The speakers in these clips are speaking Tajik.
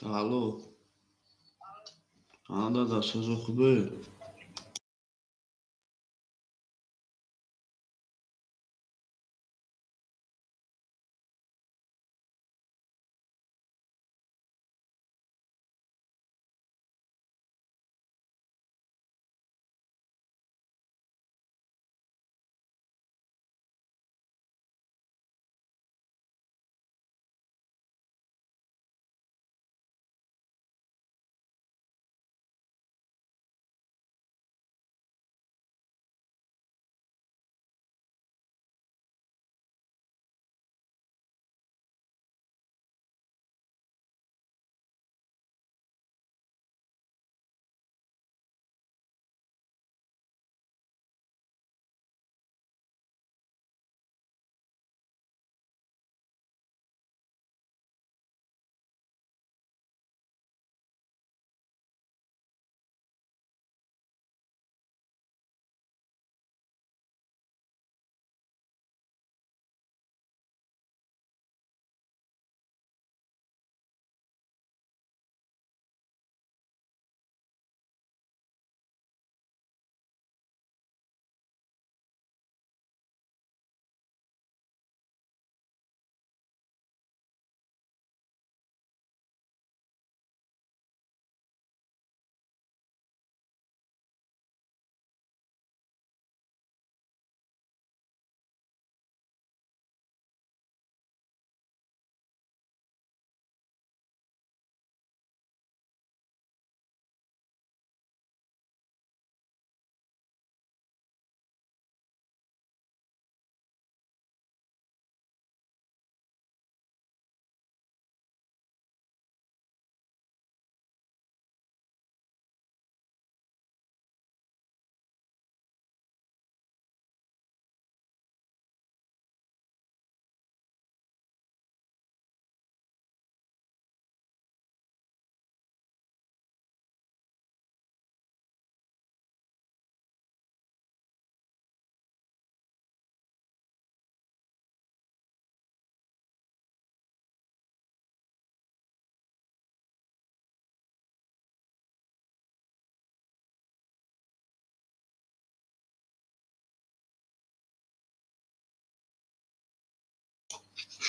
Алло. А, да, да, созо хубе.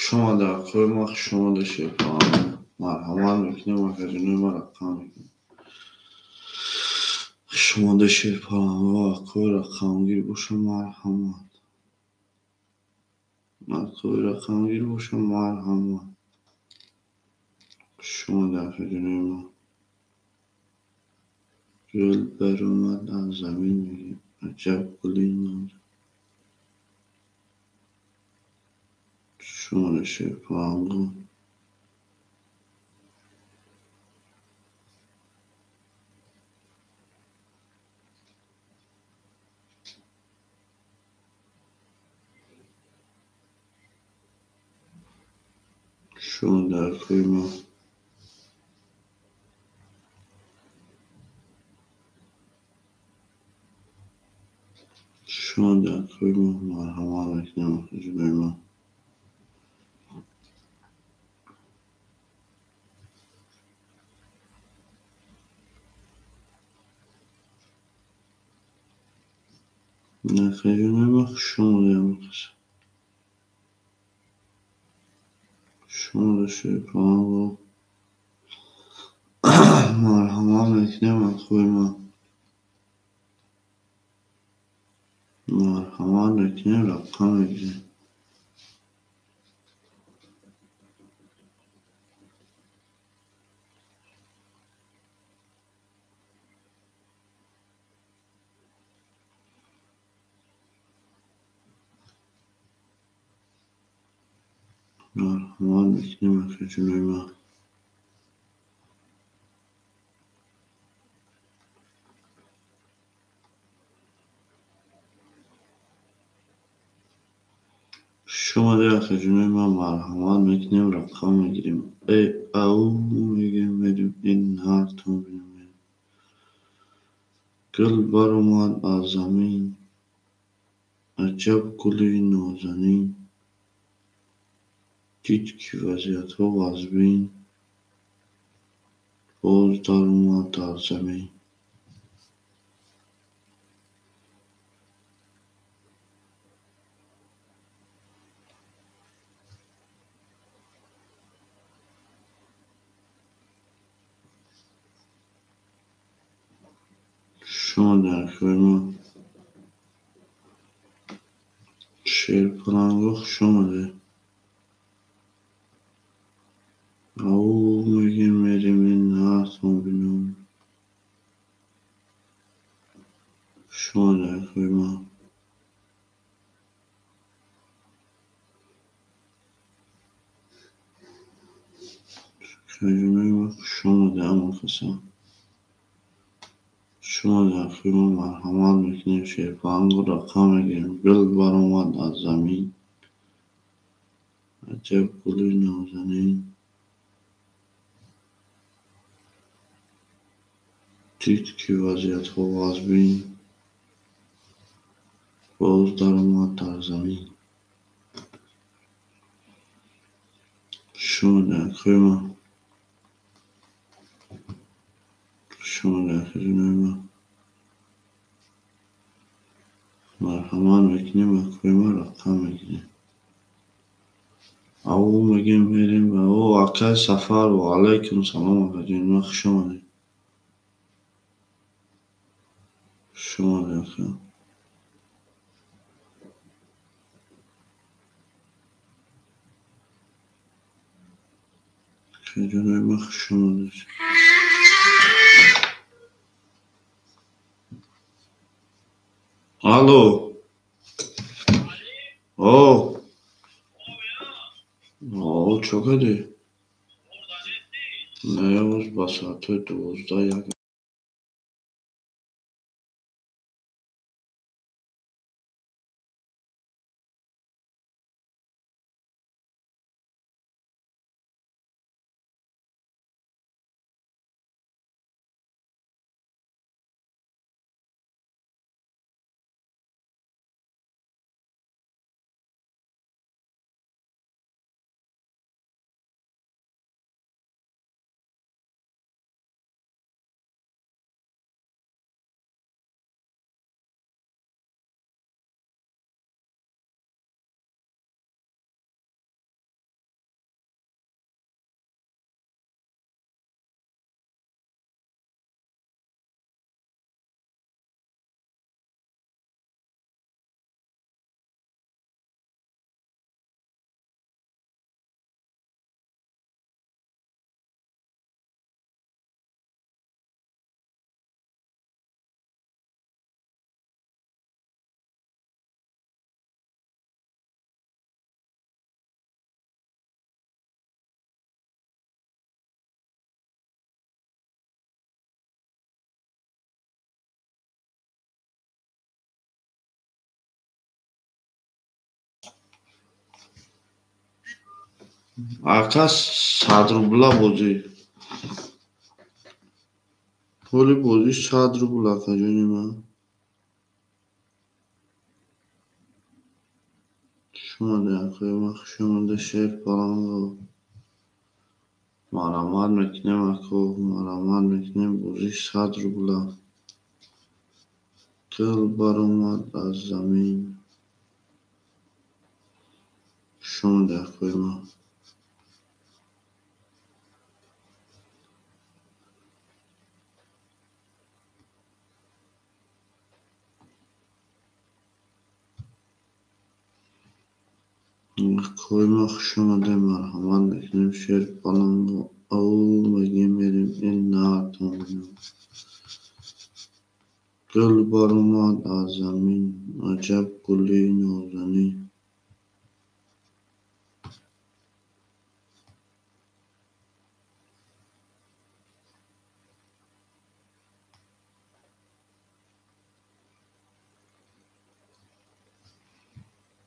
Шумо дар кӯи ма хуш омада, шерпаланг. Марҳамат мекунем, акаҷонои ма, рақам мекунем. Хуш омада, шерпаланго, акои рақамгир боша, марҳамат. Акои рақамгир боша, марҳамат. Хуш омада, акаҷонои ма. Гул баромад аз замин, мегӯем. Аҷаб гули ноз. Хуш омада, шерпаланго. Хуш омада, акои ма. Хуш омада, акои ма. Марҳамат мекунем, акаҷонои ма. Акаҷонои ма, хуш омадаем. Хуш омада, шерпаланго. Марҳамат мекунем, акои ма. Марҳамат мекунем, рақам мегирем. Марҳамат мекунем, акаҷонои ма. Хуш омада, акаҷонои ма. Марҳамат мекунем, рақам мегирем. Э, ау мегӯем, мерем, ин ҳартон бинем. Гул баромад аз замин. Аҷаб гули нозанин. Дид, ки вазъиятҳо вазмин. Боз даромад дар замин. Хуш омадед, акои ман. Шерпаланго, хуш омадед. Ау мегем, мерем ин автомобилон. Хуш омадед, акои ман. Акаҷонои ман, хуш омадед ҳама каса. Хуш омадед, акои ман, марҳамат мекунем, шерпаланго рақам мегирем. Гул баромад аз замин. Аҷаб гули нозанин. Дид, ки вазъиятҳо вазмин. Боз даромад дар замин. Хуш омадед, акои ман. Хуш омадед, акаҷонои ман. Марҳамат мекунем, акои ман, рақам мегирем. Ау мегем, мерем. О, акай Сафар, ва алайкум салом, акаҷони ман, хуш омадед. Хуш омадед, ака. Акаҷонои ман, хуш омадед. Алло. О. О, чо кардӣ? Не, боз ба соатҳои 12 як. Ака, 100 рубла бозӣ. Пули бозӣ 100 рубл, акаҷони ман. Хуш омадед, акои ман, хуш омадед, Шерпаланго. Марҳамат мекунем, ако, марҳамат мекунем, бозӣ 100 рубла. Гул баромад аз замин. Хуш омадед, акои ман. Акои ман, хуш омадед, марҳамат мекунем, Шерпаланго. Ау мегем, мерем ин автомобилон. Гул баромад аз замин. Аҷаб гули нозанин.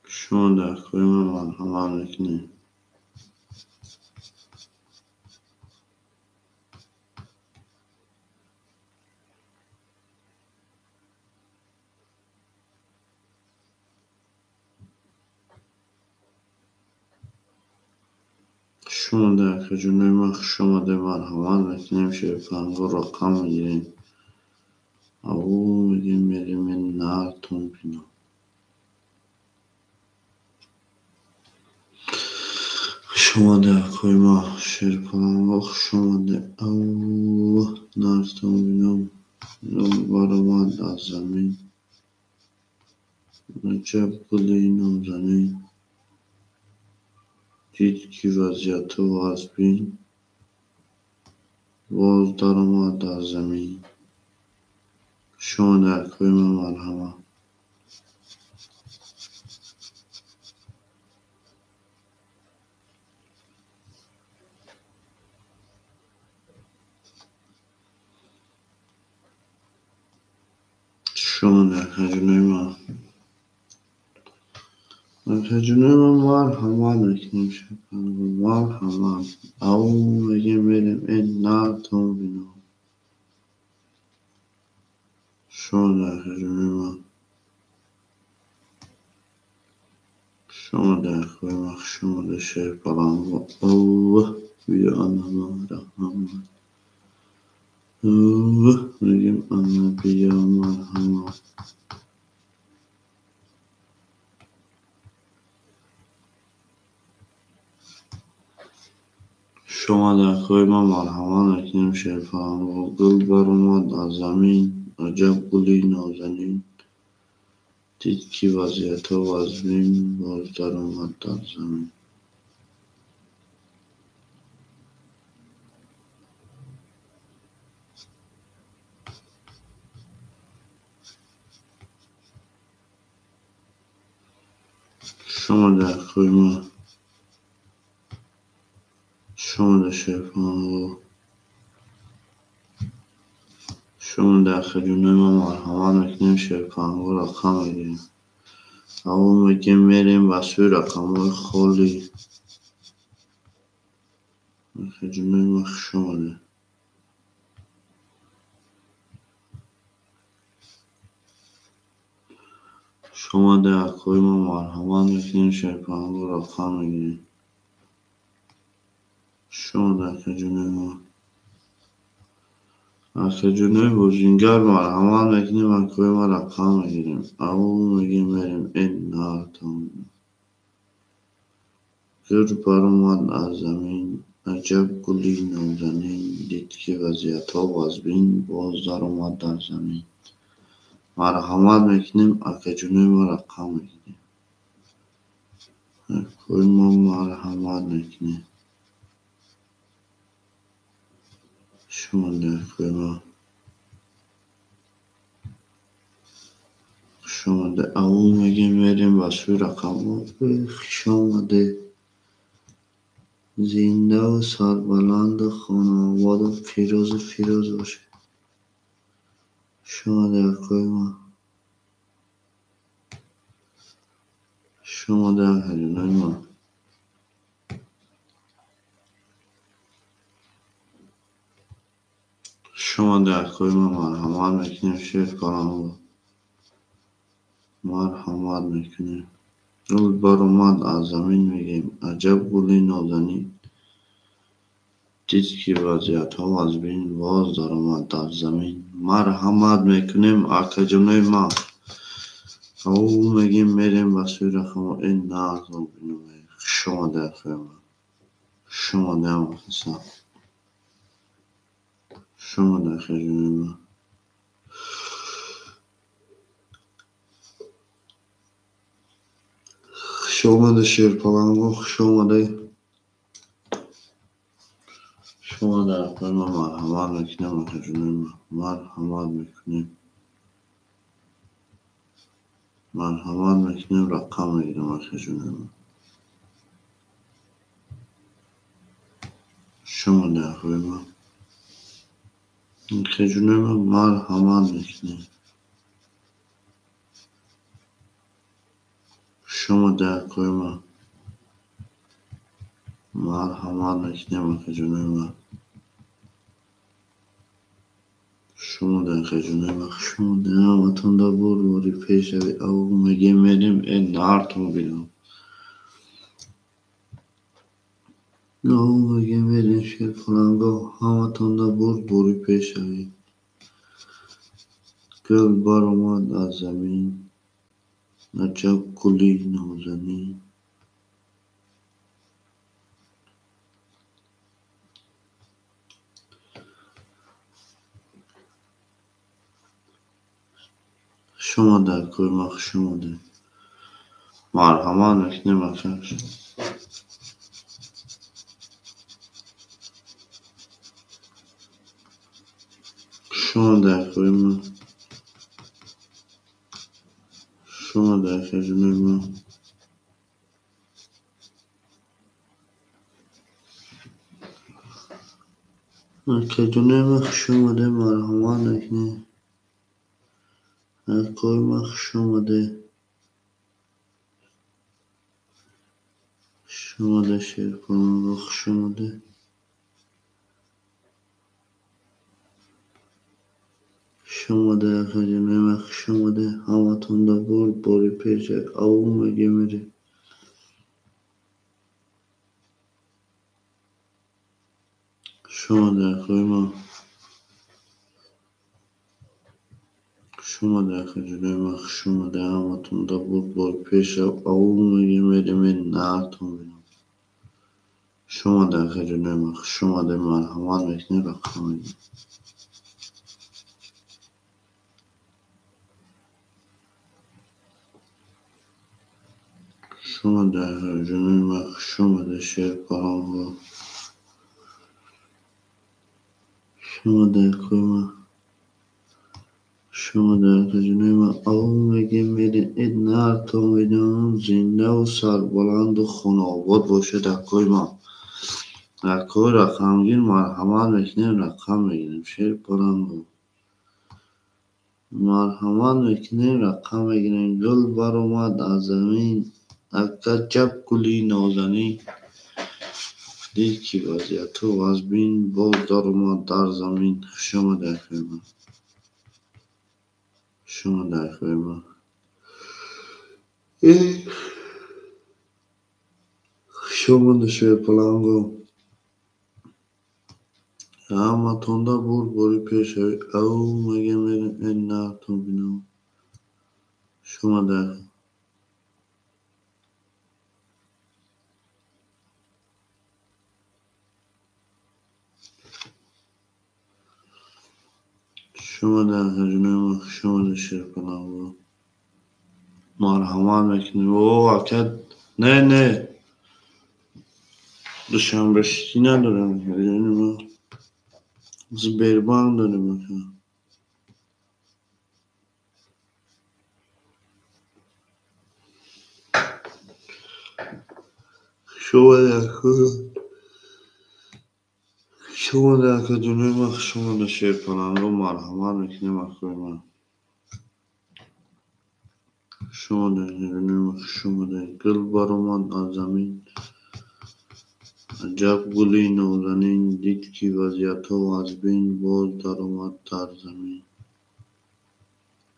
Хуш омадед, акои ман, марҳамат мекунем. Хуш Хуш омаде, акаҷонои ман, хуш омаде, марҳамат мекунем, шерпаланго рақам мегирем. Ау мегем, мерем нартон бинам. Хуш омаде, акои ман, шерпаланго, хуш омаде. Ау нартон бинам. Баромад аз замин. Аҷаб гули нозанин. Дид, ки вазъиятҳо вазбин, боз даромад дар замин. Хуш омаде, акои ман, марҳамат. Хуш омаде, акаҷонои ман. Акаҷонои ман, марҳамат мекунем, шерпаланго, марҳамат. Ау мегем, мерем нартон бинам. Хуш омаде, акаҷонои ман. Хуш омаде, акои ман, хуш омаде, шерпаланго. Ау биё, ана марҳамат. Ау мегем, ана биё, марҳамат. Хуш омаде, акои ман, марҳамат мекунем, шерпаланго. Гул баромад аз замин, аҷаб гули нозанин. Дид, ки вазъиятҳо вазбин, боз даромад дар замин. Хуш омаде, акои ман. Хуш омаде, шерпаланго. Хуш омаде, акаҷонои ман, марҳамат мекунем, шерпаланго рақам мегирем. Ау мегем, мерем ба сӯи рақамҳои холӣ. Акаҷонои ман, хуш омаде. Хуш омаде, акои ман, марҳамат мекунем, шерпаланго рақам мегирем. Хуш омаде, акаҷонои ман. Акаҷонои бозингар, марҳамат мекунем, акои ман, рақам мегирем. Ау мегем, мерем нартон. Гул баромад аз замин, аҷаб гули нозанин. Дид, ки вазъиятҳо вазбин, боз даромад дар замин. Марҳамат мекунем, акаҷонои ман, рақам мегирем. Акои ман, марҳамат мекунем. Хуш омаде, акои ман. Хуш омаде. Ау мегем, мерем ба сӯи рақамҳо. Хуш омаде. Зиндаву сарбаланду хонаободу пирӯзу фирӯз бошед. Хуш омаде, акои ман. Хуш омаде, акаҷонои ман. Хуш омаде, акои ман, марҳамат мекунем, шерпаланго. Марҳамат мекунем. Гул баромад аз замин, мегем, аҷаб гули нозанин. Дид, ки вазъиятҳо вазбин, боз даромад дар замин. Марҳамат мекунем, акаҷонои ман. Ау мегем, мерем ба сӯи рақамҳо. Нартон бинам. Хуш омаде, акои ман. Хуш омаде, ҳамакаса. Хуш омаде, акаҷонои ман. Хуш омаде, шерпаланго, хуш омаде. Хуш омаде, акои ман, марҳамат мекунем, акаҷонои ман. Марҳамат мекунем. Марҳамат мекунем, рақам мегирем, акаҷонои ман. Хуш омаде, акои ман. Акаҷонои ман, марҳамат мекунем. Хуш омаде, акои ман. Марҳамат мекунем, акаҷонои ман. Хуш омаде, акаҷонои ман, хуш омаде. Ҳаматон дар борбори пешравӣ. Ау мегем, мерем нартон бинам. Ау мегем мерем шерпаланго, ҳаматонда бурдборӣ пешравӣ. Гул баромад аз замин, аҷаб гули нозанин. Хуш омадед, акои ман, хуш омадед. Марҳамат мекунем, ака. Хуш омадед, акои ман. Хуш омадед, акаҷонои ман. Акаҷонои ман, хуш омадед, марҳамат мекунем. Акои ман, хуш омадед. Хуш омадед, шерпаланго, хуш омадед. Хуш омадед, акаҷонои ман, хуш омадед. Ҳаматонда бурдборӣ пешравӣ. Ау мегем мерем. Хуш омадед, акои ман. Хуш омадед, акаҷонои ман, хуш омадед. Ҳаматонда бурдборӣ пешравӣ. Ау мегем мерем, наартон бинам. Хуш омадед, акаҷонои ман, хуш омадед. Марҳамат мекунем, рақам мегирем. Хуш омадед, акаҷонои ман, хуш омадед, шерпаланго. Хуш омадед, акои ман. Хуш омадед, акаҷонои ман. Ау мегем мерем, наартон бинам. Зиндаву сарбаланду хонаобод бошед, акои ман. Акои рақамгир, марҳамат мекунем, рақам мегирем. Шерпаланго. Марҳамат мекунем, рақам мегирем. Гул баромад аз замин, аҷаб гули нозанин. Дид ки вазъияту вазбин, боз даромад дар замин. Хуш омадед, акои ман. Хуш омадед, акои ман. Хуш омадед, шерпаланго. Ҳаматонда бурдборӣ пешравӣ. Ау мегем мерем, наартон бинам. Хуш омадед. Хуш омадед, акаҷонои ман, хуш омадед, шерпаланго. Марҳамат мекунем. О, ака, не, не. Душанбе Сити надорем, акаҷони ман. Сбербанк дорем, ака. Хуш омадед, акои. Хуш омадед, акаҷонои ман, хуш омадед, шерпаланго. Марҳамат мекунем, акои ман. Хуш омадед, акаҷонои ман, хуш омадед. Гул баромад аз замин, аҷаб гули нозанин. Дид ки вазъиятҳо вазбин, боз даромад дар замин.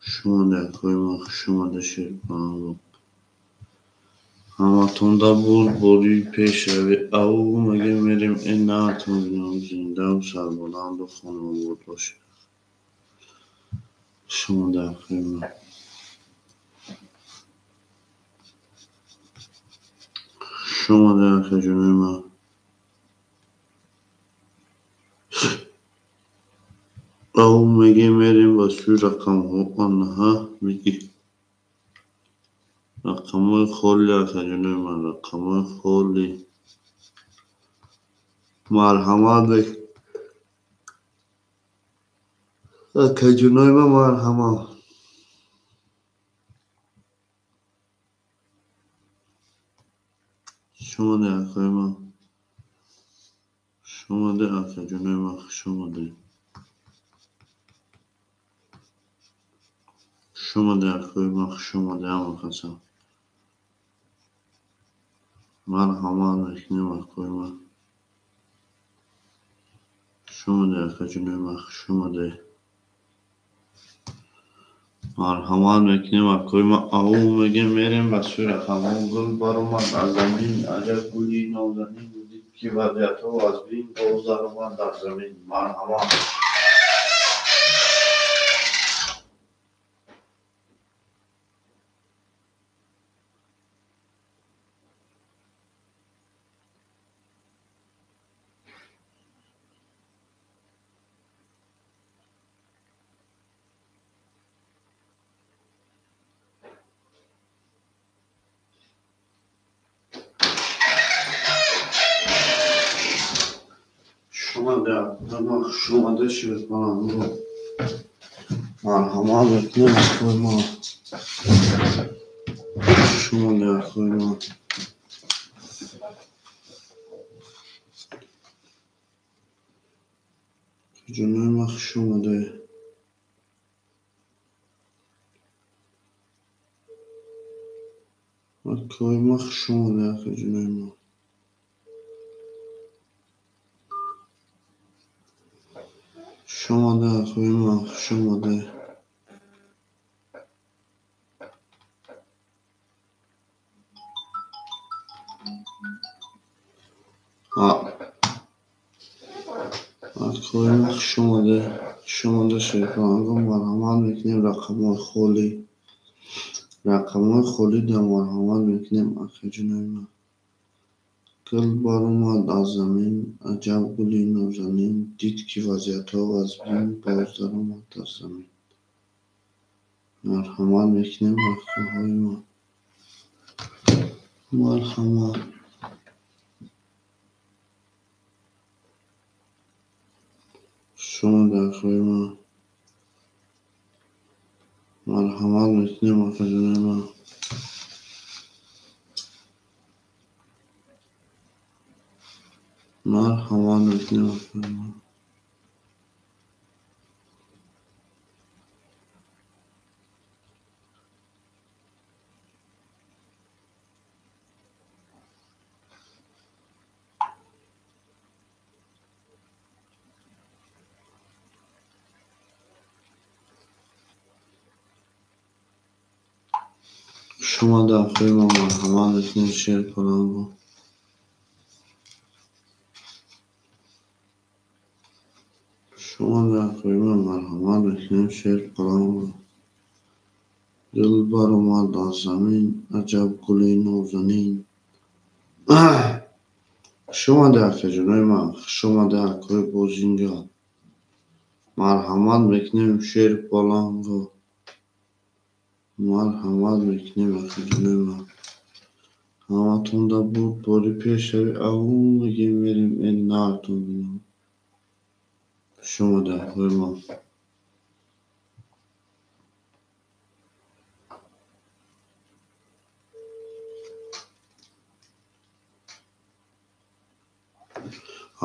Хуш омадед, акои ман, хуш омадед, шерпаланго. Ҳаматонда бурдборӣ пешравӣ. Ау мегем мерем, наартон бинам. Зиндаву сарбаланду хонаобод бошед. Хуш омадед, акои ман. Хуш омадед, акаҷонои ман. Ау мегем мерем ба сӯи рақамҳо. Анаҳа, бигӣ. Рақамҳои холӣ, акаҷонои ман, рақамҳои холӣ. Марҳамат акаҷонои ман, марҳамат. Хуш омадед, акои ман. Хуш омадед, акаҷонои ман, хуш омадед. Хуш омадед, акои ман, хуш омадед, ҳама каса. Марҳамат мекунем, акои ман. Хуш омадед, акаҷонои ман, хуш омадед. Марҳамат мекунем, акои ман. Ау мегем мерем ба сӯи рақамҳо. Гул баромад аз замин, аҷаб гули нозанин. Дид ки вазъиятҳо вазбин боз даромад дар замин. Марҳамат. Шумода ширпаланго. Марҳамат мекунем акои мо. Шумода акои мо. Ҷонои ма хуш омаде. Акои ма хуш омаде, акаҷонои мо. Хуш омаде, акои ма, хуш омаде. Акои ма хуш омаде, хуш омаде шерпаланго. Марҳамат мекунем рақамҳои холӣ. Рақамҳои холӣ да марҳамат мекунем акаҷонои ма. Гул баромад аз замин, аҷаб гули нозанин, дид ки вазъиятҳо вазбин боз даромад дар замин. Марҳамат мекунем акаҳои ма. Марҳамат. Хуш омаде акаҳои ма. Марҳамат мекунем акаҷонои ма. Марҳамат мекунем акаҳои ма. Хуш омаде акаҳои ма. Марҳамат мекунем шерпаланго. Хуш омаде акаҳои ма. Марҳамат мекунем шерпаланго. Гул баромад аз замин, аҷаб гули нозанин. Хуш омаде акаҷонои ма. Хуш омаде акаҳои бозингар. Марҳамат мекунем шерпаланго. Марҳамат мекунем акаҷонои ма. Ҳаматонда буд бори пешави ав мегем мерем эн нартон бинам. Хуш омаде акаҳои ма.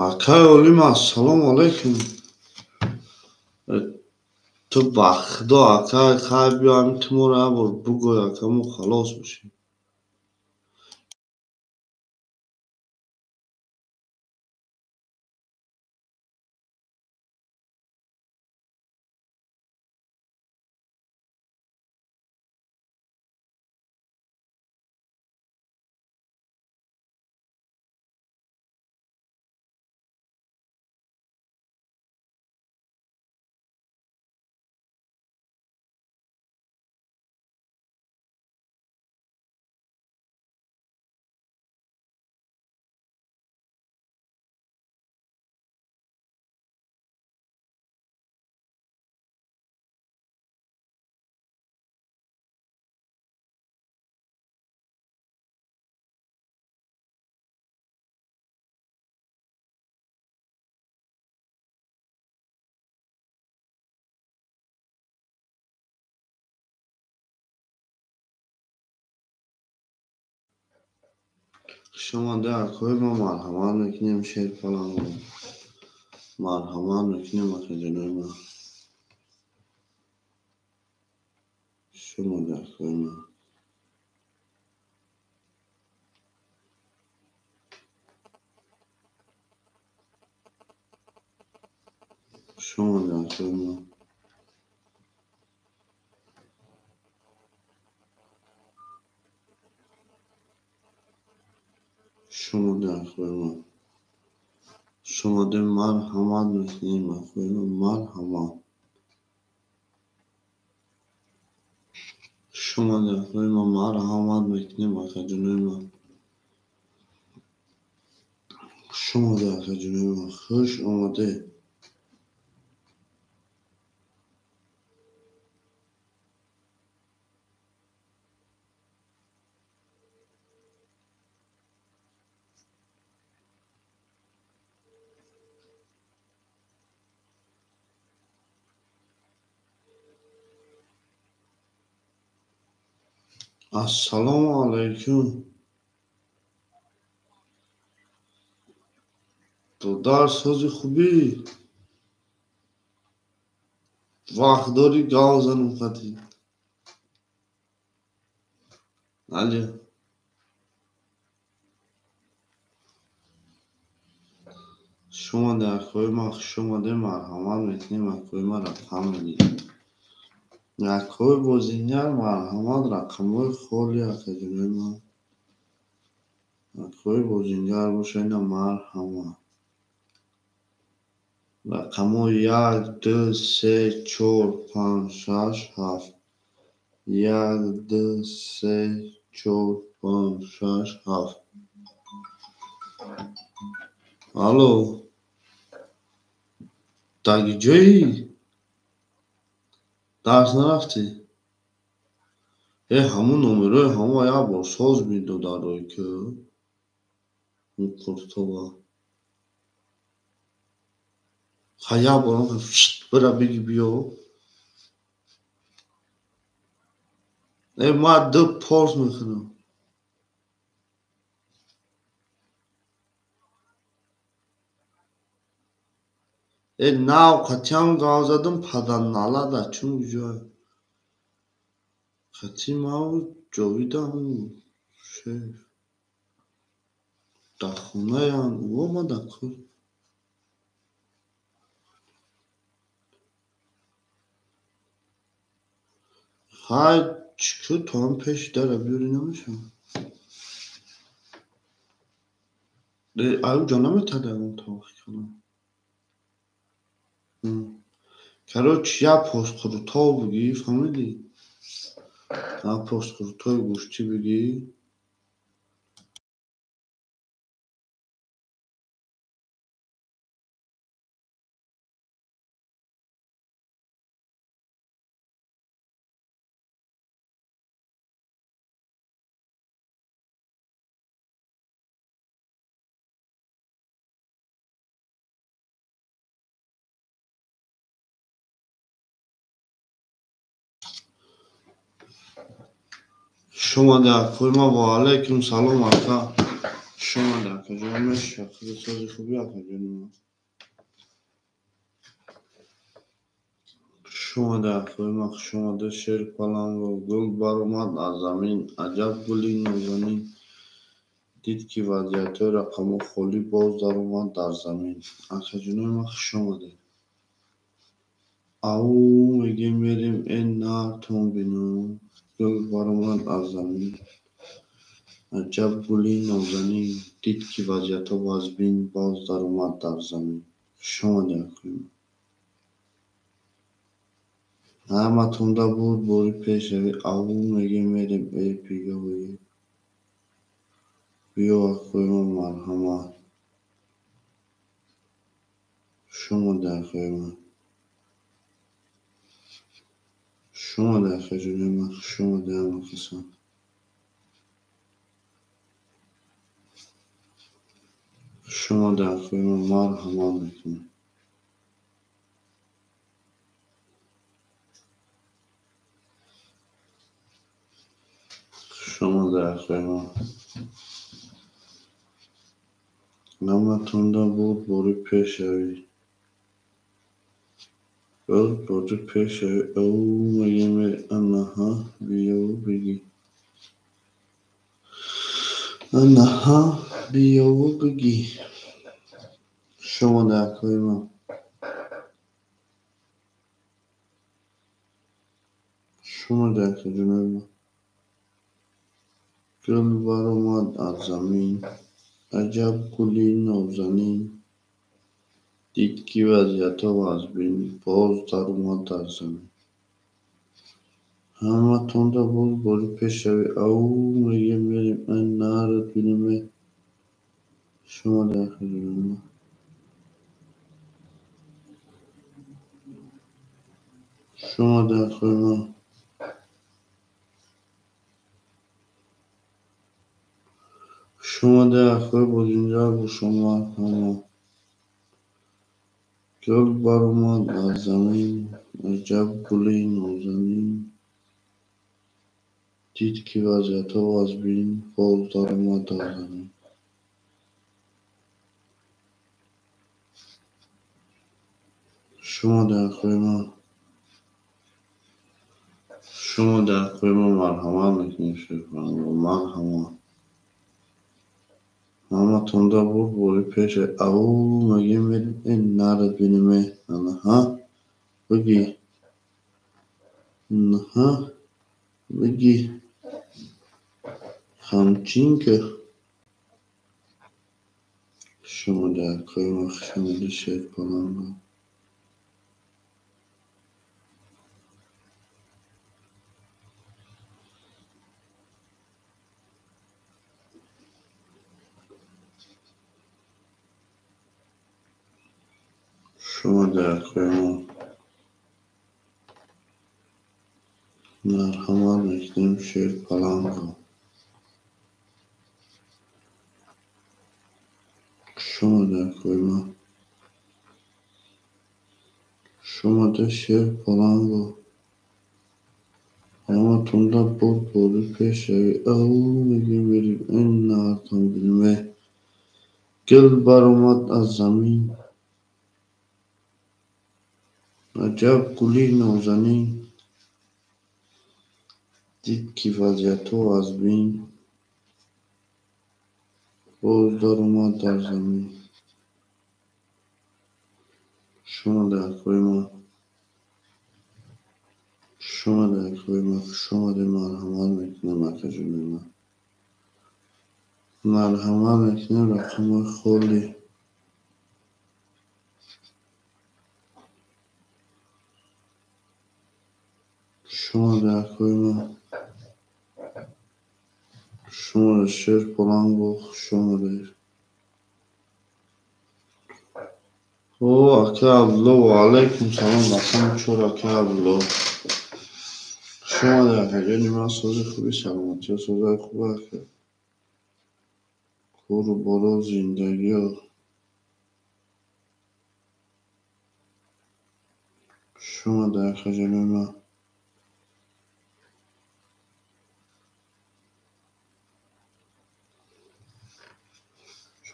Акаи Олим, ассалому алайкум. Ту ба худо акай, хай биё ҳамин ту моро як бор бугӯй ака, мо халос бошем. Хуш омаде акаҳои ма. Марҳамат мекунем шерпаланго. Марҳамат мекунем акаҷонои ма. Хуш омаде акаҳои ма. Хуш омаде акаҳои ма. Хуш омаде акаҳои ма. Шумоде, марҳамат мекунем, акои ман, марҳамат. Шумоде, акои ман, марҳамат мекунем, акаҷонои ман. Шумоде, акаҷонои ман, хуш омадед. Ассалому алайкум. Додар, сози хубӣ? Вақт дорӣ гав занам қатӣ? Алё. Шумоде, акои ман, хуш омадед, марҳамат мекунем, акои ман, рақам медиҳем. Акои бозингар, марҳамат, рақамҳои холи, акаҷонои ман. Акои бозингар боша, ина марҳамат. Рақамҳои 1, 2, 3, 4, 5, 6, 7. 1, 2, 3, 4, 5, 6, 7. Алло. Таги ҷои? Дарс нарафтӣ? Э, ҳамун номерои ҳамон як бор соз медодарои ки он Қуртова. Ха, як бор бира биги биё. Э, ман ду порс мехӯрам. Э, нав қатъиам гав задам, падарналада чун ҷой. Қатъи мав ҷовидам шеф. Дар хонаям ӯ омада кор. Хай, чӣ ку то ҳам пеши дара биёрӣ намешавад. Э, аюҷа наметард ягон таваққи калон. Короче, як постқурутов бигӣ, фаҳмидӣ? Як постқурутови гӯштӣ бигӣ. Шумоде, акои ман, ва алайкум салом, ака. Шумоде, акаҷон, меша, худи сози хубӣ, акаҷони ман. Шумоде, акои ман, хуш омадед, шери паланго. Гул баромад аз замин, аҷаб гули нозанин. Дид ки вазъиятҳои рақамҳо холӣ боз даромад дар замин. Акаҷонои ман, хуш омадед. Ау мегем мерем, э нартон бинам. Гул баромад аз замин, аҷаб гули нозанин. Дид ки вазъиятҳо вазбин боз даромад дар замин. Хуш омадед, акои ман. Ҳаматонда буд бори пешравӣ. Ау мегем мерем, э биёи. Биё, акои ман, марҳамат. Хуш омадед, акои ман. Хуш омадед, акаҷони ман, хуш омадед ҳама касан. Хуш омадед, акои ман, марҳамат мекунем. Хуш омадед, акои ман. Ҳаматонда буд бори пешравӣ. Буд бори пешравӣ. Ау мегем мерем, анаҳа биё бигӣ. Анаҳа биёву бигӣ. Хуш омадед, акои ман. Хуш омадед, акаҷонои ман. Гул баромад аз замин, аҷаб гули нозанин. Дид ки вазъиятҳо вазбин, боз даромад дар замин. Ҳаматонда боз бори пешравӣ. Ау мегем мерем, ай нарад бинем. Шумо дар хизмат. Шумо дар хизмат. Шумо дар хизмат бозинда бо шумо ҳама. Гул баромад аз замин, аҷаб гули нозанин. Дид ки вазъиятҳо вазбин, боз даромад дар замин. Шумо дар хизмат. Шумо дар хизмат марҳамат мекунем, шеф-мо марҳамат. Ҳаматонда буд бори пеш. Ау мегем мерем, эй нарад бинем. Анаҳа бигӣ. Анаҳа бигӣ. Хамчинка. Шумо дар хизмат хуш омадед, шеф Паланга. Шумо дар хизмат. Марҳамат мекунем, шеф Паланга. Шумо дар хизмат. Шумо дар шеф Паланга. Ҳаматонда буд бори пешравӣ. Ау мегем мерем, эй наратон бинем. Гул баромад аз замин. Аҷаб гули нозанин. Дид ки вазъиятҳо вазбин, боз даромад дар замин. Шумо дар хизмат. Шумо дар хизмат. Хуш омадед, марҳамат мекунем, акаҷони ман. Марҳамат мекунем, рақамҳои холӣ. Шумо дар хизмат. Шумо дар шеф Паланго хуш омадед. О, ака Абдулло, ва алайкум салом. Рақами чор, ака Абдулло. Хуш омадед, акаҷони ман. Сози хуби, саломатиё, созаи хуб, ака. Кору боро, зиндагиё. Хуш омадед, акаҷони ман.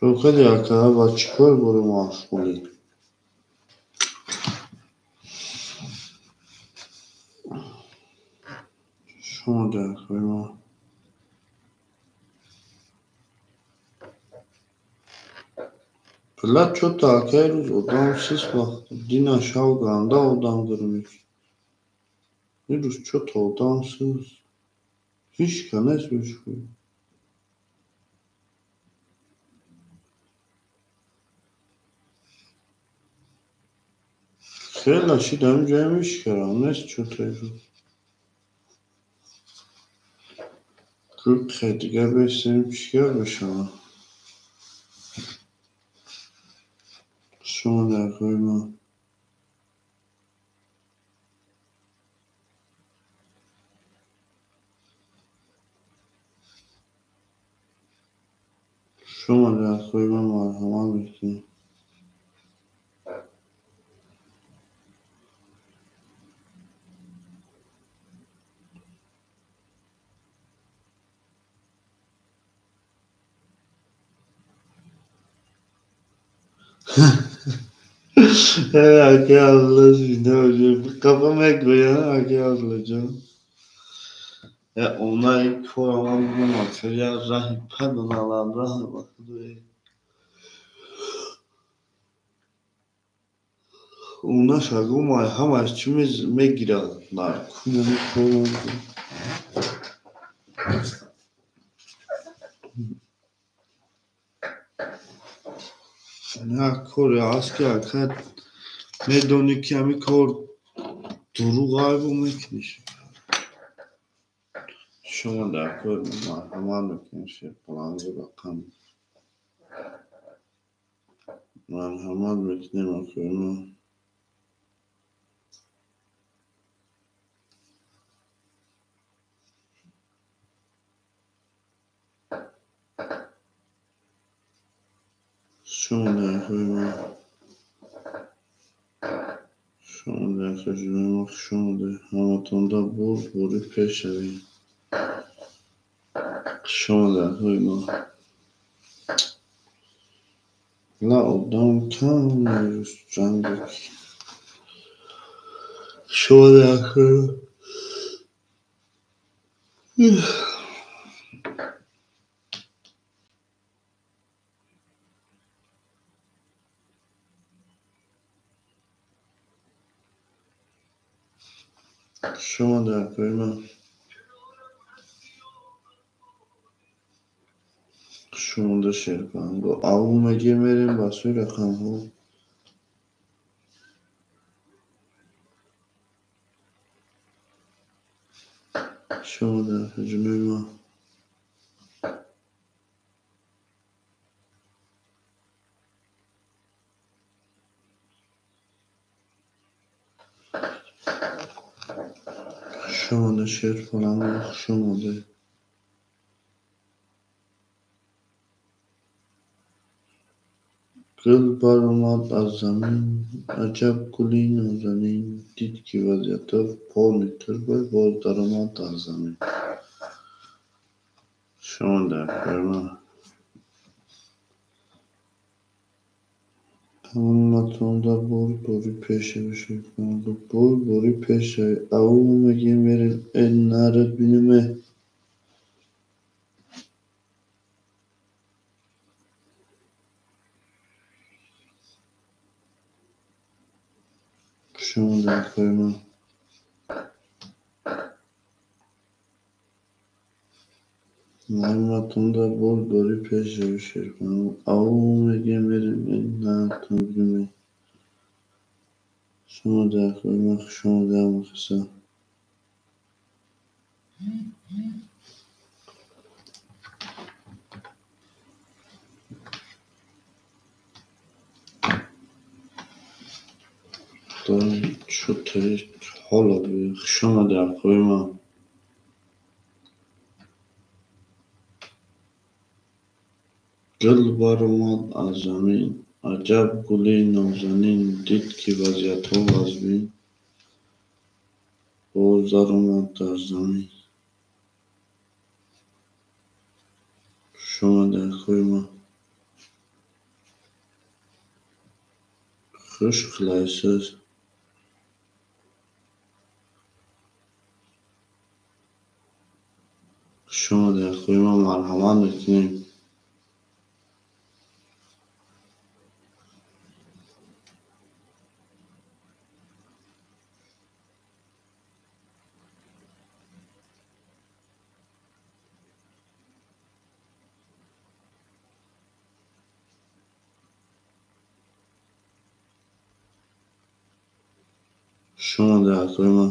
Шукри ака, ба чӣ кор боре машғулӣ? Шумо дар хизмат. Била чё-то ака ирӯз одам сис вақт дина шав ганда одам гирмиш. Ирӯз чё-то одам сис. Ҳеч ка нест бешхӯй. Хеле шид ҳамин ҷоя мешикарам, нест чё-то ирӯз. Гӯй дигар бесем чӣ гап мешавад? Шумо дар хизмат. Шумо дар хизмат марҳамат мекунем. Ака Абдулло зинда бошед. Қафа мегӯянд, ака Абдуллоҷон. Онаи кора ман бигӯям, ака, як раҳи паданалам, раҳи ба худое. Онаша гумай ҳамаш чӣ мегирад? Наркунами кора. Як коре ҳаст, ки ака медонӣ, ки ҳамин кор дурӯғ айбо мекуниш. Шумо дар кор марҳамат мекунем, шерпаланги рақам. Марҳамат мекунем, акои мо. Шумо дар кори мо. Шумо дар кори мо, хуш омадед. Ҳаматонда бур-бурӣ пеш шавед. Шумо дар кори мо. Ла одам кам ҷанги. Шумо дар кори мо. Шумо дар кори мо. Шумо дар шерпаланго. Ав мегем, мерем ба сӯи рақамҳо. Шумо дар ҳуҷумаи мо. Хуш омадед, шерпаланго, хуш омадед. Гул баромад аз замин, аҷаб гули нозанин, дид, ки вазъиятҳо полный турбой, боз даромад аз замин. Шумо дар кори мо. Ҳаматонда бур-бурӣ пеш шавед, шерпаланго, бур-бурӣ пеш шавед. Ав мегем, мерем, э нарад бинем, э. Шумо дар кори мо. Ҳаматонда бур-бурӣ пеш шавед, шерпаланго. Ав мегем, мерем, э нарад бинем, э. Шумо дар кори мо, хуш омадед, ҳамакаса. Ҳоло хуш омадед, акои мо. Гул баромад аз замин, аҷаб гули нозанин, дид, ки вазъиятҳо вазмин, боз даромад дар замин. Хуш омадед, акои мо. Хуш қилайсиз. Хуш омадед, акои мо, марҳамат мекунем. Хуш омадед, акои мо.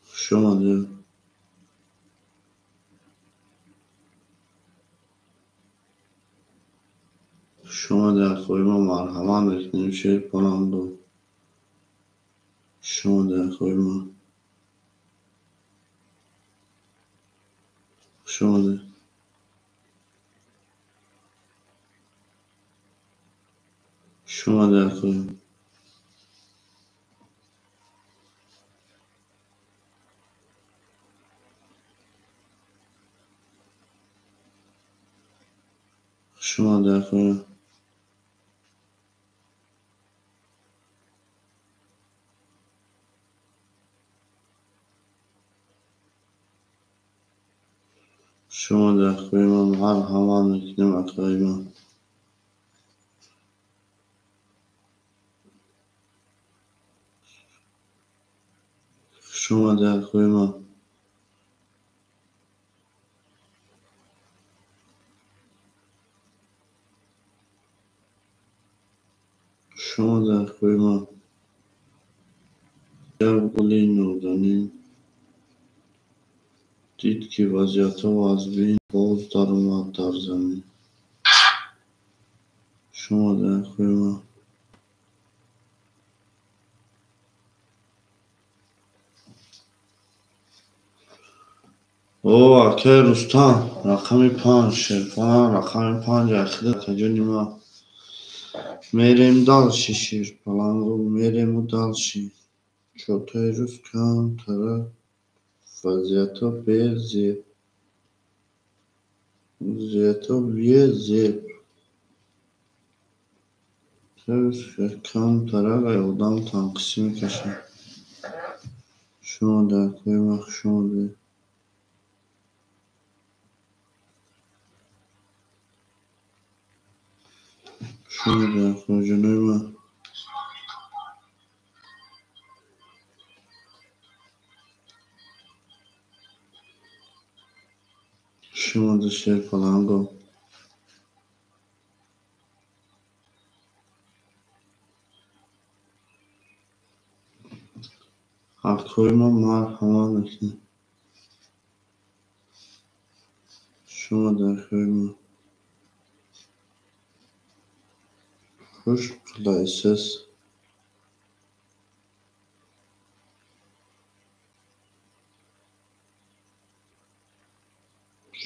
Хуш омадед. Хуш омадед, акои мо, марҳамат мекунем, шерпаланго. Хуш омадед, акои мо. Хуш омадед. Хуш омадед, акои мо. Хуш омадед, акои мо. Хуш омадед, акои мо, марҳамат мекунем, акои мо. Хуш омадед, акои мо. Дид, ки вазъиятҳо вазбин, боз даромад дар замин. Шумо дар кӯйма. О, акай Рустам, рақами 5, Шерпаланг рақами 5, ахида акаҷони ман. Мерем дальше, Шерпалангу, мерему дальше. Чотаи рӯз камтарак вазъиятҳо безеб. Вазъиятҳо безеб. Камтарак ай одам танқисӣ мекашад. Шумо дар кӯйма хуш омадед. Шумо дар кӯйҷонои ман. Шумо дар Шерпаланго. Акои ман марҳамат мекунед. Шумо дар кӯйма. Хуш қилайсиз.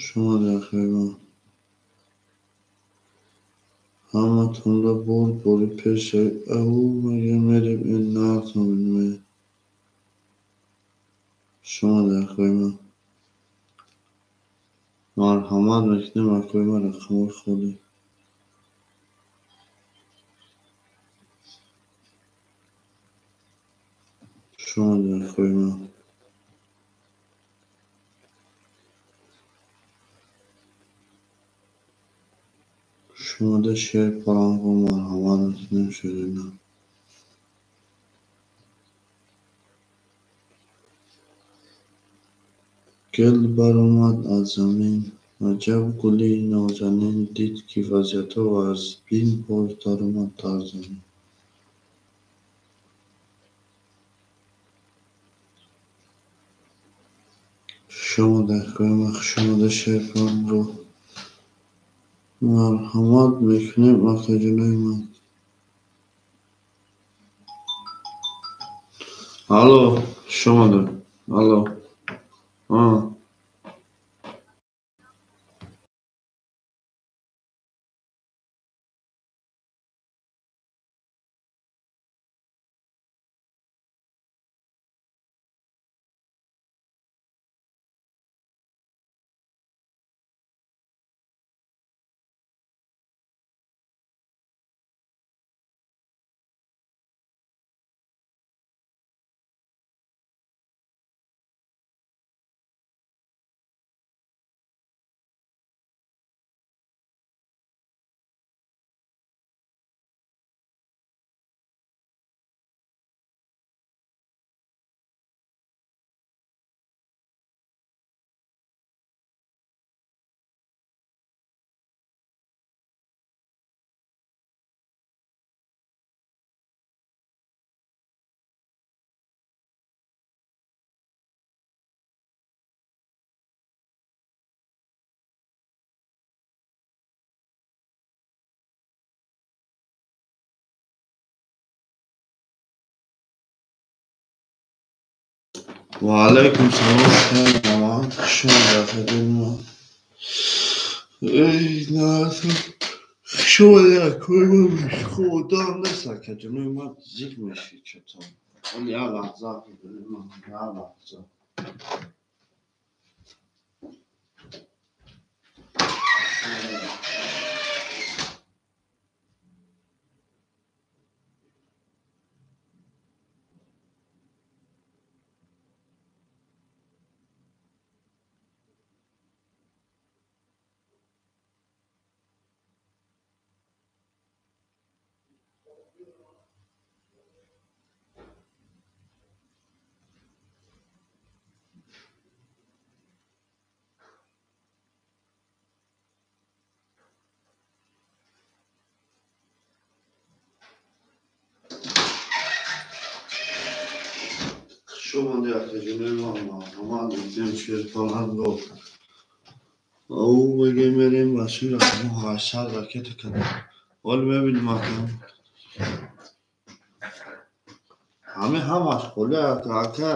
Шумо дар кӯйма. Ҳаматонро бурд-бори пешави ав мегӯем мерем ин нартон бинем. Шумо дар кӯйма. Марҳамат мекунем акои ман рақамҳои холӣ. Шумо дар кӯйма. Шумо дар Шерпаланго марҳамат мекунем ширина. Гил баромад аз замин. Аҷаб гули нозанин, дид, ки вазъиятҳо вазбин, боз даромад дар замин. Шумо дар кӯйма, хуш омадед Шерпаланго. Марҳамат мекунем акаҷонои ман. Алло, хуш омадед. Алло. Ва алайкум салом, хуш омадед. Эй, хуш омадед акои ман. Худам нест акаҷонои ман, зиқ мешид чотон. Он як лаҳза, акаҷонои ман, як лаҳза. Шумоди акаҷонои ман, марҳамат мекунем шерпаланго. Ӯ мегем мерем ба сӯи рақами 800 ракета кардем. Ҳоло мебинем ака. Ҳаме ҳамаш холи ака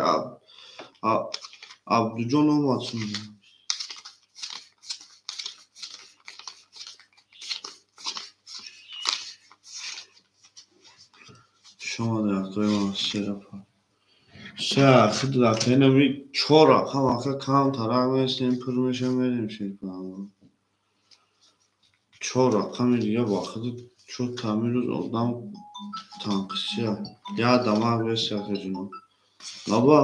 Абдуҷон омад. Шумоди акои ман серапа. Се ахид ракенами чор рақам ака кам тарак местем пур меша мерем шерпаланго. Чор рақами дига ба худи чо тамирӯз одам танқисия. Я дамак бест акаҷонам. Лаба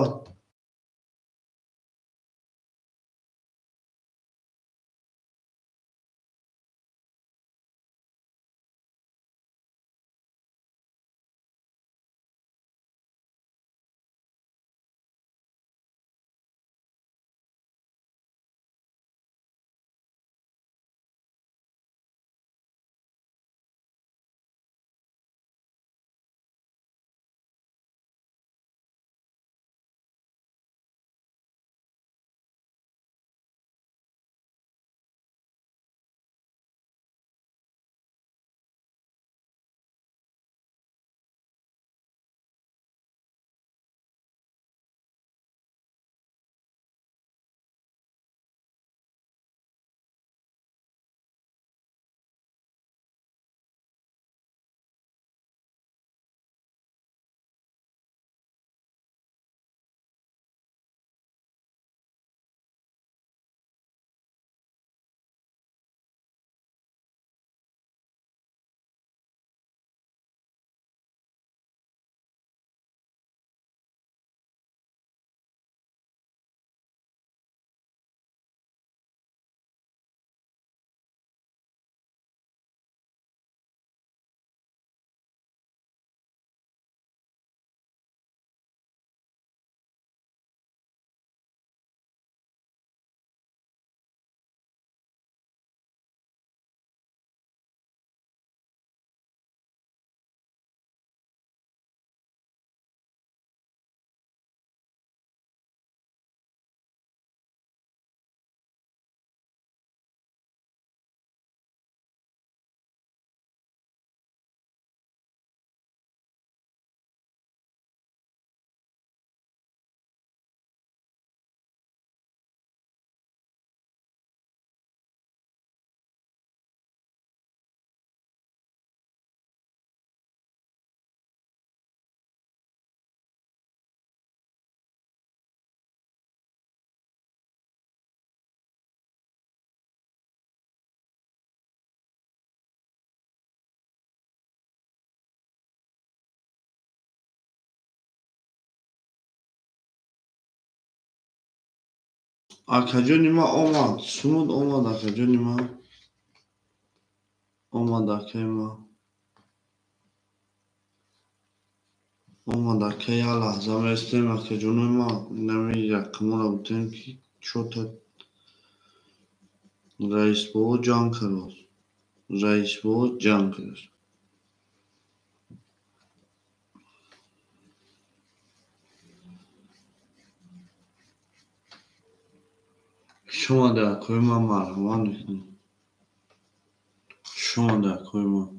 акаҷони ман омад, сумуд омад акаҷони ман. Омад акаи ман. Омад ака як лаҳза местем акаҷонои ман. Инами рақаморо бутем ки чота раисбобо ҷанг кардааст. Раисбобо ҷанг кардааст. Шумоди акои ман марҳамат мекунем. Шумоди акои ман.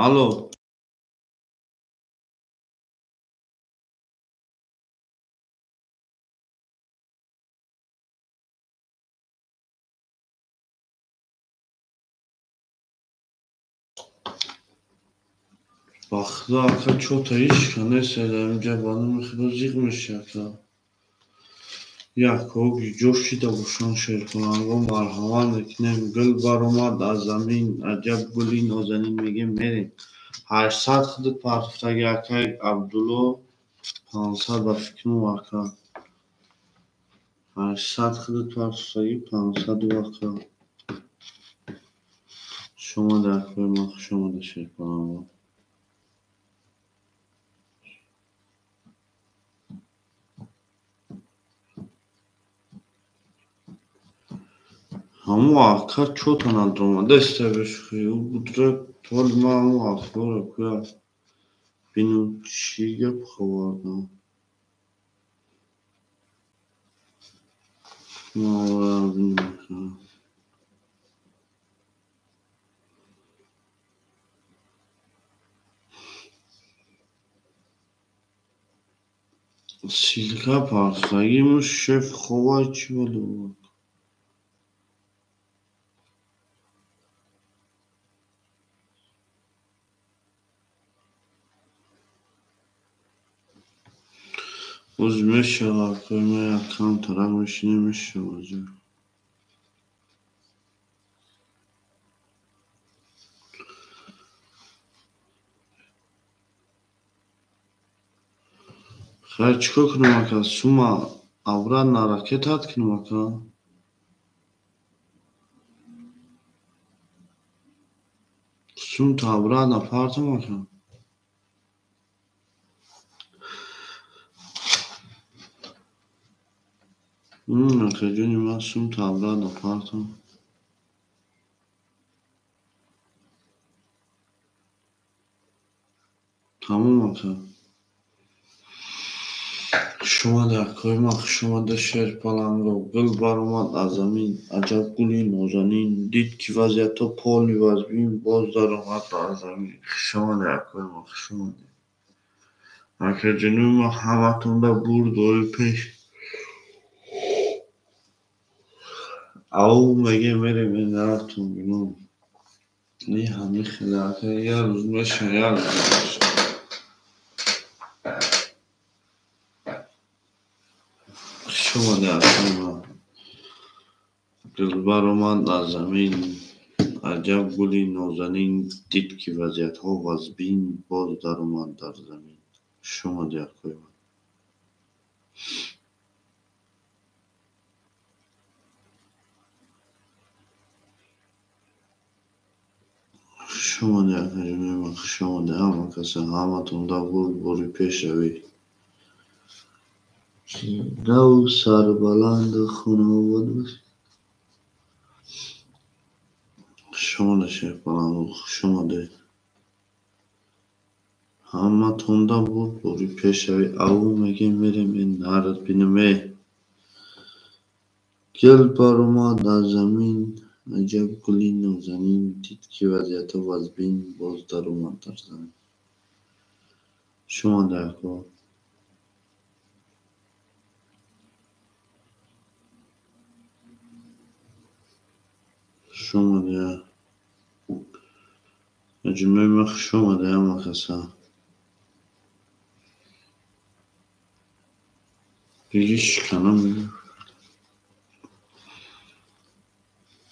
Алло. Ба худо ака чота ҳеч нест дар инҷа ба номи худо зиқ меши ака. Якҳо гиҷо шида бошанд шерпаланго марҳамат мекунем. Гул баромад аз замин, аҷаб гули нозанин мегем мерем. 800 худат партофтаги акаи Абдулло, 500 ба фикрам ака. 800 худат партофтаги 500 ака. Шумоди акои ман хуш омада шерпаланго. Ҳамун ака чота надромадаст бешухӣ. Ӯ будра толи ман ҳамун акаро куя бинам чӣ гап ховардам. Ма Ссылка партагиму шеф хова чӣ боло? Оз мешава, ма якам тарак мешинем, мешава. Хайр, чӣ кор кунем, ака? Сума обратно ракетат кунем, ака? Сумта обратно партам, ака? Акаҷони ман, сумта обратно партам. Тамом, ака. Хушомадед, акои ман, хушомадед, шерпаланго. Гул баромад аз замин, аҷаб гули нозанин. Дид, ки вазъиятҳо полный вазмин, боз даромад бар замин. Хушомадед, акои ман, хушомадед. Акаҷонои ман, ҳаматонда бурдори пеш. Ау мегем, мерем, нарафтум бинон. И ҳами хеле, ака, як рӯз меша, як рӯз меша. Хушомадед, акои ман. Гул баромад аз замин, аҷаб гули нозанин. Дид, ки вазъиятҳо вазбин, боз даромад дар замин. Хушомадед, акои ман. Хушомадед, акаҷонои ман, хушомадед ҳама каса, ҳаматонда бурдбори пешравӣ. Зиндаву сарбаланду хонаобод бошед. Хушомадед, шерпаланго, хушомадед. Ҳаматонда бурдбори пешравӣ. Ау мегем, мерем, нарад бинем. Гул баромад аз замин, аҷаб гули нозанин. Дид, ки вазъиятҳо вазбин, боз даромад дар замин. Хушомадед, ако. Хушомадед. Аҷонои ман, хушомадед ҳама каса. Диги шиканам.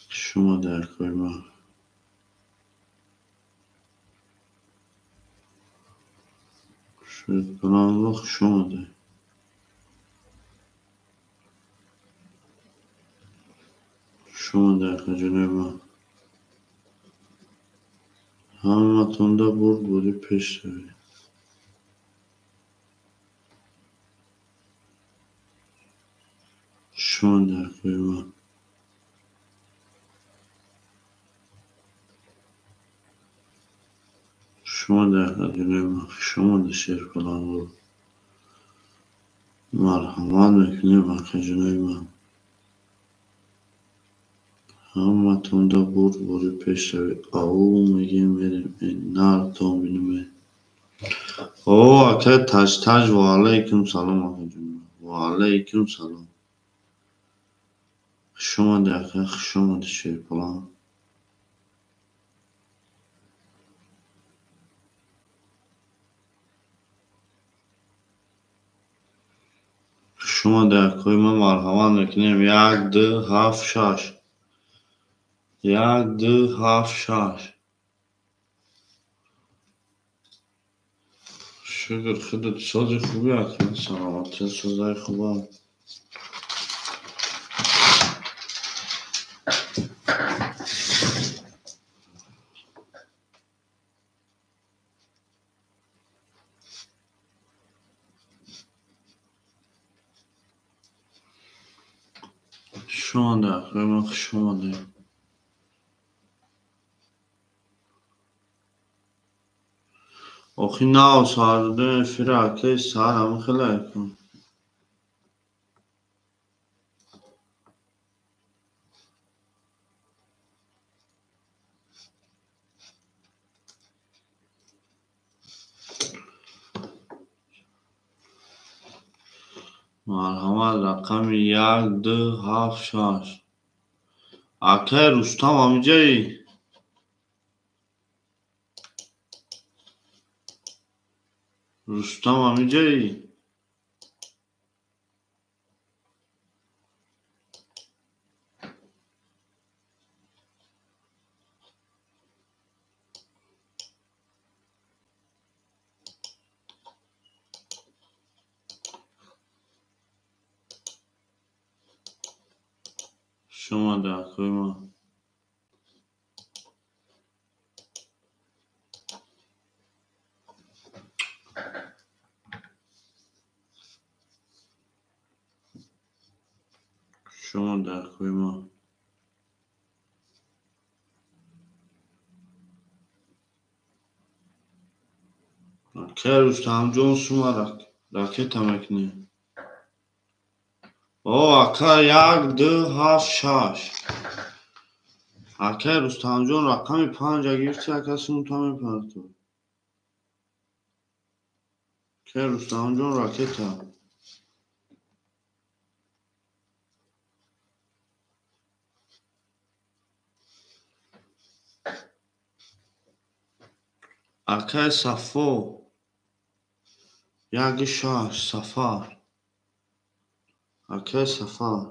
Хушомадед, акои ман. Шерпаланго, хушомадед. Хушомадед, акаҷонои ман. Ҳаматонда бурдбори пешравӣ. Хушомадед, акои ман. Хушомадед, акаҷонои ман, хушомадед, шерпаланго. Марҳамат мекунем, акаҷонои ман. Ҳаматонда бурдбори пешравӣ. Ау мегем, мерем, нартон бинем. О, акай Таҷтаҷ, ва алайкум салом, акаҷон. Ва алайкум салом. Хушомадед, ака, хушомадед, шерпаланг. Хушомадед, акои ман, марҳамат мекунем. 1, 2, 7, 6. 1, 2, 7, 6. Шукр, худат сози хуби, ака, саломатӣ, созаи хуба. Хушомадед, акои ман, хушомадед. Охи нав сар додем эфира, акаи сар ҳама хеле кун. Марҳамат, рақами 1, 2, 7, 6. Акай Рустам ҳамиҷаӣ? Рустам ҳамиҷаӣ? Шумо дар ма. Шумо дар ма. Акай Рустамҷон, сума ракета мекунӣ? О, ака, 1, 2, 7, 6. Акай Рустамҷон, рақами 5 гирифти, ака, сумта мепартов. Акай Рустамҷон, ракета. Акай Сафо, 1, 6, Сафар. Акай Сафар.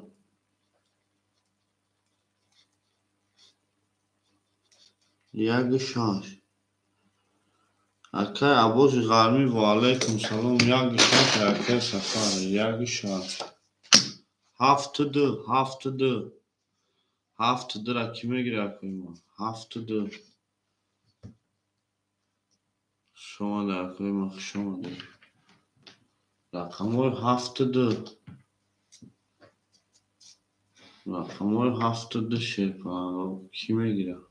1, 6. Акай Аббоси Ғармӣ, ва алайкум салом. 1, 6, акай Сафар. 1, 6. 7, 2, 7, 2. 7, 2-ра кӣ мегирад, акои ман? 7, 2. Хуш омадед, акои ман, хуш омадед. Рақамҳои 7, 2. Рақамҳои 7, 2 шерпаланго кӣ мегирад?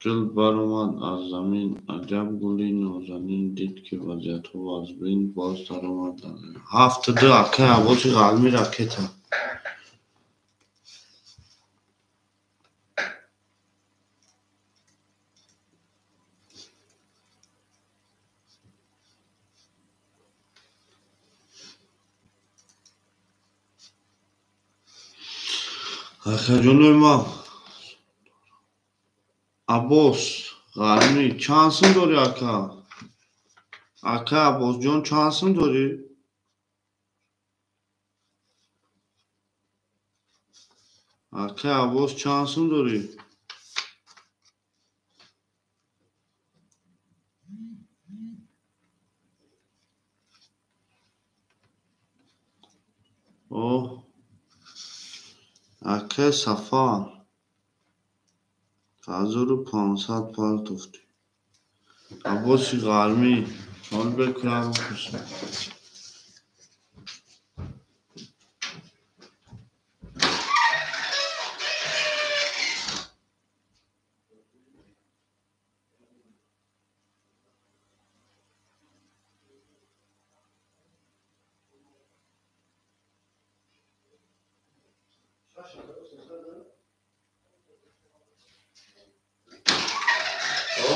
Гул баромад аз замин, аҷаб гули нозанин, дид, ки вазъиятҳо вазбин, боз даромад аз замин. 7, 2, акай Аббоси Ғармӣ, ракета. Акаҷонои ман, Аббос Ғармӣ, чанд сум дорӣ, ака? Ака Аббосҷон, чанд сум дорӣ? Ака Аббос, чанд сум дорӣ? О, акай Сафар, 1500 партофтӣ. Аббоси Ғармӣ, ҳол бекунам бипурсам.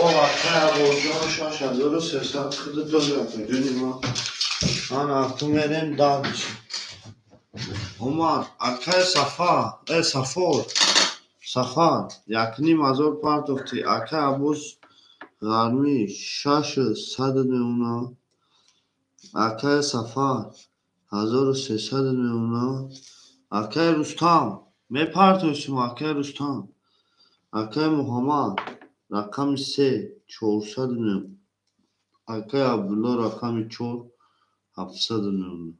О, акай Аббосҷон, 6300 худат дорӣ, акаҷони ман. Ана, ту мерем дальше. Омад, акай Сафар, Сафор, Сафар, 1500 партофтӣ. Акай Аббос Ғармӣ, 600 мемона. Акай Сафар, 1300 мемона. Акай Рустам, мепартои шумо, акай Рустам. Акай Муҳаммад, рақами 3, 400 мемона. Акай Абдулло, рақами 4, 700 мемона.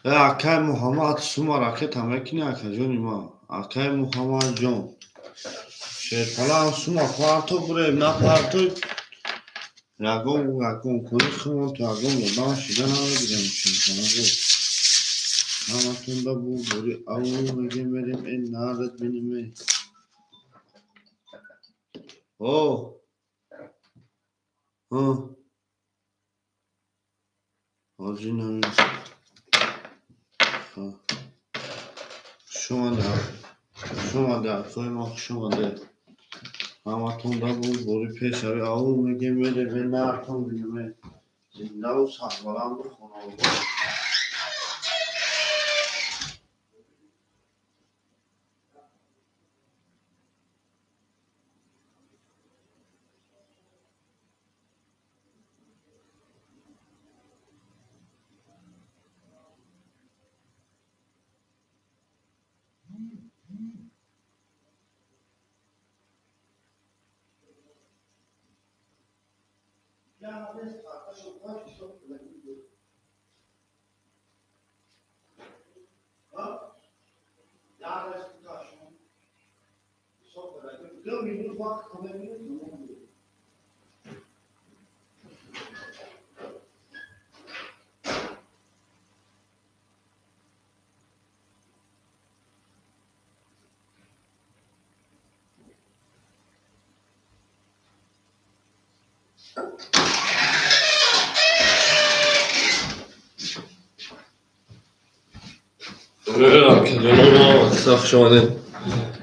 Акай Муҳаммад, сума ракета мекунӣ, акаҷони ман? Акай Муҳаммадҷон, шерпалам сума парто, бурем, напартой, ягон ягон кори хумон то ягон одам шида намегирем. Шерпаланго ҳаматонда бу бори ав мегем, мерем, э нарад бинем, э. О, ҳозир намерасад. Хуш омадед, хуш омадед, акои ман, хуш омадед. Ҳаматон да бори пешави аввал мегем мерем нартон мегем зиндаву сарбаланду хонаобод.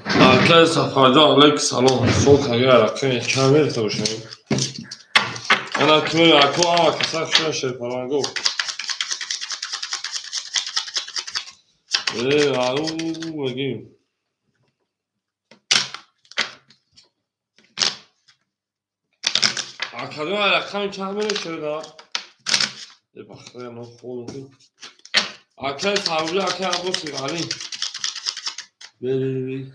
Акай Сафарҷон, алайк салом. Сок агар рақами чанд мерифта бошем? Ана кимери ако ама каса шуна шерпаланго. Ару мегим. Акаҷон рақами чанд мерифта? Бахтая ман холум. Акай Сарвҷон, акай Аббоси Ғанӣ. Бери.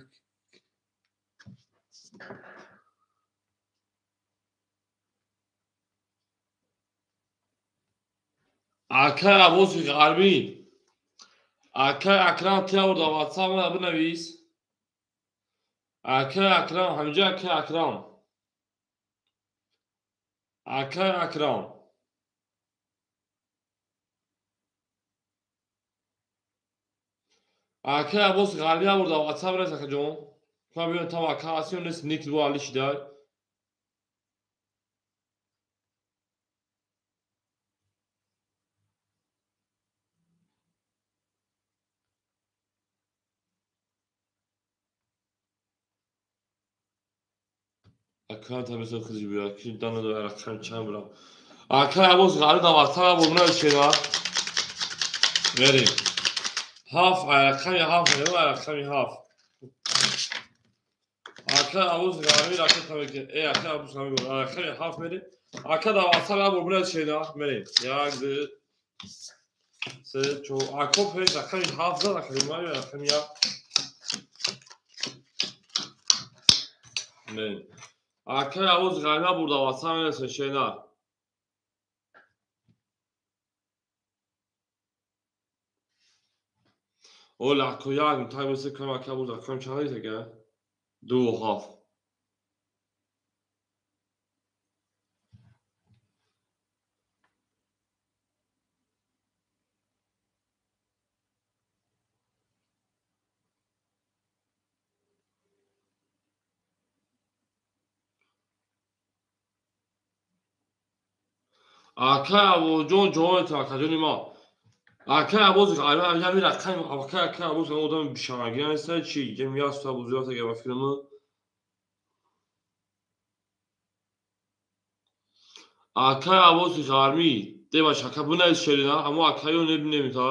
Акай Аббоси Ғарбӣ. Акай Акрам тия бурда WhatsApp мана бинавис. Акай Акрам, ҳаминҷо акай Акрам. Акай Акрам. Акай Аббоси Ғарбӣ бурда WhatsApp рес акаҷон. Куа биён там ака ҳастӣ нест ник бо али шидай. Акай табисо хизи биё ки дана до рақам чанд бурам. Акай Аббоси Ғарбӣ дар WhatsApp бурна шеда. Мерим. Ҳафт рақами ҳафт мерем, рақами ҳафт. Акай Аббоси Ғарбӣ ракет табеки. Акай Аббоси Ғарбӣ рақами ҳафт мерем. Ака дар WhatsApp бурна шеда. Мерем. Як, ду, се, чор. Ако пеш рақами ҳафт зад, рақами ма рақами як. Мерем. Акай Аббоси Ғарбӣ бурда WhatsApp мересе шена. Ола ако як таймесе кам ака бурда рақам чанд аст ака? Ду ҳафт. Акай Аббосҷон ҷонето акаҷони ма. Акай Аббоси Ғарбӣ ҳамин рақами акай акай Аббос одами бишарагӣ неста чи? Ҷем яст Аббос ага ба филму. Акай Аббоси Ғарбӣ дебаш ака бинавис шерина, ҳамо акайо небинем та.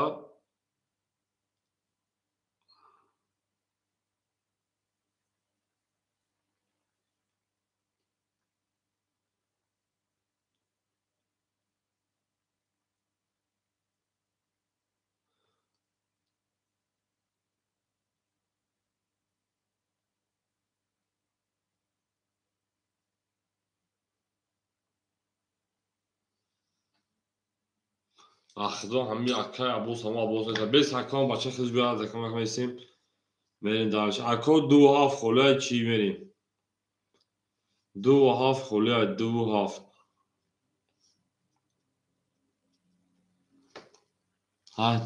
Ахидо ҳами акай Аббос ҳамо Аббос неста. Бес акаон бача хиз биёяд акам акам ҳестем. Мерем дарш. Ако ду ҳафт холия чӣ мерем? Ду ҳафт холия, ду ҳафт. Ҳай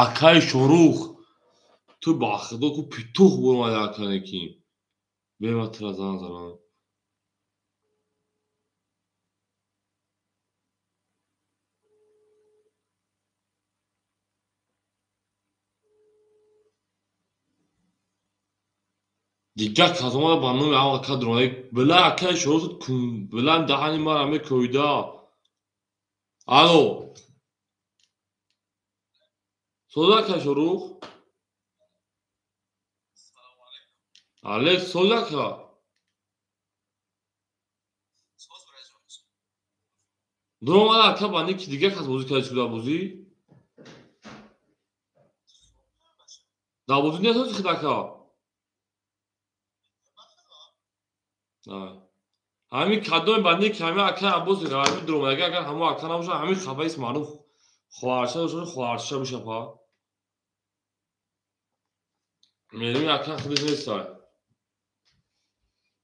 акай Шорух. Ту ба худо ку питух буромади акане ки. Бема тура зан занам. Дигар кас омада ба номи ҳам ака дуромада. Била акаи Шоҳрух била даҳани мара мекӯида. Алло. Соз ака Шоҳрух? Алек, соз ака? Дуромада ака ба ники дигар кас бозӣ карда шуда бозӣ? Дар бозӣ нест хид ака? Ҳамин кадоме ба ники ҳамин акаи Аббоси Ғарбӣ дуромада, агар ҳамон ака набошад, ҳамин хафаист мардум хоҳарча дошта, хоҳарча бишапа. Мерим ака худиш нестай.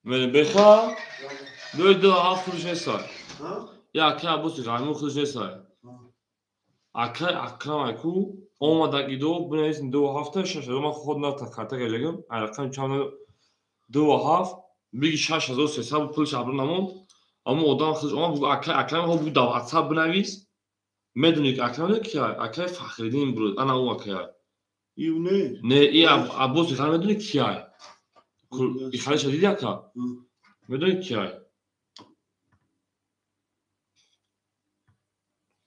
Мерим беха? Дуи ду ҳафт худиш нестай. Я акаи Аббоси Ғарбӣ худиш нестай. Акаи Акрам айку омада идо бинавис ду ҳафта шаш ҳазор ман худ на карта гирифтагим. Ай рақами чанд ду ҳафт биги 6300 пулш абр намонд. Аммо одам худиш омад бугу акаи Акрам ҳо бугу дар WhatsApp бинавис. Медонӣ ки Акрам ки акаи Фахриддин буд, ана ӯ акай. Ив не. Не, и Аббоси Ғарбӣ медонӣ ки ай? И халиша диди ака? Медонӣ ки ай?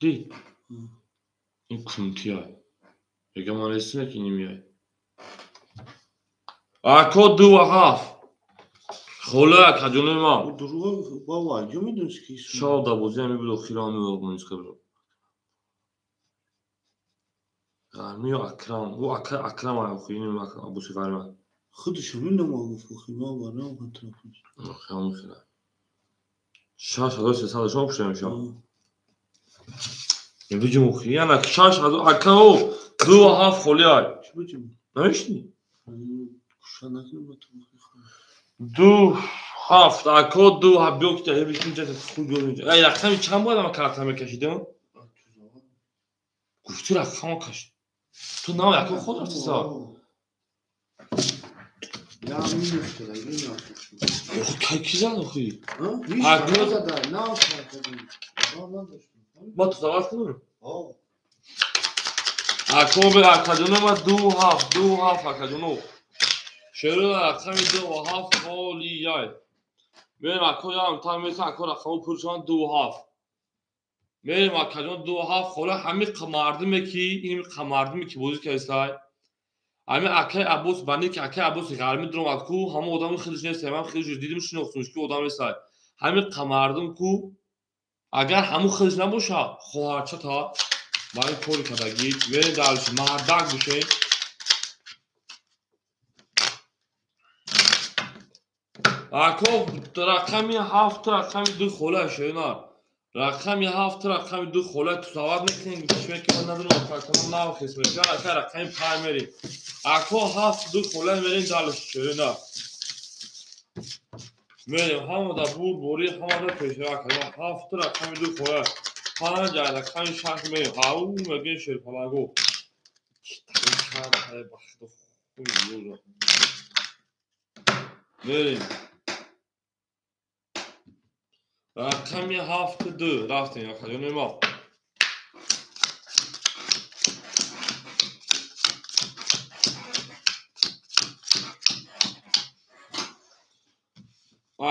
Дид? Ин кунти ай. Мега ман нестим ки нимиай. Ако ду ҳафт. Хола ака ҷонои ман. Дурӯғ баба, ҷо медонӣ ки Шав дар бозӣ ҳами буд охира ҳами мунисқа буд. Ғармӣ ё Акрам? Ӯ ака Акрам ай охи, ин Аббоси Ғармӣ. Худаш ҳамин нома гуфт охи, ман барам хатраф. Охи ҳамин хела. 6300 шумо пушта мешавад. Биҷум охи, яна 6000 ака о ду ҳафт холи ай. Чӣ биҷум? Намешнӣ? Куша накунам ба ту. Ду ҳафт ако ду ҳафт биё ки ҷа бишин ҷа худ биё инҷа. Ай рақами чанд бояд ман карта мекашидам? Гуфти рақама кашид. Ту нав яко худ рафти са. Я минус када, ин Ох, кай ки зад охи? Ҳа? Зада, нав карта. Ма ту завар кунам? Ако бе акаҷоно ма ду ҳафт, ду ҳафт акаҷоно. Шеро рақами ду ҳафт холи яй. Мерем ако ям та меса ако рақамо пур шаванд ду ҳафт. Мерем акаҷон ду ҳафт хола ҳами мардуме ки ин мардуме ки бозӣ кардистай. Ҳами акаи Аббос ба ники акаи Аббоси Ғарбӣ дуромад ку ҳама одами худиш нестай. Ман худиш дидим шинохтумш ки одам нестай. Ҳами мардум ку агар ҳамун худиш набоша хоҳарча та ба ин кори кардагӣ мерем дарш мардак бошем. Ако рақами ҳафт рақами ду хола шена. Рақами ҳафт рақами ду хола ту савад мекунем гӯш мекунем ман надонам акакама нав хис мешавад ака рақами панҷ мерем. Ако ҳафт ду хола мерем далш шена. Мерем ҳамада бур борӣ ҳамада пешра ака ҳафт рақами ду хола панҷ рақами шаш мерем. Ау мегӯем шерпаланго. Мерем. Рақами ҳафт ду рафтем акаҷони мо.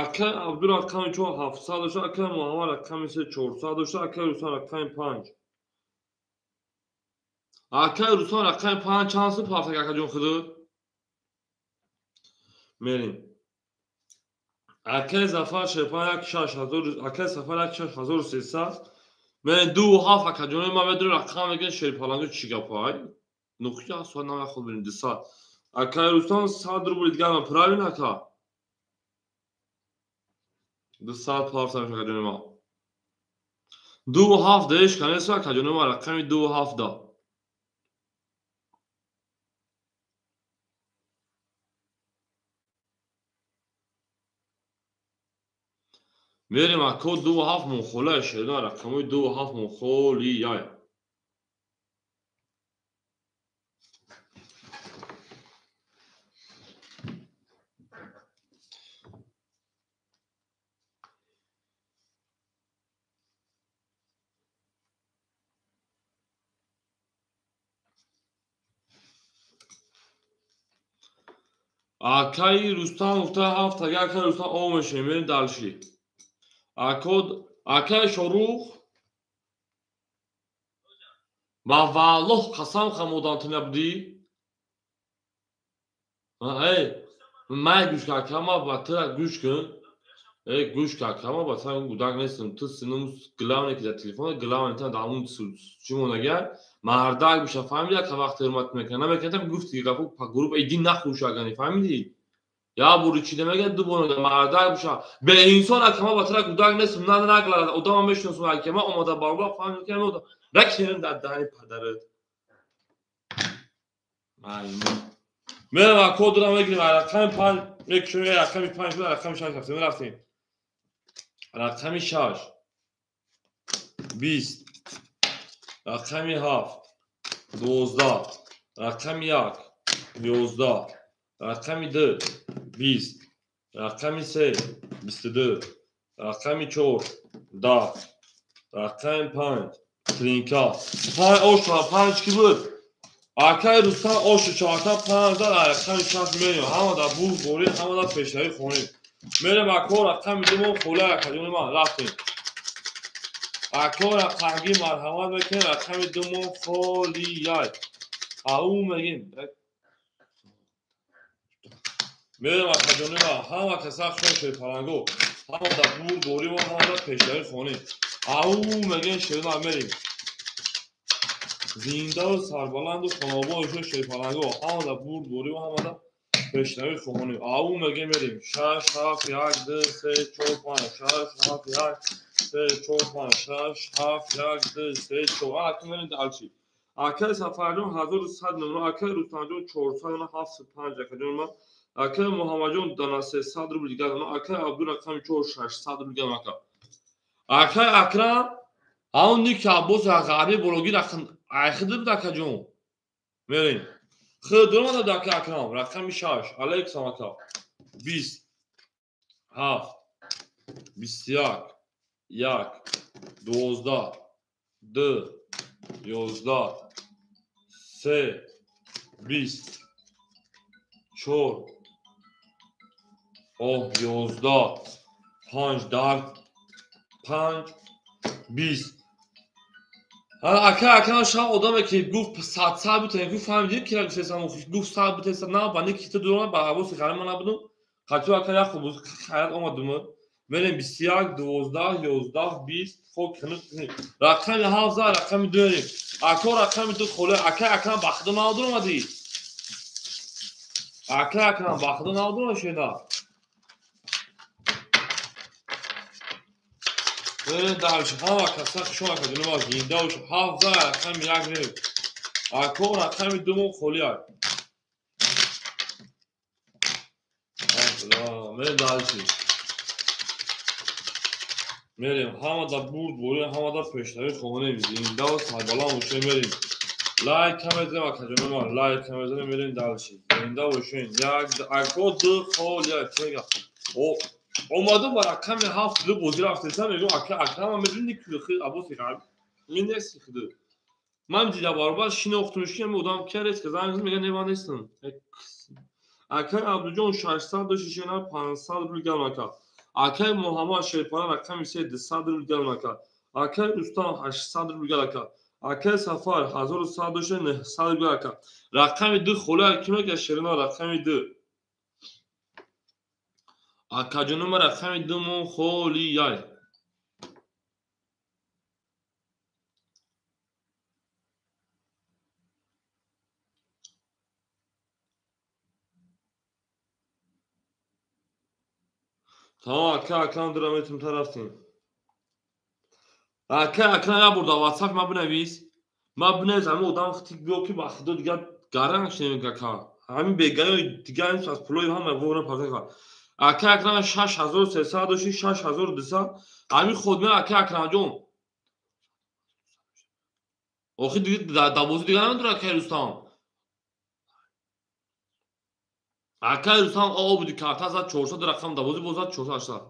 Ака Абдул рақами чор ҳафтсад дошта, ака Муҳаммад рақами се чорсад дошта, ака Руслан рақами панҷ. Ака Руслан рақами панҷ чанд сум пафтак акаҷон худут? Мерем. Акаи Зафар Шерпан як шаш ҳазор, акаи Сафар як шаш ҳазору сесад. Мерем ду ҳафт акаҷони ман медонам рақам мегӯянд шерпаланго чӣ гапай? Нуқия соат нав худ бинем дусад. Акаи Руслан сад рубли дигар ман правильно ака? Дусад пафта мешавад акаҷони ман. Ду ҳафт даеш канеса акаҷони ман рақами ду ҳафт да. Мерем ако ду ҳафт монхола шена рақамои ду ҳафт монхоли яй. Акаи Рустам гуфта ҳафт, агар акаи Рустам о мешавем, мерем дальше. Акаи Шорух ба валлоҳ қасам хамодан ту набудӣ? Эй, май гӯш кун, ака, ма ба ту гӯш кун. Эй, гӯш кун, ака, ма ба ту гудак нестам. Ту синум главное ки дар телефон, главное та дар он чӣ монагар, мардак биша, фаҳмидӣ, ака, вақт ҳурмат мекунад. Намекунад, гуфти гапу групп иди нахӯш агани, фаҳмидӣ? Я бури чӣ намегӯяд, ду бор мардак биша. Беинсон, ака, ма ба тура гудак нестам, на наглара, одама мешиносам, ака, ма омада баробар фаҳмидам ки ҳамин одам. Ракшерим дар даҳани падарат. Маймун. Мерам ако дурам мегирем, рақами 5 мекушем, рақами 5 буд, рақами 6 рафтем, рафтем. Рақами 6 20, рақами 7 12, рақами 1 11, рақами 2 20, рақами 3 22, рақами 4 10, рақами 5 тринка. 5 ош 5 ки буд? Акаи Рустам ошу чорта панҷ зад, рақами 6 мерем. Ҳама дар бур борӣ, ҳама дар пешравӣ хонем. Мерем ако рақами 2 мо хола акаҷони ман рафтем. Ако рақамги марҳамат мекунем, рақами 2 мо холияй. Ау мегим. Мерем акаҷони ман, ҳама каса хуш шуд паланго. Ҳама дар бур борӣ мо, ҳама дар пешравӣ хонем. Ау мегим шерма мерем. Зиндаву сарбаланду хонободу шуд шерпаланго. Ҳама дар бур борӣ мо, ҳама дар пешравӣ хонем. Ау мегим мерем. 6 7 1 2 3 4 5 6 7 1 3 4 5 6 7 1 2 3 4. Ака мерем дальше. Акаи Сафарҷон 1100 номро, акаи Рустамҷон 475 акаҷон ман, акаи Муҳаммадҷон дана 300 рубл дигар, акаи Абдул рақами 4 600 рубл дигар ака. Акаи Акрам ҳамон ники Аббос ғарби бологи рақам айхиди буд акаҷон. Мерем. Хид дуромада ака Акрам рақами 6 алейкум ака. 20 7 21 1 12 2 11 3 20 4 11 5 дар 5 20. Ака Акрам шав одаме ки гуфт 100 бутен, гуфт фаҳмидӣ ки гуфтесам, гуфт 100 бутеса на ба ники ту дурона ба ҳавоси ғарма набудум. Қатъи ака як хуб хайрат омадум. Мерем 21 12 11 20 хок хинук рақами 7 за рақами 2 мерем. Ако рақами 2 холе ака Акрам ба худо надур омадӣ. Ака Акрам ба худо надур шеда. Мерем дальше. Ҳама каса хуш ака ҷони ман зинда бош. 7 за рақами 1 мерем. Ако рақами 2 мо холӣ ак. Мерем дальше. Мерем ҳама дар бурд борӣ, ҳама дар пешравӣ хонем. Зинда ва сарбаланд бошем мерем. Лайк мезанем акаҷони ман, лайк мезанем мерем дальше. Зинда бошем. Як ако 2 холӣ ак. Мега. Омадам ба рақами 7 ду бозӣ рафтесам, мегӯям ака Акрам медонӣ ки хи Аббоси ғарб минеси хиду. Ман дида баробар шинохтумш ки ҳамин одам ки арест ки занг мезанад, мегӯяд не ман нестам. Акаи Абдуҷон 600 дошт, шена 500 рубл гарм ака. Акаи Муҳаммад Шерпара рақами 3 200 рубл гарм ака. Акаи Рустам 800 рубл гарм ака. Акаи Сафар 1100 дошт, 900 рубл ака. Рақами 2 холӣ ки мегӯяд шерина рақами 2. Акаҷонума рақами 2 мо холӣ яй. Тамом ака Акрам дура метум тарафтем. Ака Акрам як бор дар WhatsApp ма бинавис. Ма бинавис ҳамин одам хитик биё ки ба худо дигар гаранг шунем ака. Ҳамин бегаёи дигар аз пулои ҳама ворам пардохт кард. Ака Акрам 6300 дошти, 6200. Ҳамин худ ме ака Акрамҷон. Охи дига дар бозӣ дигар намедора акаи Рустам. Акаи Рустам о буди карта зад 400 рақам дар бозӣ боз зад 480.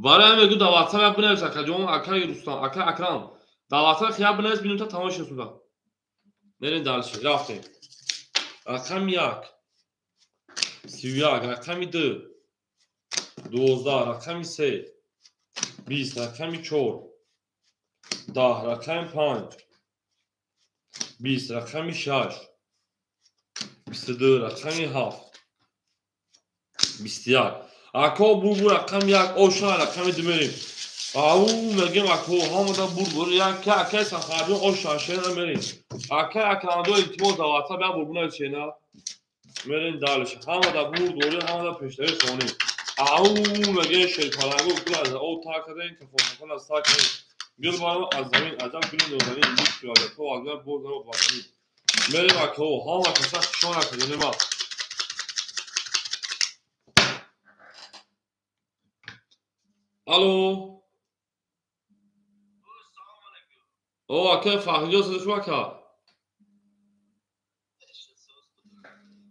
Барои ҳамин мегӯ дар WhatsApp як бинавис акаҷон, акаи Рустам, ака Акрам. Дар WhatsApp як бинавис бинем та тамом шуд. Мерем дальше, рафтем. Рақами 1 31, рақами 2 12, рақами 3 20, рақами 4 10, рақами 5 20, рақами 6 22, рақами 7 21. Ако бур рақами 1 оша рақами 2 мерим. Ау мегем ако ҳамада бур як ака Сафарҷон оша шена мерим. Ака Акрамдо илтимос дар WhatsApp як бурбуна шена мерим дальше. Ҳамада бур дори ҳамада пештари хонӣ. Ау мегем шерпаланго гул аз об тар кардем, кафон аз тар кардем. Гул барам аз замин аҷаб гули нозанин лутф ки то аз ман боз наро ба замин. Мерим ако ҳама каса хушон академ ма. Алло. О, ака Фахриҷон садо шумо ака.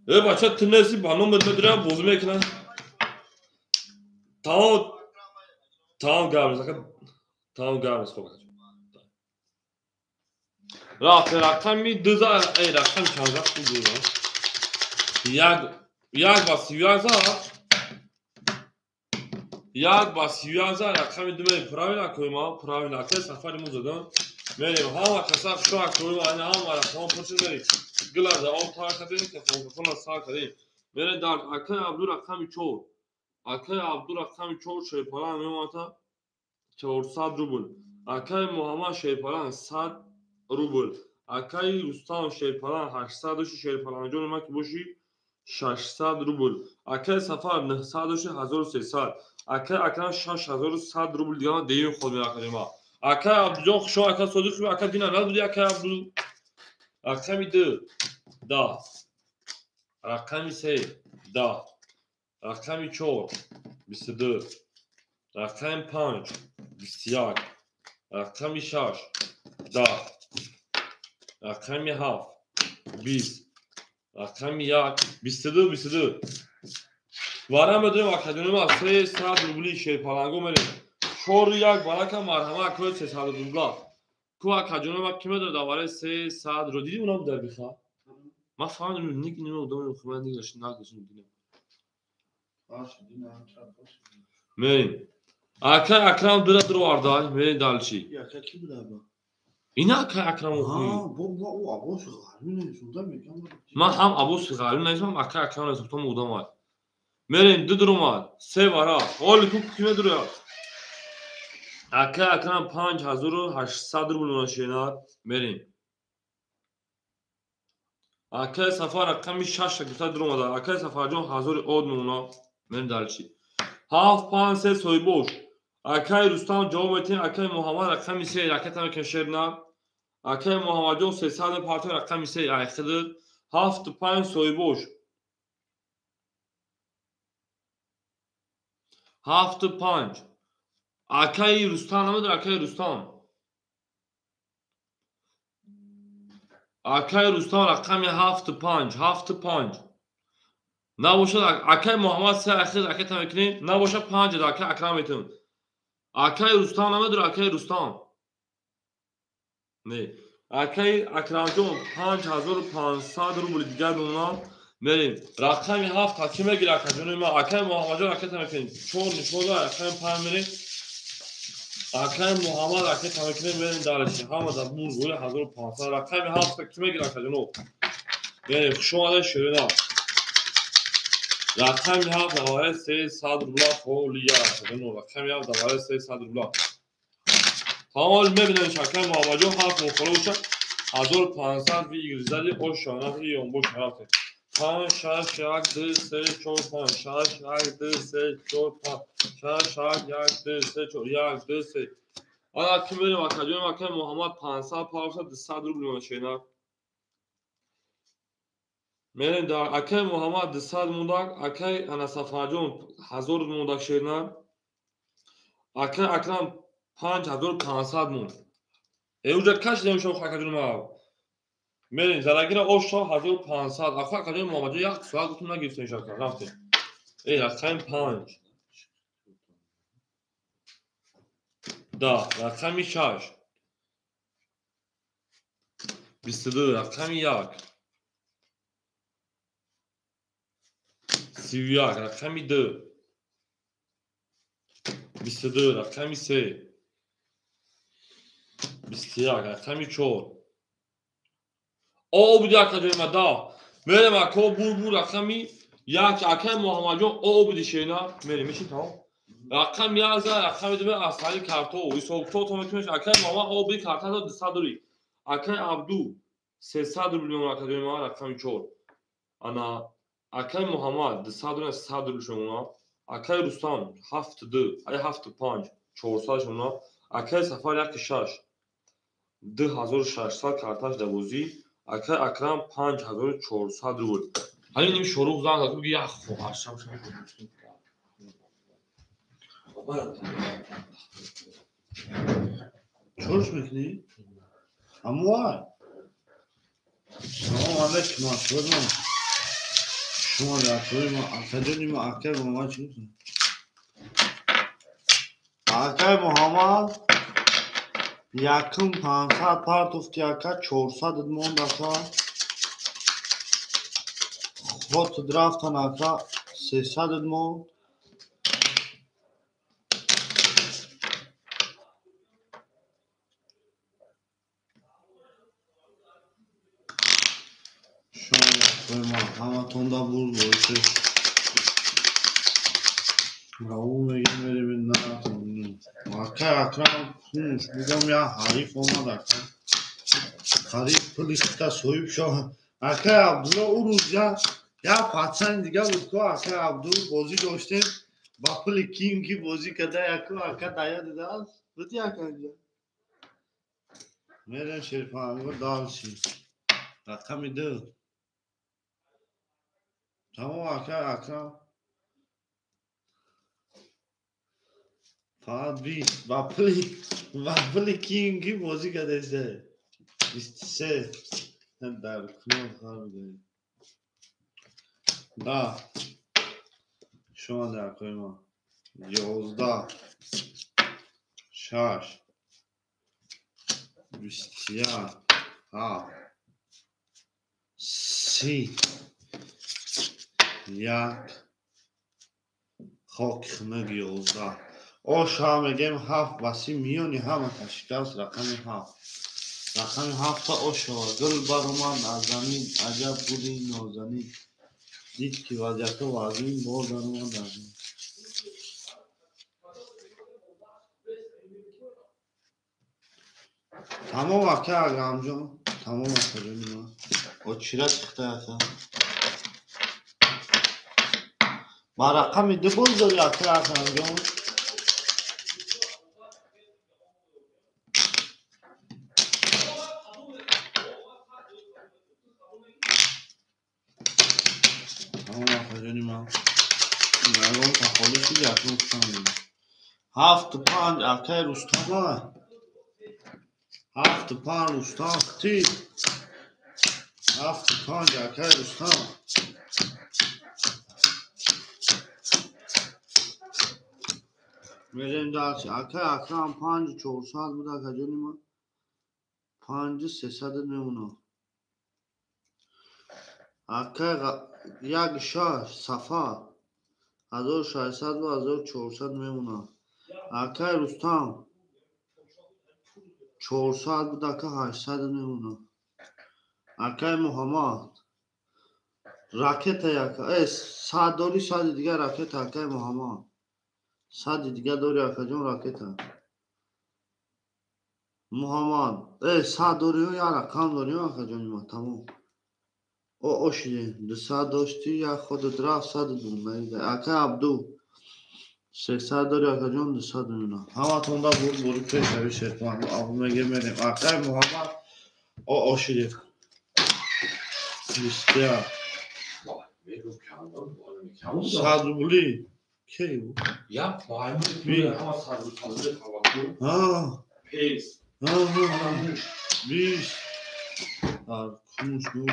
Э бача ту неси ба номер медурам бозӣ мекунам. Тамом тамом гап ака тамом гап хоб ака. Рафт рақами 2 за э рақами чанд за ду за. 1 ба 31 за. 1 ба 31 за рақами 2 мерем правильно акои ма правильно ака сафари мо задан. Мерем ҳама каса хушо акои ма ҳама рақамҳо пур мерем. Гул аз об тар кардем, кафон аз сар кардем. Мерем дар акаи Абду рақами 4. Акаи Абду рақами 4 шерпалан меомада 400 рубл. Акаи Муҳаммад шерпалан 100 рубл. Акаи Рустам шерпалан 800 доши шерпаланҷони ма ки боши 600 рубл. Акаи Сафар 900 доши 1300. Акаи Акрам 6100 рубл дигар деюм ход меракадем ма. Акаи Абдуҷон хушо ака содиқ шуд ака дина набуди акаи Абду. Рақами 2 10, рақами 3 10, рақами 4 22, рақами 5 21, рақами 6 10, рақами 7 20, рақами 1 22 22. Вара медонем академия ма 300 рубли шерпаланго мерем. 4 1 барака марҳама акои 300 рубла. Ку акаҷоно ма ки медонад аввале 300 ро диди унам дар биха? Ман фаҳмидам ник нима одам хуб ник нагашин динам. Мерим. Ака Акрам дура дур оварда, мерим далчи. Ака ки буда ба? Ина ака Акрам охуи. Ҳа, бо ма у Аббоси Ғарбӣ нависонда мегам. Ман ҳам Аббоси Ғарбӣ нависам, ака Акрам нависам, одам омад. Мерим ду дур омад, се вара. Оли ку ки медура? Ака Акрам 5800 рубл нашенад. Мерим. Акаи Сафар рақами 6 гуфта дур омада. Акаи Сафарҷон 1000 од мемона. Мерим далчи. 7 5 3 соҳибош. Акаи Рустам ҷавоб метиҳем. Акаи Муҳаммад рақами 3 ракета мекашед на. Акаи Муҳаммадҷон 300 партия рақами 3 айхидид. 7 5 соҳибош. 7 5. Акаи Рустам намедонам акаи Рустам. Акаи Рустам рақами 7 5 7 5. Набошад акаи Муҳаммад 3 ахир ракета мекунем. Набошад 5 акаи Акрам метавонем. Акаи Рустам намедонам акаи Рустам. Не. Акаи Акрамҷон 5500 рубл дигар мемонам. Мерим. Рақами 7 ки мегирад акаҷони ма? Акаи Муҳаммадҷон ракета мекунем. 4 нишон дорад рақами 5 мерем. Акаи Муҳаммад ракета мекунем мерим дараши. Ҳама дар бур гули 1500 рақами 7 ки мегирад акаҷоно? Мерим. Хуш омадед ширина. Рақами 7 давари 300 рубла холия акаҷоно. Рақами 7 давари 300 рубла. Тамом мебинем акаи Муҳаммадҷон 7 мухола бошад 1500 выиграли ошона и он бош рафт. 5 6 1 2 3 4 5 6 1 2 3 4 5 6 1 2 3 4 1 2 3. Ана ки мерем акаҷон акаи Муҳаммад 500 павша 200 рубл мешена. Мерем дар акаи Муҳаммад 200 мундак, акаи ана Сафарҷон 1000 мундак шена. Акаи Акрам 5500 мунд. Э уҷа кашидем шо акаҷон ма. Мерем зарагира ошо 1500. Аха акаҷон Муҳаммадҷон як соат гуфтум нагирифтем шака. Рафтем. Э рақами 5 10, рақами 6 22, рақами 1 31, рақами 2, 22, рақами 3, 21, рақами 4. О буди акаҷои ма да. Мерем ако бур рақами 1, акаи Муҳаммадҷон о буди шена. Мерем мешин тамом. Рақами 1 за рақами 2 асали карто. Ҳисобкитоб то мекунеш акаи Муҳаммад о буди карта 200 рубл. Акаи Абду 300 рубл мемонад акаҷои ма рақами 4. Ана акаи Муҳаммад 200 рубл 100 рубл мемонад. Акаи Рустам 7 2, ай 7 5 400 мемонад. Акаи Сафар 1 6 2600 карташ дар бозӣ. Акаи Акрам 5400 рубл. Ҳамин ними шорух занг зад, ки як хоҳаршам. Чорш мекунӣ? Амвай. Салом алейкум, асалом. Шумо дар ма акаҷони ма акаи Муҳаммад чӣ гуфтам? Акаи Муҳаммад якум 500 партофти ака, 400 монд ака. Хотд рафтан ака, 300 монд. Шумо ҳаматонда бурд боиси раву мегем, мерем наратон. Акай Акрам кумуш бугам, я ҳариф омад ака. Ҳариф пули хита соҳиб шо. Акай Абдулло ӯ рӯз я пацани дига буд ко акай Абдул бозӣ доштем, ба пули ким ки бозӣ када яко ака дая дидааст. Буди ака инҷа. Мерем Шерфаҳмиго дальше. Рақами 2. Тамом акай Акрам. Фақат 20 ба пули ким ки бозӣ кадаиста. 23 дар кунон хар будем. Да. Шумо дар акои ма. 11, 6, 21, 7, 30, 1, хоки хунук 11. Оша мегем 7 ба 30 миёни ҳама ташкиласт рақами 7. Рақами 7 ошава. Гул баромад аз замин, аҷаб гули нозанин. Дид ки вазъиятҳо вазмин, боз даромад аз замин. Тамом ака Акрамҷон, тамом акаҷони ман. Очират хита ака. Ба рақами 2 боз дорӣ ака Акрамҷон? Тамом акаҷони ман. Ягон тахолӣ шуд, якум гуфтам. 7 5 акаи Рустама. 7 5 Рустам хти. 7 5 акаи Рустам. Мерем дальше. Акаи Акрам 5 400 буд акаҷони ман. 5 300 мемонад. Акаи 1 6 Сафар 1600 ва 1400 мемонад. Акаи Рустам 400 буд ака, 800 мемонад. Акаи Муҳаммад ракета яка. 100 дори, 100 дига ракета акаи Муҳаммад. 100 дига дори акаҷон ракета. Муҳаммад, 100 дори, я рақам дори акаҷони ман, тамом. О ошидем. 200 дошти, як худат рафт, 100 буд. Акаи Абду 300 дори акаҷон, 200 мемонад. Ҳаматонда бурд бури пешави шерфан. Абу мегем мерем. Акаи Муҳаммад о ошидем. 21. 100 рубли. Кей буд? Я ҳама 100 рубли таваккул. Пес. 20. Дар кумуш буд.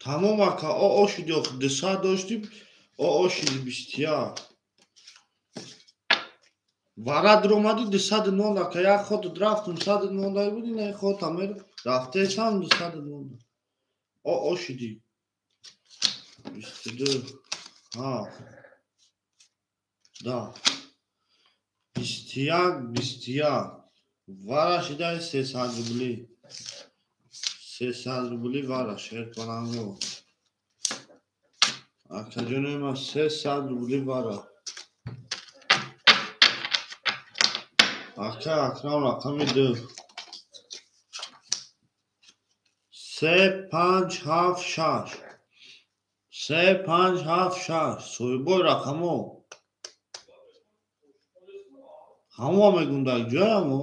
Тамом ака, о ошиди охи 200 доштӣ, о ошиди 21. Вара дуромадӣ 200 монда, ка як ход рафтум 100 монда буди, не ход амер рафтесам 200 монда. О ошиди. 22 7 да 21 21 вара шидай 300 рубли. 300 рубли вара шерпаланго. Акаҷони ма 300 рубли вара. Ака Акрам рақами 2 3 5 7 6 3 5 7 6 соҳибои рақамо ҳамо мегум дар ҷоямо.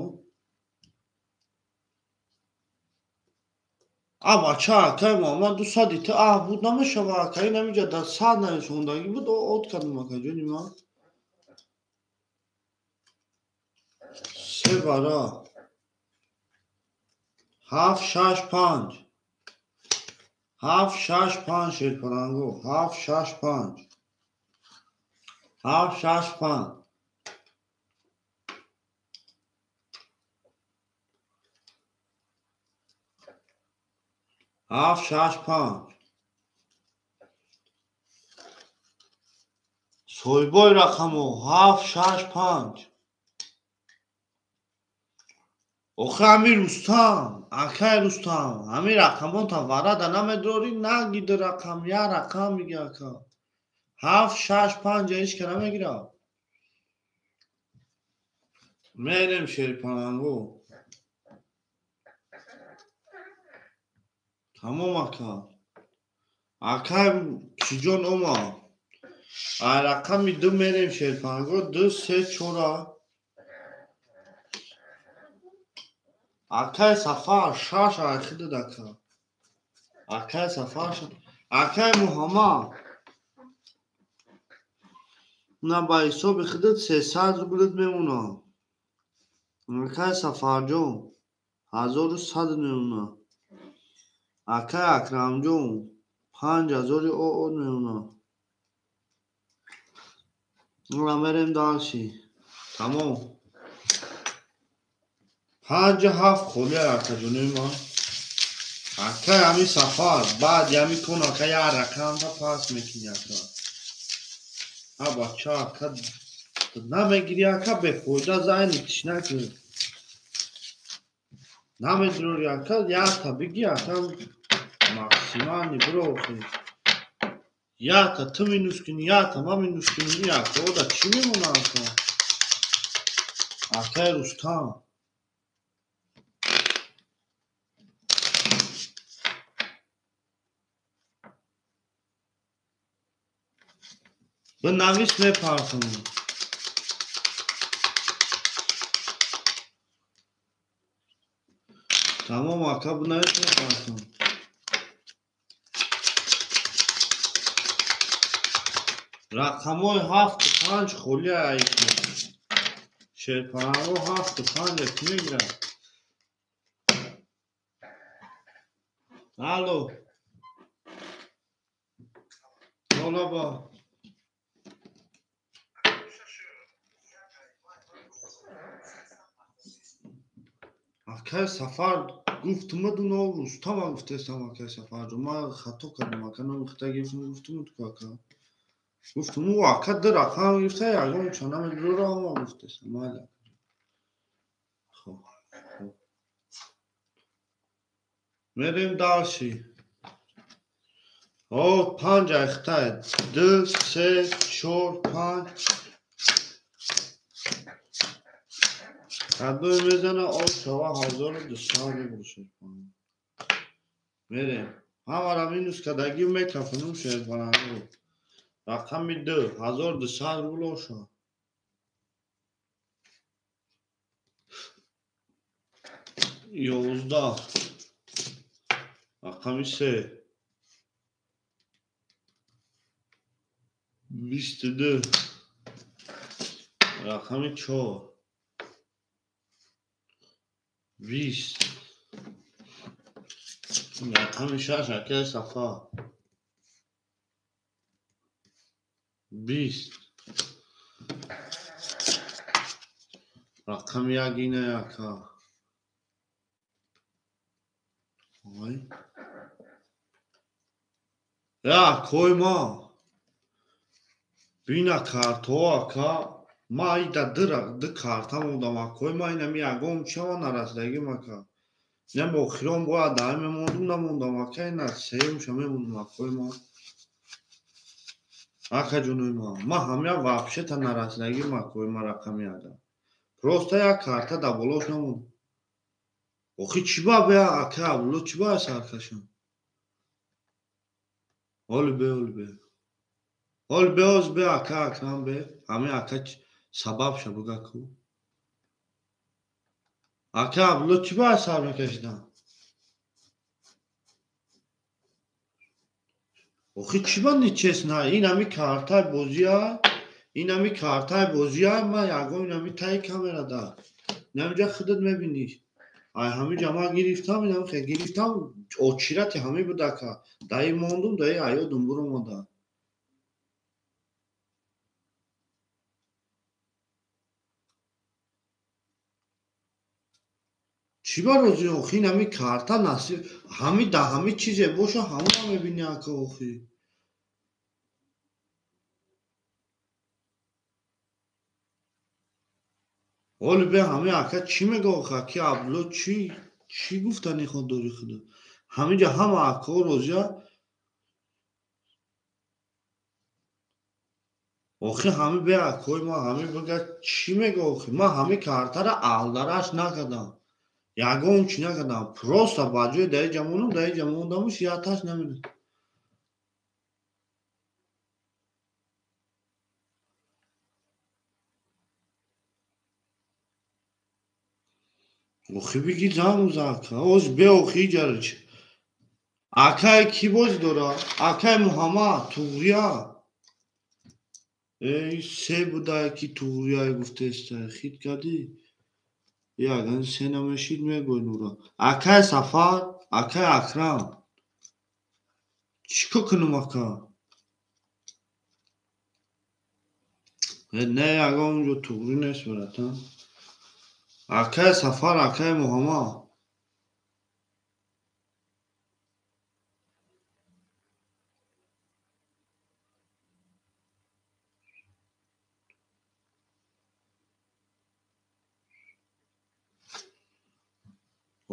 А бача акай Муҳаммад 200 ти аҳ буд намешава акай намиҷа дар 100 нависондагӣ буд от кардам акаҷони ман. 3 вара 7 6 5 7 6 5 шерпаранго 7 6 5 7 6 5 7 6 5 соҳибои рақамо 7 6 5 охе ами Рустам, акай Рустам, ами рақамота варада намедорӣ, нагиди рақам, я рақам миги ака. 7 6 5 ҳеч ка намегирад. Мерем шерпаланго. Тамом ака. Акай чиҷон ома. Ай рақами 2 мерем шерпаланго, 2 3 4. Акай Сафар 6 айхидад ака. Акай Сафар 6. Акай Муҳаммад. На ба ҳисоби худат 300 рублит мемонад. Акай Сафарҷон 1100 мемонад. Акай Акрамҷон 5000 ОО мемонад. Ма мерем дальше. Тамом. 5 7 холия акаҷони ман. Акай ами Сафар баъди ами кон ака як рақамта пас мекунӣ ака. А бача ака намегирӣ ака бефоида зайни тиш накунӣ. Намедурӣ ака якта бигӣ ака максимални биро охи. Якта ту минус кунӣ, якта ман минус кунӣ, ака ода чӣ мемона ака? Акай Рустам. Бинавис мепартам. Тамом ака бинавис мепартам. Рақамҳои 7 5 холия айкун. Шерпаранго 7 5 ки мегирад. Алло. Толаба. Акай Сафар гуфтумаду но Рустама гуфтестам акай Сафарҷон. Ман хато кардам ака, номи хита гирифтам гуфтумуд ку ака. Гуфтум ӯ ака ду рақам гирифта ягон ча намедурора ҳама гуфтестам. Майли ака. Хоб. Мерем дальше. О 5 айхтай. 2 3 4 5 Кадои мезана об шава 1200 рубл шерпаланго. Мерем. Ҳамара минус кардагӣ мекафонум шерпаланго. Рақами 2 1200 рубл оша. 11 рақами 3 22 рақами 4 20 рақами 6 акай Сафар 20 Рақами як ина ака. Ой. Я кой ма. Бина картҳо ака. Ма ида ду карта мондам акой ма инами ягон чима нарасидагим ака. Инами охирон бояд даҳ мемондум намондам ака ина сеюмша мемондум акой ма. Ака ҷонои ма. Ма ҳамя вообще-то нарасидагим акой ма рақами яда. Просто як карта да болош намонд. Охи чӣ ба бе ака Абдулло чӣ ба саркашам? Ҳоли бе, ҳоли бе. Ҳоли бе, оз бе ака Акрам бе. Ҳамин ака сабабша буга ку. Ака Абдулло чӣ ба сар мекашидам? Охи чӣ ба нечестно? Ин ҳами картаи бозия, ин ҳами картаи бозия, ман ягон ин ҳами таи камера да. Ин ҳамиҷа худат мебинӣ. Ай ҳамиҷа ман гирифтам, ин ҳами гирифтам, очирати ҳами буд ака. Даи мондум, даи аёдум буромада. Чӣ ба розӣ охи ин ҳами карта насиб, ҳами да ҳами чизе боша, ҳамона мебинӣ ака охи. Ҳоли бе ҳами ака чӣ мега охи аки Абдулло чӣ гуфтани худ дори худо? Ҳаминҷа ҳама акаҳо розия. Охи ҳами бе акои ма ҳами бега чӣ мега охи? Ман ҳами картара алдараш накардам. Ягон чӣ накардам. Просто ба ҷои даи ҷамонам, даи ҷамондамуш яташ намедонам. Охи биги замуза ака. Оз бе охи иҷарч. Акай кӣ бозӣ дора? Акай Муҳаммад Туғрия. Эй се будай ки Туғрия гуфтеста. Хит кардӣ? Яган се намешид мегӯй нура. Акай Сафар, акай Акрам. Чӣ кор кунам ака? Не, ягон унҷо туғрӣ нест братан. Акай Сафар, акай Муҳаммад.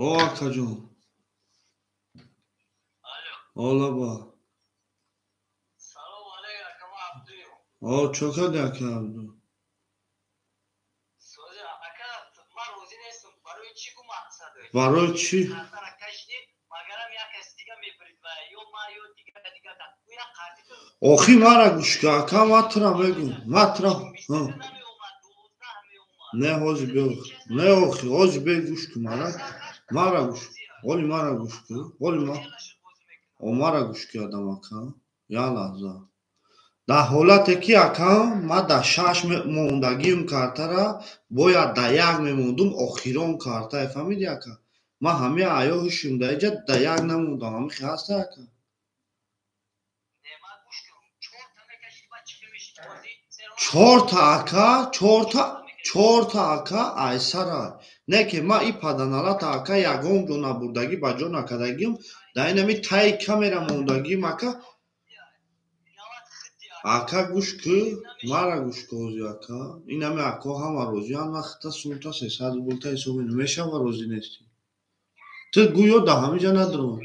О, акаҷон. О, лаба. Салом алейк, ака Абдуев. О, чо кардӣ, ака Абду? Ака, ман розӣ нестам. Барои чӣ гу мақсад? Барои чӣ? Картара кашидӣ, магарам як кас дига мебурид ва ё ман ё дига дига. Ӯ як қарти ту. Охи мара гӯш кун, ака, ман тура мегӯм. Ман тура. Не, ҳозир бе. Не, охи, ҳозир бе гӯш кун мара. Мара гӯш. Оли мара гӯш кун. Оли ма. О, мара гӯш кун адам ака. Я лаҳза. Дар ҳолате ки ака ман дар шаш мондагиам картара бояд дар як мемондум, охирон картае, фаҳмидӣ ака? Ман ҳамин аё ҳушим дар иҷа дар як намондам. Ҳамин хел ҳаста ака? Чорта ака, чорта ака айсара. Не ки ман и паданалата ака ягон ҷо набурдагӣ, ба ҷо накардагиам, дар инами таи камера мондагиам ака. Ака гӯш кун, мара гӯш кун ҳозир ака. Инами ако ҳама розианд, ман хита сумта 300 рублта ҳисоб менам. Мешава розӣ нестӣ? Ту гӯё дар ҳамин ҷа надорам.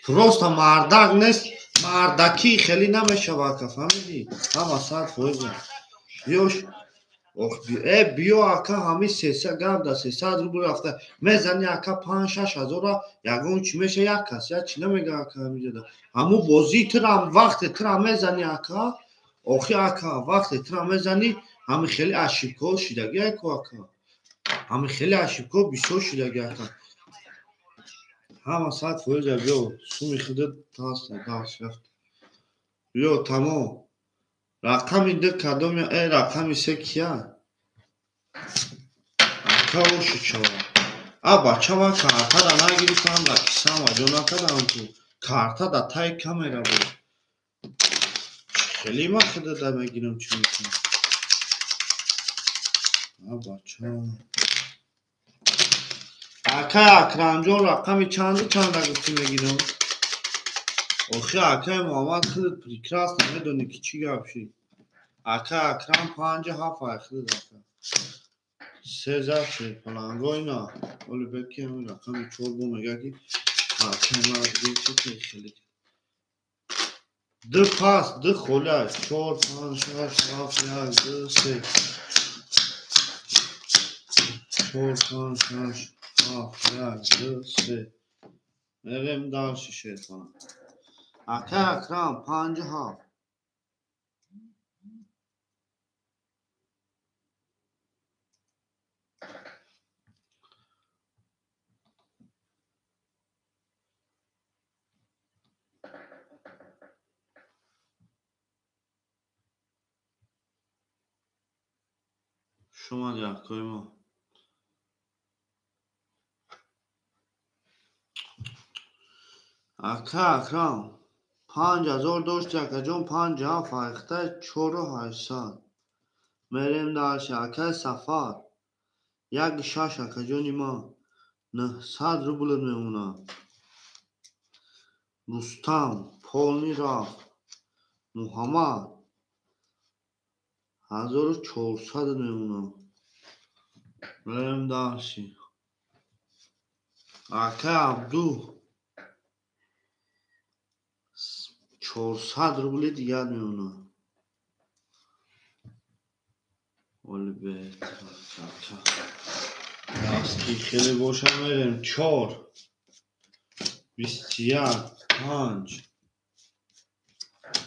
Просто мардак нест, мардакӣ хеле намешава ака, фаҳмидӣ? Ҳама 100%. Биёш, ох, биё ака ҳамин 300 гап да 300 рубл рафта. Мезани ака 5-6 ҳазора ягон чӣ меша як кас, як чӣ намега ака ҳаминҷа. Ҳамун бозии тирам вақте тира мезани ака, охи ака вақте тира мезани ҳамин хеле ошибкаҳо шидаги аку ака. Ҳамин хеле ошибкаҳо бисёр шидаги ака. Ҳама 100% биё, суми худат ҳаст, даст рафт. Биё, тамом. Рақами ду кадоми, рақами се кия? Ака оши чава. А бача ман картара нагирифтам, дар кисам ҷо накардам ку. Карта дар таи камера буд. Хеле ман худада мегирам чӣ мекунам. Бача. Акай Акрамҷон рақами чанду чанда гуфтӣ мегирам? Охи акай Муҳаммад худат прекрасно медонӣ ки чӣ гап шид. Акай Акрам 5-7 ай худат ака. Се зад шерпаланго ина. Оли бек ки ҳамин рақами 4 бо мега ки акай мара дигар чӣ хеле. Ду пас, ду холи 4, 5, 6, 7, 1, 2, 3. 4, 5, 6, 7, 1, 2, 3. Мерем дальше шерпаланг. Акай Акрам 5-7. Шумо якои мо. Ака Акрам 5000 дошти акаҷон 5-7 файхта 4800. Мерем дальше. Акай Сафар 1-6 акаҷони ма 900 рубл мемонад. Рустам полни рафт. Муҳаммад 1400 мемонад. Мерем дальше. Акай Абду 400 рубли дигар мемонад. Оли беҳтар ака. Дасти хеле боша мерем 4 21 5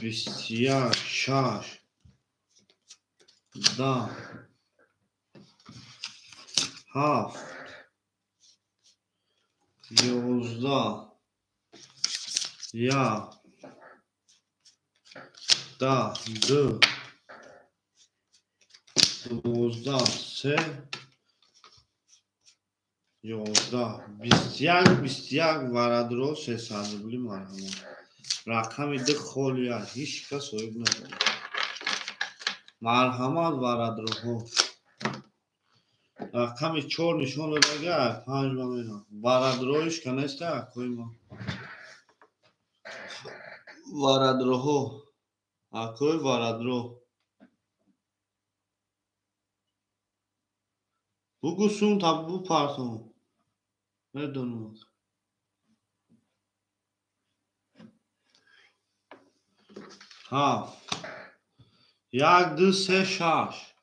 21 6 10 7 11 1 10 2 12 3 11 21 21 варадро 300 рубли марҳамат. Рақами 2 холи аст, ҳеҷ кас соҳиб надорад. Марҳамат варадроҳо. Рақами 4 нишон додага, 5 ма мерам. Варадроиш канеста акои ма. Варадроҳо. Акои варадро. Бугу сум та бупартом. Медонам. 7 1 2 3 6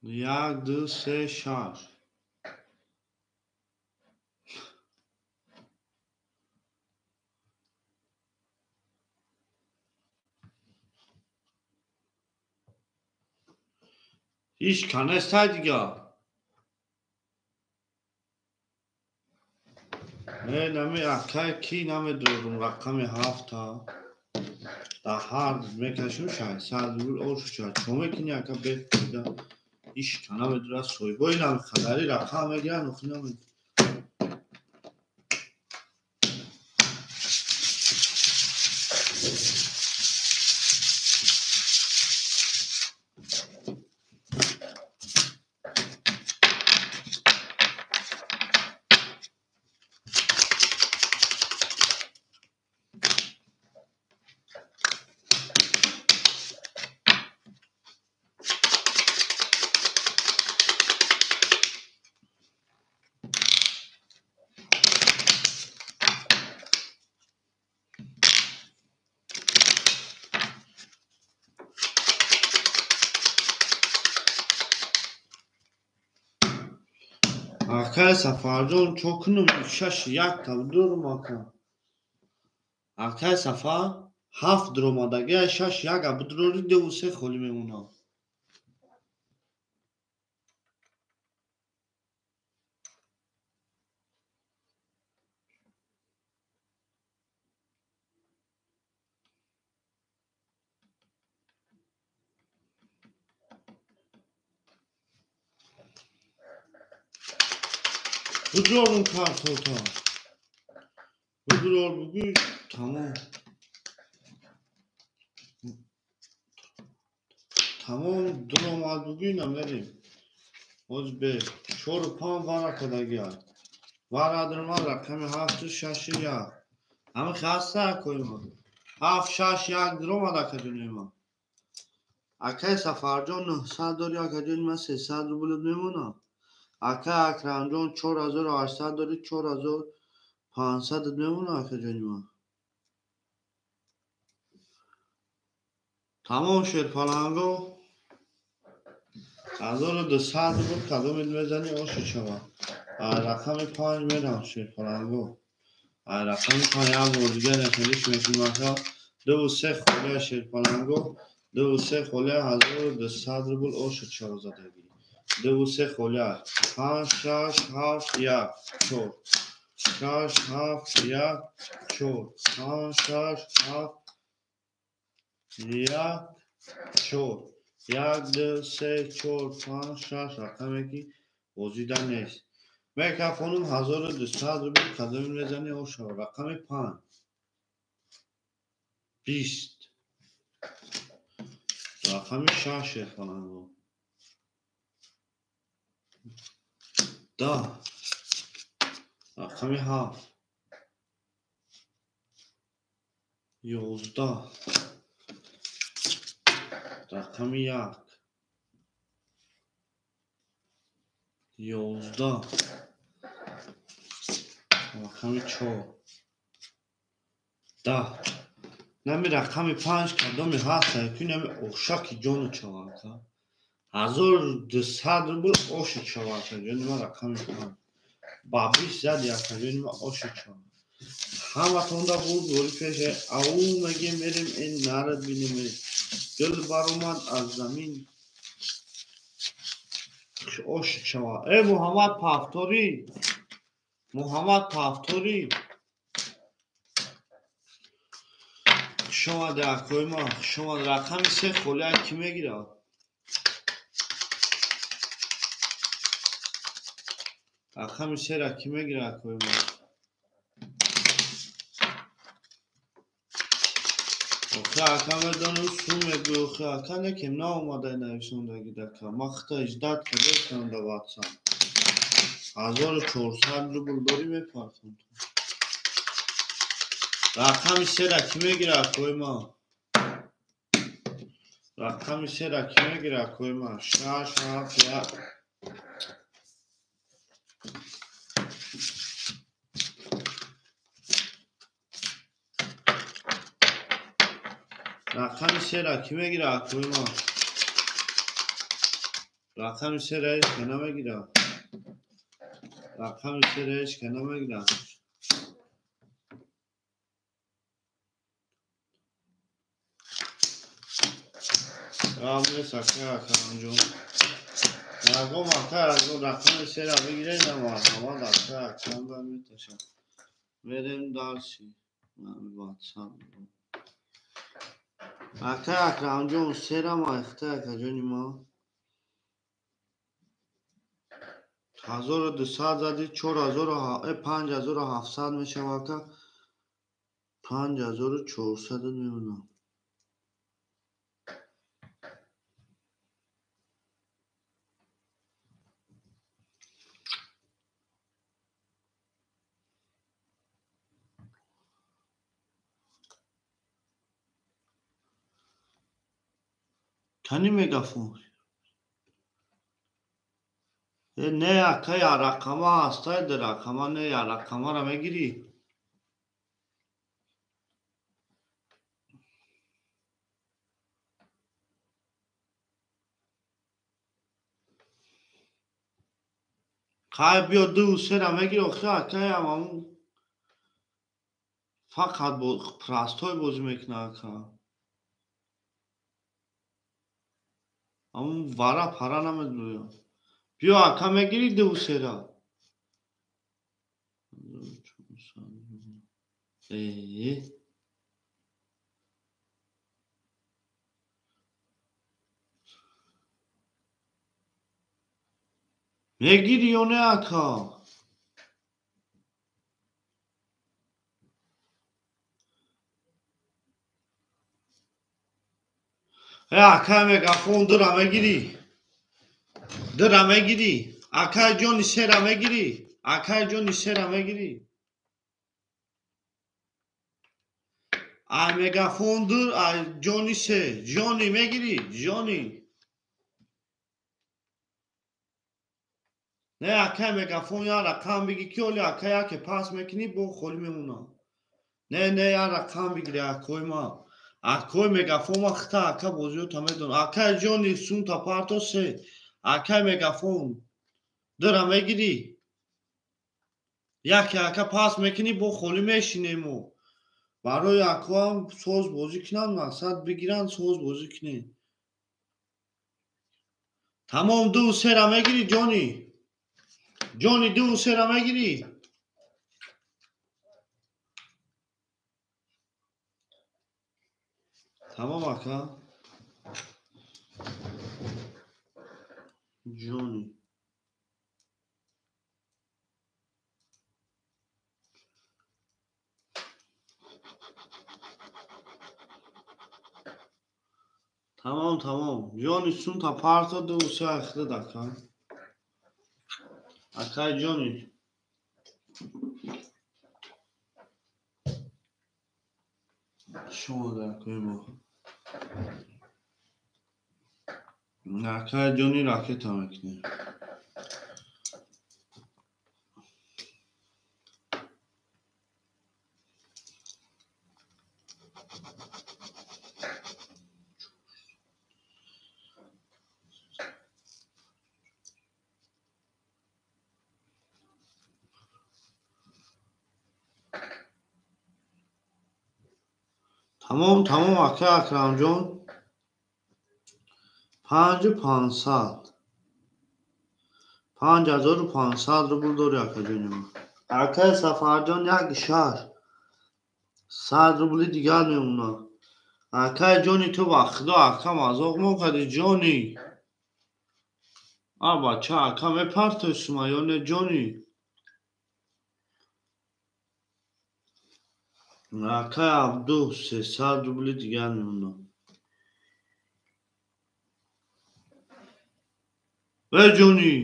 1 2 3 6 Ҳеҷ канестай дигар. Не, нами акай ки намедорум рақами 7-та. Дар ҳар мекашем 600 рубл ошу шад. Чо мекунӣ ака бефоида? Ҳеҷ ка намедорад соҳибои нами хадари рақам мегиранд, охи намедорад. Акай Сафарҷон чо кунам 6-1 та дурум ака. Акай Сафар 7 дуромадаги 6-1 будурори 2-3 холӣ мемонад. Будурорум картота. Будурор бугӯй тамом. Тамом дуромад бугӯй намерем. Ҳоз бе 4 5 вара кадагия. Вара дуромад рақами 7 6 1. Ҳами хаста акои ма. 7 6 1 дуромад акаҷони ма. Акай Сафарҷон 900 дори акаҷони ма 300 рублит мемонам. Акай Акрамҷон 4800 дори 4500 мемонам акаҷони ма. Тамом шерпаланго 1200 рубл кадомит мезани оши шава. Рақами 5 мерам шерпаланго. Рақами 5 як бор дига нахелиш мекунем ака. 2 3 холия шерпаланго. 2 3 холия 1200 рубл оши шава задагӣ. 2 3 холия 5 6 7 1 4 6 7 1 4 5 6 7 1 4 1 2 3 4 5 6 рақаме ки бозида нест. Мекафонум 1200 рубл кадоми мезани ошава. Рақами 5 20 рақами 6 шерпаланго 10 рақами 7 11 рақами 1 11 рақами 4 10 нами рақами 5 кадоми ҳаст ки нами ошаки ҷону чавака 1200 рубл оши чавака ҷони ма рақами 5 ба 20 зади ака ҷони ма оши чава. Ҳаматонда бурд бори пеше ау мегем мерем ин нарад бинем. Гул баромад аз замин оши чава. Э Муҳаммад Пафторӣ, Муҳаммад Пафторӣ хуш омади акои ма, хуш омад. Рақами 3 холия кӣ мегирад? Рақами 3-ра кӣ мегирад акои ма? Охи ака медонӣ су мегӯй, охи ака некем наомадай нависондагӣ дака. Ма хита иҷдат кардастам да ватсап. 1400 рубл дорӣ мепартам. Рақами 3-ра кӣ мегирад акои ма? Рақами 3-ра кӣ мегирад акои ма? 6 7 1 рақами 3-ра кӣ мегирад акои ма? Рақами 3-ра ҳеҷ ка намегирад. Рақами 3-ра ҳеҷ ка намегирад. Рамес ака Акрамҷон. Ягон ака рақами 3-ра бигиред, марҳамат ака Акрам ба меташад. Мерем дарси. Ватсап. Ака Акрамҷон 3-ра майхта акаҷони ма. 1200 зади 5700 мешава ака. 5400 мемонам. Кани мегафон? Не ака я рақама ҳастай, дар рақама не я рақамаро мегирӣ. Хай биё 2 3-ра мегирӣ, охи акаям ҳамун фақат простой бозӣ мекунад ака. Ҳамун вара пара намедонам. Биё ака мегирӣ 2 3-ра. Мегирӣ ё не ака? Акай мегафон дура мегирӣ. Дура мегирӣ. Акай ҷони сера мегирӣ. Акай ҷони сера мегирӣ. Ай мегафон дур, ай ҷони се. Ҷони мегирӣ, ҷони. Не, акай мегафон я рақам бигӣ ки оли акай яке пас мекунӣ бо холӣ мемонам. Не, не, я рақам бигири акои ма. Акои мегафон ма хита ака бозиёта медонам. Акай ҷони сумта парто се. Акай мегафон дура мегирӣ. Яке ака пас мекунӣ бо холӣ мешинемо. Барои акоам соз бозӣ кунанд, мақсад бигиранд, соз бозӣ кунед. Тамом ду сера мегирӣ ҷони. Ҷони ду сера мегирӣ. Тамом ака. Ҷони. Тамом, тамом. Ҷони сумта парто ду се ахтад ака. Акай ҷони. Шумо акои мо. Акай ҷони ракета мекунем. Тамом, тамом ака Акрамҷон. 5500. 5500 рубл дори акаҷони ман. Акаи Сафарҷон як шаш. 100 рубли дигар мемонад. Акаи ҷони ту ба худо ака мазоқ мокарди ҷони. А бача ака мепартои сума ё не ҷони? Акаи Абду 300 рубли дигар мемонад. Э ҷони!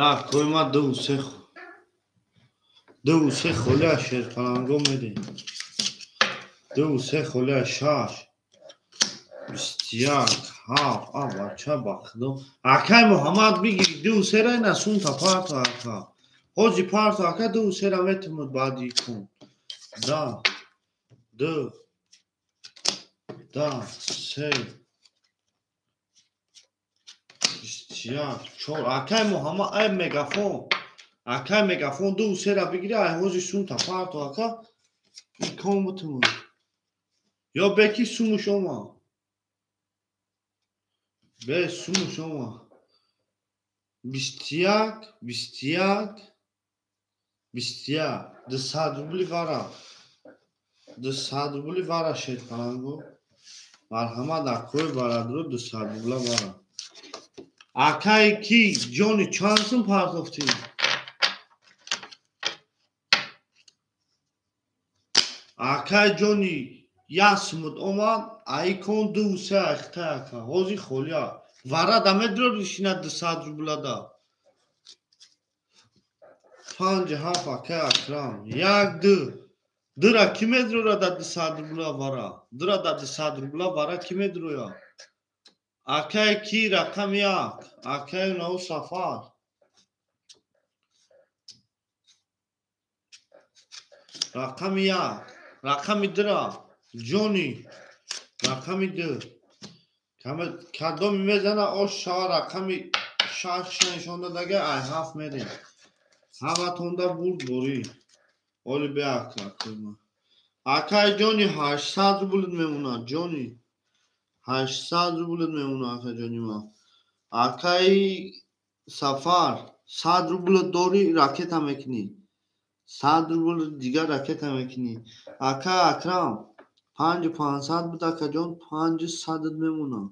Акои ма ду се холия шерпаланго медем. Ду се холия шаш. 21 7. А бача ба худо. Акай Муҳаммад бигири ду сера ина сумта парто ака. Ҳоҷи парто ака ду сера метумуд баъди кун. Да. Ду. Да. Се. 21 4. Акай Муҳаммад ай мегафон. Акай мегафон ду сера бигири ай ҳоҷи сумта парто ака. Икон бутумуд. Ё беки сумуш омад. Бе сумуш омад. 21 21 21. 200 рубли вара. 200 рубли вара шерпаланго. Марҳамат акои барадро 200 рубла вара. Акаи ки ҷони чанд сум партофтӣ? Акаи ҷони як сумуд омад, айкон ду се ахта ака. Ҳози холия. Вара да медрори шина 200 рубла да. 5 7 акаи Акрам. Як ду. Дура ки медрора да 200 рубла вара? Дура да 200 рубла вара ки медроя? Акаи ки рақами як. Акаи нав Сафар. Рақами як. Рақами дура. Ҷони. Рақами ду. Кадоми мезана ош шава рақами шаш нишон дадага ай ҳафт мерем. Ҳаматонда бурд борӣ. Оли беака. Акаи ҷони 800 рублит мемонад. Ҷони. 800 рублит мемонад ака ҷони ман. Акаи Сафар 100 рубл дорӣ ракета мекунӣ. 100 рубл дигар ракета мекунӣ. Ака Акрам 5500 буд акаҷон 500 мемонад.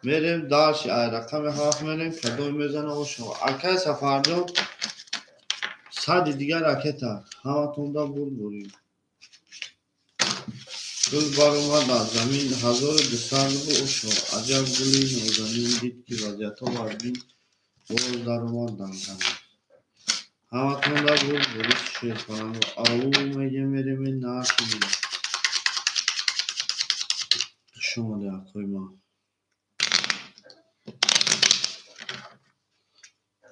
Мерем дальше, ай рақами 7 мерем, кадом мезана ошо. Акай Сафарҷон 100 дигар ракета. Ҳаматонда бурд бурӣ. Гул баромад аз замин 1200 рубл ошо. Аҷаб гули нозанин дид ки вазъиятҳо вазмин боз даромад дар замин. Ҳаматонда бурд бурӣ шерпаланг. Ау мегем мерем нархи. Хуш омадед акои ман.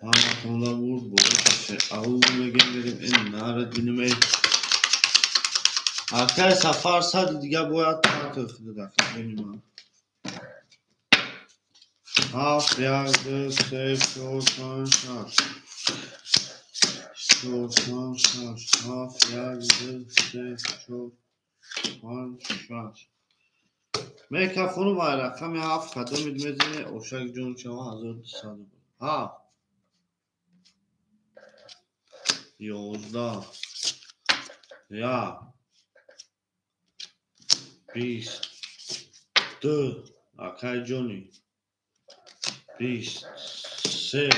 Ҳаматонда бурд бурӣ. Ау мегем мерем нарад бинем. Акай Сафар 100 дигар бояд партофт акаи ман. 7 1 2 3 4 5 6 4 5 6 7 1 2 3 4 5 6. Мекафонум ай рақами 7 кадомид мезане ошак ҷон шава 1200. 7 11 1 20 2 акай ҷони 23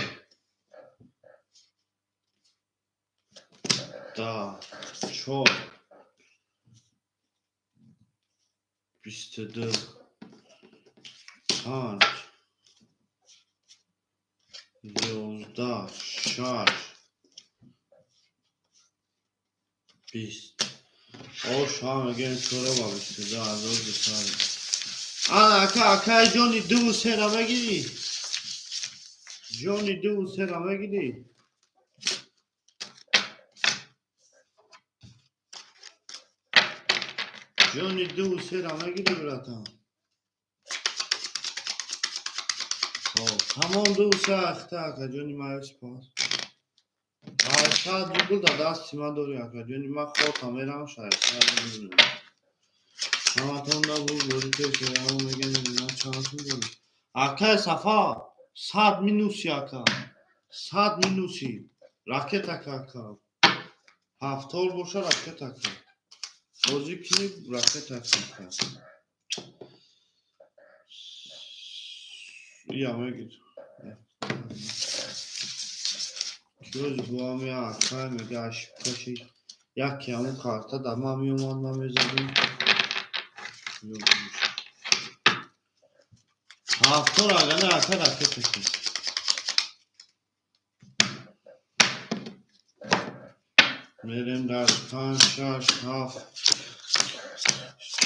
10 4 22 5 11 6 20. Ош ҳам мегем чора ба 22 1200. Ана ака акай ҷони 2 3 ра мегирӣ? Ҷони 2 3 ра мегирӣ? Ҷони 2 3 ра мегирӣ братан? Хоб, тамом 2 3 ахта ака ҷони ман спас. 800 рубл дар дасти ман дорӣ ака ҷони ман хотам мерам 600 рубл. Ҳаматонда буд бори пеш ҳама мегӯянд ман чанд сум дорам. Акай Сафар 100 минуси ака. 100 минуси. Ракета ака. 70 боша ракета ака. Бозӣ кунӣ ракета ака. Я мегир. Кироз буами акай мега ошибкаши. Яке ҳамун карта дар ман меомад ман мезадим. 70 агане ака ракета кун. Мерем дар 5 6 7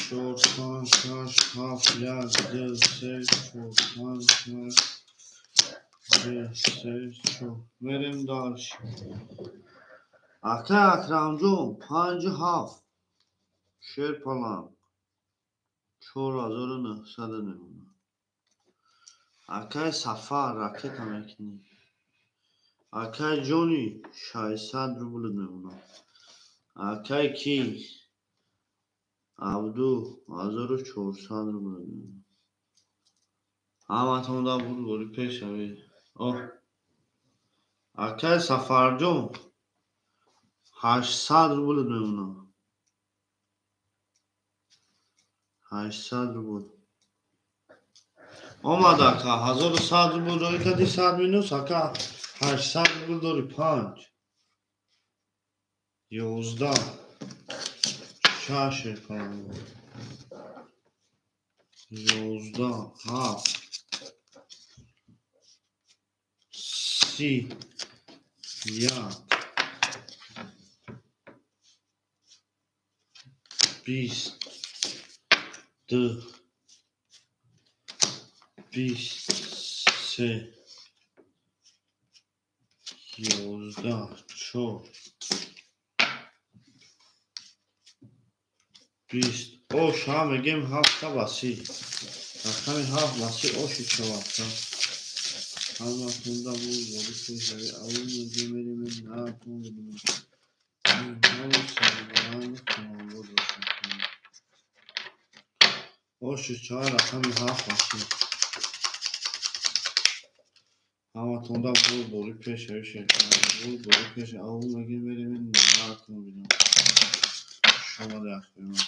4 5 6 7 1 2 3 4 5 6 2 3 4. Мерем дальше. Ака Акрамҷон 5 7 шерпаланг 4900 мемонад. Акай Сафар ракета мекунӣ. Акай ҷони 600 рубл мемонад. Акай ки Абду 1400 рубл мемонад. Ҳаматонда буд бори пеш шавед. Оҳ. Акай Сафарҷон 800 рубл мемонад. 800 рубл. Омад ака 1100 рубл дорӣ кади 100 минус ака 800 рубл дорӣ 5 11 6 шерпаланг 11 7 30 1 20 2 23 11 4 20. Ош ҳам мегем 7 ба 30. Рақами 7 ба 30 оши чавафта. Ҳаматонда буд бори пеш шавед. Ау мегем мерем наатон бинем. Оши 4 рақами 7 ба 30. Ҳаматонда буд бори пеш шавед. Буд бори пеш. Ау мегем мерем наатон бинем. Шумо акои ман.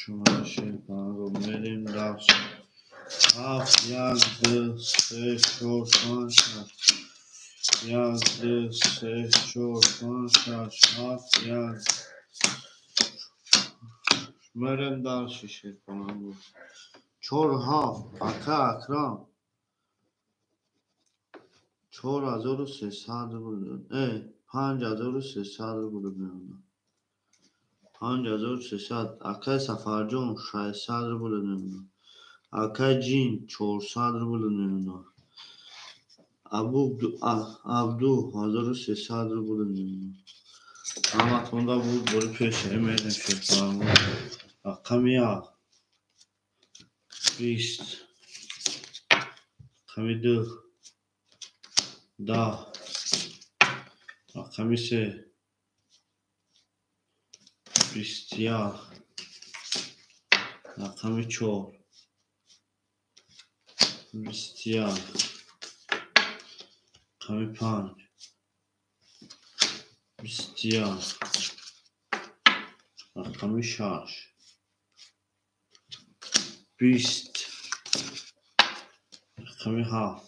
Шумо шерпаланго мерем дальше. 7 1 2 3 4 5 6. 1 2 3 4 5 6 7 1. Мерем дальше шерпаланго. 4 7 ака Акрам. 4300 рубл. 5300 рубл меонад. 5300. Акай Сафарҷон 600 рубл меонад. Акай Ҷин 400 рубл меонад. Абду 1300 рубл меонад. Ҳаматонда буд бори пешаи мерем шерпаланго. Рақами 1 20, рақами 2 10, рақами 3 21, рақами 4 21, рақами 5 21, рақами 6 20, рақами 7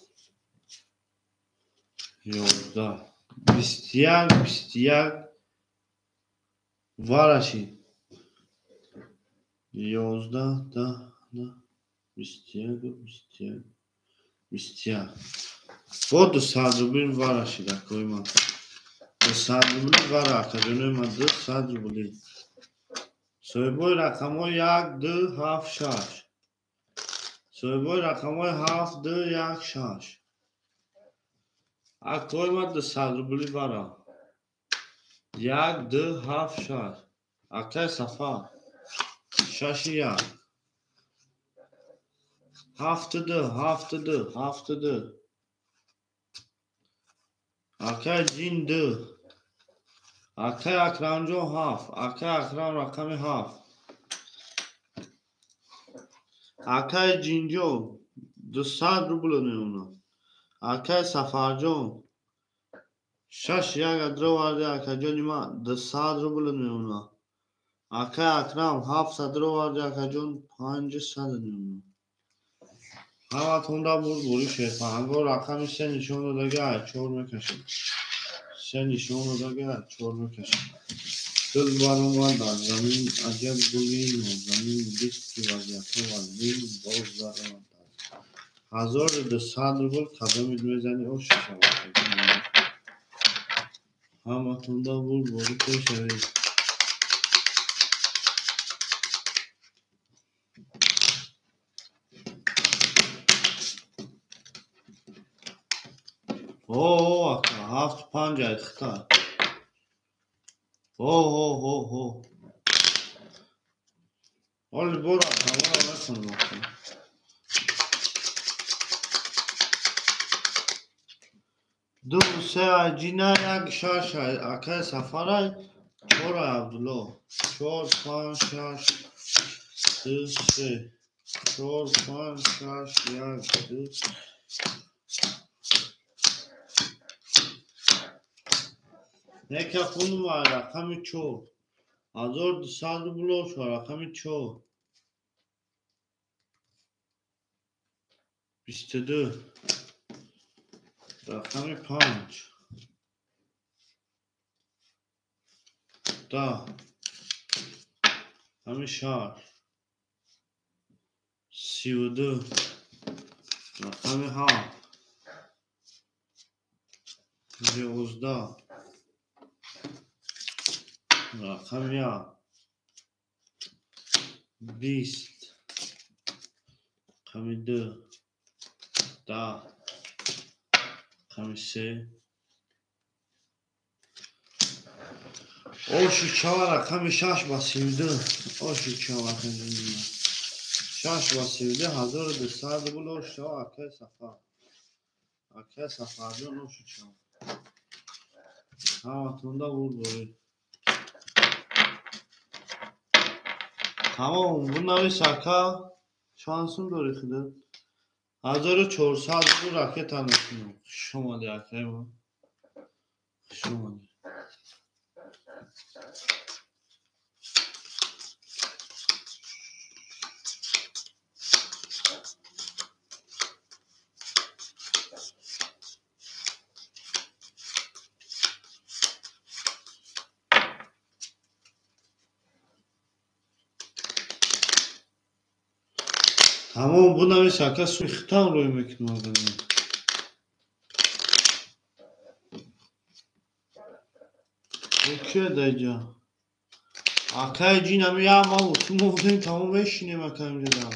11, 21, 21 варашид. 11 10 21 21 21. Бо 200 рубл варашид акои ман. 200 рубл вара акаҷонои ман 200 рубли. Соҳибои рақамҳои 1 2 7 6. Соҳибои рақамҳои 7 2 1 6. Акои ман 200 рубли вара. 1 2 7 6. Акай Сафар 6 1. 7 2 7 2 7 2. Акай Ҷин 2. Акай Акрамҷон 7. Акай Акрам рақами 7. Акай Ҷинҷон 200 рубл меонад. Акай Сафарҷон 6 1 адроварди акаҷони ман 200 рубл меонад. Акай Акрам 700 адроварди акаҷон 500 меонад. Ҳаматонда бурд бори шерпаланго. Рақами 3 нишон додага 4 мекашад. 3 нишон додага 4 мекашад. Дил баромад аз замин аҷаб гули нозанин, дид ки вазъиятҳо вазнин боз даромад. 1200 рубл кадомид мезанӣ ош шавад. Ҳаматонда бурд бори пешавед. О, ака 7 5 айхта. О, о, о, о. Оли бора ҳамаро мехонам ака. 2 3 ай Ҷина 1 6 ай акай Сафарай 4 ай Абдулло. 4 5 6 2 3 4 5 6 1 2. Нека хунма рақами 4. 1200 рубл рақами 4. 22 рақами 5 10 рақами 6 32 рақами 7 11 рақами 1 20 рақами 2 10 рақами 3. Оши чава рақами 6 ба 32. Оши чава 6 ба 32 1200 рубл ош чава акай Сафар. Акай Сафарҷон оши чава. Ҳаматонда бурд борӣ. Тамом, бунавис ака шансум дорӣ худат. 1400 рубл ракета мекунам. Хуш омадӣ акай ман. Хуш омадӣ. Тамом бунавис ака сухтан рӯй мекунам. Окей даҷа. Акай ҷин ами я ма мо будем тамом мешинем ака инҷа.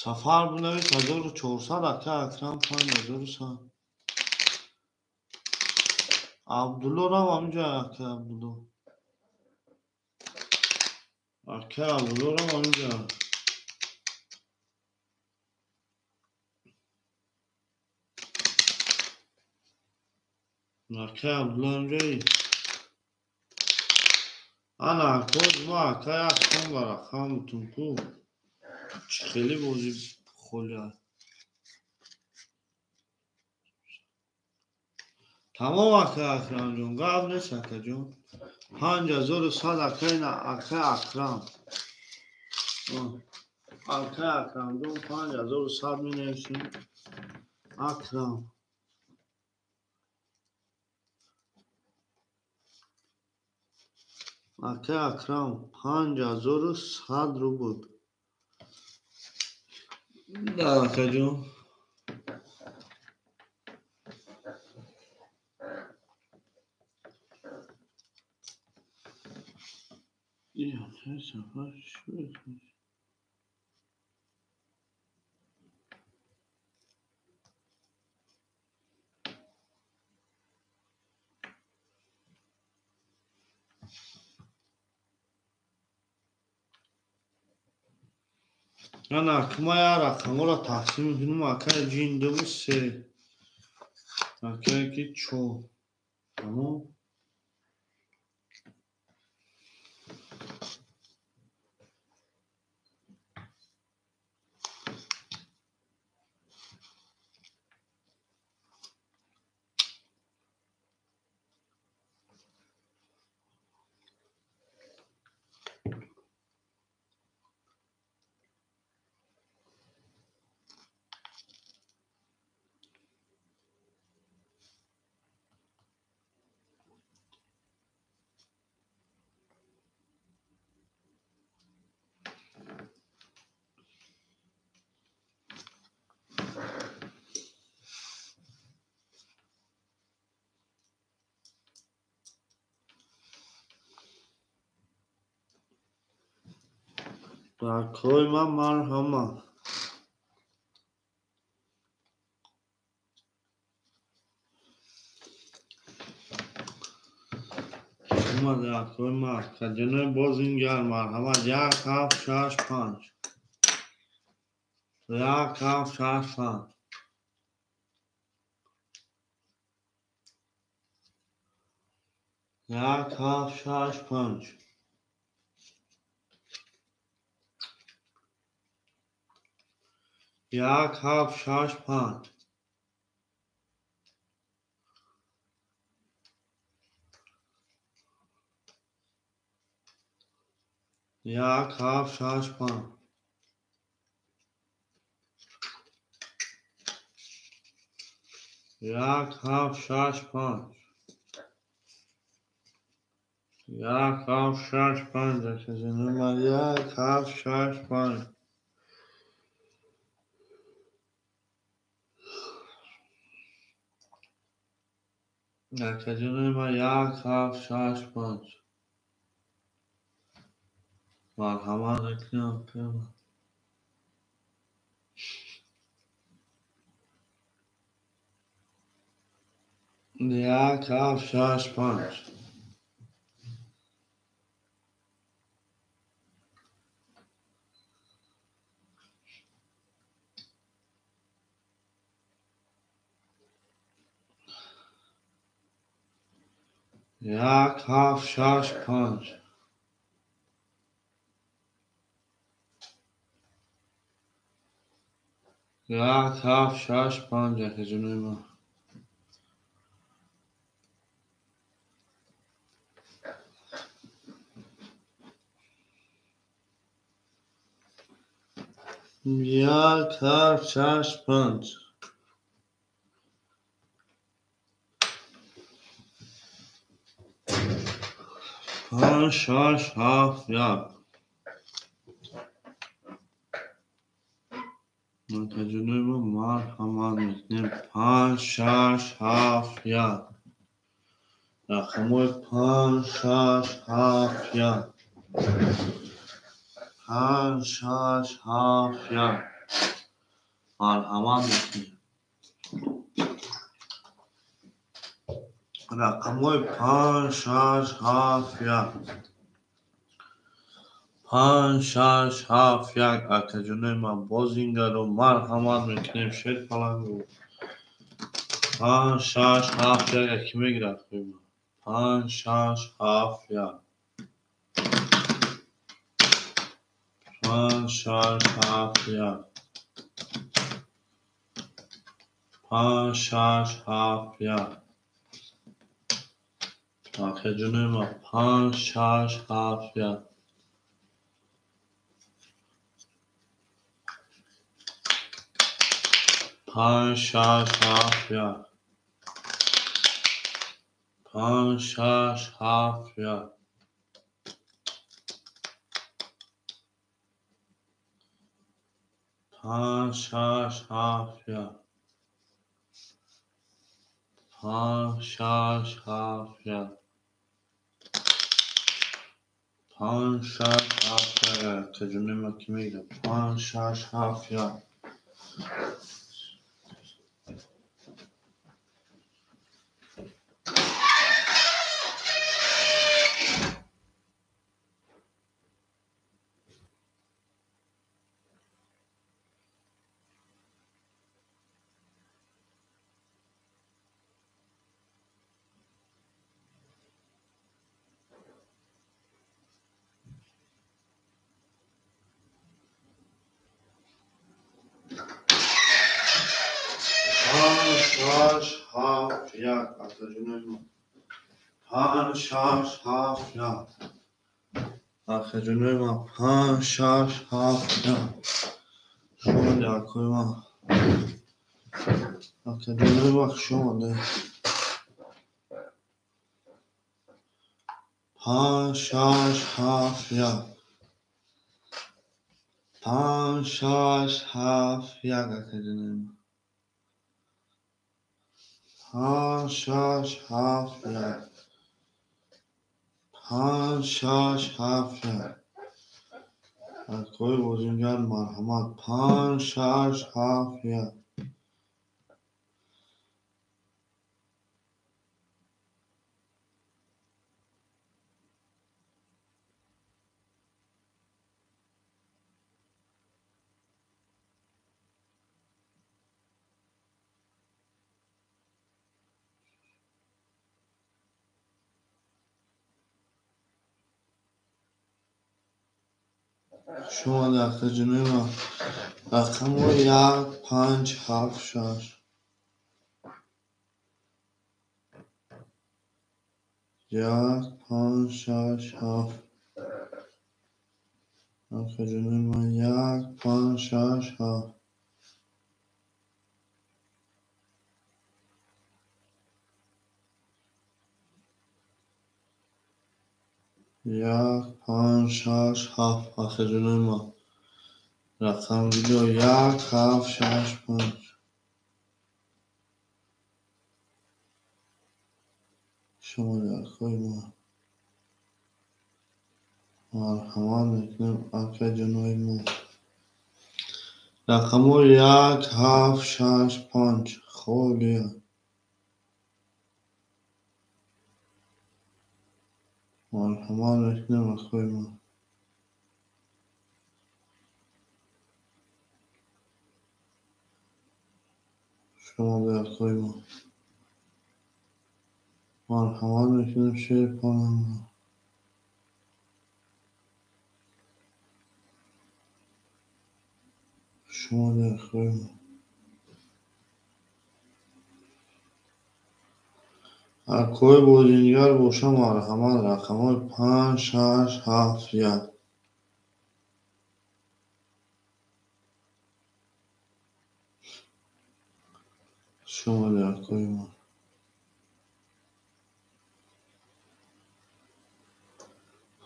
Сафар бунавис 1400 ака Акрам 5100. Абдулло рам аминҷа ака Абдулло. Ака Абдулло рам аминҷа. Ака Абдулло аминҷаи. Ана акоз ма ака як хон ба рақам бутун ку. Чӣ хеле бозӣ холӣ аст. Тамом ака Акрамҷон, гап нест акаҷон. 5100 ака ина ака Акрам. Ака Акрамҷон 5100 менависем. Акрам. Ака Акрам 5100 рубл. Да акаҷон. Ана акма я рақамҳоро тақсим мекунем. Акай ҷин дуву се, акай ки чор. Тамом. Акои ман марҳамат. Омада акои ман акаҷонои боз ингар марҳамат. 1 7 6 5. 1 7 6 5. 1 7 6 5. 1 7 6 5. 1 7 6 5. 1 7 6 5. 1 7 6 5. 1 7 6 5. Акаҷонои ман 1 7 6 5. Марҳамат мекунам. 1 7 6 5. 1 7 6 5. 1 7 6 5. Акаҷонои ман. 1 7 6 5. 5, 6, 7, 1. Акаҷонои мо марҳамат мекунем. 5, 6, 7, 1. Рақамҳои 5, 6, 7, 1. 5, 6, 7, 1. Марҳамат мекунем. Рақамҳои 5, 6, 7, 1. 5, 6, 7, 1. Акаҷонои ман бозингаро марҳамат мекунем. Шерпалангу. 5, 6, 7, 1. Яки мегирад хӯйма. 5, 6, 7, 1. 5, 6, 7, 1. 5, 6, 7, 1. Акаҷонои ман 5, 6, 7, 1. 5, 6, 7, 1. 5, 6, 7, 1. 5, 6, 7, 1. 5, 6, 7, 1. 5, 6, 7, 1. Акаҷонои ман ки мегирад? 5, 6, 7, 1. 5, 6, 7, 1. Акаҷонои мо 5, 6, 7, 1. Акаҷонои ман 5, 6, 7, 1. Шумоди акои ман. Акаҷонои ман хуш омадед. 5, 6, 7, 1. 5, 6, 7, 1. Акаҷонои ман. 5, 6, 7, 1. 5, 6, 7, 1. Акои бозингар марҳамат. 5, 6, 7, 1. Шумо акаҷонои ман. Рақамҳои 1, 5, 7, 6. 1, 5, 6, 7. Акаҷонои ман 1, 5, 6, 7. 1, 5, 6, 7. Акаҷонои ман. Рақам видео 1, 7, 6, 5. Шумоди акои ман. Марҳамат мекунем акаҷонои мо. Рақамҳои 1, 7, 6, 5. Холия. Марҳамат мекунем акои ман. Шумоди акои ман. Марҳамат мекунем шерпаланга. Шумоди акои ман. Акои бозингар боша марҳамат. Рақамҳои 5, 6, 7, 1. Шумоди акои ман.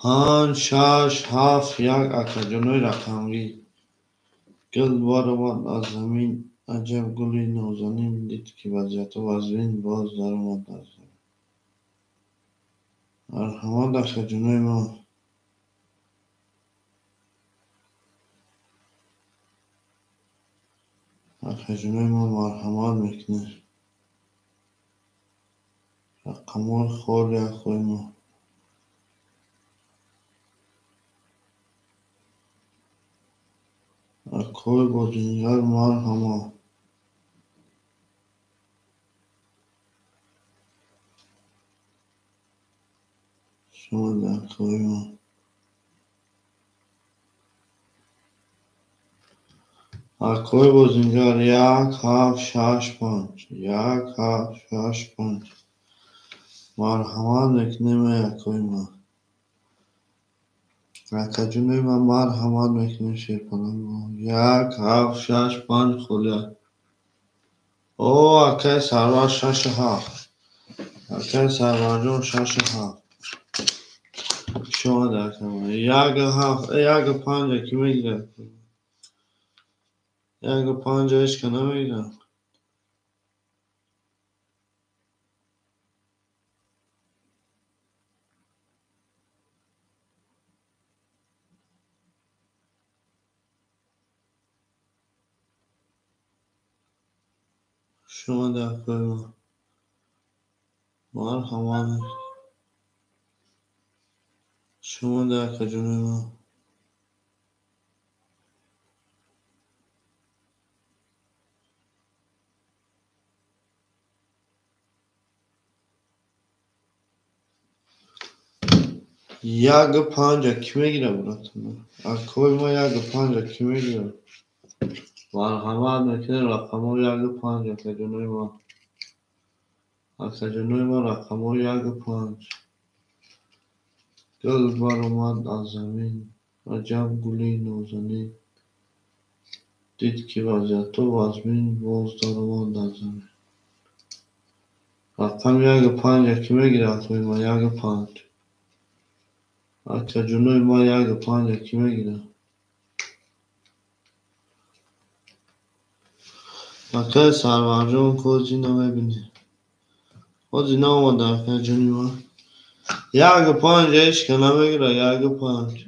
5, 6, 7, 1 акаҷонои рақамгӣ. Гул баромад аз замин, аҷаб гули нозанин, дид ки вазъиятҳо вазнин, боз даромад аз замин. Марҳамат акаҷонои мо. Акаҷонои мо марҳамат мекунед. Рақамҳои холи акои мо. Акои бозингар марҳамат. Шумо акои мо. Акои бозингар 1, 7, 6, 5. 1, 7, 6, 5. Марҳамат мекунем акои мо. Акаҷонои ман марҳамат мекунем шерпаланго. 1, 7, 6, 5 холия. О, акаи Сарвар 6, 7. Акаи Сарварҷон 6, 7. Шумо акаи ман. 1, 7, 1, 5 ки мегирад? 1, 5 ҳеч ка намегирад. Шумо акои мо. Марҳамат. Шумо акаҷонои мо. 1, 5 ки мегирад братан? Акои мо 1, 5 ки мегирад? Марҳамат мекунем рақамҳо 1, 5 акаҷонои мо. Акаҷонои мо рақамҳо 1, 5. Гул баромад аз замин, аҷаб гули нозанин, дид ки вазъиятҳо вазнин, боз даромад аз замин. Рақам 1, 5 ки мегирад акои мо? 1, 5. Акаҷонои мо 1, 5 ки мегирад? Акаи Сарварҷон кози намебинӣ. Ҳози наомада акаҷони ман. 1, 5 ҳеч ка намегирад, 1, 5.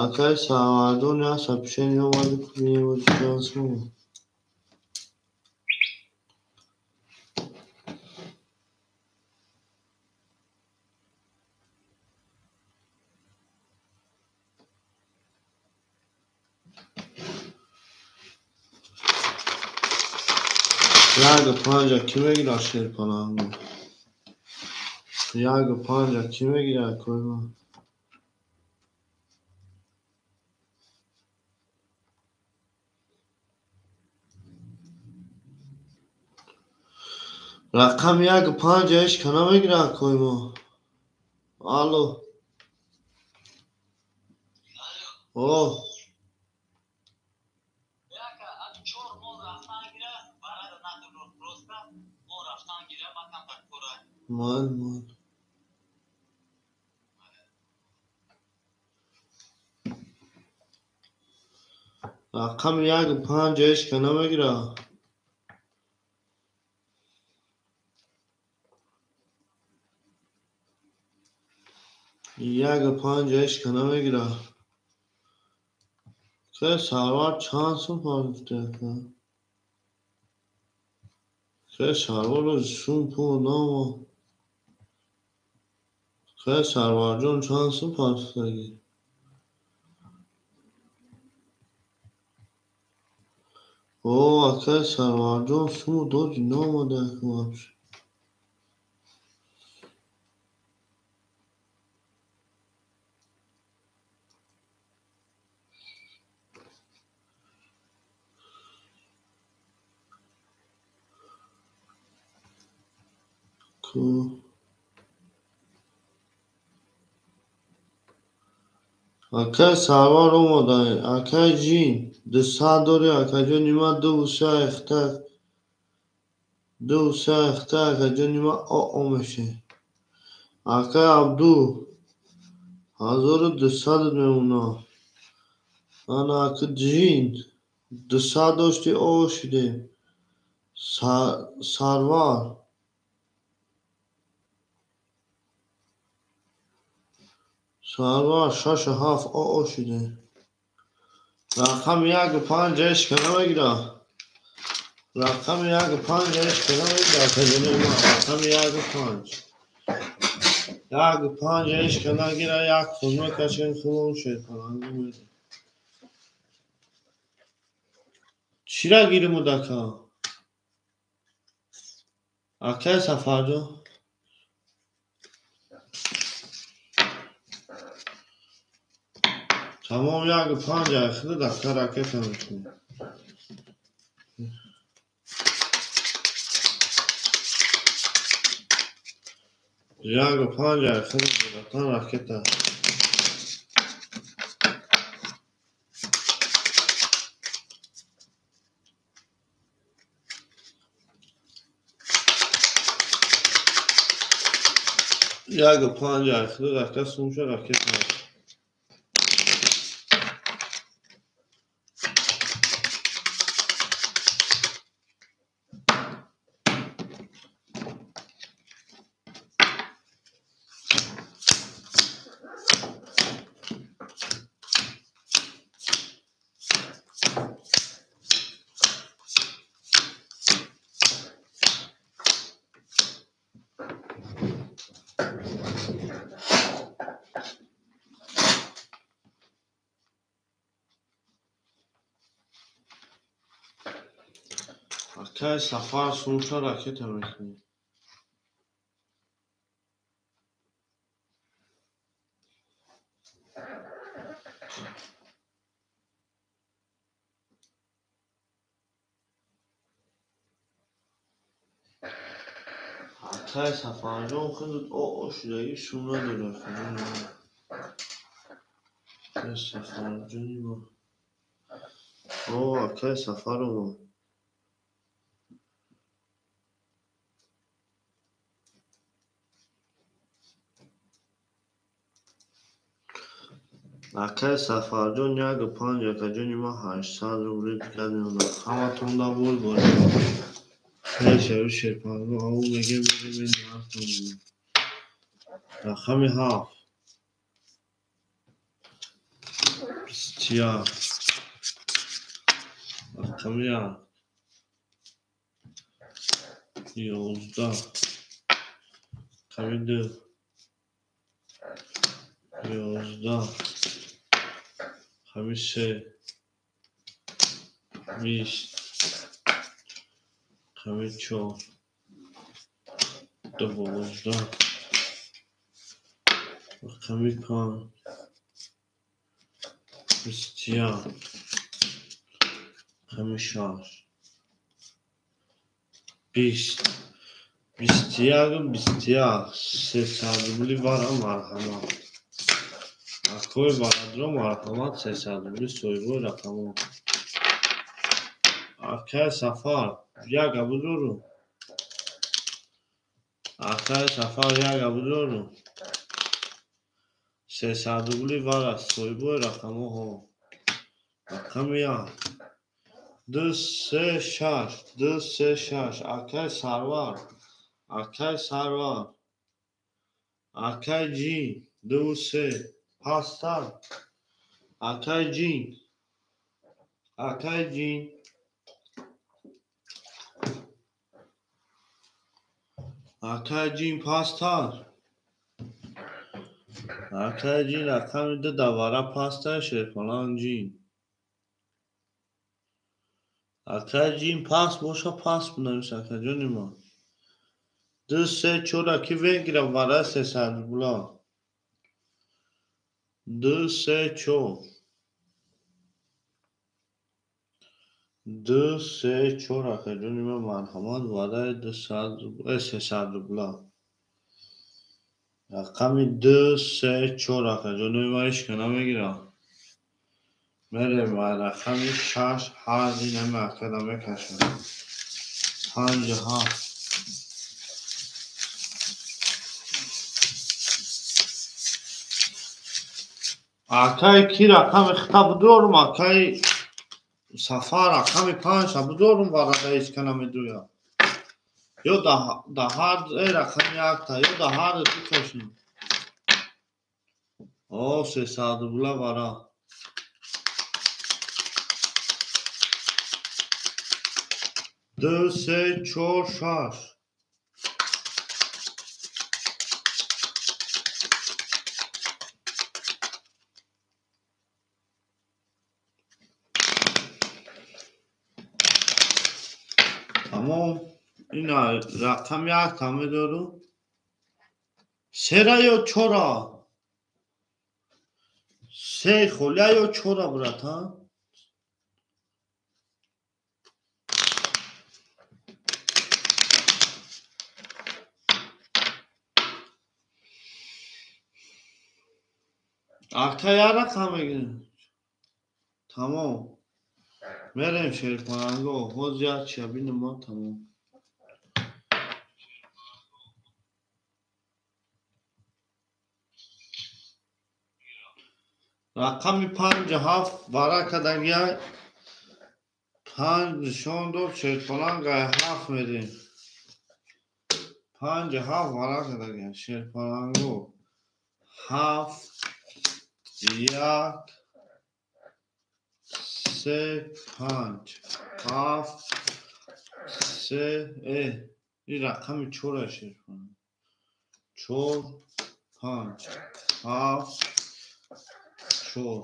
Акаи Сарварҷон як сообщение омади кунем шанс мо. 1, 5 ки мегирад шерпаланго? 1, 5 ки мегирад акои ман? Рақами 1, 5 ҳеч ка намегирад акои мо. Алло. О. Ман. Рақами 1, 5 ҳеч ка намегирад. 1, 5 ҳеч ка намегирад. Акаи Сарвар чанд сум пардохта ака? Акаи Сарвар сум пул наомад. Акаи Сарварҷон чанд сум пардохтагӣ? О, акаи Сарварҷон суму доди наомада ака вообще. Акаи Сарвар омада. Акаи ҷин 200 дори акаҷони ман 2, 3 эхта. 2, 3 эхта акаҷони ман о мешавад. Акаи Абду 1200 мемонад. Ана аки ҷин 200 дошти о шидем. Сарвар Сарвар 6 7 о шидем. Рақами 1 5 ҳеч ка намегирад. Рақами 1 5 ҳеч ка намегирад. Рақами 1 5. 1 5 ҳеч ка нагирад, як хун мекашем, хунон шерпаланг медем. Чира гирим дака? Акай Сафарҷон? Тамом 1 5 айхида дака ракета мекунем. 1 5 айхида братан ракета. 1 5 айхида дака сумша ракета. Акай Сафар сумша ракета мекунем. Акай Сафарҷон худат о шудагӣ шум надорад. Акай Сафарҷони мо. О, акай Сафар омад. Акай Сафарҷон 1 5 акаҷони ман 800 рубли дигар меонад. Ҳаматонда буд борем. Хеле шерпаланг ау мегем мерем ҳафтон. Рақами 7. 21. Рақами 1. 11. Рақами 2. 11. Рақами 3. 20. Рақами 4. 12. Рақами 5. 21. Рақами 6. 20. 21 21. 300 рубли вара марҳамат. Акои барадро марҳамат 300 рубли соҳибои рақамҳо. Акай Сафар як абудору. Акай Сафар як абудору. 300 рубли вара соҳибои рақамҳо. Рақами 1. 2 3 6 2 3 6. Акай Сарвар. Акай Сарвар. Акай Ҷин 2 3. Пастар. Акай Ҷин. Акай Ҷин. Акай Ҷин пастар. Акай Ҷин рақами 2 давара пастар шерпаланг Ҷин. Акай Ҷин паст боша паст бинавис акаҷони ман. 2 3 4 аки вегира вара 300 рубла. 2 3 4. 2 3 4 акаҷони ман марҳамат вараи 200 300 рубла. Рақами 2 3 4 акаҷони ман ҳеч ка намегирад. Мерем рақами 6 ҳар инаме акада мекашад. 5 7. Акай ки рақами хита будорум, акай Сафар рақами панҷта будорум, варада ҳеч ка намедӯяд. Ё да ҳар рақами якта, ё да ҳар дутошин. О, 300 рубла вара. Ду, се, чор, шаш. Тамом. Ина рақам якта медору. Сера ё чора? Се холия ё чора, братан? Ака я рақам мегирем. Тамом. Мерем шерпаланго. Ҳоз як чия бинем мо, тамом. Рақами панҷу ҳафт вара кардагия панҷ нишон дод, шерпаланг ай ҳафт мерем. Панҷу ҳафт вара кардагия шерпаланго. Ҳафт, як, се, панҷ. Ҳафт, се, ин рақами чора шерпаланг. Чор, панҷ, ҳафт, чор,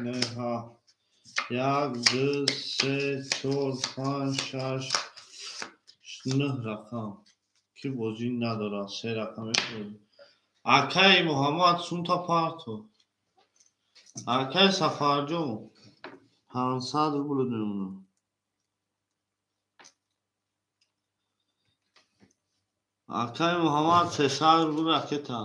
не, ҳафт. Як, ду, се, чор, панҷ, шаш, нӯҳ рақам. Ки бозӣ надорад, се рақам мебозӣ. Акай Муҳаммад сунта парто. Акай Сафарҷон 500 рубл мемонад. Акай Муҳаммад 300 рубл ракета.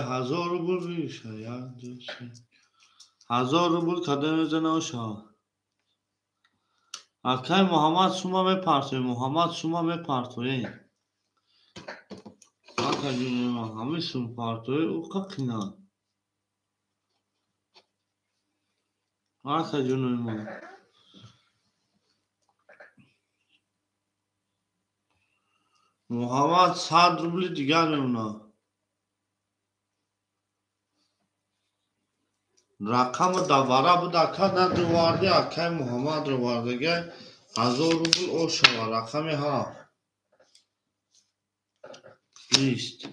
Ҳазор рубл меша. Як, ду, се. 1000 рубл када мезана оша. Акай Муҳаммад сума мепартоем, Муҳаммад сума мепартоем. Ака ҷуни ман ҳамин сум партои ӯ қақина. Ака ҷуни ман. Муҳаммад 100 рубли дигар мемонад. Рақами давара буд, ака надуварди, акай Муҳаммадро вардага 1000 рубл ошава, рақами ҳафт. 20.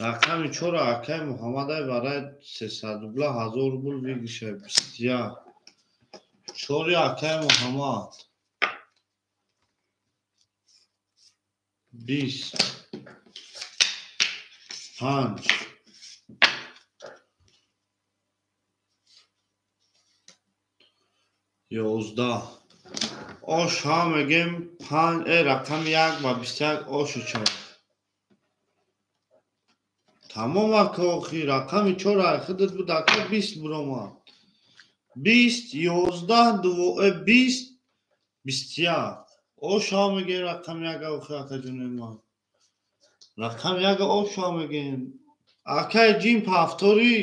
Рақами чора акай Муҳаммадай барои 300 рубла 1000 рубл вигиша, 21. Чори акай Муҳаммад. 20. 5. 11. Ош ҳам мегем панҷ, рақами як ба 21 ошу чор. Тамом ака охир, рақами чор худат буд, ака 20 буромад. 20, 11, 20, 21. Ош ҳам мегем рақами як охир, ака ҷуни ман. Рақами як ош ҳам мегем. Акай ҷин пафторӣ.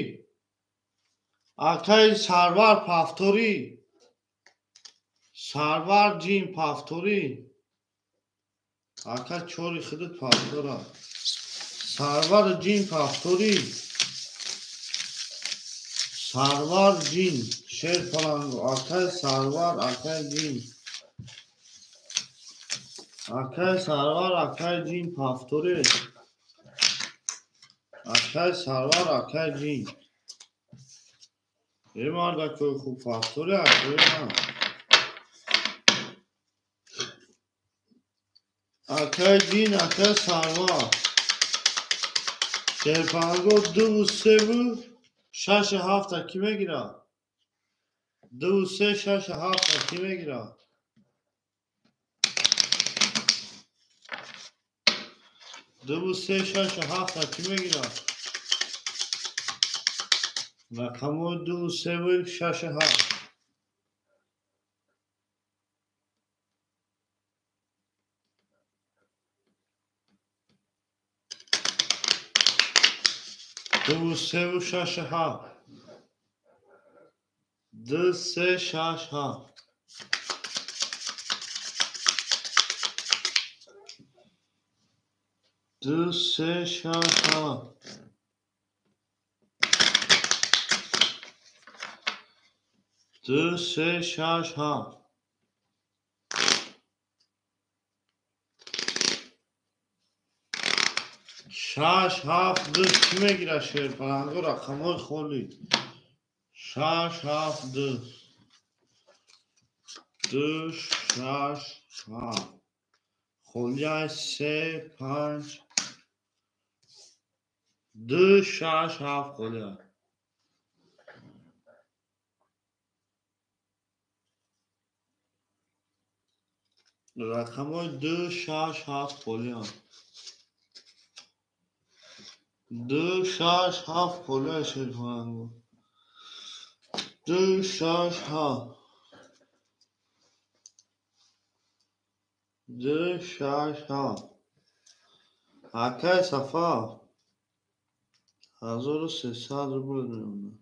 Акай Сарвар пафторӣ. Сарвар ҷин пафторӣ. Ака чори худат пафтора. Сарвар ҷин пафторӣ. Сарвар ҷин шер паланг. Акай Сарвар, акай ҷин. Акай Сарвар, акай ҷин пафторӣ. Акай Сарвар, акай ҷин. Э мардакои хуб пафторӣ, акои ман. Акай ҷин, акай Сарвар. Шерпаланго дуву севу шашу ҳафта кӣ мегирад? Дуву се, шашу ҳафта кӣ мегирад? Дуву се, шашу ҳафта кӣ мегирад? Рақамҳои дуву севу шашу ҳафт. 2 3 6 7. 2 3 6 7. 2 3 6 7. 2 3 6 7. 6 7 2 чӣ мегирад шерпаланго? Рақамҳои холӣ. 6 7 2. 2 6 7. Холияи 3 5 2 6 7 холия. Рақамҳои 2 6 7 холиянд. 2 6 7 холия шерпаланго. 2 6 7. 2 6 7. Акай Сафар 1300 рубл мемонад.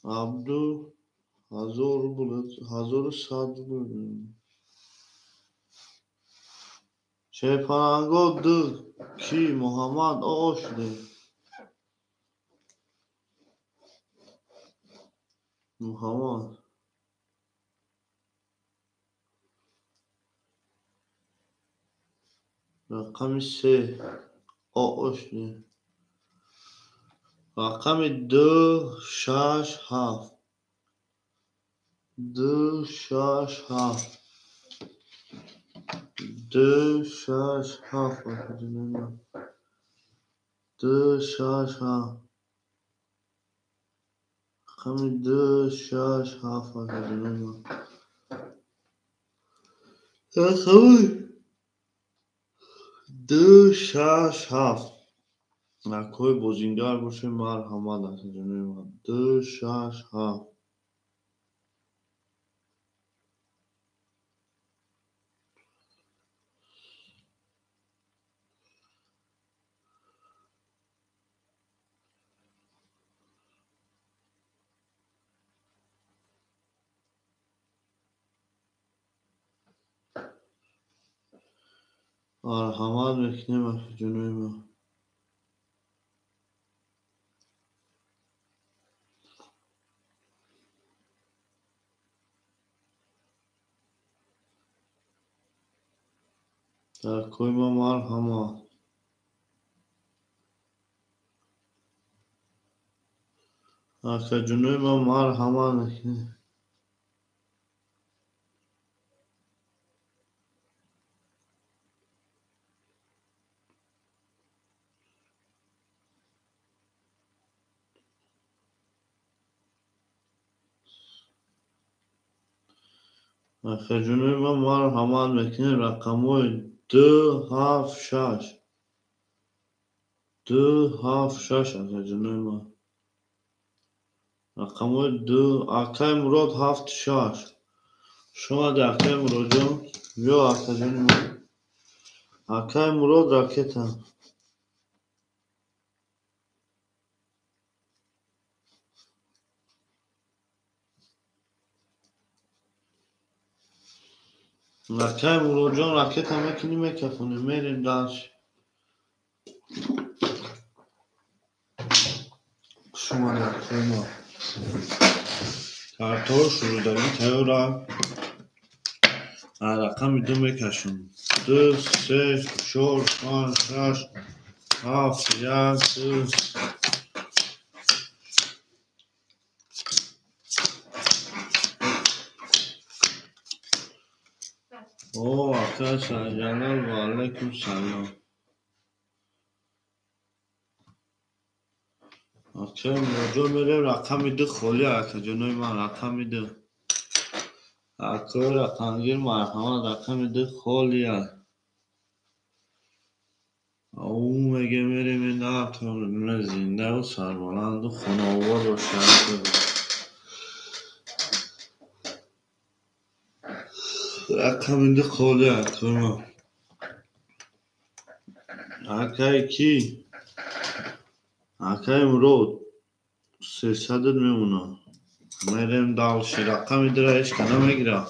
Абду 1000 рубл, 1100 рубл мемонад. Шерпаланго 2 ки Муҳаммад оғоз шудем. Муҳаммад рақами 3 оғоз шудем. Рақами 2 6 7. 2 6 7. 2 6 7. 2 6 7. Рақами 2 6 7. Рақами 2 6 7. Акои бозингар бошед, марҳамат акаҷонои ман. 2 6 7. Марҳамат мекунем акаҷонои ман. Акои ман марҳамат. Акаҷонои ман марҳамат мекунем. Акаҷонои ман марҳамат мекунем. Рақамҳои 2 7 6. 2 7 6 акаҷонои ман. Рақамҳои 2. Акаи Мурод 7 6. Шумо акаи Муродҷон ё акаҷони ман. Акаи Мурод ракета. Акаи Муродҷон ракета мекунӣ, мекафонӣ, мерем дальше. Шумо акаи мо. Картҳо шурӯъдагӣ тайёра. Рақами 2 мекашем. 2 3 4 5 6 7 1 2. О, акай Саҷалол, ва алайкум салом. Акаи Муродҷон мерем рақами 2 холӣ акаҷонои ман, рақами 2. Акои рақамгир марҳамат, рақами 2 холӣ аст. Ӯ меге мерем зиндаву сарбаланду хонаобод бошад. Рақами 2 холӣ акои ман. Акаи кӣ? Акай Мурод, 300 мемона. Мерем дальше. Рақами дура ҳеч ка намегира.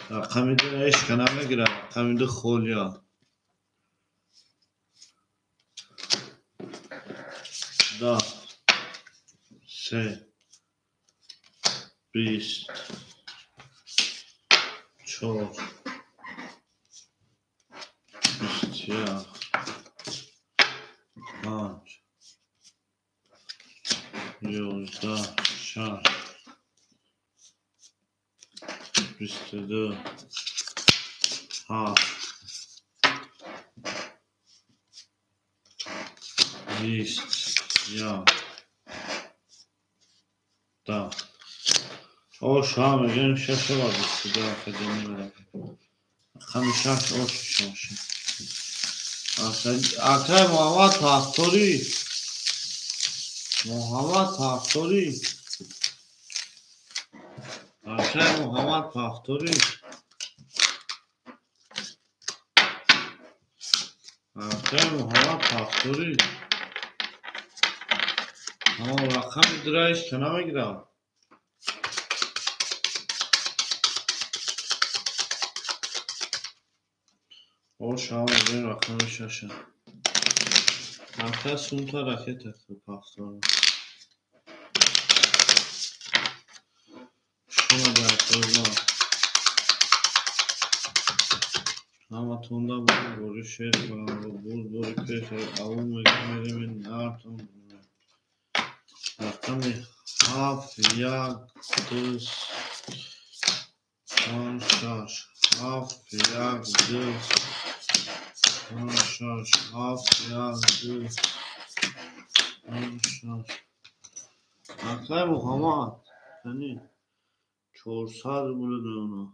Рақами дура ҳеч ка намегира. Рақами ду холия. 10, 3, 20, 4, 21, 5, 11, 6, 22, 7, 20, 1, 10. Ош ҳа мегӯем 6 ва 22 академия. Рақами 6 ош шоша. Акай Муҳаммад Пахторӣ. Муҳаммад Пахторӣ. Акай Муҳаммад Пахторӣ. Акай Муҳаммад Пахторӣ. Рақами дура ҳеч ка намегирам. Ош ҳа мегӯем рақами 6. Ака сумта ракета пахтора. Шума дар тоза. Ҳаматонда бори шер боз бори пеш аввал мегӯем нартон. Рақами 7, 1, 2, 5, 6, 7, 1, 2, 5, 6, 7, 1, 2, 5, 6. Акай Муҳаммад, яъне 400 рубл мемонад.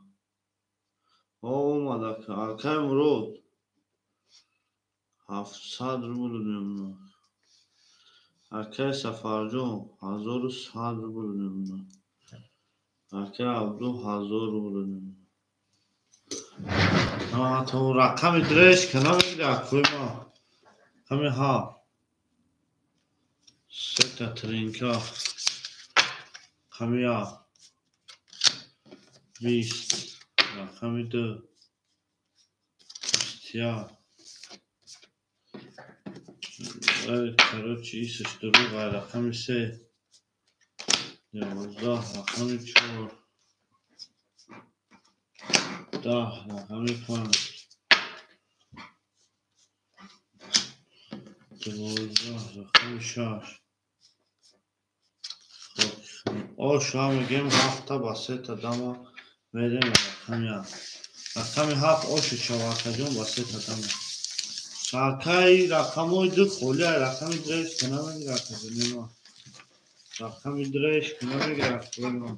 Омад ака. Акай Мурод, 700 рубл мемонад. Акай Сафарҷон, 1100 рубл мемонад. Акай Абду, 1000 рубл мемонад. То рақами дреш ка намегира акои ма. Рақами 7. Сета тринка. Рақами 1. 20. Рақами 2. 21. Короче, исаш дурӯғ. Рақами 3. 11. Рақами 4. 10. Рақами 5. 12. Рақами 6. Ош ҳа мегӯем 7 ба 3 дама мерем рақами 1. Рақами 7 оши шава акаҷон ба 3 дама. Акай рақамҳои ду холия. Рақами дреш ка намегира акаҷони ма. Рақами дреш ка намегира акои ма.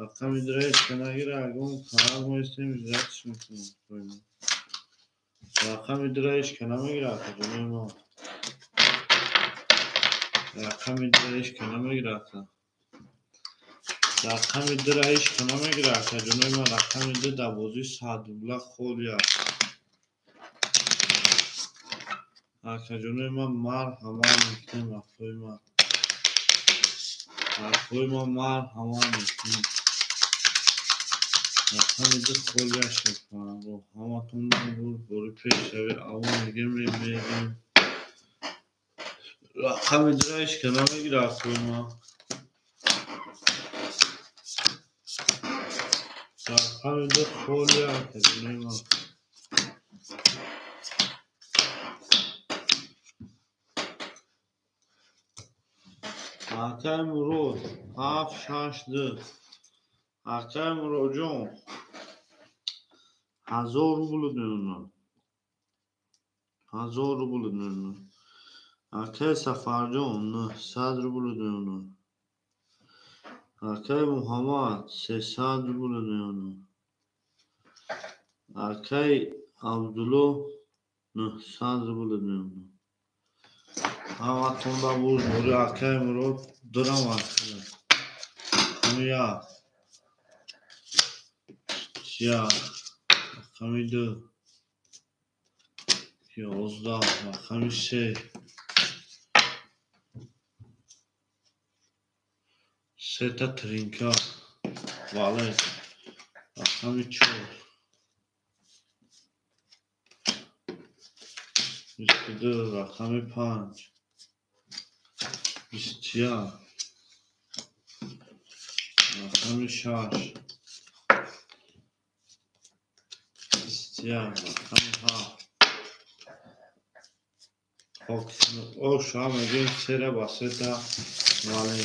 Рақами дреш ка нагира ягон қағаз моистем иҷратиш мекунем акои ма. Рақами дреш ка намегира акаҷони ма. Рақами дреш ка намегира ака. Рақами дура ҳеч ка намегира акаҷони ма. Рақами 2 дар бозии 100 рубла холия. Акаҷони ма марҳамат мекунем акои ма. Акои ма марҳамат мекунем. Рақами 2 холия шуд. Ҳаматон бори пешрави аввал мегӯем мерем. Рақами дура ҳеч ка намегира акои ма. Рақами 2 холия акаҷони ма. Акай Мурод, 7, 6, 2. Акай Муродҷон, 1000 рубл мемонад. 1000 рубл мемонад. Акай Сафарҷон, 900 рубл мемонад. Акай Муҳаммад, 300 рубл мемонад. Акай Абдулло, 900 рубл мемонад. Ҳаматонда буз бори акай Мурод дурам акала. Рақами 1. 1. Рақами 2. 11. Рақами 3. Сета тринка. Вале. Рақами 4. 22. Рақами 5. 21. Рақами 6. 21. Рақами 7. Оша мегӯем сера ба сета вале.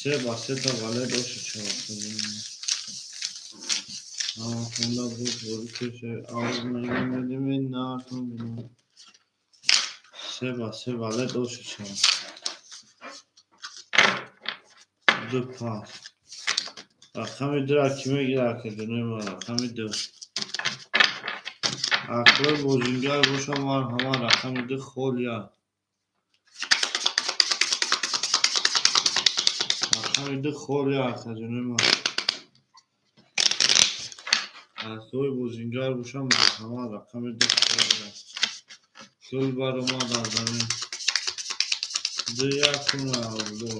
Се ба сета вале оша чаро. Ҳаматонда буд борикеше авз мегӯем медимед наатон бинем. Се ба се вале оша чаро. 2 пас. Рақами 2 ки мегирад акаҷонои ман? Рақами 2. Ақлои бозингар бошам марҳамат. Рақами 2 холия. Рақами 2 холия акаҷонои ман. Ақлои бозингар бошам марҳамат. Рақами 2 холия. Гул баромад аз замин. 2 1 абдо.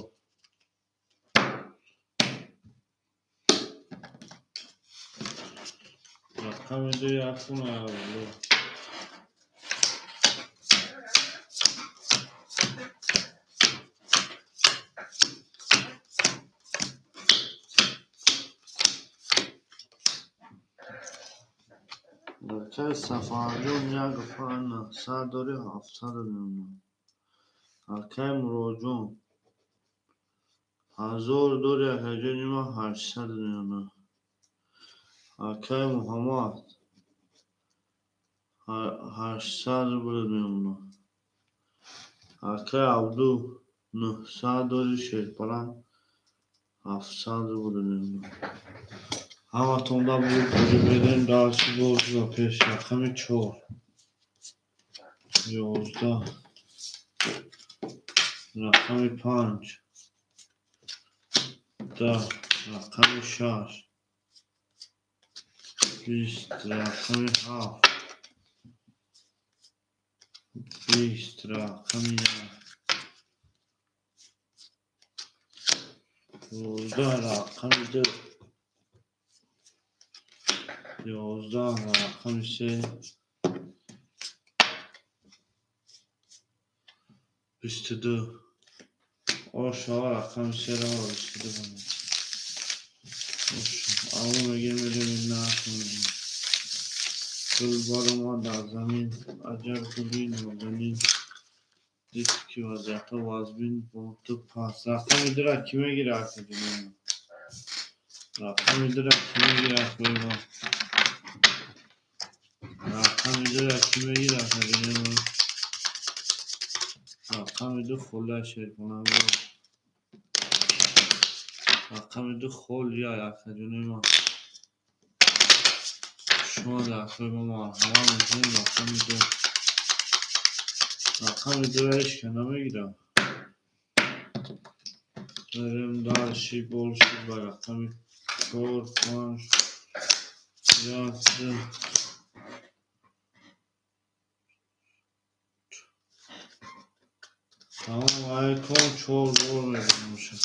Рақами 2 1 абдо. Акаи Сафарҷон 1 900 дори 700 мемонад. Акаи Муроҷон 1000 дори акаҷони ман 800 мемонад. Акаи Муҳаммад 800 рубл мемонад. Акаи Абду 900 дори Шерпаланг 700 рубл мемонад. Ҳаматонда буд берем дарси боз ба пеш. Рақами 4. 11. Рақами 5. 10. Рақами 6. 20. Рақами 7. 20. Рақами 1. 11. Рақами 2. 11. Рақами 3. 22. Оша рақами 3 22. Оша. Аву мегем мерем нахонем. Гул баромад аз замин. Аҷаб гули нозанин. Дид ки вазъиятҳо вазбин бо ту пас. Рақами 2 ки мегирад акаҷонои ман? Рақами 2 ки мегирад акаи ман? Рақами 2 ки мегирад акаҷонои ман? Рақами 2 холия Шерпаланг. Рақами 2 холия акаҷонои ман. Шумо акаи ман марҳамат мекунем. Рақами 2. Рақами 2 ҳеҷ ка намегирад. Мерем дарши болши ба рақами 4, 5, 1, 2. Салом алайкум, 4 бор мегӯям.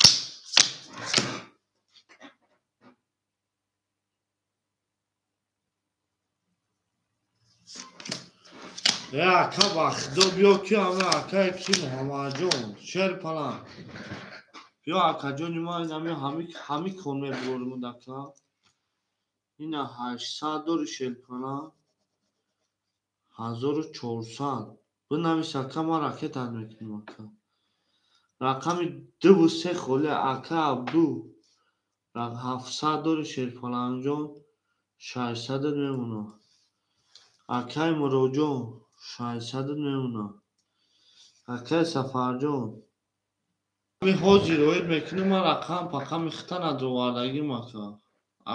Ака ба худо биё ки ама акае ки Муҳаммадҷон Шерпаланг. Биё акаҷони ман ами ҳами кон мебурорим ака. Ина 800 дори Шерпаланг. 1400. Бинавис ака, ман ракетат мекунам ака. Рақами 2 ва 3 холия ака Абду. 700 дори Шерпалангҷон 600 мемонад. Акаи Муроҷон 600 мемонад. Акаи Сафарҷон. Ами ҳозир оид мекунем ман рақам пақами хита надровардагим ака.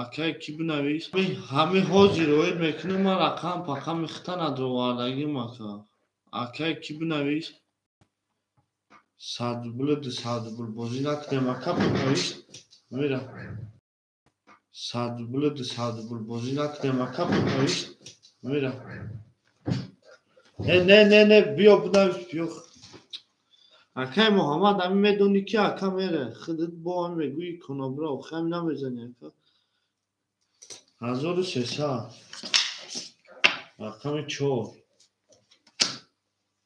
Акаи ки бинавис? Ҳами ҳозир оид мекунем ман рақам пақами хита надровардагим ака. Акаи ки бинавис? 100 рубл 200 рубл бозӣ накунем ака бинавис. Мира. 100 рубл 200 рубл бозӣ накунем ака бинавис. Мира. Не, не, не, не, биё бинавис, биё. Акай Муҳаммад, ами медонӣ ки ака мере. Худат бо ами мегӯӣ конобра, охи ами намезанӣ ака. 1300. Рақами 4.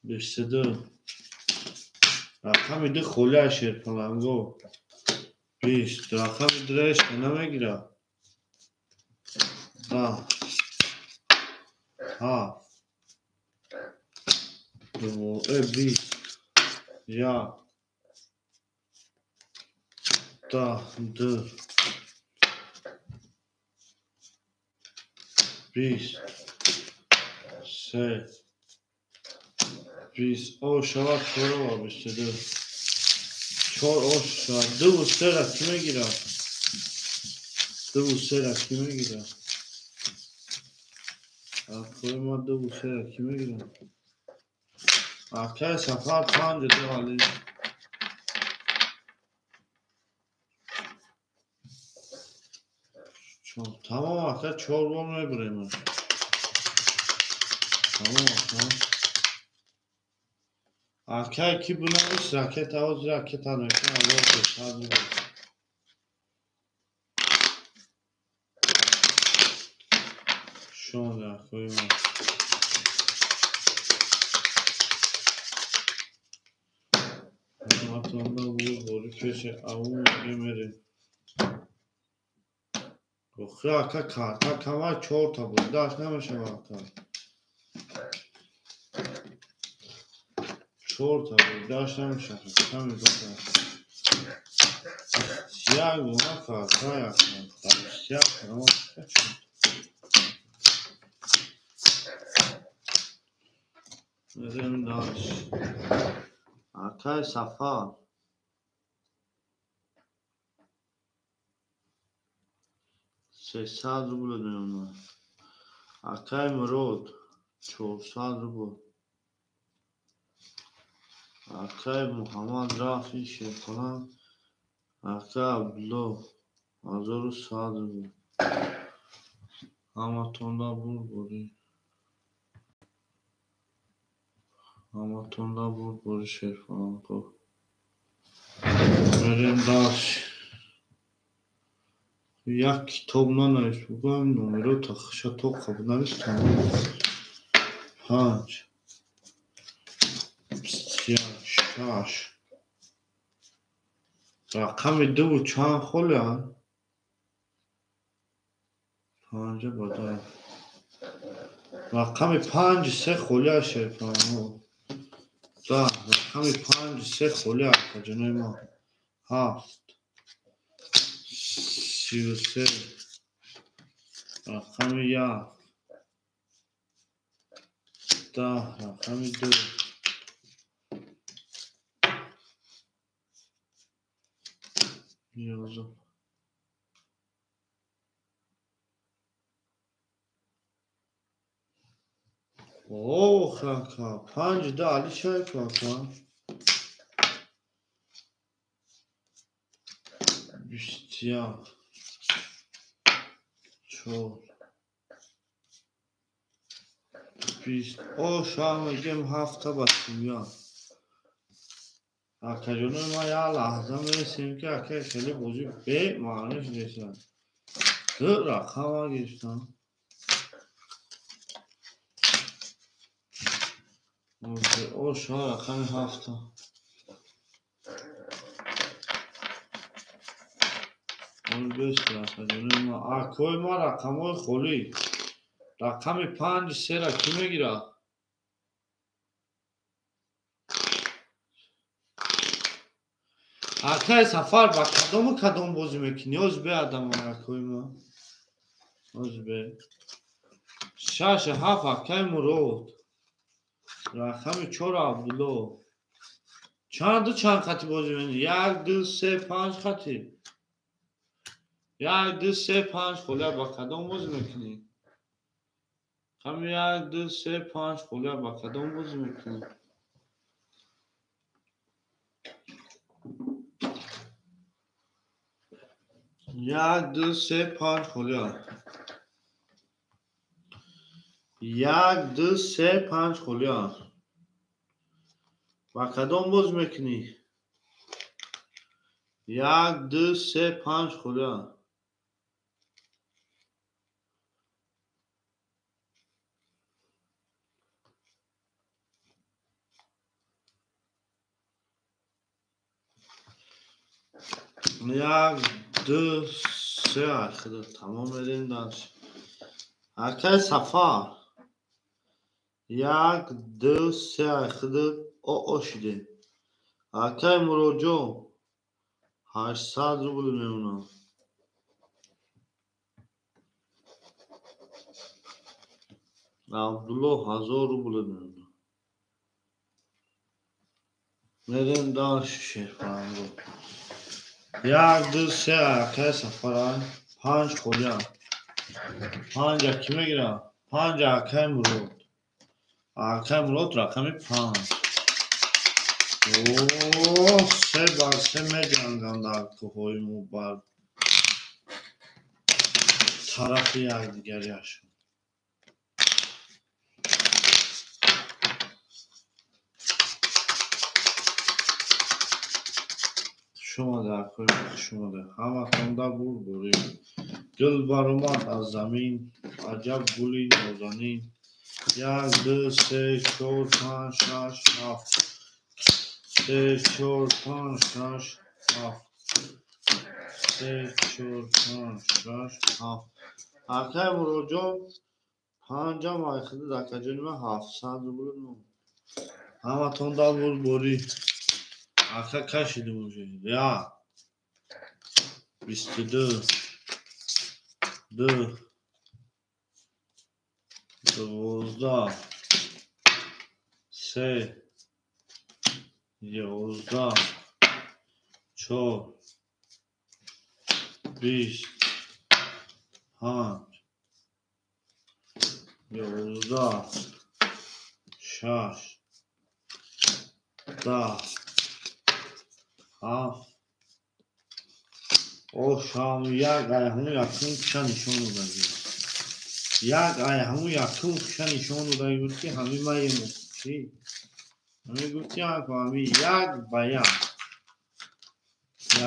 22. Рақами 2 холия шерпаланго. 20. Рақами 2 ешка намегира. 10. 7. 2. 20. 1. 10. 2. 20. 3. 20. О, шавад 4 22. 4 о шавад. 2 3 ра кӣ мегирад? 2 3 ра кӣ мегирад? Акои ма 2 3 ра кӣ мегирад? Акай Сафар 5 2 али. Тамом ака 4 бор мебурем. Тамом ака. Акай ки бунавис ракета оз ракета мекунад 1300 рубл. Шон акои ма. Матонда бори пеши аву мерем. Охи ака карта камай 4 та бурдаш намешава ака. 4 та бурдаш намешава. Ками бата. Як гуна карта ака. Як карама. Мерем даш. Акай Сафар. 300 рубл меомад. Акай Мурод 400 рубл. Акай Муҳаммад Рафи Шерхонан. Акай Абдулло 1100 рубл. Ҳаматонда бурборӣ. Ҳаматонда бурборӣ Шерхонанко. Мерем даш. Як китоб нанавис, бугӯям номеро тахша тоқа бинавис тамом. 5 21 6. Рақами 2 чанд холианд? 5 бадай. Рақами 5 3 холия шерпаҳо. 10. Рақами 5 3 холия акаҷонои ма. 7. 33. Рақами 1. 10. Рақами 2. 11. Ох, ака, 5 2 али шайку ака. 21. 4. 20. О, шав мегем 7 ба 31. Акаҷонои ма як лаҳза мерасем ки акай хеле бозӣ бемаъниш нестанд. 2 рақама гирифтам. О, шав рақами 7. Акои ма рақамҳои холӣ. Рақами 5 3 ра кӣ мегирад? Акай Сафар ба кадому кадом бозӣ мекунӣ? Оз бе адам акои ма. Оз бе. 6 7 акай Мурод. Рақами 4 Абдулло. Чанду чанд хати бозӣ мекунӣ? 1 2 3 5 хати. 1 2 3 5 холия ба кадом бозӣ мекунӣ? Рақами 1 2 3 5 холия ба кадом бозӣ мекунӣ? 1 2 3 5 холия. 1 2 3 5 холия. Ба кадом боз мекунӣ? 1, 2, 3, 5 холия. 1, 2, 3 худо тамом мерем дальше. Акай Сафар. 1, 2, 3 худо о шидем. Акай Муроҷон 800 рубл мемонад. Абдулло 1000 рубл мемонад. Мерем дальше Шерфаранго. 1, 2, 3 акай Сафар 5 холия. 5 ки мегирам? 5 акай Мурод. Акай Мурод рақами 5. О, 3 бар 3 меҷанганд акҳои мо бар тарафи якдигарияшон. Хуш омада акҳои мо, хуш омада. Ҳаматонда бурдборӣ. Гул баромад аз замин, аҷаб гули нозанин. 1, 2, 3, 4, 5, 6, 7. 3, 4, 5, 6, 7. 3, 4, 5, 6, 7. Акай Муроҷон 5 айхиди дакаҷони ман 700 рубл мон. Ҳаматонда бурдборӣ. Ака кашидим уже. 1, 22, 2, 12, 3, 11, 4, 20, 5, 11, 6, 10, 7. Ошам як ай ҳамун якум киша нишон додаги. Як ай ҳамун якум киша нишон додаги буд ки ҳамин маем чи? Ҳамин гуфти ҳами як ба як.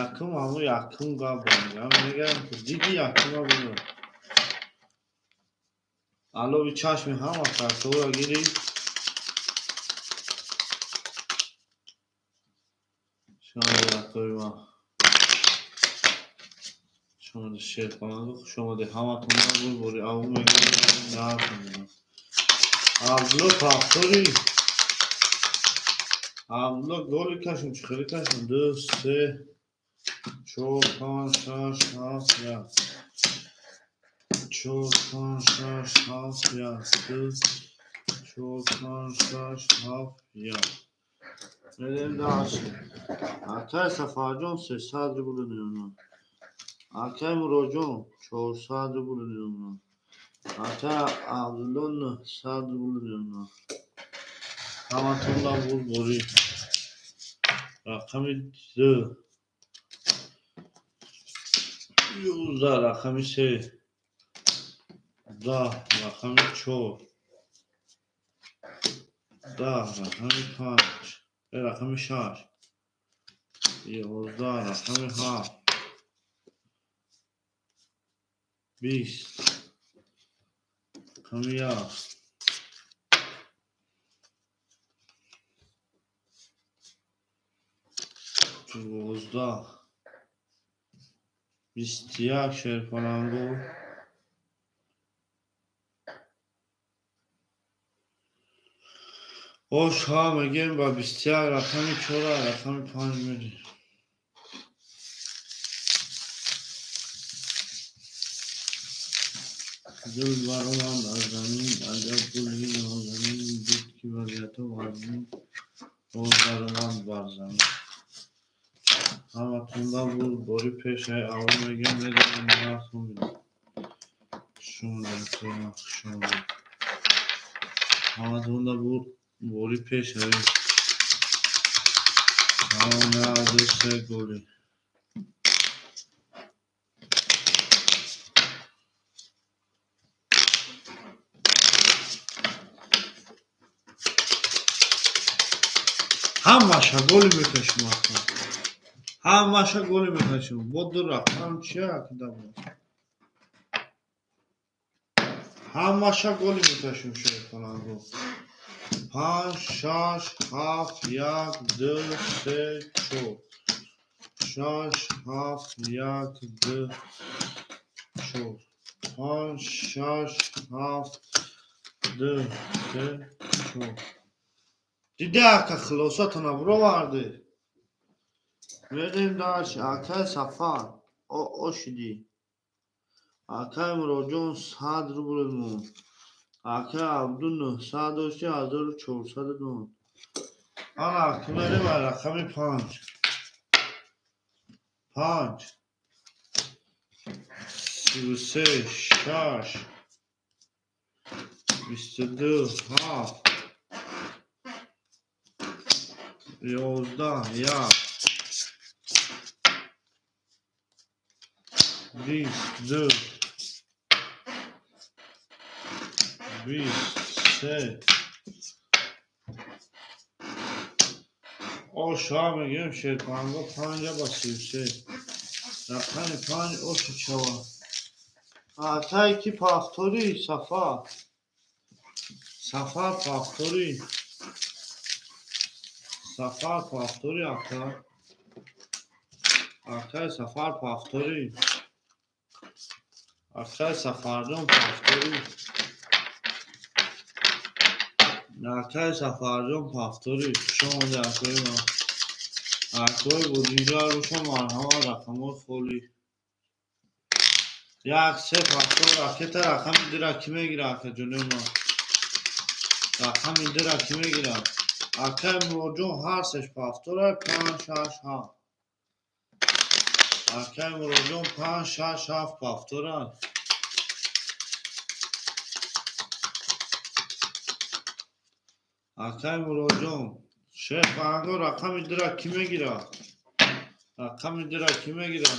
Якум ҳамун якум гап мегӯям. Мегӯям диди якума буд. Алови чашми ҳама картҳоро гирифт. Шумо Шерфаранго хуш омадед. Ҳаматонда бурдборӣ. Аву мегӯям. Абдулло тафтори. Абдулло голи кашем, чӣ хеле кашем? 2, 3, 4, 5, 6, 7, 1. 4, 5, 6, 7, 1. 2, 4, 5, 6, 7, 1. Мерем дальше. Акай Сафарҷон 300 рубл мемонад. Акай Муроҷон 400 рубл мемонад. Акай Абдулло 900 рубл мемонад. Ҳаматонда бурдборӣ. Рақами 2, 11, рақами 3, 10, рақами 4, 10, рақами 5, рақами 6, 11, рақами 7, 20, рақами 1. 12, 21 Шерфаранго. Ош ҳа мегем ба 21 рақами 4 рақами 5 мерем. Гул баромад аз замин, аҷаб гули нозанин. Дид ки вазиятҳо вазнин, боз баромад бар замин. Ҳаматонда бурдборӣ пешаи аввал мегем медонем нархро медонем. Хуш омадед, хуш омадед. Ҳаматонда бурдборӣ пешаи. Тамом 1, 2, 3 голи. Ҳамаша голи мекашим ака. Ҳамаша голи мекашим. Бо ду рақам чия кидабо? Ҳамаша голи мекашим шерпаланго. 5, 6, 7, 1, 2, 3, 4. 6, 7, 1, 2, 4. 5, 6, 7, 2, 3, 4. Диде ака хулосатона бироварде. Мерем даш акай Сафар. Ошиди. Акай Муроҷон 100 рубл монд. Акай Абду 900 дошти 1400 монд. Ана мерем рақами 5. 5 33 6 22 7 11 1 22 23. Оша мегирем шерпанго 5 ба 33. Рақами 5 оши чава. Акай ки пафтори Сафар. Сафар пафтори. Сафар пафтори ака. Акай Сафар пафтори. Акай Сафарҷон пафтори. Акай Сафарҷон пафтори. Хуш омадӣ акои ман. Акои бодинҷар боша марҳамат рақамҳои холӣ. 1 3 пафтор ракета рақами 2 ки мегира акаҷони ман? Рақами 2 ки мегира? Акай Муроҷон ҳар сеш пафтора 5 6 7. Акай Муроҷон 5 6 7 пафтора. Акай Муроҷон шерпанго рақами 2 ки мегира? Рақами 2 ки мегира?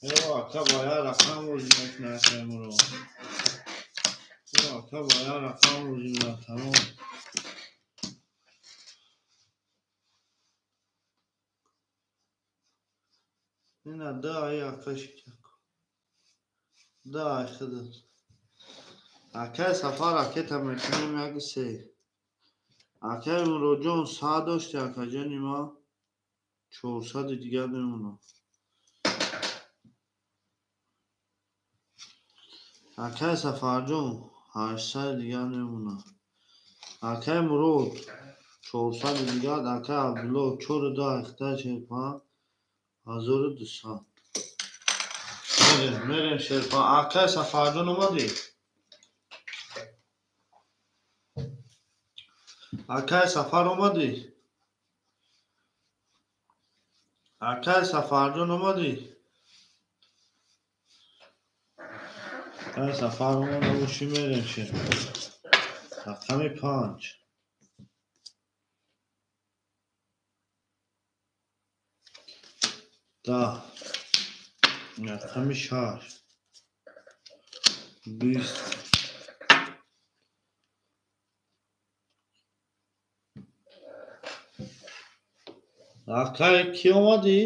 Ака бояд рақам бозӣ мекунад акай Муро. Ака бояд рақам бозӣ мекунад тамом. Ина 2 ай ака шикак. 2 ай худат. Акай Сафар ракета мекунем 1 3. Акай Муроҷон 100 дошти акаҷони ман 400 дигар мемонад. Акай Сафарҷон 800 дигар мемонад. Акай Мурод 400 дигар. Акай Абдулло 4 2 45 1200. Мерем шерпан. Акай Сафарҷон омадӣ? Акай Сафар омадӣ? Акай Сафарҷон омадӣ? Акай Сафар омада бошӣ мерем шерпан. Рақами 5. 10. Рақами 6. 20. Акай ки омадӣ?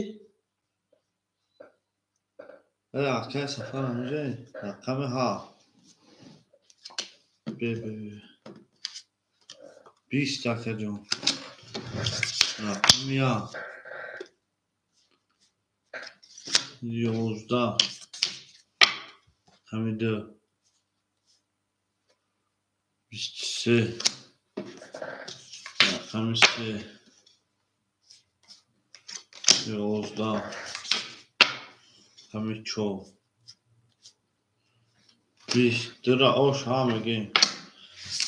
Акай Сафар ҳаминҷое? Рақами 7. 20 акаҷон. Рақами 1. 11. Рақами 2. 23. Рақами 3. 11. Рақами 4. 20. 2 ош ҳа мегем.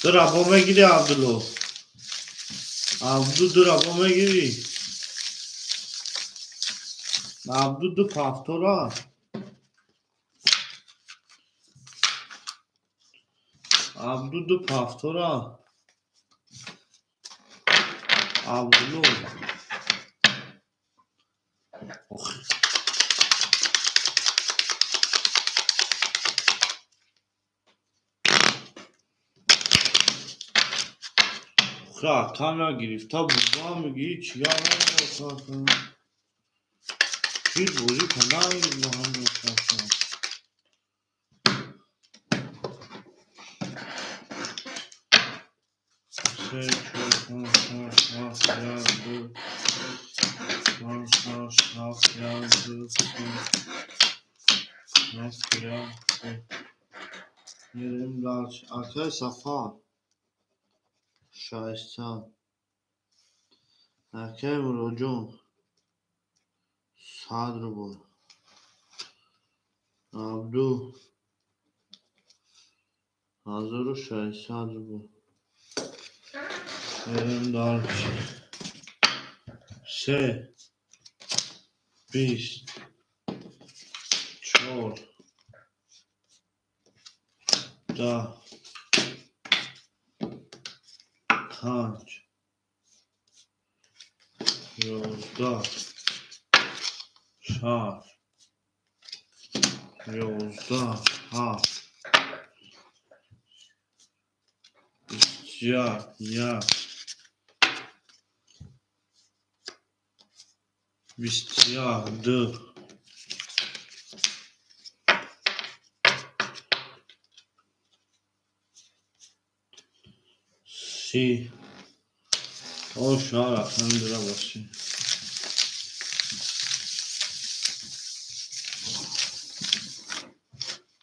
2 бо мегирӣ Абдулло? Абду 2 бо мегирӣ? Абду 2 пафтора. Абду 2 пафтора. Абдулло. Охир акам я гирифта бурдам, мегӣ чӣ гап намекунам. Ҳеҷ бозӣ кардан бо ҳам. Се, чор, панҷ, шаш, ҳафт, як, ду, панҷ, шаш, ҳафт, як, ду, се, ҳафт, як, се. Мерем дальше. Акай Сафар 600. Акай Муроҷон 100 рубл. Абду 1600 рубл. Мерем дальше. Се, 20, чор, 10, 5, 11, 6, 11, 7, 21, 1, 21, 2, 30. Оша рақам дора бошӣ.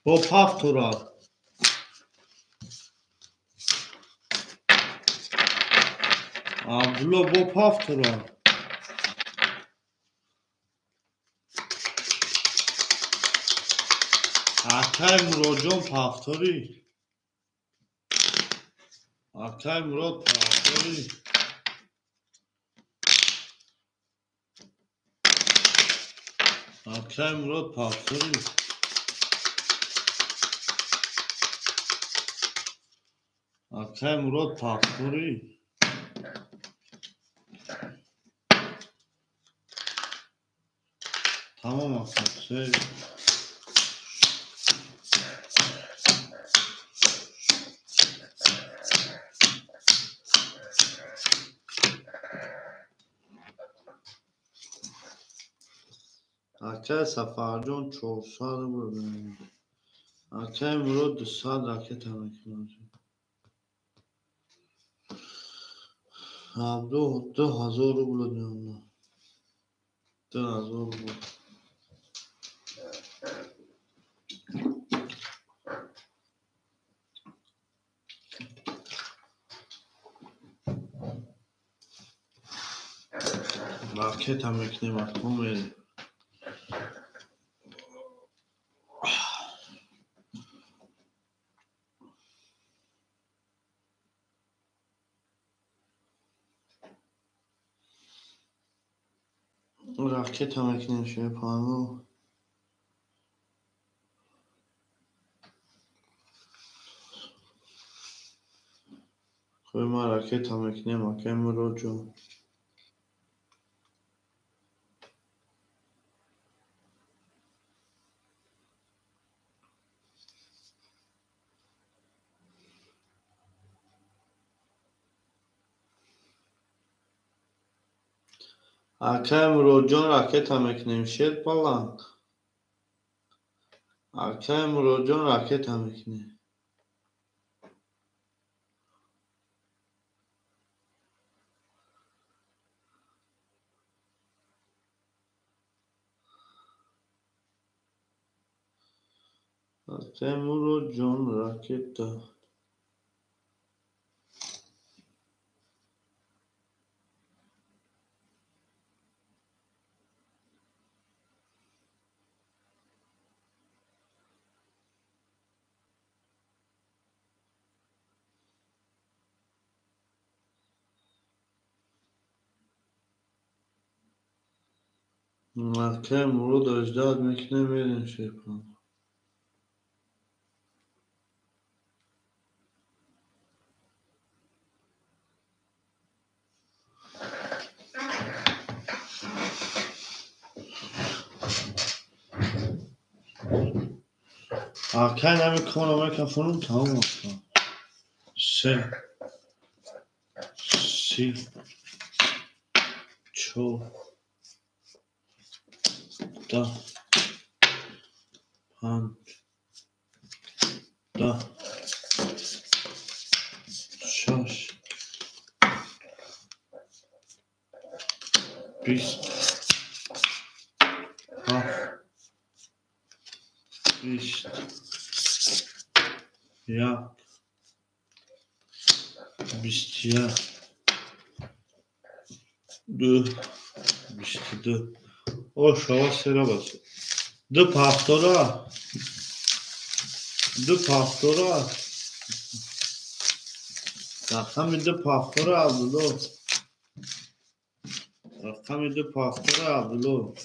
Бо пафтура. Абдулло бо пафтура. Акай Муроҷон пафторӣ. Акай Мурод пафторӣ. Акай Мурод пафторӣ. Акай Мурод пафторӣ. Тамом ака. Се. Акай Сафарҷон 400 рубл. Акай Мурод 200 ракета мекунад. Абду 2000 рубл меомад. 2000 рубл. Ракета мекунем, акун мерем. Ракета мекунем шерпану. Хӯй, ма ракета мекунем, акай Муроҷон. Акай Муроҷон ракета мекунем, шерпаланг. Акай Муроҷон ракета мекунем. Акай Муроҷон ракета. Акай Мурод аждад мекунем, мерем шерпаланг. Акай нами кора мекафонум, тамом аст. Се, Чил, чор, даҳ, панҷ, даҳ, шаш, бист, ҳафт, бист, як, 21, 2, 22. О, шава сера бас. Ду пахтора. Ду пахтора. Рақами ду пахтора Абдулло. Рақами ду пахтора Абдулло.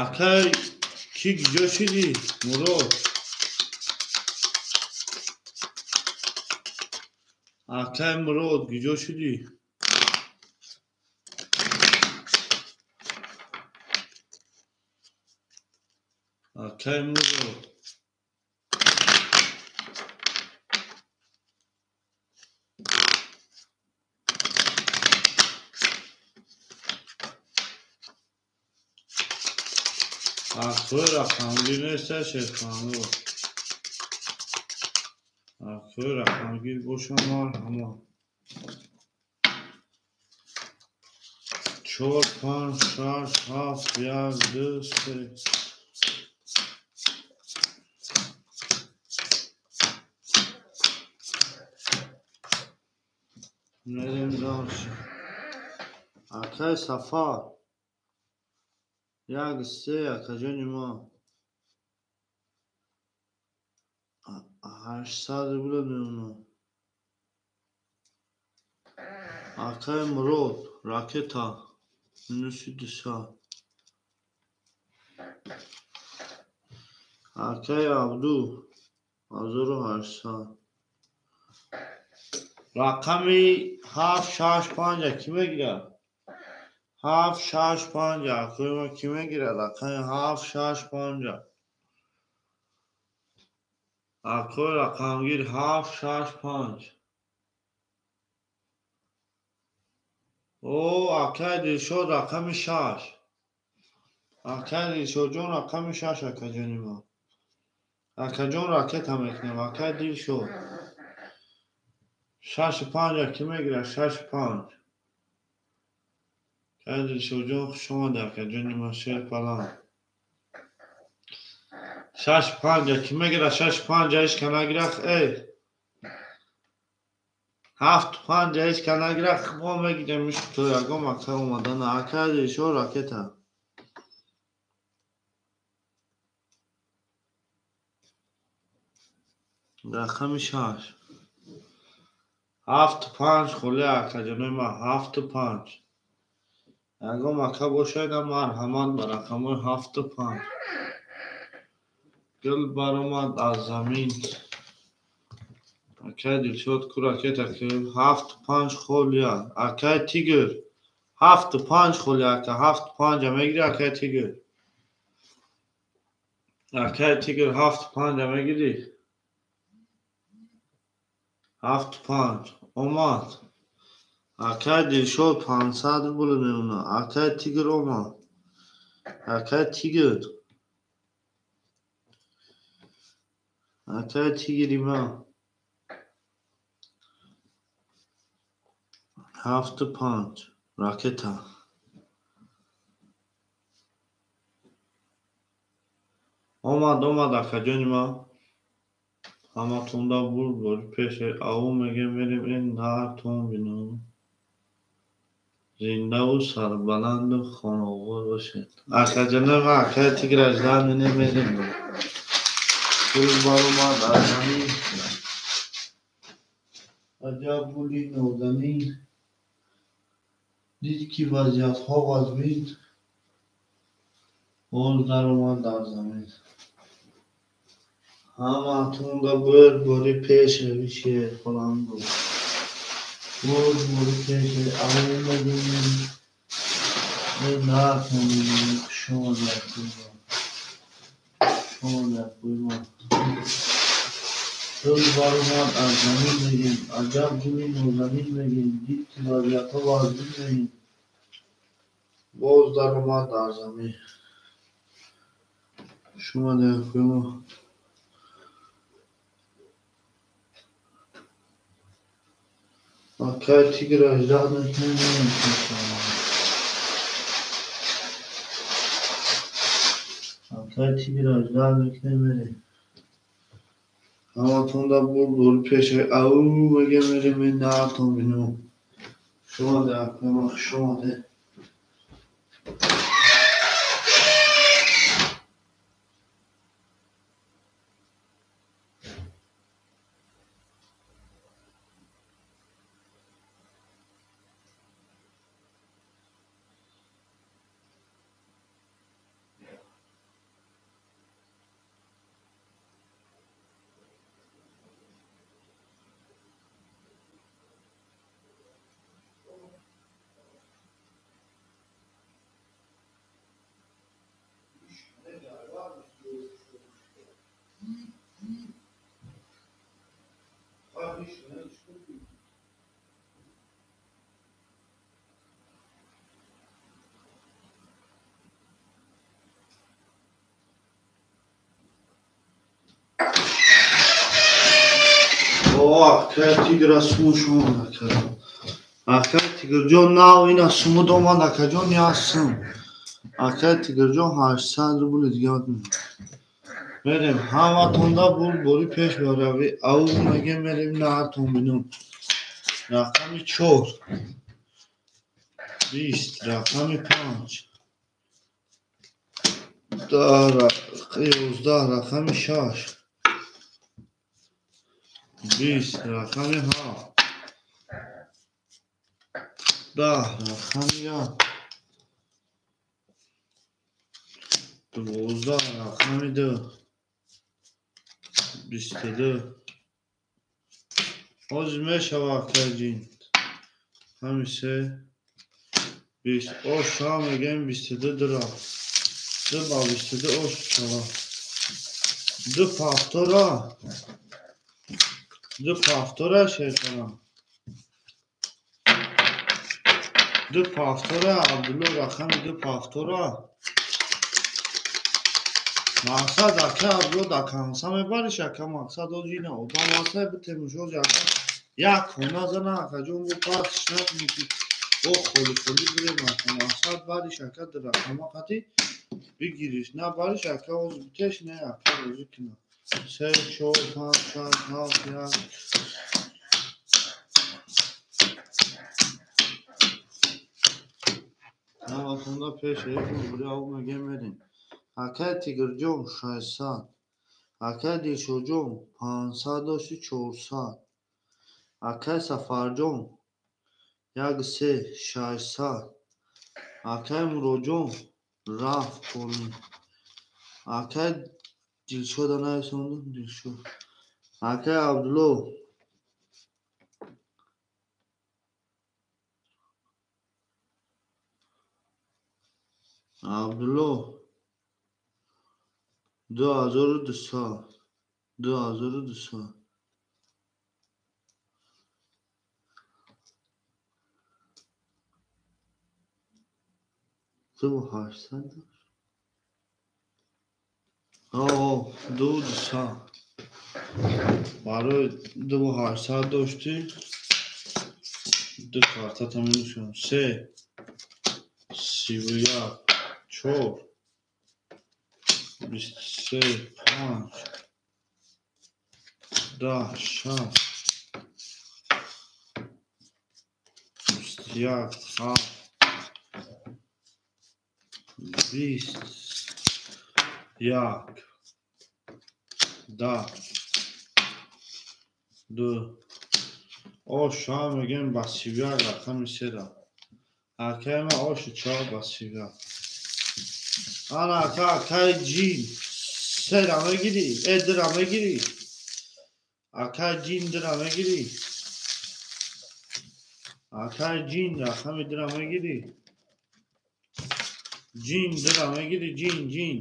Акай ки ҷо шидӣ Мурод? Акай Мурод куҷо шудӣ? Акай Мурод. Акои рақамгир неста Шерханло. Акои рақамгир бошам марҳамат. 4, 5, 6, 7, 1, 2, 3. Мерем дальше. Акай Сафар. 1, 3, акаҷони мо. 800 рубл мемонад. Акай Мурод, ракета. Минуси 200. Акай Абду, 1800. Рақами 7, 6, 5 кӣ мегирад? 7, 6, 5 акои ма кӣ мегирад? Рақами 7, 6, 5. Акои рақамгир 7, 6, 5. О, акай Дилшод рақами 6. Акай Дилшодҷон рақами 6 акаҷони ма. Акаҷон ракета мекунем. Акай Дилшод. 6, 5 кӣ мегирад? 6, 5. Акай Дилшодҷон хуш омадӣ акаҷони ма, шер паланд. 6, 5 кӣ мегирад? 6, 5 ҳеҷ ка нагирад. Эй! 7, 5 ҳеҷ ка нагирад. Мо мегирем то ягон ака омадана. Акай Дилшод ракета. Рақами 6. 7, 5 холи акаҷонои ма. 7, 5. Ягон ака бошад, марҳамат ба рақамҳои 7, 5. Гул баромад аз замин. Акай Дилшод ку ракета ки 7, 5 холия. Акай Тигр 7, 5 холия ака. 7, 5 мегири акай Тигр. Акай Тигр 7, 5 мегири. 7, 5 омад. Акай Дилшод 500 рубл мемонад. Акай Тигр омад. Акай Тигр. Акай Тигри ма. 7, 5 ракета. Омад, омад акаҷони ма. Ҳаматонда бурд бори пеше аву мегем мерем ин наҳартон бинам. Зиндаву сарбаланду хонаобод бошед. Акаҷони ма, акай Тигр аждаҳ минем мерем. Гул баромад аз замин. Аҷаб гули нозанин. Дид ки вазъиятҳо вазмин. Боз даромад дар замин. Ҳаматонда бурд бори пешави шерхолам буд. Бурд бори пеше аву мегӯем. Ин наҳартон бинем. Хуш омадед. Шумо Гул баромад аз замин мегем, аҷаб гули нозанин мегем, дид ки вазъиятҳо вазнин мегем. Боз даромад дар замин. Шумо декумо. Акай тигр аждаҳ мекунем. Акай тигр аждаҳ мекунем мерем. Ҳаматонда бурд пешаи ау меге мерем наатон бинум. Шумо декумо, шумо де. Акай тигра суму шумо накардам. Акай тигрҷон нав ина суму домад акаҷон ясм. Акай тигрҷон 800 рубли дига мерем. Ҳаматонда бурд бори пеш барави. Ау меге мерем наатон бинум. Рақами 4 20, рақами 5 11, рақами 6 20, рақами 7 10, рақами 1 12, рақами 2 22. Ҳозир мешава акаҷин. Рақами 3 20. Ош шава мегӯем 22 дира. 2 ба 22 ош шава. 2 пафтора. 2 пафтора шеркарам. 2 пафтора Абдулло рақами 2 пафтора. Мақсад ака Абдулло да канса мебариш ака мақсад озина одам аса битемуш ози ака як хона зана акаҷон бу пасш накунӣ ки бо холи холи бирем ака мақсад бариш ака ду рақама қати бигириш на бариш ака оз битеш не ака розӣ кина. 3 4 5 6 7 1 Наватонда пеш ау мегем мерем. Акай тигрҷон 600, акай Дилшодҷон 500 дошти 400, акай Сафарҷон 1 3 600, акай Муродҷон рафт полин, акай Дилшода нависондум Дилшод, акай Абдулло Абдулло 2200, 2200. 2800 дошт. 2200. Барои 2800 доштӣ. Ду картата минус кунам. 3 31 4 23 5 10 6 21 7 20 1 10 2. Ош ша мегӯем ба 31 рақами 3. Акай ма оши 4 ба 31. Ана ака акай ҷин 3 мегирӣ, 2 мегирӣ. Акай ҷин 2 мегирӣ. Акай ҷин рақами 2 мегирӣ. Ҷин 2 мегирӣ, ҷин ҷин.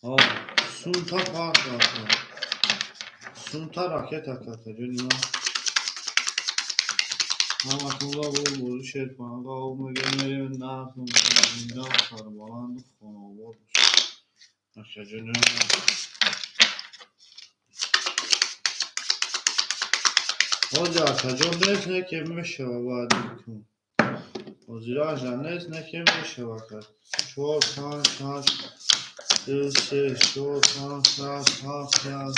Сунта парт ака. Сунта ракета какаҷони ман. Ҳаматонро бурбури шерпанга об мегем мерем нартон зинда сарбаланду хонаобод бошед. Акаҷони ман. Ҳоҷа акаҷон нест не ки мешава баъди кун. Ҳозираша нест не ки мешава ака. 4 5 6 2 3 4 5 6 7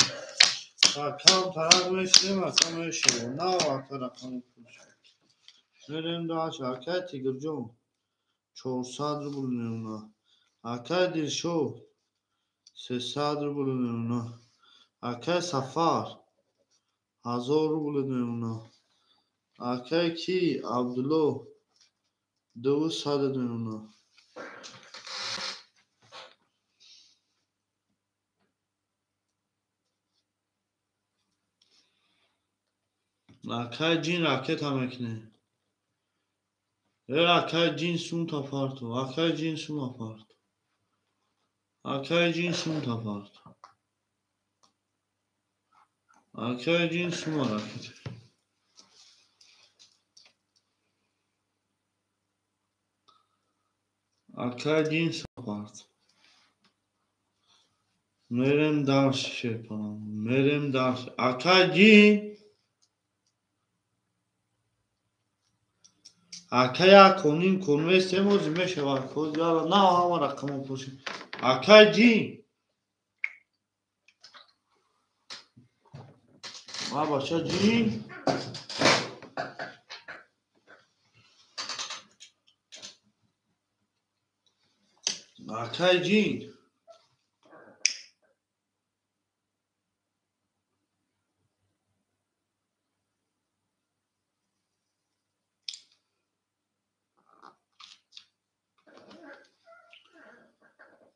1. Камтарак мешинем ака мешава. Нав ака рақами пулш. Мерем дальше. Акай Тигрҷон 400 рубл мемона. Акай Дилшод 300 рубл мемона. Акай Сафар 1000 рубл мемона. Акай ки Абдулло 200 мемона. Акай ҷин ракета мекунем. Акай ҷин сумта парту. Акай ҷин сума парту. Акай ҷин сумта парту. Акай ҷин сума ракета. Акай ҷин сума парту. Мерем дальше шерпанам. Мерем дальше. Акай ҷин. Акай як ним кун местем ози мешава. Козяла на ҳама рақамо пурсим. Акай ҷин. Ма бача ҷин. Акай ҷин.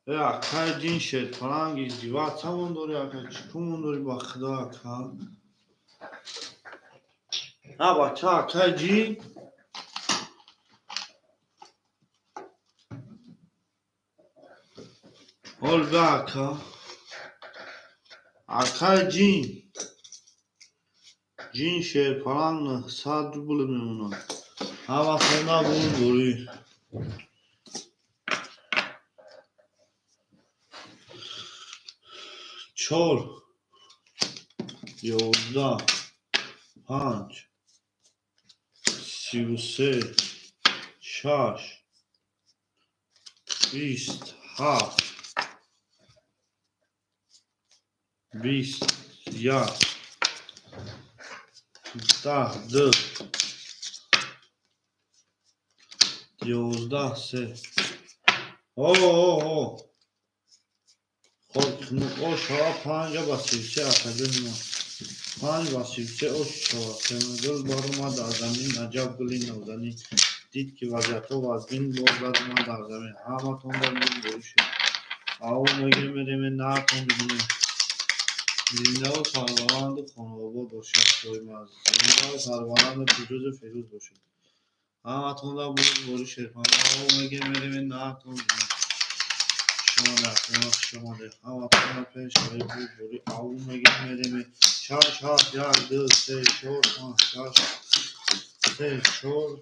Акай ҷин шерпаланг издиватсамон дори ака чикумон дори ба худо ака. На бача акай ҷин. Ҳол ба ака. Акай ҷин. Ҷин шерпаланг 900 рубл мемонад. Ҳаматона бурбурӣ. 4 11 5 33 6 27 21 10 2 11 3. О. Хо шава 5 ба 33 акаҷони мо. 5 ба 33 ош шава. Гул баромад аз замин, аҷаб гули нозанин. Дид ки вазъиятҳо вазмин, боз баромад аз замин. Ҳаматон ба бурбурӣ шуд. Ав мегирем мерем наатон бибинем. Зиндаву сарбаланду хонаобод бошед доима. Зиндаву сарбаланду пирӯзу фирӯз бошед. Ҳаматон ба бурбурӣ шерпанг. Ав мегирем мерем наатон бибинем. Шумода, ҳаматонро пеш бурбурӣ. Ав мегирем мерем 6 7 1 2 3 4 5 6 3 4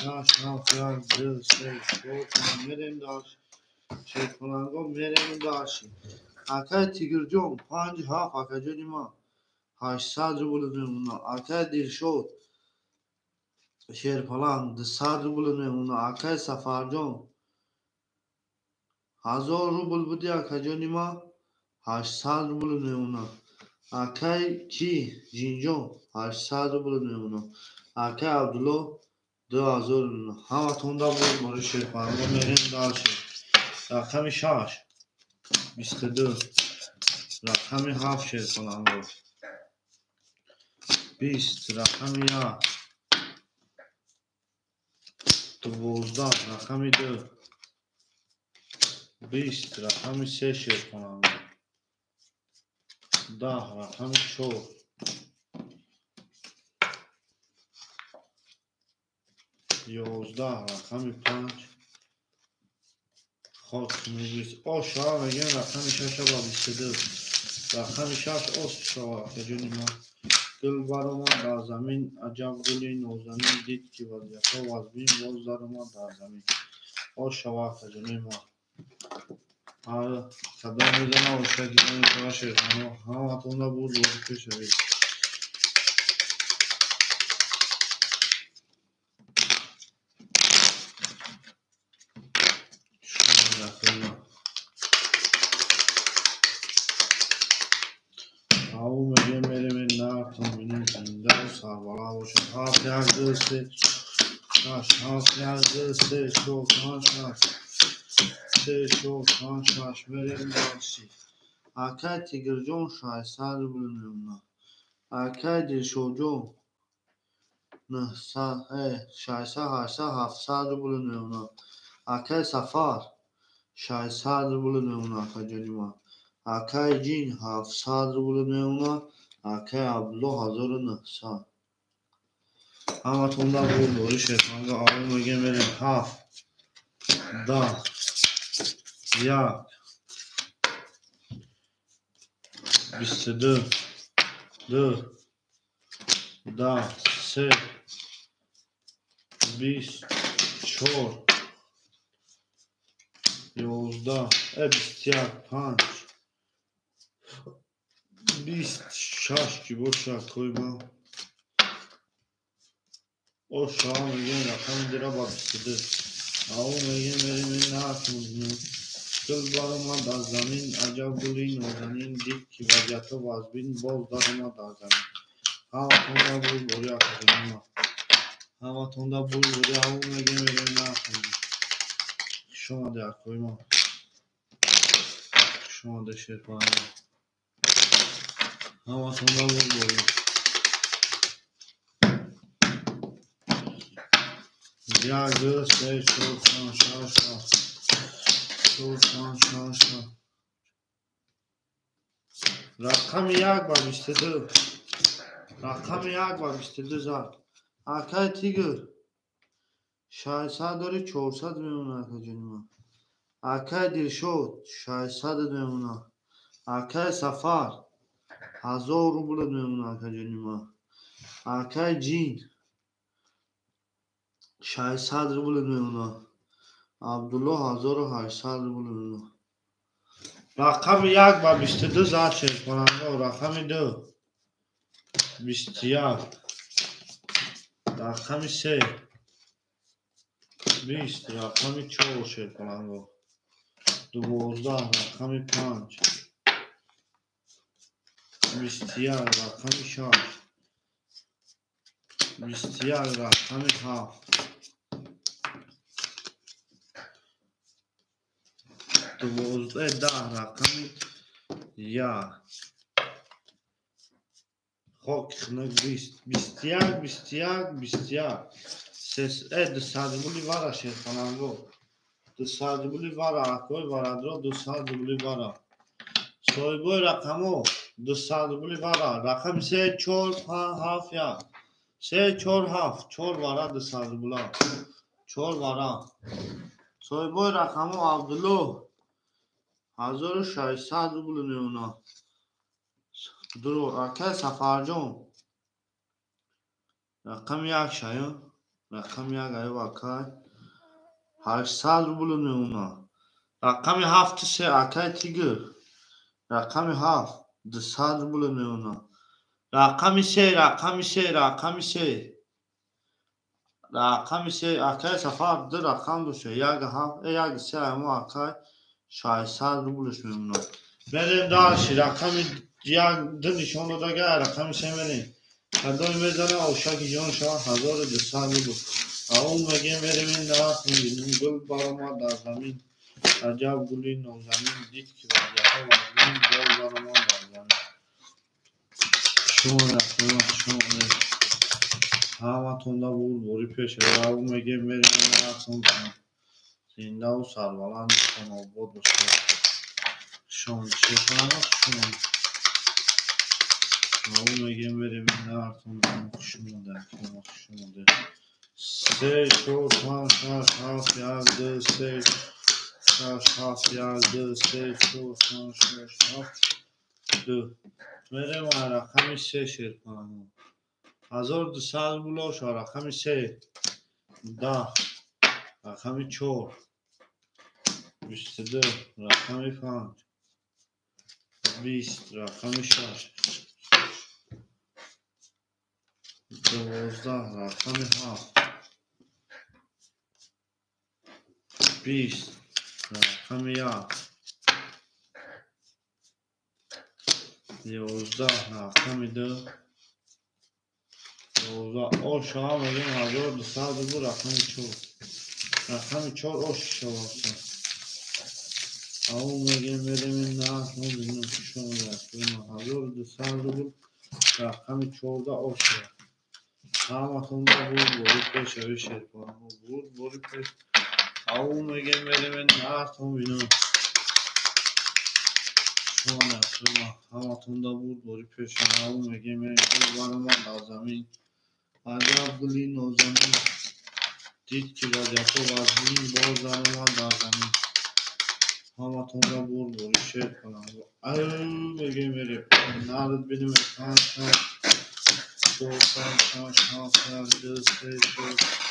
5 6 7 1 2 3 4 5 мерем дальше. Шерпаланго мерем дальше. Акай Тигрҷон 5 7 акаҷони ман 800 рубл мемона. Акай Дилшод шерпаланг 200 рубл мемона. Акай Сафарҷон 1000 рубл буди акаҷони ман 800 рубл мемона. Акай ки Ҷинҷон 800 рубл мемона. Акай Абдулло 2000 мемона. Ҳаматонда бурбурӣ шерпаланго мерем дальше. Рақами 6 22 рақами 7 шерпаланго 20 рақами 1 12 рақами 2 20 рақами 3 шерпаланго 10 рақами 4 11 рақами 5. Хок мегӯист. О шава мегӯем рақами шаша ба 22. Рақами шаш ос шава акаҷони ман. Гул баромад дар замин, аҷаб гули нозанин, дид ки вазъиятҳо вазмин, боз даромад дар замин. О шава акаҷони ман. Кадом мезана ошаки ҷони шерхоно. Ҳаматонда буд бозӣ пешавед. Ау мегӯем мерем нартон бинем зиндаву сарбаланд бошед. 7 1 2 3 6 7 1 2 3 4 5 6 3 4 5 6 мерем дальше. Акай Тигрҷон 600 рубл мемонад. Акай Дилшодҷон 900 600 800 700 рубл мемонад. Акай Сафар 600 рубл мемонад акаҷони ман. Акай Ҷин 700 рубл мемонад. Акай Абдулло 1900. Ҳаматонда буд бори шерханга. Аввал мегӯем мерем 7 10 1 22 2 10 3 24 11 21 5 26 ки бошад акои ман. О шава мегӯем рақами дира ба 22. Аввал мегӯем мерем нартон бинем. Гул баромад аз замин, аҷаб гули нозанин, дид ки вазъиятҳо вазмин, боз даромад дар замин. Ҳаматонда буд бори акаҷони ман. Ҳаматонда буд бори. Аввал мегӯем мерем нартон. Хуш омадед акои ман. Хуш омадед шерпаҳанга. Ҳаматонда буд бори. 1 2 3 4 5 6 7 4 5 6 7. Рақами 1 ба 22. Рақами 1 ба 22 зад. Акай Тигр 600 дори 400 мемонад акаҷони ман. Акай Дилшод 600 мемонад. Акай Сафар 1000 рубл мемонад акаҷони ман. Акай Ҷин 600 рубл мемонад. Абдулло 1800 рубл мемонад. Рақами 1 ба 22 зад шерхонанда. Рақами 2 21. Рақами 3 20. Рақами 4 шерхонанда 12. Рақами 5 21. Рақами 6 21. Рақами 7 12 10. Рақами 1 хок хунук 20 21 21 21 200 рубли вара шерхонанго. 200 рубли вара акои варадро 200 рубли вара. Соҳибои рақамо 200 рубли вара. Рақами 3 4 5 7 1 3 4 7 4 вара 200 рубла. 4 вара. Соҳибои рақамо Абдулло 1600 рубл мемонад. Дуро акай Сафарҷон рақами 1 шаю. Рақами 1 аю акай 800 рубл мемонад. Рақами 7 3 акай Тигр. Рақами 7 200 рубл мемонад. Рақами 3 рақами 3 рақами 3 рақами 3 акай Сафар 2 рақам дошта 1 7 1 3 amo акай 600 рублш мемонад. Мерем дальше. Рақами 1 2 нишон додага рақами 3 мерем. Кадом мезана ошаки ҷон шава 1200 рубл. Аввал мегӯем мерем ин дарахт мебинем. Гул баромад дар замин, аҷаб гули нозанин, дид ки вазъиятҳо вазмин, боз баромад дар замин. Шумо шумо ҳаматонда буд бори пеш. Аввал мегӯем мерем ин дарахт мебинем. Зиндаву сарбаланд хонобод бошед. Шом шерхонанда шумо. Аввал мегӯем мерем ин дарахт мебинем. Хуш омадед, хуш омадед. 3 4 5 6 7 1 2 3 6 7 1 2 3 4 5 6 7 2. Мерем рақами 3 шерпаланг. 1200 рубл ош рақами 3. 10 рақами 4. 22 рақами 5. 20 рақами 6. 12 рақами 7. 20 рақами 1. 11 рақами 2. 12 ош ҳам мегӯем 1200 рубл рақами 4. Рақами 4 ош шавад. Ау мегӯем мерем нарх мо бинем ки шумо 1200 рубл рақами 14 ош шавад. Ҳаматонда бурд бори пеш ави шерпаланг. Бурд бори пеш. Ау мегӯем мерем нарх мо бинем. Ҳаматонда бурд бори пеш. Ау мегӯем мерем баромад аз замин. Аҷаб гули нозанин. Дид ки вазъиятҳо вазнин боз даромад дар замин. Ҳаматонда бурд бори шерпаланг. Ау мегӯем мерем нарх бинем 5 6 4 5 6 7 1 2 3 4.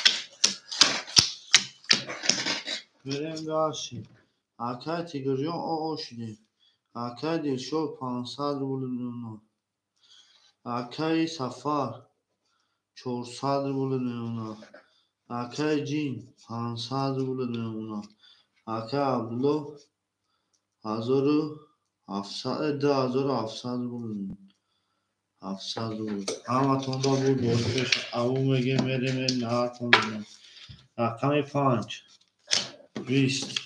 Мерем дальше. Акай Тигрҷон ошидем. Акай Дилшод 500 рубл меона. Акай Сафар 400 рубл меона. Акай Ҷин 500 рубл меона. Акай Абдулло 1700 2700 рубл меона. 700 рубл. Ҳаматонда бурд бори пеш. Ау мегӯем мерем нархтон бинем. Рақами 5. 20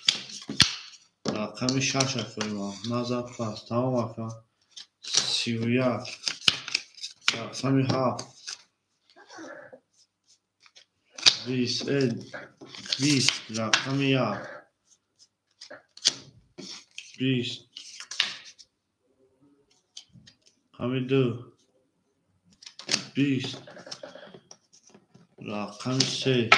рақами 6 акои назад пас. Тамом ака. 31 рақами 7. 20 рақами 1. 20 рақами 2. 20 рақами 3.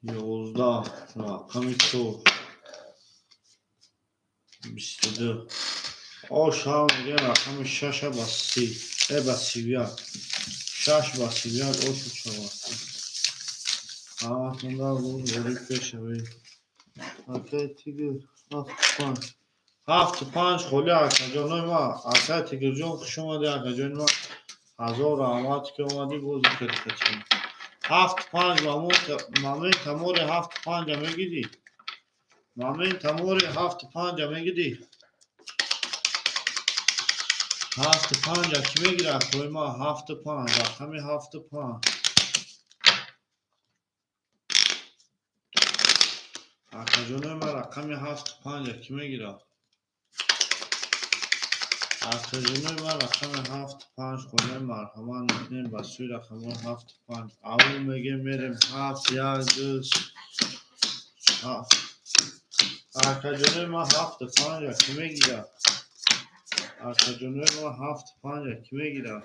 11 рақами 4. 22 ош ҳам мегӯем рақами 6 ба 30 ба 31. 6 ба 31 ошу шавад. Ҳаматонда бурд бори пеш авед. Акай Тигр 7 5. 7 5 холи акаҷонои ма. Акай Тигрҷон хуш омадӣ акаҷони ма. Ҳазор раҳмат ки омадӣ боз кардӣ. 7 5 момент амори 7 5 мегирӣ. Момент амори 7 5 мегирӣ. 7 5 ки мегирад акои ма? 7 5 рақами 7 5. Акаҷонои ма рақами 7 5 ки мегирад? Акаҷонои ма рақами 7 5 хонаи марҳамат мекунем ба сӯи рақамҳои 7 5. Ау мегӯем мерем 7 1 2 7. Акаҷонои ма 7 5 ки мегирад? Акаҷонои ма 7 5 ки мегирад?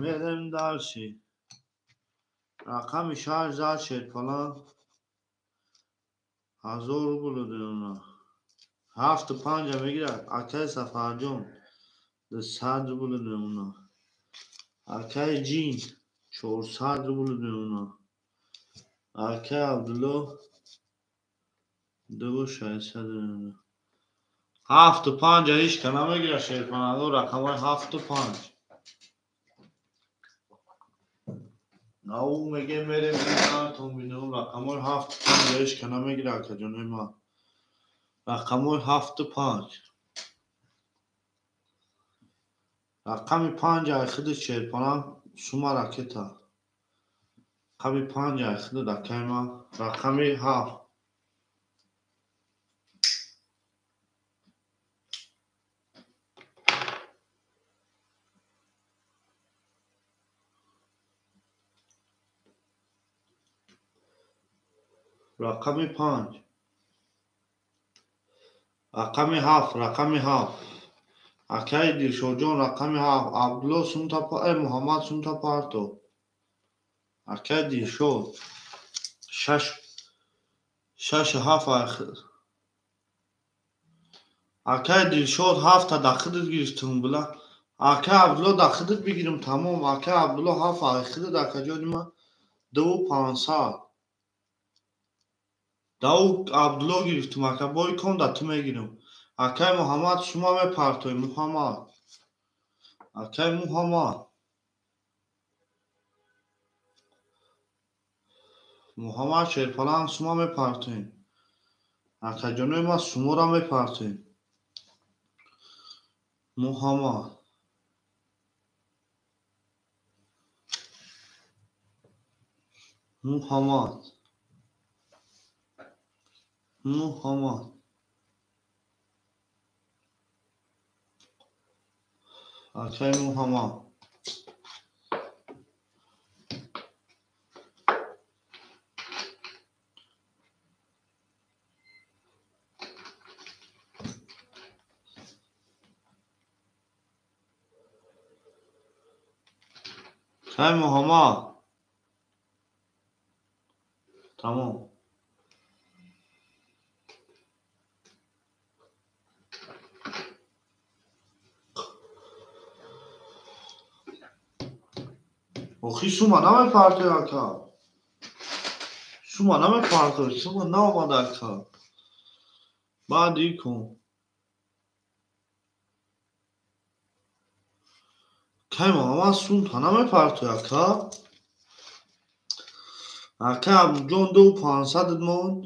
Мерем дальше. Рақами 6 зад шерпаланг. 1000 рубл дона. 7 5 мегирад. Акай Сафарҷон 200 рубл меона. Акай Ҷин 400 рубл меона. Акай Абдулло 2600 меона. 7 5 ҳеч ка намегирад шерпаланго. Рақамҳои 7 5. Ау мегӯем мерем нартон бинем. Рақамҳои 7 5 ҳеч ка намегирад акаҷонои ма. Рақамҳои 7 5. Рақами 5 ай худи шерпаланг сума ракета. Рақами 5 ай худи дакаи ма. Рақами 7. Рақами 5. Рақами 7, рақами 7. Акаи Дилшодҷон рақами 7. Абдулло сумта Муҳаммад сумта парто. Акаи Дилшод 6. Шашу ҳафт акай Дилшод ҳафта да худат гирифтум била. Акай Абдулло да худат бигирим тамом. Акай Абдулло ҳафт ай худат акаҷони ман 2500. Дау Абдулло гирифтум ака бой кон да ту мегирим. Акай Муҳаммад шумо мепартои Муҳаммад. Акай Муҳаммад. Муҳаммад Шерпаланг шумо мепартоем. Акаҷонои ман шуморо мепартоем. Муҳаммад. Муҳаммад. Муҳаммад. Акай Муҳаммад. Акай Муҳаммад. Тамом. Охи шума намепартои ака. Шума намепартои, шума наомада ака. Баъд икун. Кай Муҳаммад сумта намепартои ака. Ака Абдуҷон 2500 монд.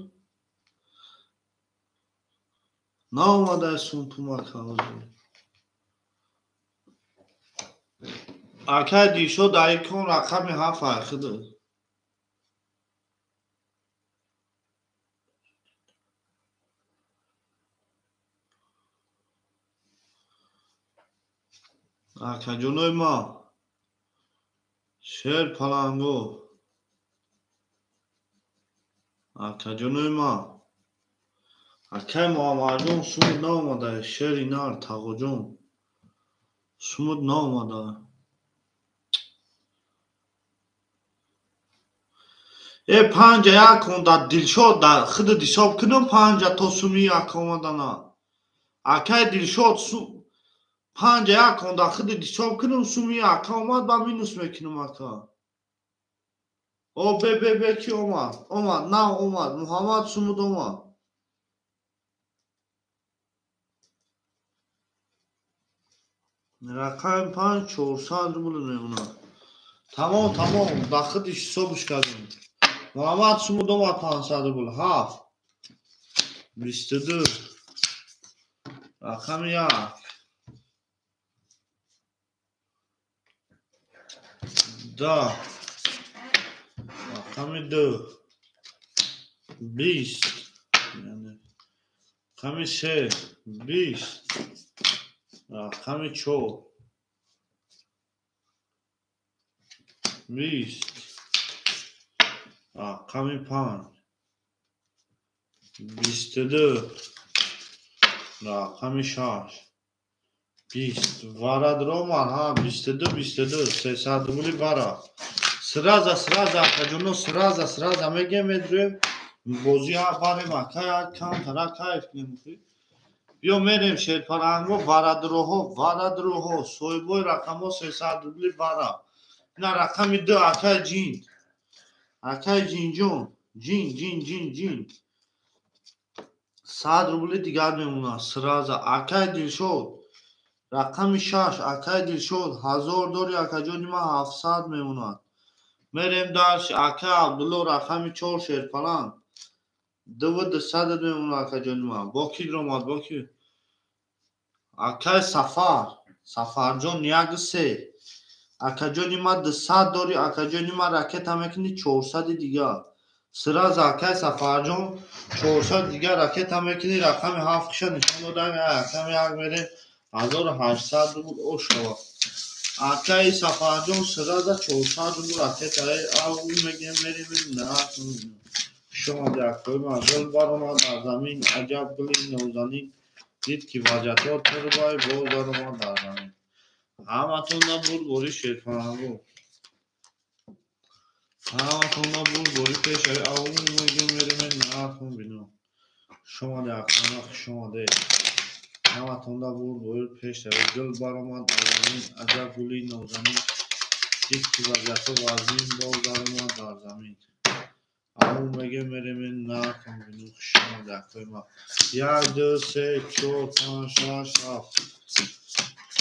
Наомада сумтум ака ҳозир. Акай Дилшод айкон рақами ҳафт ай худат. Акаҷонои ман Шерпаланго. Акаҷонои ман. Акай Муҳаммадҷон сумут наомада. Шери нар Тағоҷон. Сумут наомада. Э панҷа як он да Дилшод да худат ҳисоб кунам панҷа то суми як омадана. Акай Дилшод панҷа як он да худат ҳисоб кунам суми як омад ба минус мекунам ака. О бе бе бе ки омад? Омад, на омад. Муҳаммад сумуд омад. Рақами панҷ 400 рубл мемонад. Тамом, тамом, да худиш ҳисобш кардем. Муҳаммад сумуд омад 500 рубл. 7 22 рақами як 10 рақами 2 20 рақами 3 20 рақами 4 20 рақами 5 22 рақами 6 20 варад роман ҳа 22 22 300 рубли вара. Сраза сраза акаҷоно сраза сраза мегем медурем бозӣ барем ака як камтара кайф кунем. Биё мерем Шерпаланго варадроҳо варадроҳо соҳибои рақамҳо 300 рубли вара. Ина рақами 2 акай ҷин. Акай ҷинҷон ҷин ҷин ҷин ҷин 100 рубли дигар мемонад сраза. Акай Дилшод рақами 6 акай Дилшод 1000 дори акаҷони ман 700 мемонад. Мерем дальше. Акай Абдулло рақами 4 Шерпаланг 2200 мемонад акаҷони ман. Бо ки омад бо ки? Акай Сафар Сафарҷон 1 3 акаҷони ман 200 дори акаҷони ман ракета мекунӣ 400 дигар. Сраза акай Сафарҷон 400 дигар ракета мекунӣ рақами 7 киша нишон додам. Рақами 1 мерем 1800 рубл ошава. Акай Сафарҷон сраза 400 рубл ракета ав мегем мерем на шумо якои ман гул баромад дар замин аҷаб гули нозанин дид ки ваҷатҳо турбай боз даромад дар замин. Ҳаматон набуд бори Шерпаланго. Ҳаматонда бурдборӣ пеш равӣ. Аввал мегӯем мерем нархон бино. Шумоде акама хушомадед. Ҳаматонда бурдборӣ пеш равӣ. Гул баромад аз замин, аҷаб гули нозанин. Дид ки вазъиятҳо вазнин, боз даромад дар замин. Аввал мегӯем мерем нархон бино. Хушомадед акои ма. 1 2 3 4 5 6 7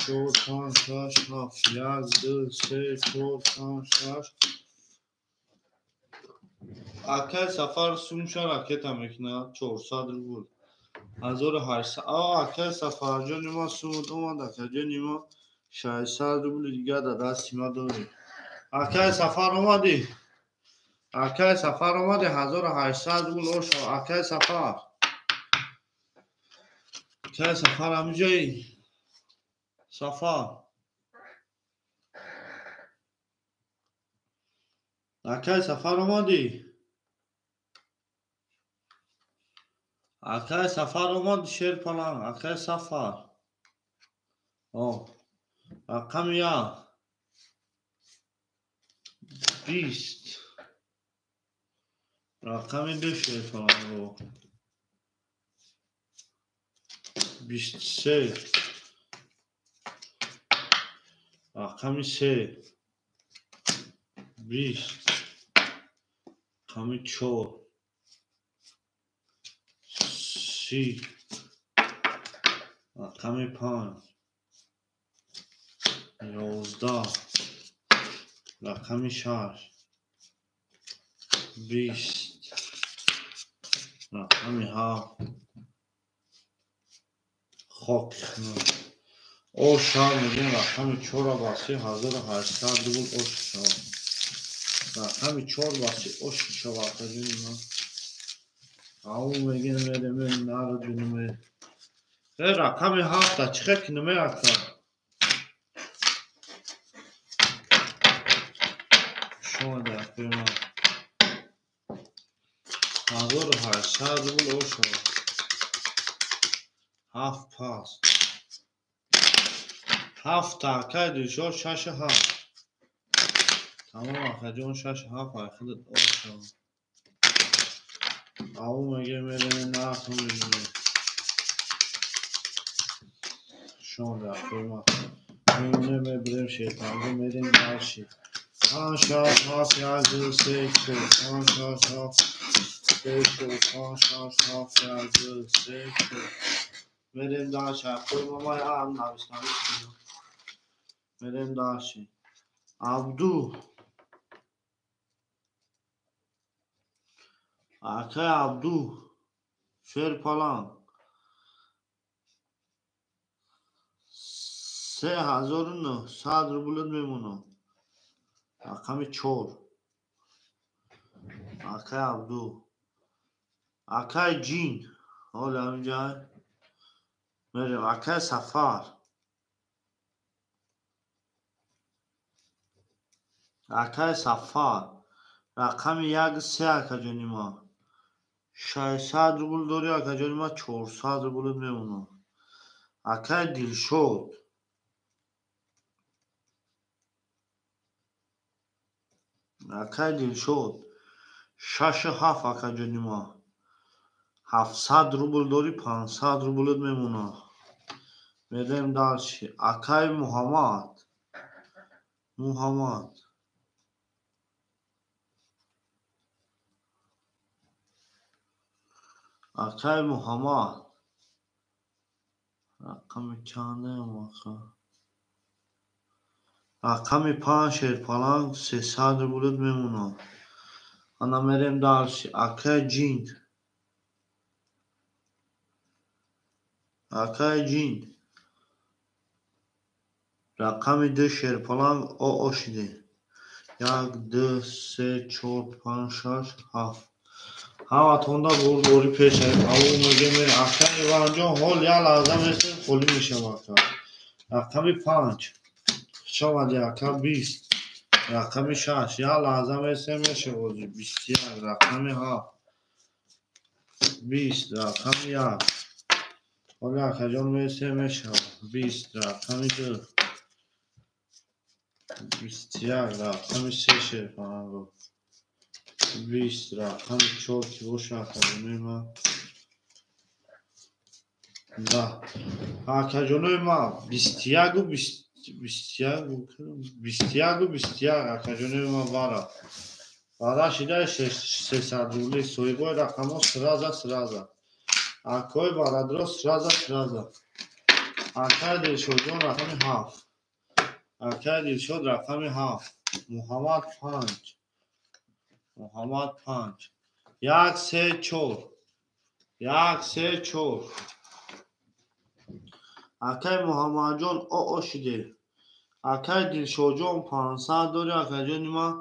4 5 6 7 1 2 3 4 5 6. Акай Сафар сумша ракета мекунад 400 рубл. 1800. Акай Сафарҷони ма сумут омад, акаҷони ма 600 рубли дигар дар дасти ма дорӣ. Акай Сафар омадӣ? Акай Сафар омадӣ? 1800 рубл оша. Акай Сафар. Акай Сафар ҳамиҷои? Сафар. Акай Сафар омадӣ? Акай Сафар омад, Шерпаланг. Акай Сафар. Рақами 1 20. Рақами 2 Шерпаланг. 23. Рақами 3 20. Рақами 4 30. Рақами 5 11. Рақами 6 20. Рақами 7 хок. Оша мегӯем рақами 4 баси 1800 рубл ош шавад. Рақами 4 баси ош шавад. Ау мегӯем мерем нард бинем. Рақами 7 чӣ хел кинем ака? Шумо акои ман. 1800 рубл ош шавад. 7 пас. 7 акай Дилшод 6 7. Тамом акаҷон 6 7 ай худат ош шавад. Ау мегӯем мерем нархро мебинем. Шумо акои ман. Мемонем мебирем Шерпаланг мерем дальше. 5 6 7 1 2 3 4 5 6 7 3 4 5 6 7 1 2 3 4. Мерем дальше. Акои ма ман навис навис кунам. Мерем дальше. Абду. Акай Абду. Шерпаланг. 3900 рублат мемонад. Рақами 4. Акай Абду. Акай Ҷин. Ҳоли ҳаминҷа мерем. Акай Сафар. Акай Сафар. Рақами 1 3 акаҷони ма. 600 рубл дорӣ акаҷони ма 400 рублат мемонад. Акай Дилшод. Акай Дилшод. 6 7 акаҷони ма. 700 рубл дорӣ 500 рублат мемонад. Мерем дальше. Акай Муҳаммад. Муҳаммад. Акай Муҳаммад. Рақами чандаям ака? Рақами 5 Шерпаланг 300 рублат мемонад. Ана мерем дальше. Акай Ҷин. Акай Ҷин. Рақами 2 Шерпаланг о шиде. 1 2 3 4 5 6 7. Ҳаматонда бурдборӣ пеш равем. Аввал мегӯем акай Иванҷон ҳол як лаҳза месем холӣ мешавад. Рақами 5. Хуш омадӣ ака 20. Рақами 6. Як лаҳза месем мешавад 21. Рақами 7. 20. Рақами 1. Ҳоли акаҷон месем мешавад 20. Рақами 2. 21. Рақами 3 Шерпаланг. 20 рақами 4 ки боша акаҷонои ман. Да. Акаҷонои ман 21 21 21 21 акаҷонои ман бара. Бара шидаи 300 рубли соҳибои рақамҳо сраза сраза. Акои барадро сраза сраза. Акаи Дилшодҷон рақами 7. Акаи Дилшод рақами 7. Муҳаммад 5. Муҳаммад 5. 1 3 4. 1 3 4. Акаи Муҳаммадҷон оо шиде. Акаи Дилшодҷон 500 дори акаҷони ман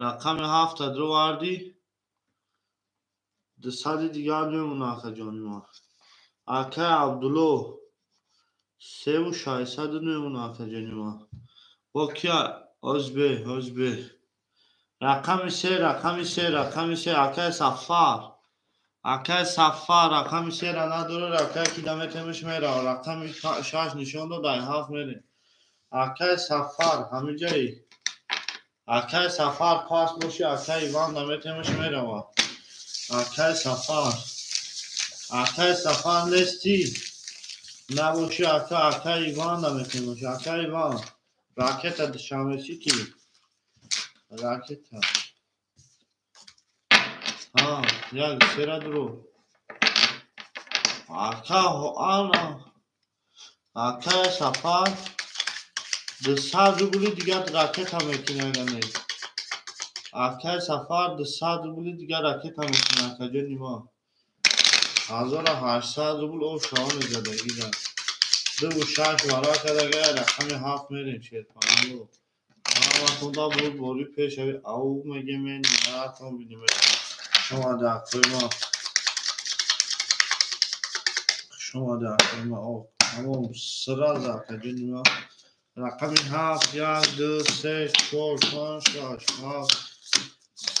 рақами 7 дроварди. 200 дигар мемона акаҷони ман. Акаи Абдулло 3600 мемона акаҷони ман. Бо кия озбе озбе. Рақами 3 рақами 3 рақами 3 акаи Сафар. Акаи Сафар рақами 3 ра надорад, акаи ки даметемиш мерава. Рақами 6 нишон дод, ай 7 мерем. Акаи Сафар ҳамиҷаи. Акаи Сафар пас боши, акаи Иван даметемиш мерава. Акаи Сафар. Акаи Сафар нести. Набоши ака, акаи Иван даметемиш. Акаи Иван. Ракета Душанбе Сити. Ракета. Ҳа, як сера дуро. Ака ана. Акаи Сафар 200 рубли дигар ракета мекунад агар не. Акаи Сафар 200 рубли дигар ракета мекунад акаҷони ман. 1800 рубл об шава мезадагида. 2 6 вара кардага рақами 7 мерем шерпанало. Ҳаматонда буд бори пешави ау мегем наратон бинем. Шумо акои ман. Шумо акои ман. Тамом сразу акаҷони ман. Рақами 7 1 2 3 4 5 6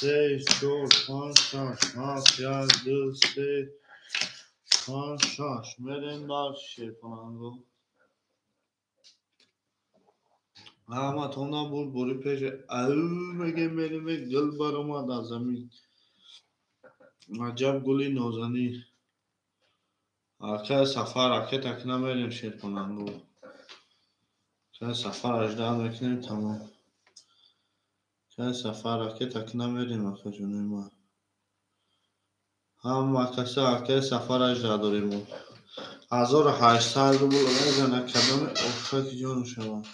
7 3 4 5 6 7 1 2 3 5 6 мерем дар шерпананго. Ҳаматонда буд бори пеш ау мегем мерем гул баромад аз замин. Аҷаб гули нозанин. Акаи Сафар ракета кина мерем шерпананго. Акаи Сафар аждаҳ мекунем тамом. Акаи Сафар ракета кина мерем акаҷонои ман. Ҳама каса акаи Сафар аждаҳ дорем. 1800 рубл мезана кадоми охаки ҷону шавад.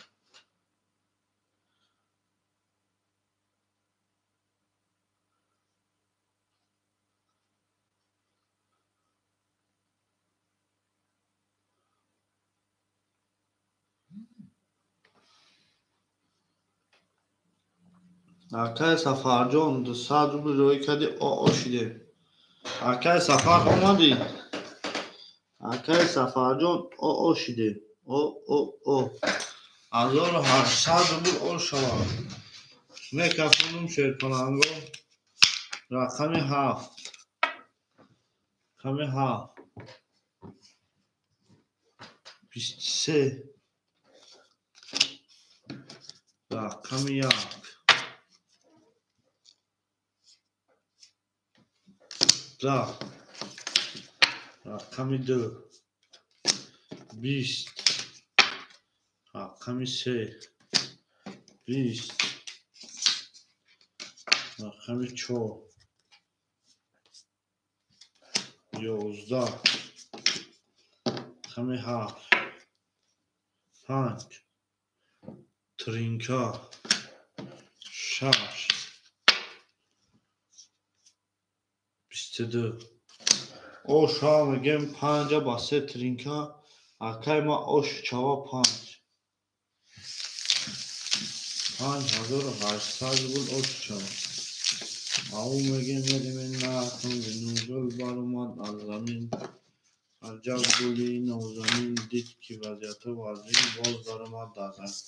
Акаи Сафарҷон 200 рубл рӯй кардӣ оо шидем. Акаи Сафар омадӣ? Акаи Сафарҷон оо шидем. О о о. 1800 рубл о шавад. Мекафонум шерпаланго. Рақами 7. Рақами 7. 23. Рақами 1. Да. Рақами 2. 20. Рақами 3. 20. Рақами 4. 11. Рақами 7. 5. Тринка. 6. 22. Оша мегем 5 ба 3 тринка. Акай ма ош чава 5. 5800 рубл ош чава. Ау мегем мерем наратон бинум. Гул баромад аз замин. Аҷаб гули нозанин дид ки вазъиятҳо вазин боз баромад дар замин.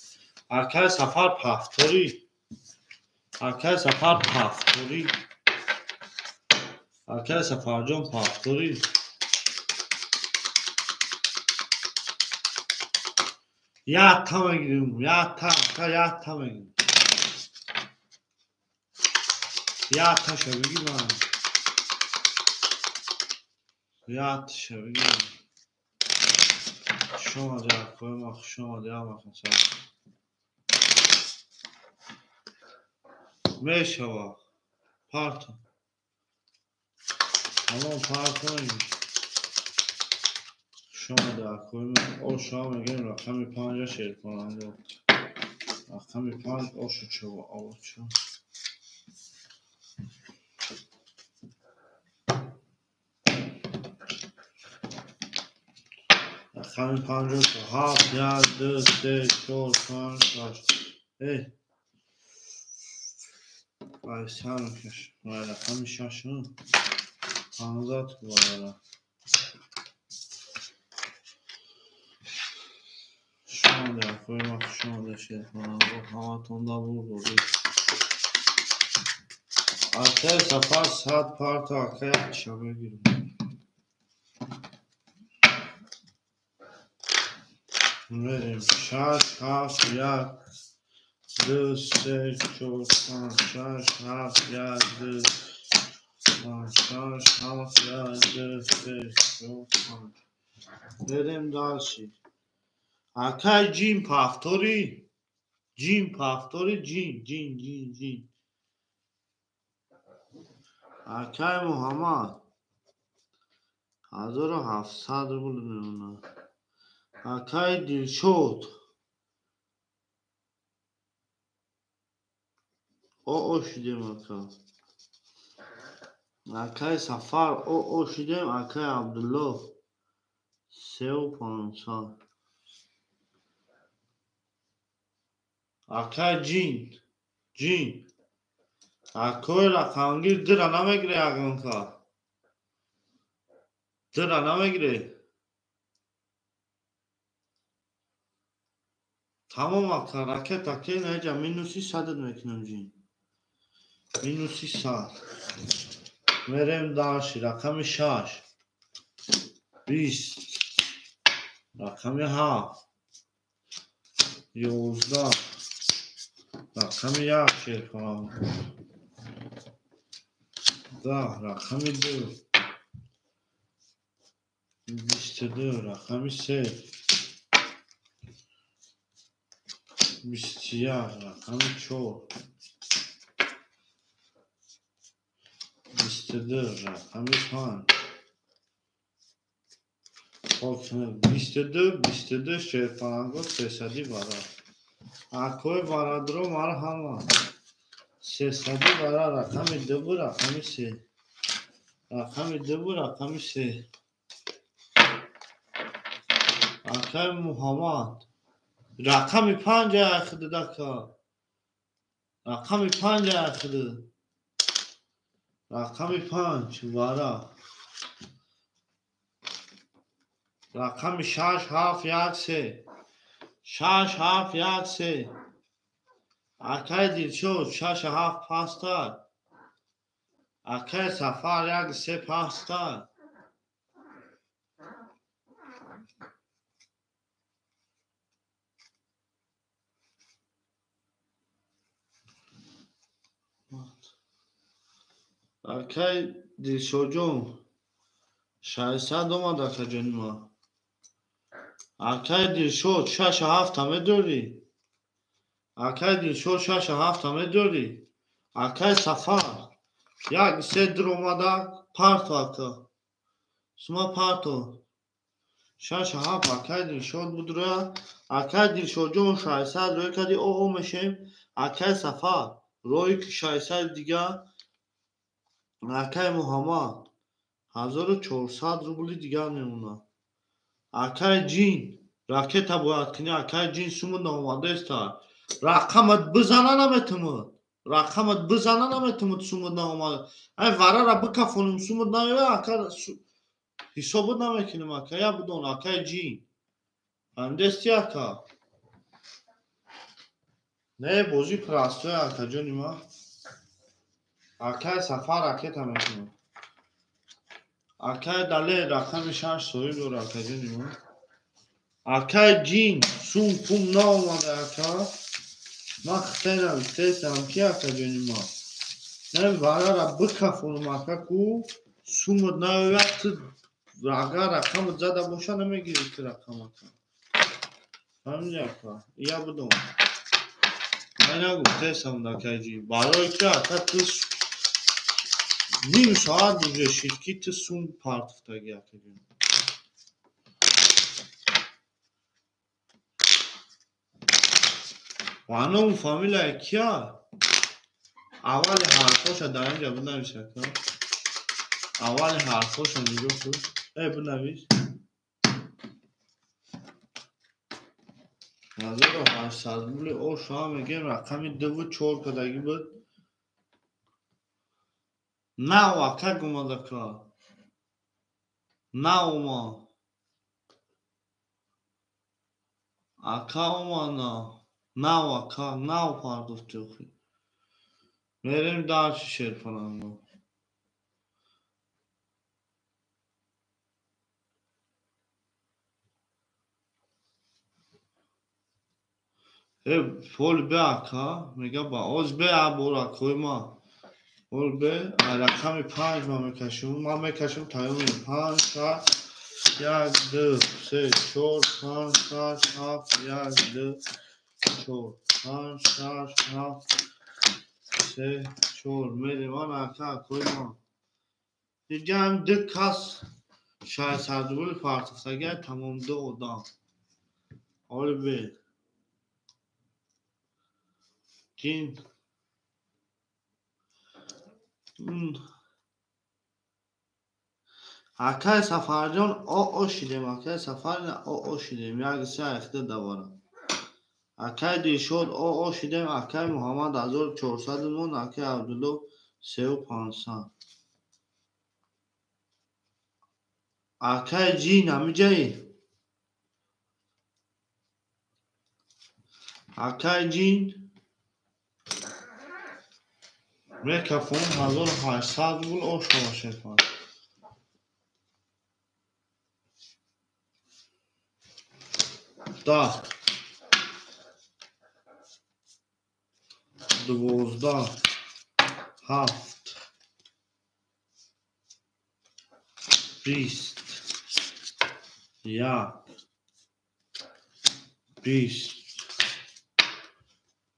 Акай Сафар пафторӣ. Акай Сафар пафторӣ. Акай Сафарҷон пафторӣ. Якта мегирем, якта, ака якта мегирем. Як таша бигир ман. Як таша бигир. Хуш омадӣ, акои ма, хуш омадӣ ҳамакаса. Мешава. Парто. Тамом парто мегир. Хуш омадӣ, акои ма. Оша мегирем рақами 5 шеркунанда. Рақами 5 ошу чова овоча. Рақами 5 7 1 2 3 4 5 6. Эй. Ай сар каш. Вай рақами 6 15 вара. Шумо акои ма, хуш омадед шеркунанда. Ҳаматон да бурд додед. Акаи Сафар 100 парто, акаи якша бигирем. Мерем 6 7 1 2 3 4 5 6 7 1 2 5 6 7 1 2 3 4 5. Мерем дальше. Акаи ҷин повтори. Ҷин повтори, ҷин, ҷин, ҷин, ҷин. Акаи Муҳаммад 1700 рубл мемонад. Акаи Дилшод оо шудем ака. Акаи Сафар оо шудем, акаи Абдулло 3500. Акаи ҷин, ҷин. Акои рақамгир дира намегире ягонка. Дира намегире. Тамом ака, ракета ке наҷа минуси 100 мекунам ҷин. Минуси 100. Мерем дальше, рақами 6. 20. Рақами 7. 11. Рақами 1 шеркунам. 10 рақами 2. 22 рақами 3. 21 рақами 4. 22 рақами 5. 22 22 шерпаланго 300 бара. Акои барадро марҳама. 300 бара рақами 2 рақами 3. Рақами 2 рақами 3. Акаи Муҳаммад рақами 5 ахида ка. Рақами 5 ахида. Рақами 5 вара. Рақами 6 7 1 3. 6 7 1 3. Акаи Дилшод 6 7 пастар. Акаи Сафар 1 3 пастар. Акаи Дилшодҷон 600 омад акаҷони ма. Акаи Дилшод 6 7 медорӣ? Акаи Дилшод 6 7 медорӣ? Акаи Сафар 1 3 дир омада парто ака. Сума парто. 6 7 акаи Дилшод буд рӯя. Акаи Дилшодҷон 600 рӯй кардӣ, оо мешем. Акаи Сафар рӯи 600 дига. Акаи Муҳаммад 1400 рубли дигар мемонад. Акаи ҷин ракета бояд кунӣ. Акаи ҷин сумуд наомадаеста. Рақамат бизана наметумуд. Рақамат бизана наметумуд сумуд наомада. Ай варара бикафонум сумуд наоя ака ҳисобот намекунем ака. Я бидон акаи ҷин. Фаҳмидести ака? Не, бозӣ простой акаҷони ман. Акаи Сафар ракета мекунад. Акаи Далер рақами 6 соҳиб дорад акаҷони ман. Акаи ҷин сум пум наомада ака. Ман хелам тестам ки акаҷони ман. Не варара бикафонум ака ку сумат наояд ту агар рақамат зада боша намегирӣ ту рақам ака. Фаҳмидӣ ака? Ия бидон. Ман нагуфтаестам дакаҷи. Барои ки ака ту ним соат уже шид ки ту сум партофтагӣ акаҷон. Ва ному фамилияи кия? Аввали ҳарфҳоша дар инҷа бинавис ака. Аввали ҳарфҳоша нигоҳ кун. Э бинавис. 1800 рубли оша мегем рақами 2 4 кадагӣ буд. Нав ака гумадака. Нав ма. Ака омад нав. Нав ака, нав пардохти охи. Мерем дарчи шерпаланго. Э пол бе ака, мега ба оз бе абор акои ма. Пол бе рақами 5 ма мекашим. Ма мекашим тайёр 5 6 1 2 3 4 5 6 7 1 2 4 5 6 7 3 4 мерем ана ака акои ма. Дигаам ду кас 600 рубл партофтагия тамом ду одам. Ҳоли бе. Кин акай Сафарҷон оо шидем, акай Сафар оо шидем, як се айхта давара. Акай Дилшод оо шидем, акай Муҳаммад 1400 мон, акай Абдулло 3500. Акай Ҷин ҳамиҷаи? Акай Ҷин мекафон 1800 рубл ошава шефа. Даҳ, 12, 7, 20, 1, 20,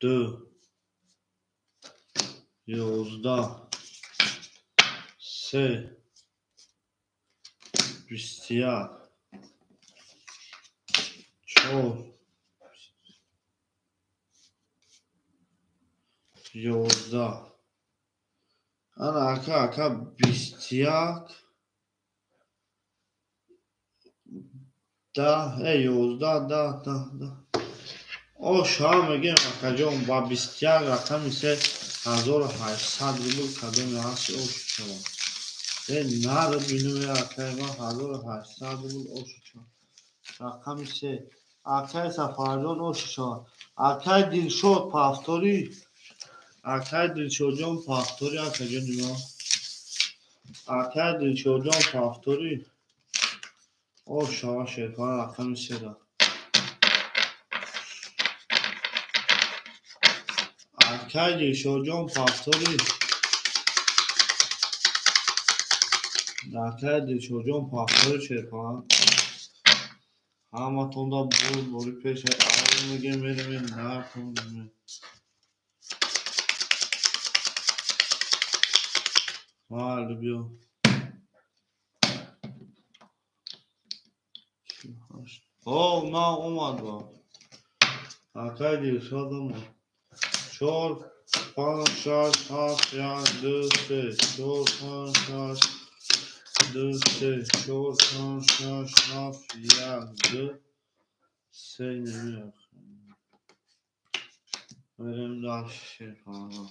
2, 11, 3, 21, 4, 11. Ана ака ака 21, 10, 11, 10, 10, 10. Оша мегем акаҷон ба 21 рақами 3 1800 рубл кадоме ҳаст ош шавад. Э нара бинум акай ма 1800 рубл ош шавад. Рақами 3 акай Сафарҷон ош шавад. Акай Дилшод пафторӣ. Акай Дилшодҷон пафторӣ акаҷони ма. Акай Дилшодҷон пафторӣ. Ош шавад шерпара рақами 3. Акай Дилшодҷон пафторӣ. Акай Дилшодҷон пафторӣ шерпара. Ҳаматонда бур бори пеш мегем мерем нартон. Майли биё. О, на омад ба. Акай Дилшод омад. 4, 5, 6, 7, 1, 2, 3, 4, 5, 6, 2, 3, 4, 5, 6, 7, 1, 2, 3 намеяд. Мерем дальше шерпара.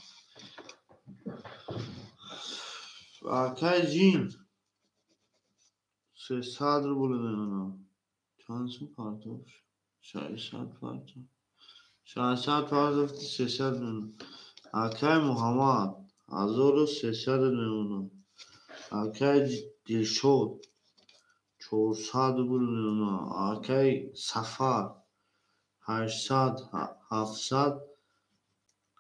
Акай Ҷин 300 рубл мемонад. Чанд сум партофт? 600 партофт. 600 партофти 300 мемонад. Акай Муҳаммад 1300 мемонад. Акай Дилшод 400 рубл мемонад. Акай Сафар 800, 700,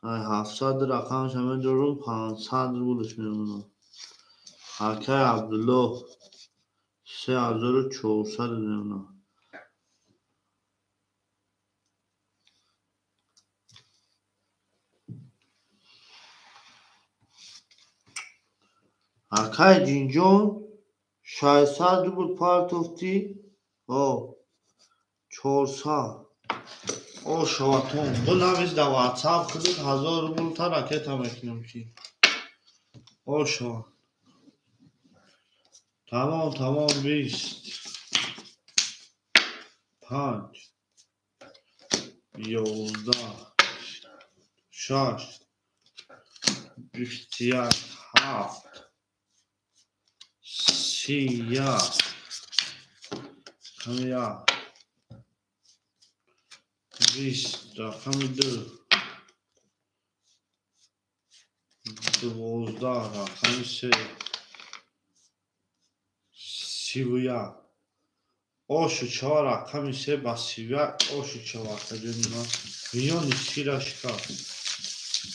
700 рақамаш медорум, 500 рублш мемонад. Акай Абдуллоҳ 3400 мемонад. Акай Ҷинҷон 600 рубл партофтӣ, 400. О шаватон, бинавис дар ватсап худат 1000 рубл та ракета мекунем ки. О шава. Тамом, тамом, 20 5 11 6 21 7 31 1 20 рақами 2 12 рақами 3 31 ошу 4 рақами 3 ба 31 ошу 4 акаҷони ман миёни сира шикаст,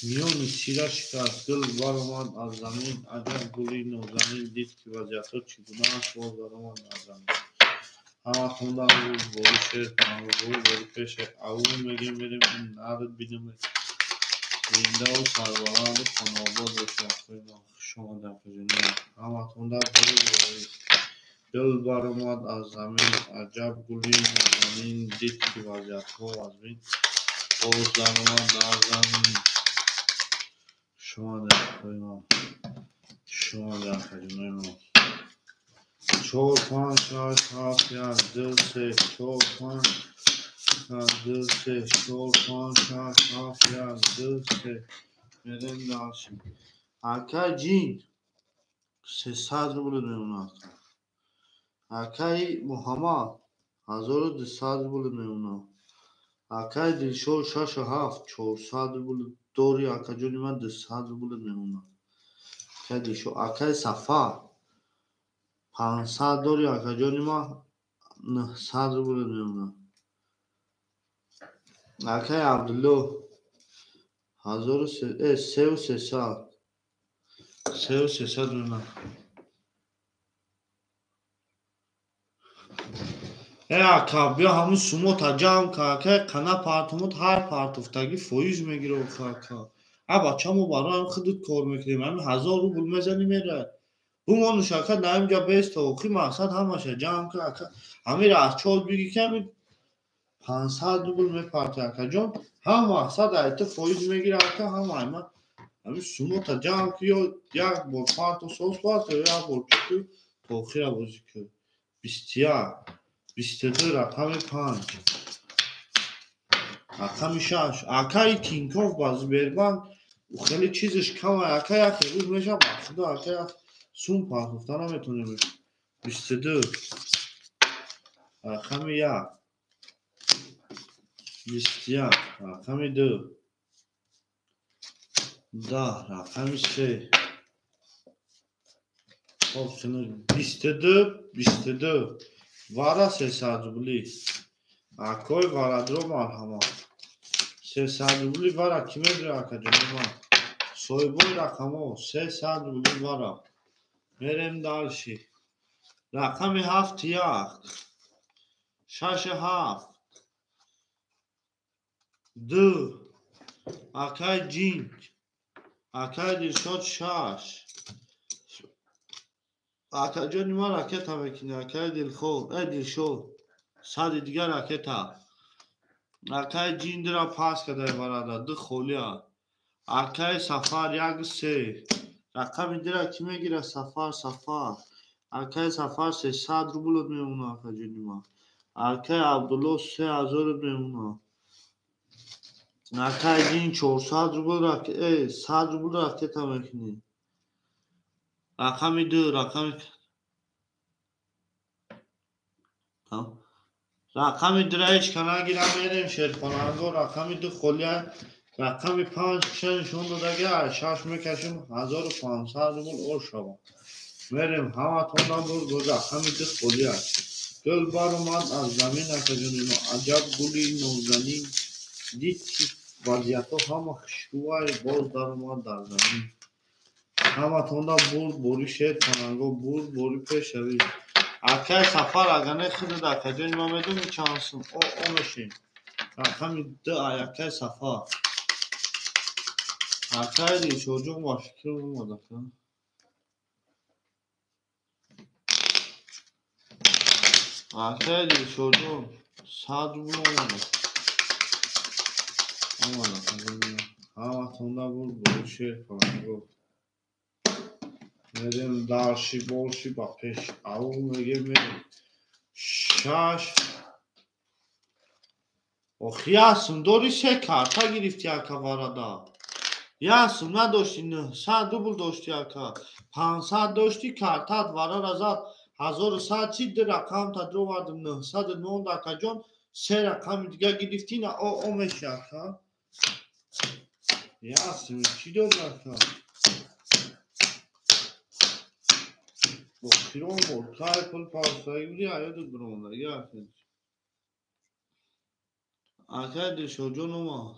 миёни сира шикаст. Гул баромад аз замин, аҷаб гули нозанин, дид ки вазъиятҳо чӣ гуна аст, боз баромад аз замин. Ҳаматонда бори шер, паноҳбори бори пеше аввал мегем, мерем ин нард бинем. Зиндаву сарбаланду хонаобод бошед, акои ман. Хуш омадед, акаҷони ман. Ҳаматонда бори бори. Гул баромад аз замин, аҷаб гули нозанин, дид ки вазъиятҳо вазмин, боз даромад дар замин. Хуш омадед, акои ман. Хуш омадед, акаҷонои ман. 4 5 6 7 1 2 3 4 5 2 3 4 5 6 7 1 2 3. Мерем дальше. Акай Ҷин 300 рубл мемонад. Акай Муҳаммад 1200 рубл мемонад. Акай Дилшод 6 7 400 рубл дори, акаҷони ман 200 рубл мемонад. Акай Дилшод. Акай Сафар 500 дори, акаҷони ман 900 рубл мемонад. Акай Абдуллоҳ 3300 3300 мемонад. Э ака, биё ҳамун сумота ҷамъ ка, акай қана партумот, ҳар партофтагӣ фоиз мегира ака. А бача, мо барои худат кор мекунем, ҳамин 1000 рубл мезанӣ меравад. Бумонуш ака, дар инҷа бест охи мақсад ҳамаша ҷамъ ка ака. Ҳамира аз чор биги ки ҳамин 500 рубл мепарти акаҷон, ҳам мақсад айта фоиз мегира ака, ҳам айма ҳамин сумота ҷамъ ки ё як бор парто соз парто, ё як бор чӣ то охира бозӣ кун. 21 22 рақами 5 рақами 6. Акаи Тинков ба Сбербанк хеле чизаш кама, ака як рӯз мешавад, ба худо ака як сум партофта наметонем. 22 рақами 1 21 рақами 2 10 рақами 3. Хоб, 22 22 вара 300 рубли. Акои варадро марҳамат. 300 рубли вара ки медура, акаҷони ман? Соҳибои рақамҳо 300 рубли вара. Мерем дальше. Рақами 7 1 6 7 2. Акай Ҷинҷ, акай Дилшод 6. Акаҷони ман ракета мекунӣ, акай Дилхоҳ, э Дилшод, сади дигар ракета. Акай Ҷин дира пас кадай варада, ду холия. Акай Сафар 1 3. Рақами дира ки мегира? Сафар, Сафар. Акай Сафар 300 рублот мемонад, акаҷони ман. Акай Абдуллоҳ 3000 мемонад. Акай Ҷин 400 рубл, 100 рубл ракета мекунӣ. Рақами 2, рақами 2 ҳеҷ ка нагира, мерем шерхонанго. Рақами 2 холия, рақами 5 киша нишон додаги, 6 мекашем, 1500 рубл ор шавад. Мерем ҳаматонда бур, рақами 2 холия. Гул баромад аз замин, акаҷони мо, аҷаб гули нозанин, дид ки Вазъиятҳо ҳама хушрӯай, боз даромад дар замин. Ҳаматонда бурд бори шер пананго, бурд бори пешавӣ. Акай Сафар, агар не худат акаҷони ман медонӣ чанд сум о мешем. Рақами ду акай Сафар. Акай Дилшодҷон ба фикр омад ака. Акай Дилшодҷон 100 рубл омад. Омад акаҷони ман. Ҳаматонда бурд бори шер пананго. Мерем дарши болши ба пеш. Ау мегем мерем. 6. Ох, ясум дори се карта гирифти ака варада. Ясум надошти 900 рубл дошти ака. 500 дошти картат варара зад. 1100 чи ду рақам та дровардим 900 монд акаҷон. Се рақами дига гирифти на о меши ака. Ясум чӣ дод ака? Охирон бор кай пул павсаги буди аёдат биромадаги ака. Акай Дилшодҷон омад.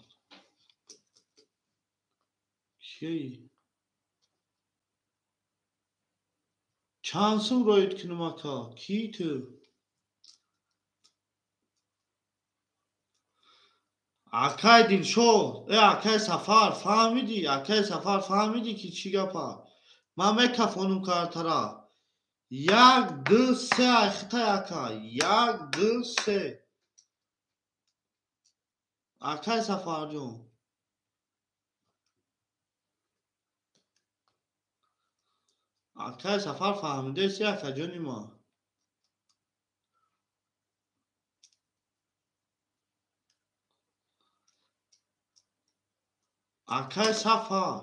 Кии? Чанд сум роид кунам ака? Кии ту? Акай Дилшод, акай Сафар, фаҳмидӣ? Акай Сафар фаҳмидӣ ки чӣ гапа? Ман мекафонум картара. 1, 2, 3 айхитай ака. 1, 2, 3. Акай Сафарҷон. Акай Сафар фаҳмидаси акаҷони ман. Акай Сафар,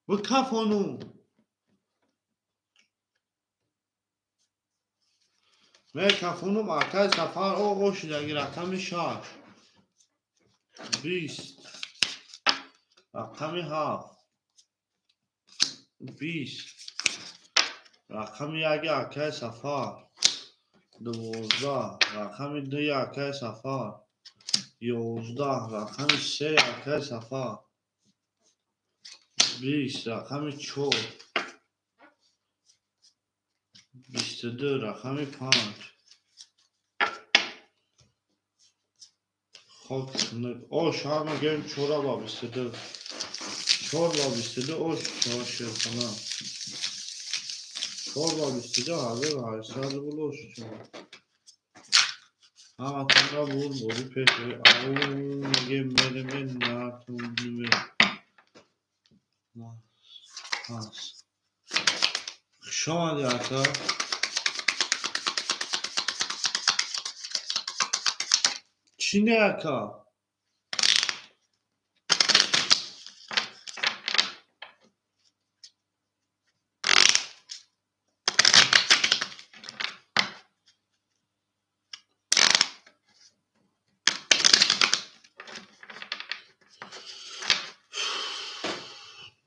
бикафонум. Мекафонум акай Сафар оғо шидаги рақами 6. 20. Рақами 7. 20. Рақами 1 акай Сафар. 12. Рақами 2 акай Сафар. 11. Рақами 3 акай Сафар. 20. Рақами 4. 22. Рақами 5. Хок хунук. Ош ҳама гем 4 ба 22. 4 ба 22 ош 4 шерхона. 4 ба 22 1800 рубл ош 4. Ҳаматонра бурд бори пеш. Ау мегем мерем натун ме. Пас. Хуш омадӣ ака. Чӣ не ака?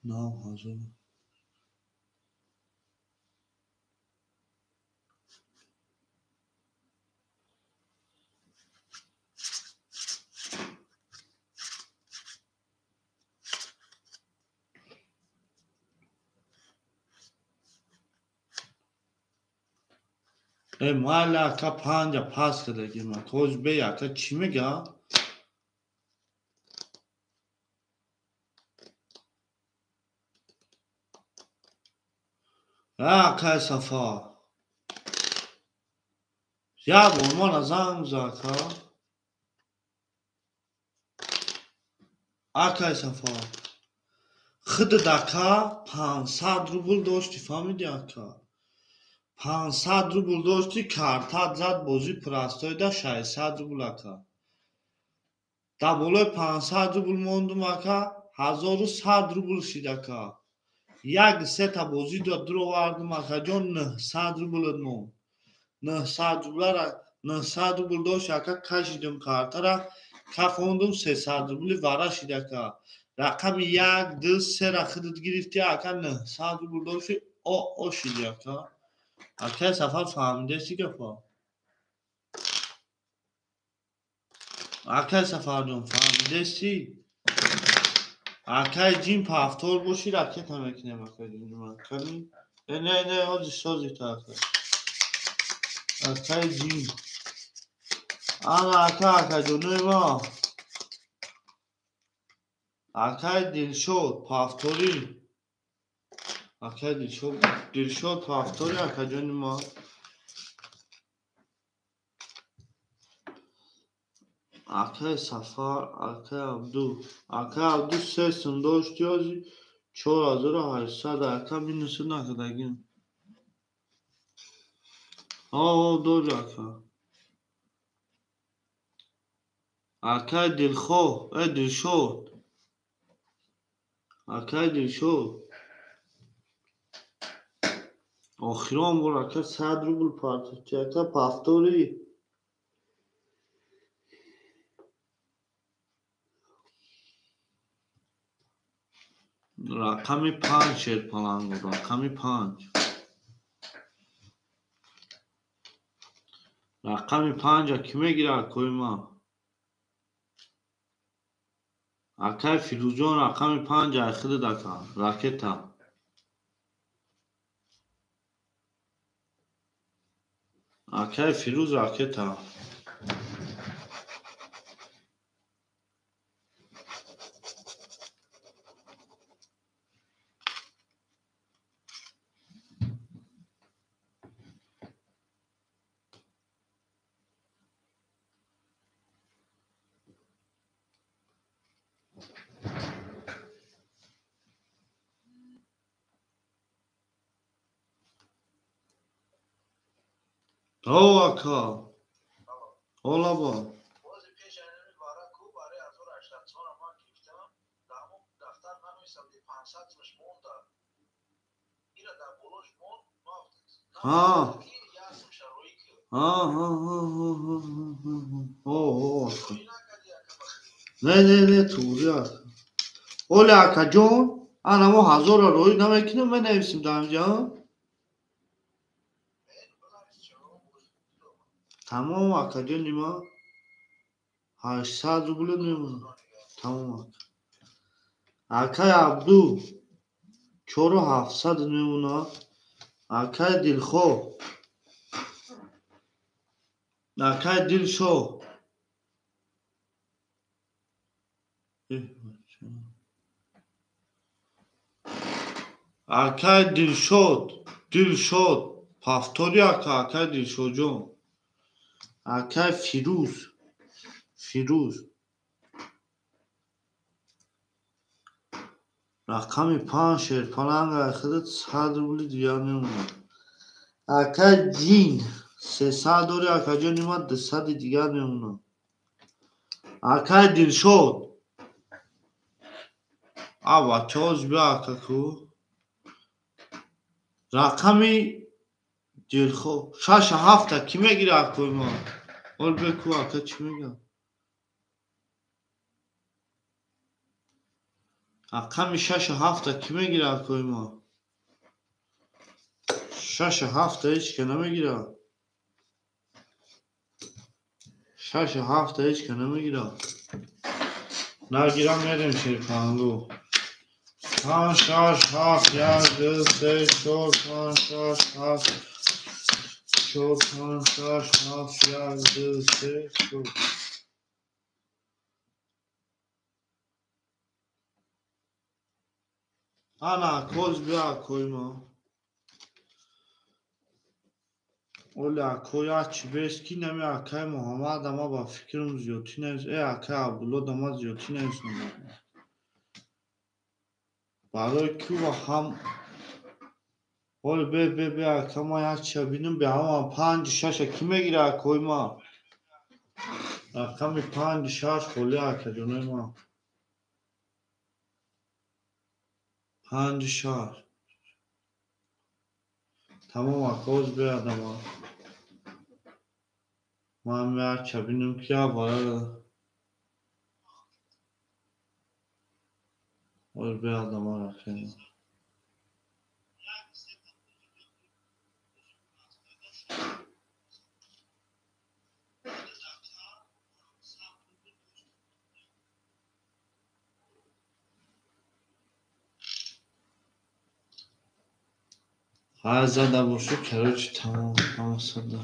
9000. Майли ака панҷа пас кардагим. Коз бе ака чӣ мега? Акай Сафар. Як бор мана занг зад ака. Акай Сафар. Худат ака 500 рубл дошти, фаҳмидӣ ака? 500 рубл дошти, картат зад бозӣ простоида 600 рубл ака. Дар болои 500 рубл мондум ака, 1100 рубл шид ака. Як сета бозӣ дуровардум акаҷон, 900 рублат монд. 900 рублара 900 рубл дошт ака, кашидум картара, кафондум 300 рубли вара шид ака. Рақами 1, 2, 3 ра худат гирифти ака, 900 рубл дошти, о шиди ака. Акай Сафар фаҳмидаси гапа? Акай Сафарҷон фаҳмидаси? Акай ҷин пафтор боши ракета мекунем акай ҷин ман. Ками? Не, не, ҳозир сози та ака. Акай ҷин. Ана ака, акаҷонои ма. Акай Дилшод пафторӣ. Акай Дилшод, Дилшод пафторӣ акаҷони ма. Акай Сафар, акай Абду. Акай Абду се сум дошти ҳозир 4800 ака минуси накардагим. О, дори ака. Акай Дилхоҳ, Дилшод. Акай Дилшод. Охирон бор ака 100 рубл партофти ака пафторӣ. Рақами 5 шерпаланго, рақами 5. Рақами 5 ки мегирад акои ман? Акай Фирӯзҷон рақами 5 ай худат ака, ракета. Акай Фирӯз ракета. О, ака. Олаба. Бози пеш айнами бара ку барои 1800 сомона ман гирифтам, дар ҳамон дафтар нанависам, 500 сомаш монда. Ира дар болош монд, ман Ҳа. як сомша роӣ кард. Ҳа, ҳа, ҳа, ҳа, ҳа, ҳа, ҳа. О, о, ака. Роӣ накардӣ ака ба худо. Не, не, не, туғри ака. Оле акаҷон, ана мо ҳазорро роӣ намекунем, менависем дар инҷа. Мен бинавис чаро бози. Тамом акаҷони ма. 800 рубл мемонад. Худо нигаҳдор. Тамом ака. Акай Абду 4700 мемонад. Акай Дилхоҳ. Акай Дилшоҳ. Акай Дилшод, Дилшод, пафтори ака, акай Дилшодҷон. Акай Фирӯз, Фирӯз. Рақами 5 шерпаланг ай худат 100 рубли дигар мемонад. Акай Ҷин 300 дори акаҷони ман 200 дигар мемонад. Акай Дилшод. А бачаҳоз биё ака ку. Рақами Дилхоҳ 6 7 кӣ мегирад акои ман? Ҳол биё ку ака чӣ мегӯяд? Рақами 6 7 кӣ мегирад акои ман? 6 7 ҳеҷ ка намегирад. 6 7 ҳеҷ ка намегирад. Нагирам мерем шерпанлу. 5 6 7 1 2 3 4 5 6 7 4 5 6 7 1 2 3 4. Ана коз биё акои ма. Оле акои ачи бес ки нами акаи Муҳаммад ама ба фикрам зиёдтӣ навис. Акаи Абдулло дама зиёдтӣ нависонда. Барои ку ва ҳам Оле бе бе бе ака ма як чия бинам бе ҳама 5 6 кӣ мегирад акои ма? Рақами 5 6 холӣ акаҷонои ма. 5 6. Тамом акоз биёд ама. Ман як чия бинам ки аввала. Оле биёд ама рақами. Ҳар зада бошӣ, короче, тамом, ҳама сада.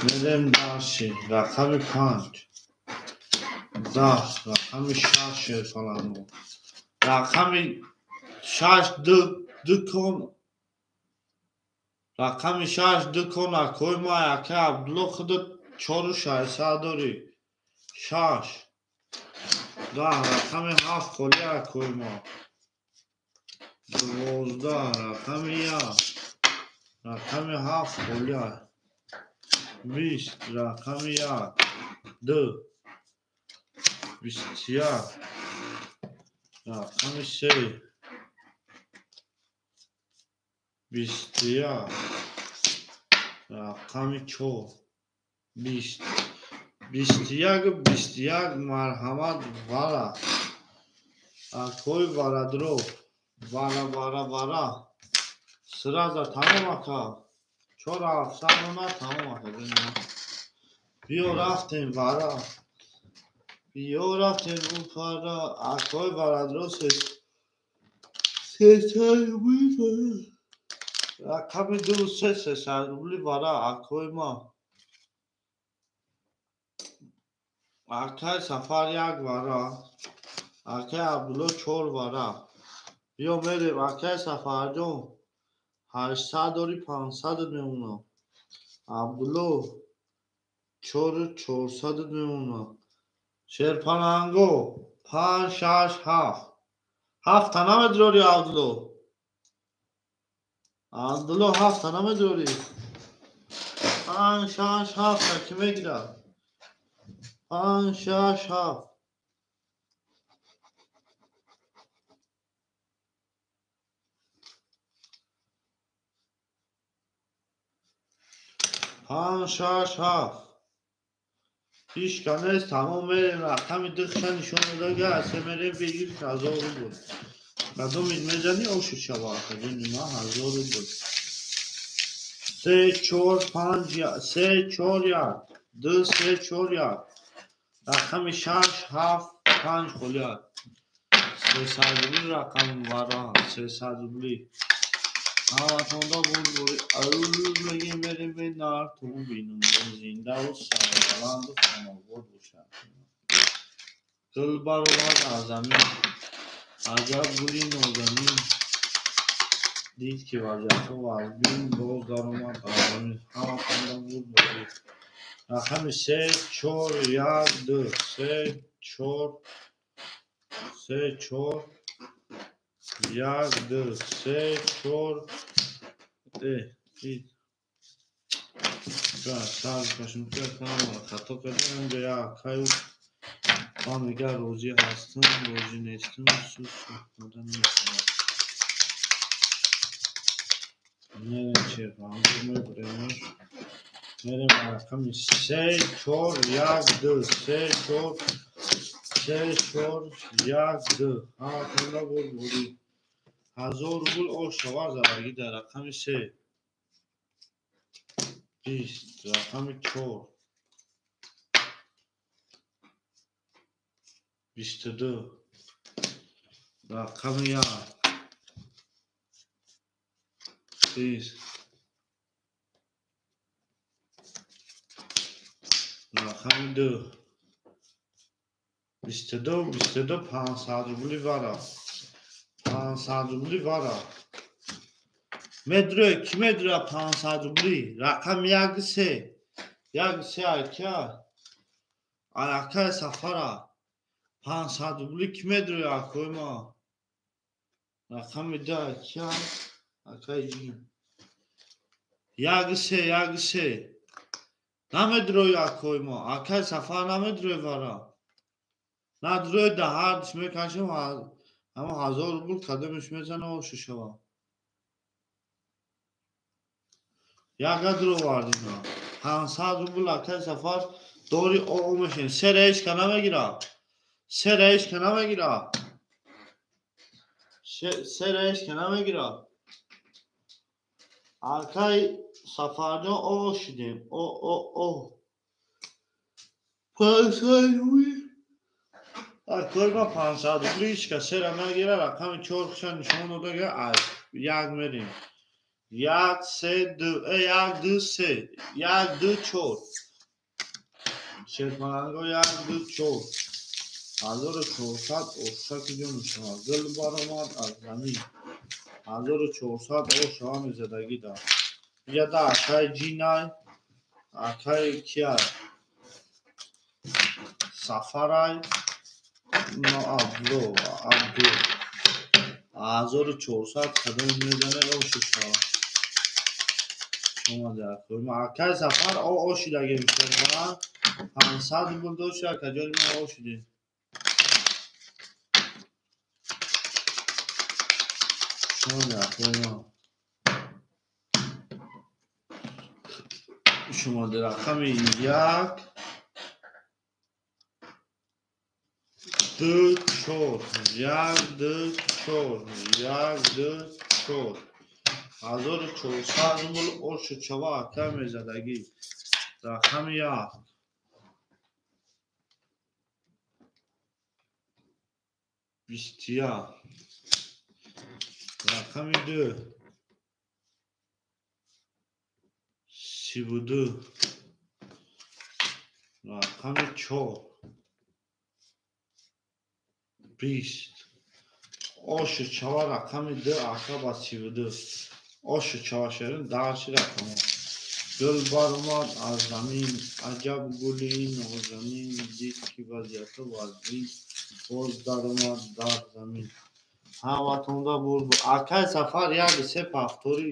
Мерем дальше. Рақами 5. 10, рақами 6 шерфаланго. Рақами 6 ду кон. Рақами 6 ду кон акои ма ака Абдулло худат 4600 дорӣ. 6 10 рақами 7 холӣ акои ма. 12 рақами 1 рақами 7 холӣ. 20 рақами 1 2 21 рақами 3 21 рақами 4 20 21 21 марҳамат вара акои варадро вара вара вара сразу тамом ака 4700 она тамом ака. Биё рафтем вара, биё рафтем упара акои варадро 300 рубли рақами 2 3 300 рубли вара акои ма. Акай Сафар 1 вара, акай Абдулло 4 вара. Биё мерем акай Сафарҷон 800 дори 500 мемонад. Абдулло 4 400 мемонад. Шерпаланго 5 6 7 7 та намедурори Абдулло. Абдулло 7 та намедурори. 5 6 7 та ки мегирад? 5 6 7 5 6 7 ҳеҷ ка нест. Тамом мерем рақами 2 ша нишон додага се мерем бигир 1000 рубл. Кадомит мезанӣ оши шава акаҷони ман 1000 рубл. 3 4 5 3 4 1 2 3 4 1 рақами 6 7 5 холӣ. 300 рубли рақам вара 300 рубли. Ҳаматонда бурбури мегем мерем нарто бинум зиндаву сарбаланду хонобод бошад. Гул баровард аз замин, аҷаб гули нозанин. Дид ки вазъиятҳо вазмин, боз даромад аз замин. Ҳаматонда бурбури. Рақами 3 4 1 2 3 4 3 4 1 2 3 4 хато кардам инҷа як каю ман мега розӣ ҳастам, розӣ нестам, сус дода намешавад. Мерем шерпаланго мебурем. Мерем рақами 3 4 1 2 3 4 3 4 1 2 ҳаматонда бурбурӣ. 1000 рубл ош шавад зараги дар рақами 3 20 рақами 4 22 рақами 1 30 рақами 2 22 22 500 рубли вара 500 рубли вара. Медрӯ ки медрӯя 500 рубли рақами 1 3 1 3 ака акаи Сафара 500 рубли ки медрӯя акои ма. Рақами 2 ака акаи ҷин 1 3 1 3 намедрӯя акои ма. Акаи Сафар намедрӯя вара. Надрӯя да ҳардиш мекашем ҳама 1000 рубл кадомиш мезана ошу шава. Ягадро вардина. 500 рубл акаи Сафар дори о мешин. Се раис ка намегира. Се раис ка намегира. Се раис ка намегира. Акаи Сафарҷон о шидем. О о о. 500 рубл Акои ма 500 рубли ҳеч кас сера нагира, рақами 4 хуша нишон додага, аз як мерем. 1 3 2 1 2 3 1 2 4. Шерпаланго 1 2 4. 1400 ошак ҷо мешавад. Гул баромад аз замин. 1400 ошава мезадагӣ да. Яда акай ҷинай, акай кияй, Сафарай, но Абдулло, Абду. 1400 кадом мезане оши шава. Омада акой ма акай Сафар ошидаги мешавад. 500 рубл дошт, акаҷони ма ошидем. Шумо рақами 1 2 4 1 2 4 1 2 4. 1400 рубл оши чава ака мезадагӣ. Рақами 1 21. Рақами 2 32. Рақами 4 20. Оши чава рақами 2 ака ба 32. Оши чава шерин дарши рақамо. Гул баромад аз замин, аҷаб гули нозанин, дид ки вазъияту вазнин, боз даромад дар замин. Ҳаматонда бурд. Акай Сафар 1 3 повтори.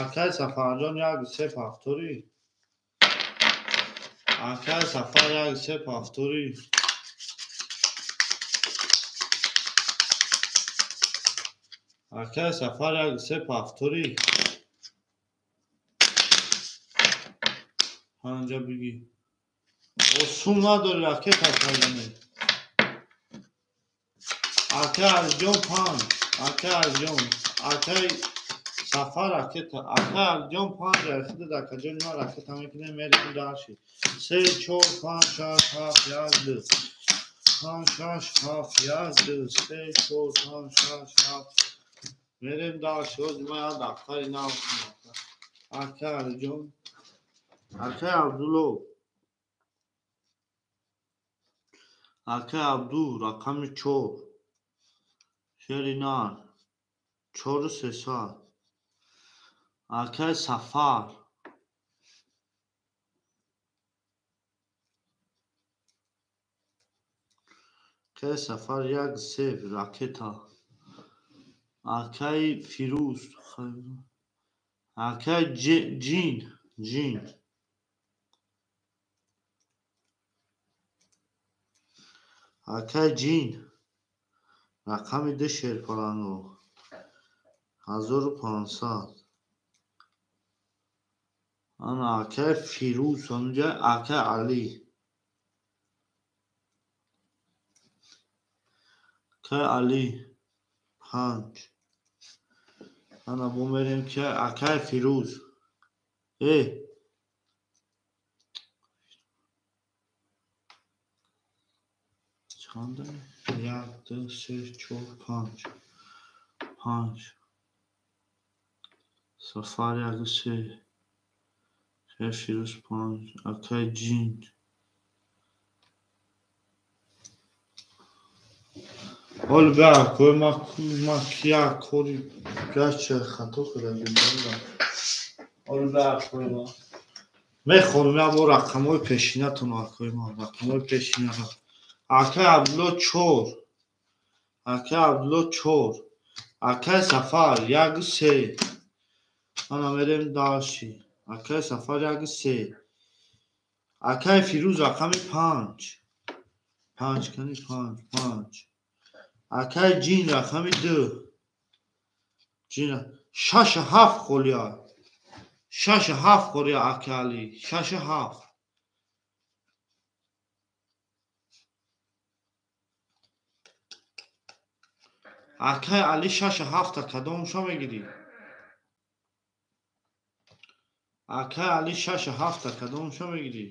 Акай Сафарҷон 1 3 повтори. Акай Сафар 1 3 повтори. Акай Сафар 1 3 повтори. Панҷа бигӣ. Осум надори ракета кардане. Акай Алиҷон 5, акай Алиҷон, акай Сафар ракета, акай Алиҷон 5 ракета, акаҷони ман ракета мекунем, мерем дарши. 3 4 5 6 7 1 2. 5 6 7 1 2 3 4 5 6 7. Мерем дарши. Ҳозир ман як дафтари нав кунам. Акай Алиҷон, акай Абдулло, акай Абду рақами 4. Шери нар 4 300. Акай Сафар акай Сафар 1 3 ракета. Акай Фирӯз, акай Ҷин, Ҷин. Акай Ҷин рақами 2 шерпаланго 1500. Ана акай Фирӯз онҷа, акай Али. Акай Али 5. Ана бо мерем ки акай Фирӯз. Чанда? 1 2 3 4 5. 5. Сафар 1 3. Акай Фирӯз 5. Акай Ҷин. Ҳол бе акои ма як кори гача хато кардагим. Ҳол бе акои ма мехонам як бор рақамҳои пешинатон акои ма, рақамҳои пешинаро. Акай Абдулло 4. Акай Абдулло 4. Акай Сафар 1 3. Ана мерем дарши. Акай Сафар 1 3. Акай Фирӯз рақами 5. 5 кани 5 5. Акай Ҷин рақами 2. Ҷин 6 7 холия. 6 7 холия акай Али. 6 7. Акай Али 6 7 кадомша мегирӣ? Акай Али 6 7 кадомша мегирӣ?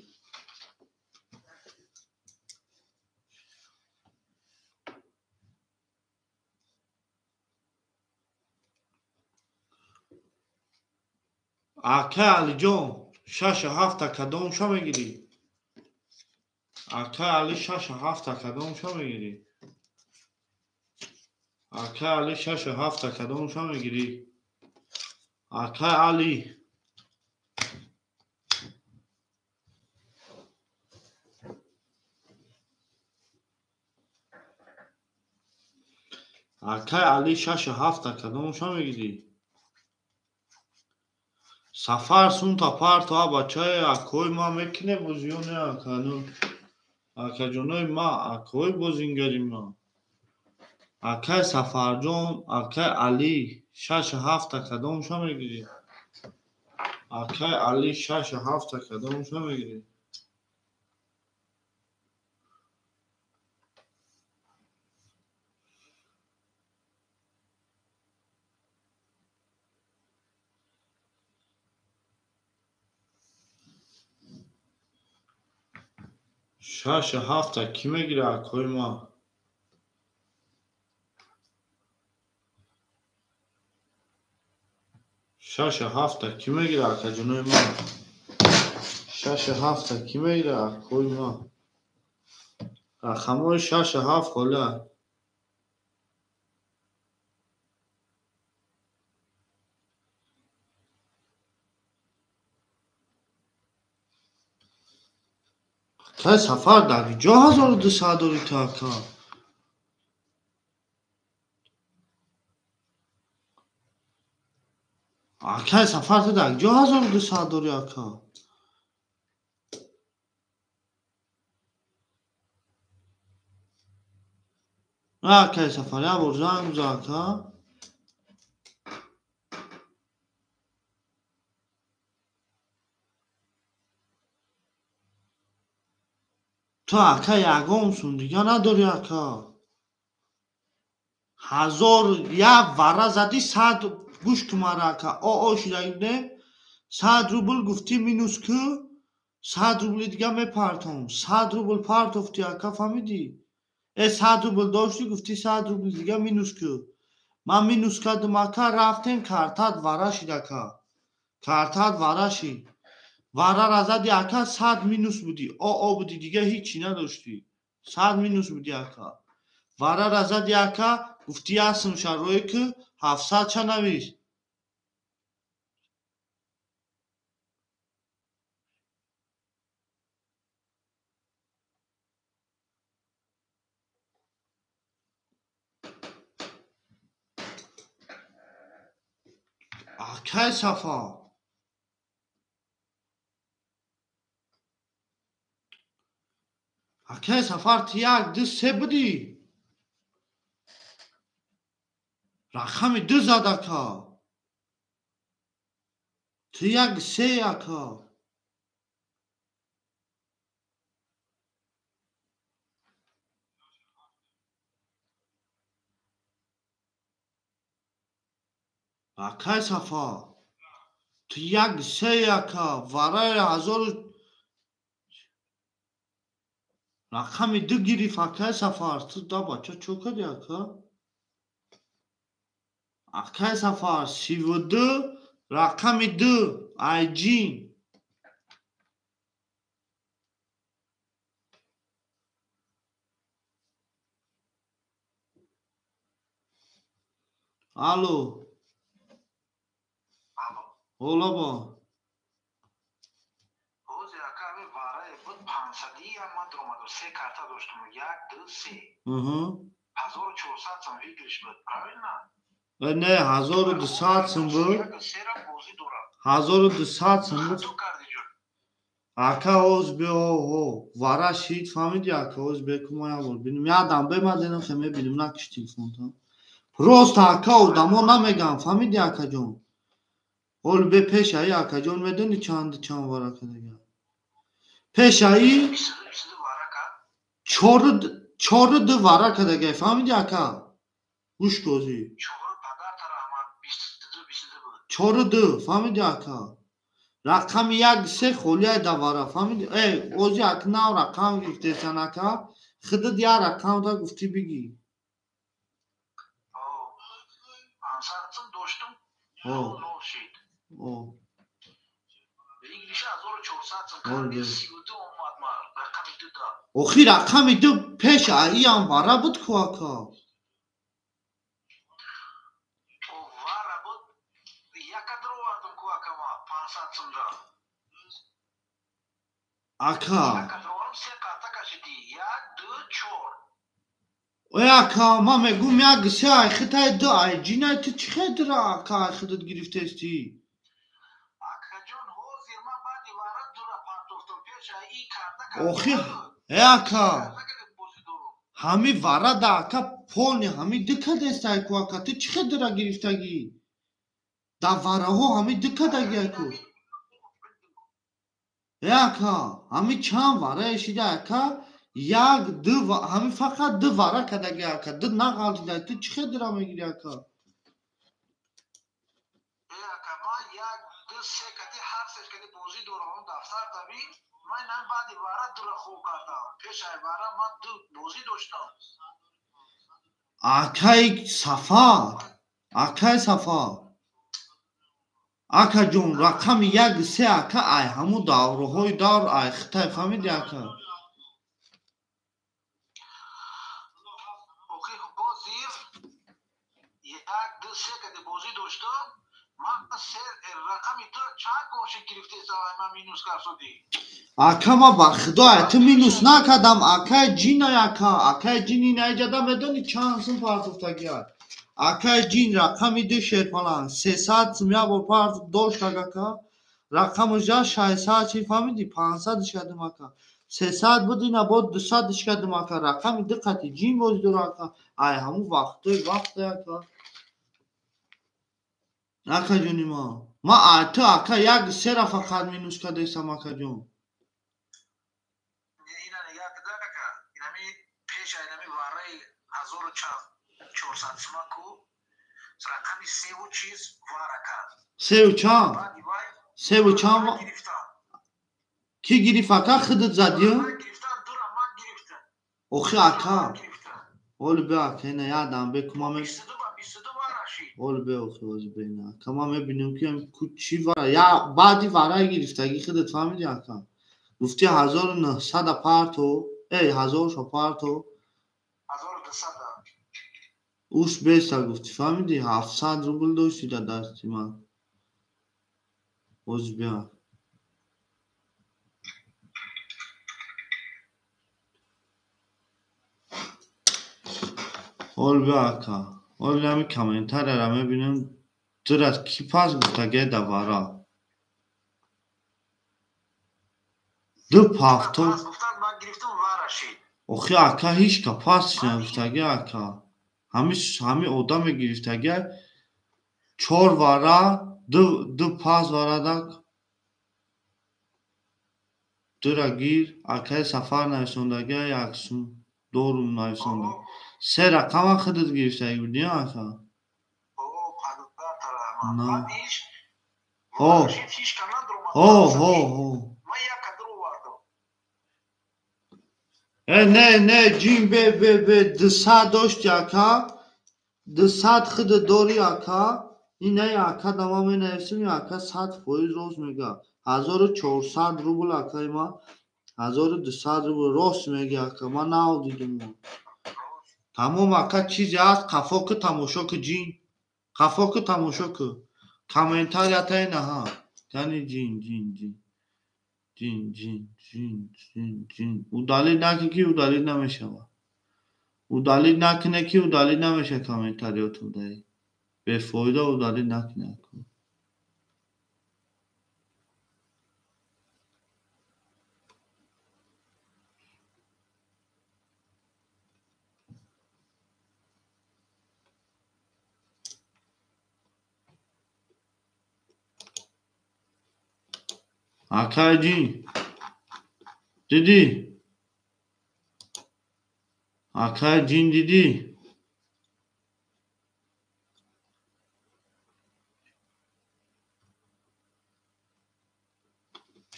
Акай Алиҷон, 6-7 кадомша мегирӣ? Акай Али 6-7 кадомша мегирӣ? Акай Али 6-7 кадомша мегирӣ? Акай Али Акай Али 6-7 кадомша мегирӣ? Сафар сунта парто а бачаи акои ма мекине бозиёне акану акаҷонои ма акои бозингари ма. Акай Сафарҷон, акай Али 6-7 кадомша мегирӣ? Акай Али 6-7 кадомша мегирӣ? 6-7 кӣ мегирад акои ма? 6-7 кӣ мегирад акаҷонои ма? 6-7 кӣ мегирад акои ма? Рақамҳои 6-7 холиа. Акай Сафар дар ҷо 1200 дорӣ ту ака? Акай Сафар ту дар ҷо 1200 дорӣ ака? Акай Сафар як бор занг бизан ака. Ту ака ягон сум дига надорӣ ака. 1001 вара задӣ 100 гӯш кун мара ака. О шидаги будем 100 рубл гуфтӣ минус ку 100 рубли дига мепартом. 100 рубл партофтӣ ака, фаҳмидӣ? 100 рубл доштӣ гуфтӣ 100 рубли дига минус ку. Ман минус кардам ака, рафтем картат вара шид ака. Картат вара шид. Варара зади ака 100 минус будӣ. О будӣ дига ҳичи надоштӣ. 100 минус будӣ ака. Варара зади ака гуфтӣ ясм шарои ку 700 ча навис. Акай Сафар. Акай Сафар ту 1, 2, 3 будӣ. Рақами 2 зад ака. Ту 1, 3 ака. Акай Сафар. Ту 1, 3 ака. Вараи 1000 рақами 2 гирифт акай Сафар. Ту да бача чо кардӣ ака? Акай Сафар 32 рақами 2 айҷин. Алло. Алло. Олаба. Ҳозир ака ҳамин варае буд 500 ман даромадам, се карта доштам, 1, 2, 3. 1400 сом выигрыш буд, правильно? Не, 1200 сом буд. Сера бозӣ дорам. 1200 сом буд. Хато кардӣ ҷон. Ака ҳоз бе ҳо вара шид, фаҳмидӣ ака? Ҳоз бе ку ма як бор бинем. Ядам бе ма зенам хе мебинем, накиш телефонта. Просто ака одамо намеган, фаҳмидӣ акаҷон? Ҳол бе пешаи акаҷон медонӣ чанд вара кардага? Пешаи 4-2 вара кардага, фаҳмидӣ ака? Гӯш козӣ. 4-2, фаҳмидӣ ака? Рақами 1, 3 холияй да вара, фаҳмидӣ? Ози ак нав рақам гирифтесан ака, худат як рақам да гуфтӣ бигӣ. 500 сом доштам, 0 шид. Охи рақами ду пеш аиам вара буд ку ака. Ака. Ой ака, ман мегӯм як се ай хитай ду ай ҷинай ту чӣ хел дура ака ай худат гирифтестӣ? Охи э ака, ҳами вара да ака полни ҳами ду кадестай ку ака, ту чӣ хел дура гирифтагӣ? Да вараҳо ҳами ду кадаги ку. Э ака, ҳами чанд вара эшида ака, як ду ҳами фақат ду вара кадаги ака, ду нағалтида, ту чӣ хел дура мегирӣ ака? Э ака, ман як ду се кади ҳар се кади бозӣ дорам, дафтар табӣ, ман ҳам баъди вара дура хоб кардам. Пеш ай вара ман ду бозӣ доштам. Акаи Сафар, акаи Сафар. Ака ҷон, рақами як се ака ай ҳаму давраҳои давр ай хитай фаҳмиди ака? Охи ҳозир як ду се кади бозӣ доштам, ман се рақами ду чанд конши гирифтесам, ай ман минус карсодӣ. Ака ма ба худо ай ту минус накардам, акаи ҷин ай ака, акаи ҷин ин айҷада медонӣ чанд сум партофтагӣ ай. Акаи ҷин рақами ду шерпалан сесад сум як бор партофт доштак ака, рақамаш шашсад чи фаҳмидӣ, панҳсадш кардам ака, сесад буд ина бо дусадш кардам ака, рақами ду қати ҷин бозӣ дора ака, ай ҳамун вақтои вақте ака. Ака ҷони ма, ма ай ту ака як сера фақат минус кардесам ака ҷон. Ина нигаҳ кида ака, инами пеш инами вараи ҳазору чорсад сума ку рақами севу чиз вара кард. Севу чанд? Севу чанд? Ки гирифт ака? Худат задӣ? Охи ака, оли бе ака, ина ядам бе ку ман оли бе охи ози бе ина ака, ман мебинем ки ку чӣ вара, я баъди вараи гирифтагӣ худат фаҳмидӣ ака? Гуфти 1900 парто, эй ҳазоршо парто. Уш беста гуфти фаҳмидӣ? 700 рубл дошти дар дасти ман. Оз бия. Ол бия ака. Ол ҳами комментарияра мебинем. Дурат ки пас гуфтагиай да вара. Ду пафто. Охи ака ҳеҷ ка пасш нагуфтагиай ака. Ҳами одаме гирифтагиай чор вара, ду пас варадак. Дура гир, акаи Сафар нависондагиай як сум дорум нависонда. Се рақама худат гирифтагӣ будӣ ака? На. Ҳо. Ҳо, ҳо, ҳо. Э, не, не, ҷин бе, бе, бе, дусад дошти ака, дусад худат дори ака, инаи ака да ман менависем, ака 100% рост мега. 1400 рубл акаи ман, 1200 рубл рост меги ака, ман нав дидум. Тамом ака, чизе ҳаст, қафо ку тамошо ку ҷин, қафо ку тамошо ку. Комментарията инаҳа. Яъне ҷин, ҷин, ҷин. Ҷин, ҷин, ҷин, ҷин, ҷин. Удалить накунӣ ки удалить намешавад. Удалить накунӣ ки удалить намешавад комментариётон даи. Бефоида удалить накунӣ ака. Акаи ҷин, дидӣ? Акаи ҷин дидӣ?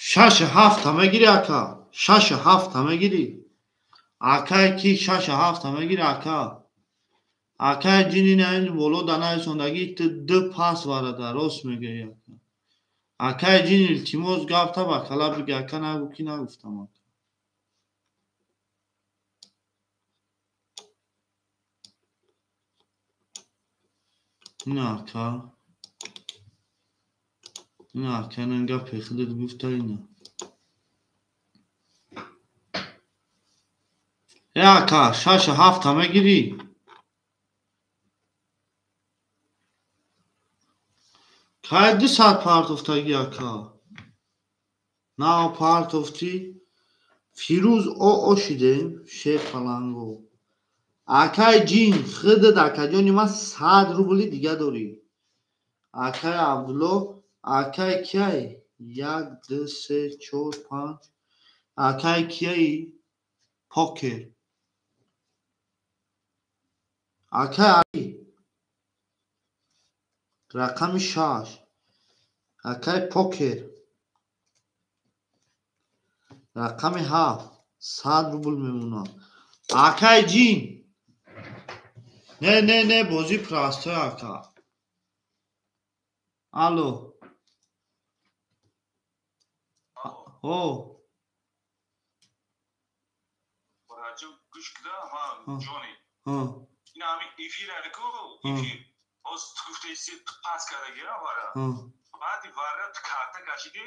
Шашу ҳафта мегирӣ ака? Шашу ҳафта мегирӣ? Акаи ки шашу ҳафта мегирӣ ака? Акаи ҷин ина ин боло да нависондагӣ ту ду пас варада, рост мегӯӣ ака. Акай ҷин, илтимос, гапта ба кала биги, ака, нагӯ ки нагуфтам, ака. Ина, ака, ина, ака, ина гапи худат гуфта, ина. Э, ака, шашу ҳафта мегирӣ? Кай 200 партофтагӣ, ака? Нав партофтӣ? Фирӯз о шидем, шер паланго. Акай ҷин, худат, акаҷони ман, 100 рубли дига дорӣ. Акай Абдулло, акай кияй? Як, ду, се, чор, панҷ. Акай кияи? Покер. Акай Али. Рақами 6. Акай Покер. Рақами 7. 100 рубл мемонад. Акай ҷин. Не, не, не, бозӣ простой, ака. Алло. О. Гӯш кида, ҳа, ҷони. Ина ҳамин эфир ку, эфир. Ҳоз ту гуфтаи, ту пас кардагира вара. Баъди вара ту карта кашидӣ,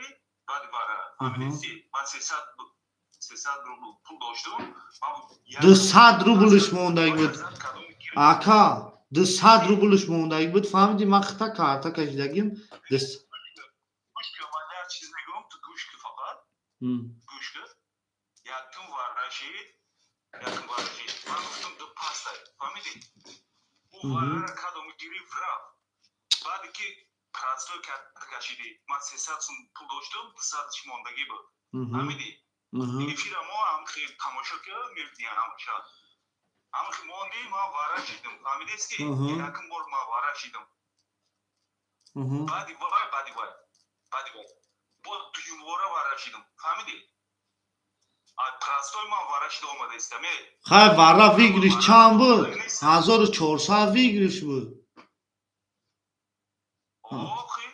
баъди вара. Фаҳмидисти? Ман 300 рубл пул доштум. 200 рублш мондаги буд. Ака, 200 рублш мондаги буд, фаҳмидӣ? Ман хита карта кашидагим. Гӯш кун, ман як чиз мегӯям, ту гӯш кун фақат. Гӯш кун. Якум вара шид, якум вара шид. Ман гуфтам, ду пастай, фаҳмидӣ? Ӯ варара кадому гирифт, рафт. Баъде ки простой карта кашидӣ, ман 300 сум пул доштум, 200-ш мондагӣ буд. Фаҳмидӣ? Эфира мо ҳам хел тамошо кард, мебинӣ ҳамаша. Ҳам хел монди, ман вара шидам. Фаҳмидисти? Якум бор ман вара шидам. Баъди вай, баъди вай, баъди вай. Бо дуюмбора вара шидам. Фаҳмидӣ? Простой ман вара шида омадаистам, э. Хай, вара выигрыш чанд буд? 1400 выигрыш буд. Охи.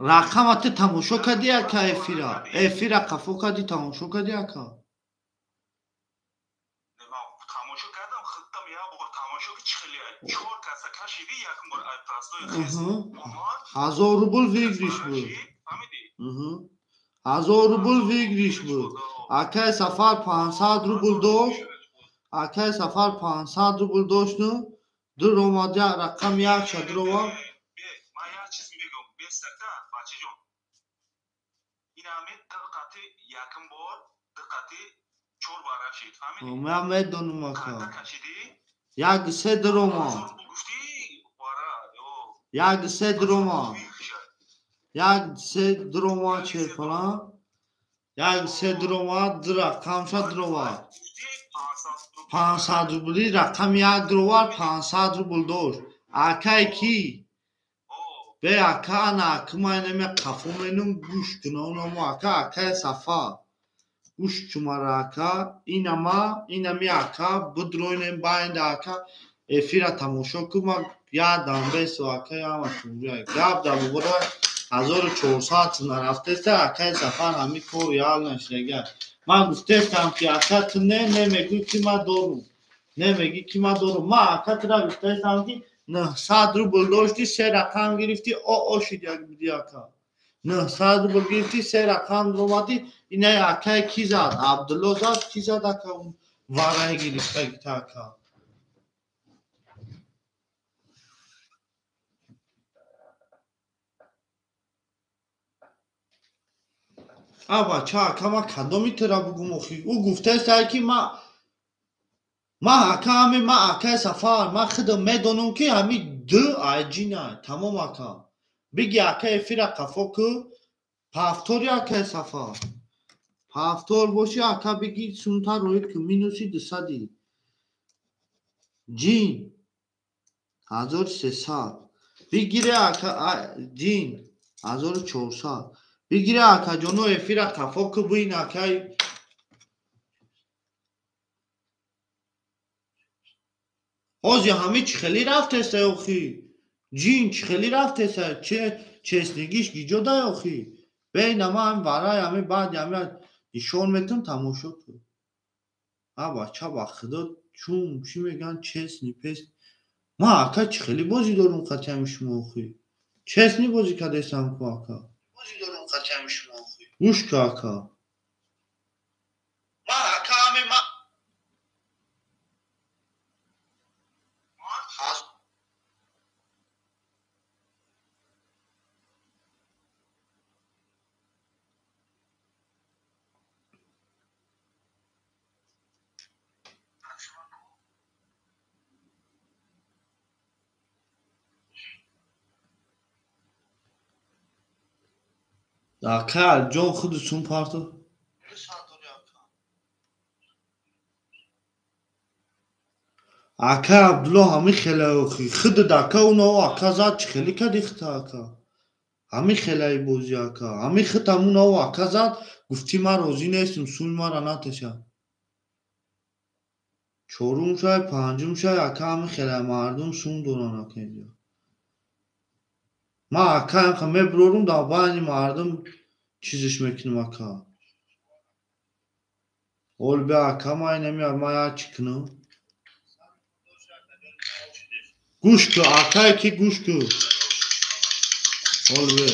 Рақама ту тамошо кардӣ, ака, эфира? Эфира қафо кардӣ, тамошо кардӣ, ака? Ман тамошо кардам, худтам як бор тамошо ки чӣ хеле чор каса кашидӣ, якум бор ай простой хез. Омад. 1000 рубл выигрыш буд. Фаҳмидӣ? 1000 рубл выигрыш буд. Акай Сафар 500 рубл дошт. Акай Сафар 500 рубл дошту. Дур омад, рақам якша дуровард. Ман як чиз мегӯям, бестакта, бачаҷон. Ин ҳамин диққати якум бор, диққати чор вара шид, фаҳмидӣ? Ман медонам, ака. Карта кашидӣ? Як се дуромад. Гуфтӣ вара, ё. Як се дуромад. Як се дуромад, черпалан. Як се дуромад, ду рақамша дуровард. 500 рубли рақами як дуровард, 500 рубл дошт. Акай ки? Бе, ака, ана акма инаме қафо менум, гӯш кунонамо, ака, акай Сафар. Гӯш чумара, ака, инама, инами, ака, бидроинем байнда, ака, эфира тамошо кун, ма як дамбесо, ака, яма шумҷа. Гап дар бора 1400 нарафтеста, акай Сафар, ҳамин кор ял нашидага. Ман гуфтестам ки, ака, ту не, не мегӯӣ ки ман дорум. Не мегӣ ки ман дорум. Ман, ака, тура гуфтестам ки 900 рубл доштӣ, се рақам гирифтӣ, о о шид як буди, ака. 900 рубл гирифтӣ, се рақам омадӣ, инаи акай ки зад? Абдулло зад, ки зад, ака, вараи гирифтагита, ака. А бача, ака, ман кадоми тура бугум охи? Ӯ гуфтааст ки ман, ака, ҳами ман, акаи Сафар, ман худам медонам ки ҳами ду айҷина, тамом, ака. Биги, ака, эфира қафо ку, повтори, акаи Сафар. Повтор боши, ака, биги, сумта роид ку, минуси 200-и. Ҷин 1300. Бигире, ака, ҷин 1400. Бигире, акаҷоно, эфира қафо ку, бин, акай. Ҳозир ҳами чӣ хеле рафтеста охи? Ҷин чӣ хеле рафтеса, честнигиш гиҷо дай охи. Бейна ман ҳами вараи ҳами баъди ҳами нишон метам, тамошо кун. А бача, ба худо, чун чӣ мегӯянд, честный пес. Ман ака чӣ хеле бозӣ дорум қати ҳами шумо охи. Честный бозӣ кардесам ку ака. Гӯш ку ака. Ака ҷон, худу сум парту. Ака Абдулло, ҳами хелаи охи. Худат ака уно ака зад, чӣ хеле кади хита ака. Ҳами хелаи бозӣ ака. Ҳами хитам уно ака зад, гуфтӣ ман розӣ нестам, суми мара натеша. Чорум шай, панҷум шай, ака ҳами хелаи мардум сум доранд ака инҷо. Ман ака инқа мебурорум, дар байни мардум чизиш мекунам ака. Ол бе ака, ман инами ман як чӣ кунам? Гӯш ку, акае ки гӯш ку. Ол бе.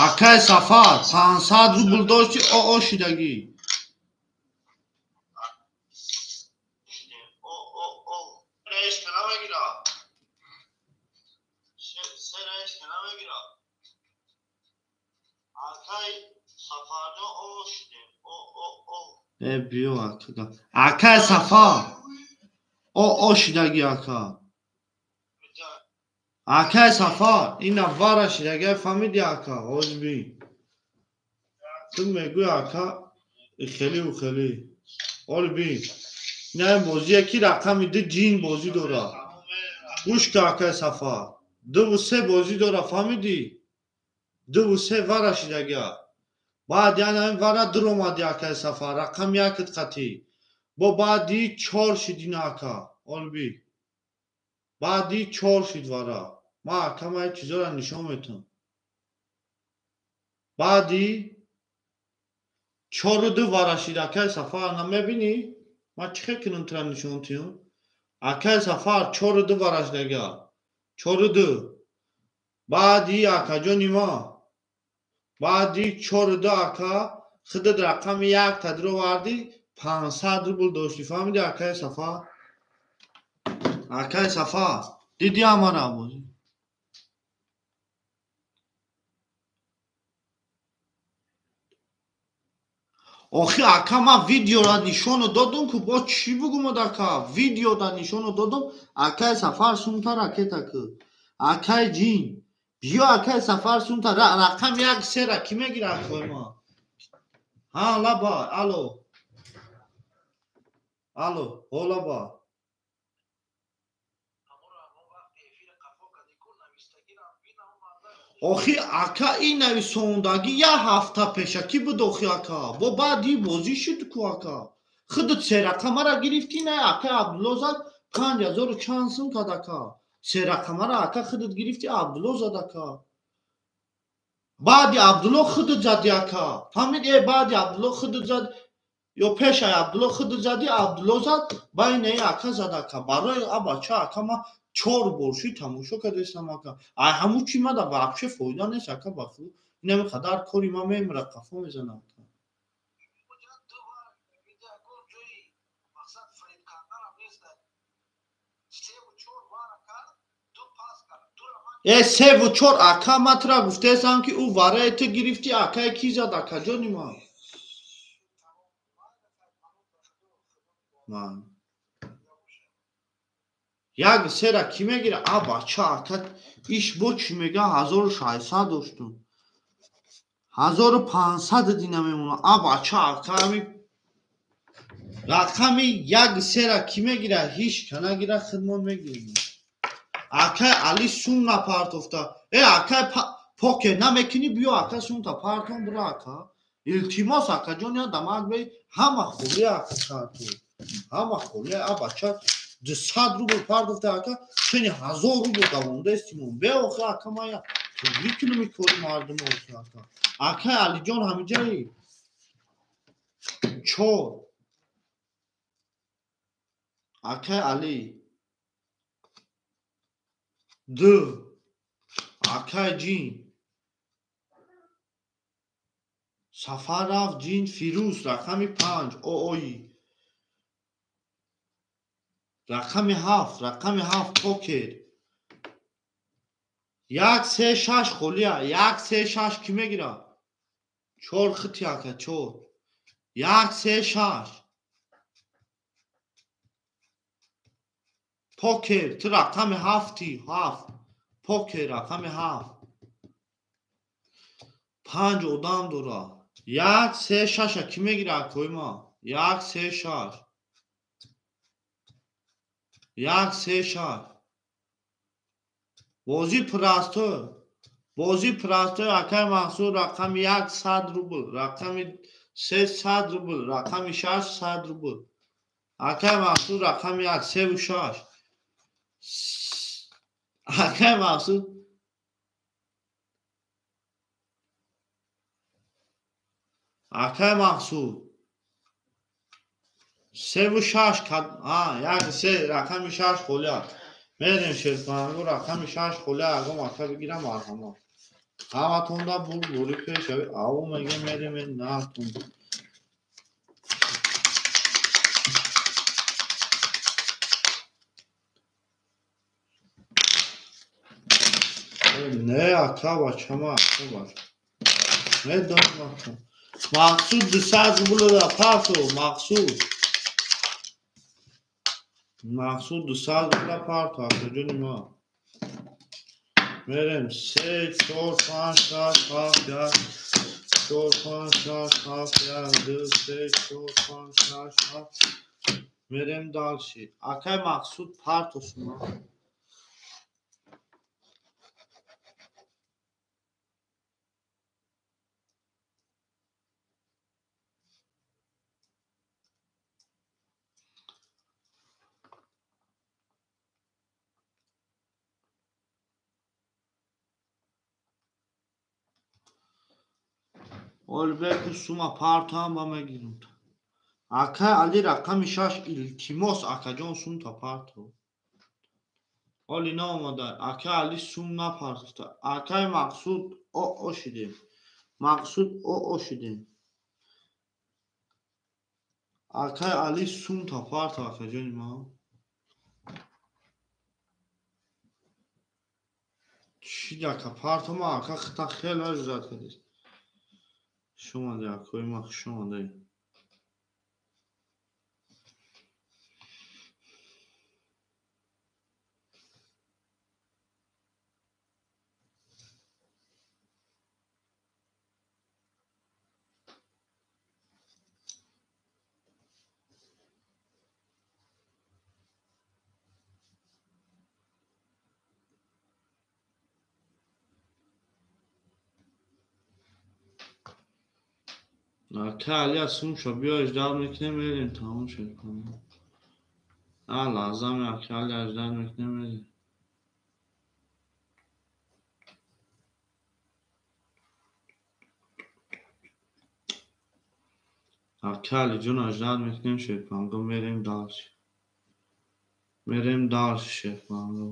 Акаи Сафар, 500 рубл дошти, о шидагӣ. Э биё ака. Акаи Сафар. О шидагӣ ака. Акаи Сафар, ина вара шидагӣ, фаҳмиди ака, ҳозир бин. Ту мегӯӣ ака, хеле хеле. Ҳоли бин. Ина бозие ки рақами ду ҷин бозӣ дорад. Гӯш ку акаи Сафар. Дуву се бозӣ дорад, фаҳмидӣ? Дуву се вара шидагӣ. Баъд яъне ҳамин вара дуромади акаи Сафар, рақами якат қатӣ. Бо баъди чор шид ина ака. Ҳоли бин. Баъди чор шид вара. Ман ака ман ин чизоро нишон метам. Баъди чору ду вара шид акаи Сафар, намебинӣ? Ман чӣ хел кунам тура нишон тиҳам? Акаи Сафар чору ду вара шидага. Чору ду. Баъди акаҷони ма. Баъди чору ду ака, худат рақами як тадро вардӣ, 500 рубл доштӣ. Фаҳмидӣ акаи Сафар? Акаи Сафар, дидӣ ҳамаро бозӣ? Охи ака, ман видеора нишоно додум ку, боз чӣ бугумад ака? Видеода нишоно додум, акаи Сафар сумта ракета ку. Акаи ҷин, биё акаи Сафар сумта рақам як сера кӣ мегирад акои ман? Ҳа, лаба, алло. Алло, ҳо лаба. Охи ака, ин нависондагӣ як ҳафта пеша кӣ буд охи ака? Бо баъди бозӣ шуд ку ака. Худат се рақамара гирифтӣ, на ака Абдулло зад 5000 чанд сум кад ака. Се рақамара ака худат гирифтӣ, Абдулло зад ака. Баъди Абдулло худат зади ака. Фаҳмид? Э баъди Абдулло худат зад ё пешаи Абдулло худат зади, Абдулло зад, байнаи ака зад ака. Барои а бача ака ман чор бор шид тамошо кардестам ака. Ай ҳамун чи мада вообще фоида нест ака, ба худ. Инами қадар кори ман мемира, қафо мезанам ака. Э севу чор ака, ман тура гуфтаестам ки ӯ вараи ту гирифтӣ, акаи кӣ зад акаҷони ман? Ман. Як сера кӣ мегирад? А бача ака, иш бо чӣ мега, 1600 доштум. 1500 дина мемонад. А бача ака, ҳами рақами як сера кӣ мегирад? Ҳеҷ ка нагирад, худмон мегирем. Акай Али сум напартофта. Э акай покер намекунӣ, биё ака сумта партон бура ака. Илтимос акаҷон, я дамак бе ҳама холӣ ака карту. Ҳама холӣ, а бача 200 рубл пардохта ака, чени 1000 рубл давондаистимон. Беохи ака мая тугри кунуми кори мардум охи ака. Акай Алиҷон ҳамиҷаи 4. Акай Али 2. Акай Ҷин Сафар рафт Ҷин Фирӯз рақами 5 оои рақами 7 рақами 7 покер 1 3 6 холия 1 3 6 ки мегирад 4 хити ака 4 1 3 6 покер ту рақами 7-ти 7 покер рақами 7 5 одам дора 1 3 6 ки мегирад акои ма 1 3 6 1 3 6 бозӣ простой бозӣ простой акай Мақсуд рақами 1 100 рубл рақами 3 100 рубл рақами 6 100 рубл акай Мақсуд рақами 1 3 6 акай Мақсуд акай Мақсуд 3 6 1 3 рақами 6 холия мерем шерпанго рақами 6 холия агом ака бигирам марҳамат ҳаматонда бур бури пешави ав меге мерем натон не ака бачама ака бач медонам ака Мақсуд 200 рубл да парту Мақсуд Мақсуд 200 рубла парту акаҷони ма мерем 3 4 5 6 7 1 4 5 6 7 1 2 3 4 5 6 7 мерем дальше акай Мақсуд парту сума Олбеку сума партам ба мегирам. Акай Али рақами 6 илтимос акаҷон сум та парту. Оли наомада. Акай Али сум напартофта. Акай Мақсуд о шидем. Мақсуд о шидем. Акай Али сум та парту акаҷони ма. Чӣ ака парту ма ака хита хеле ждат кардист. Хуш омаде акои ма хуш омаде. Ака Али сумшо биё ждал мекунем мерем тамом шуд. А лаҳзаме ака Али ждал мекунем мерем. Ака Алиҷон ждал мекунем шерпанго мерем дальше. Мерем дальше шерпанго.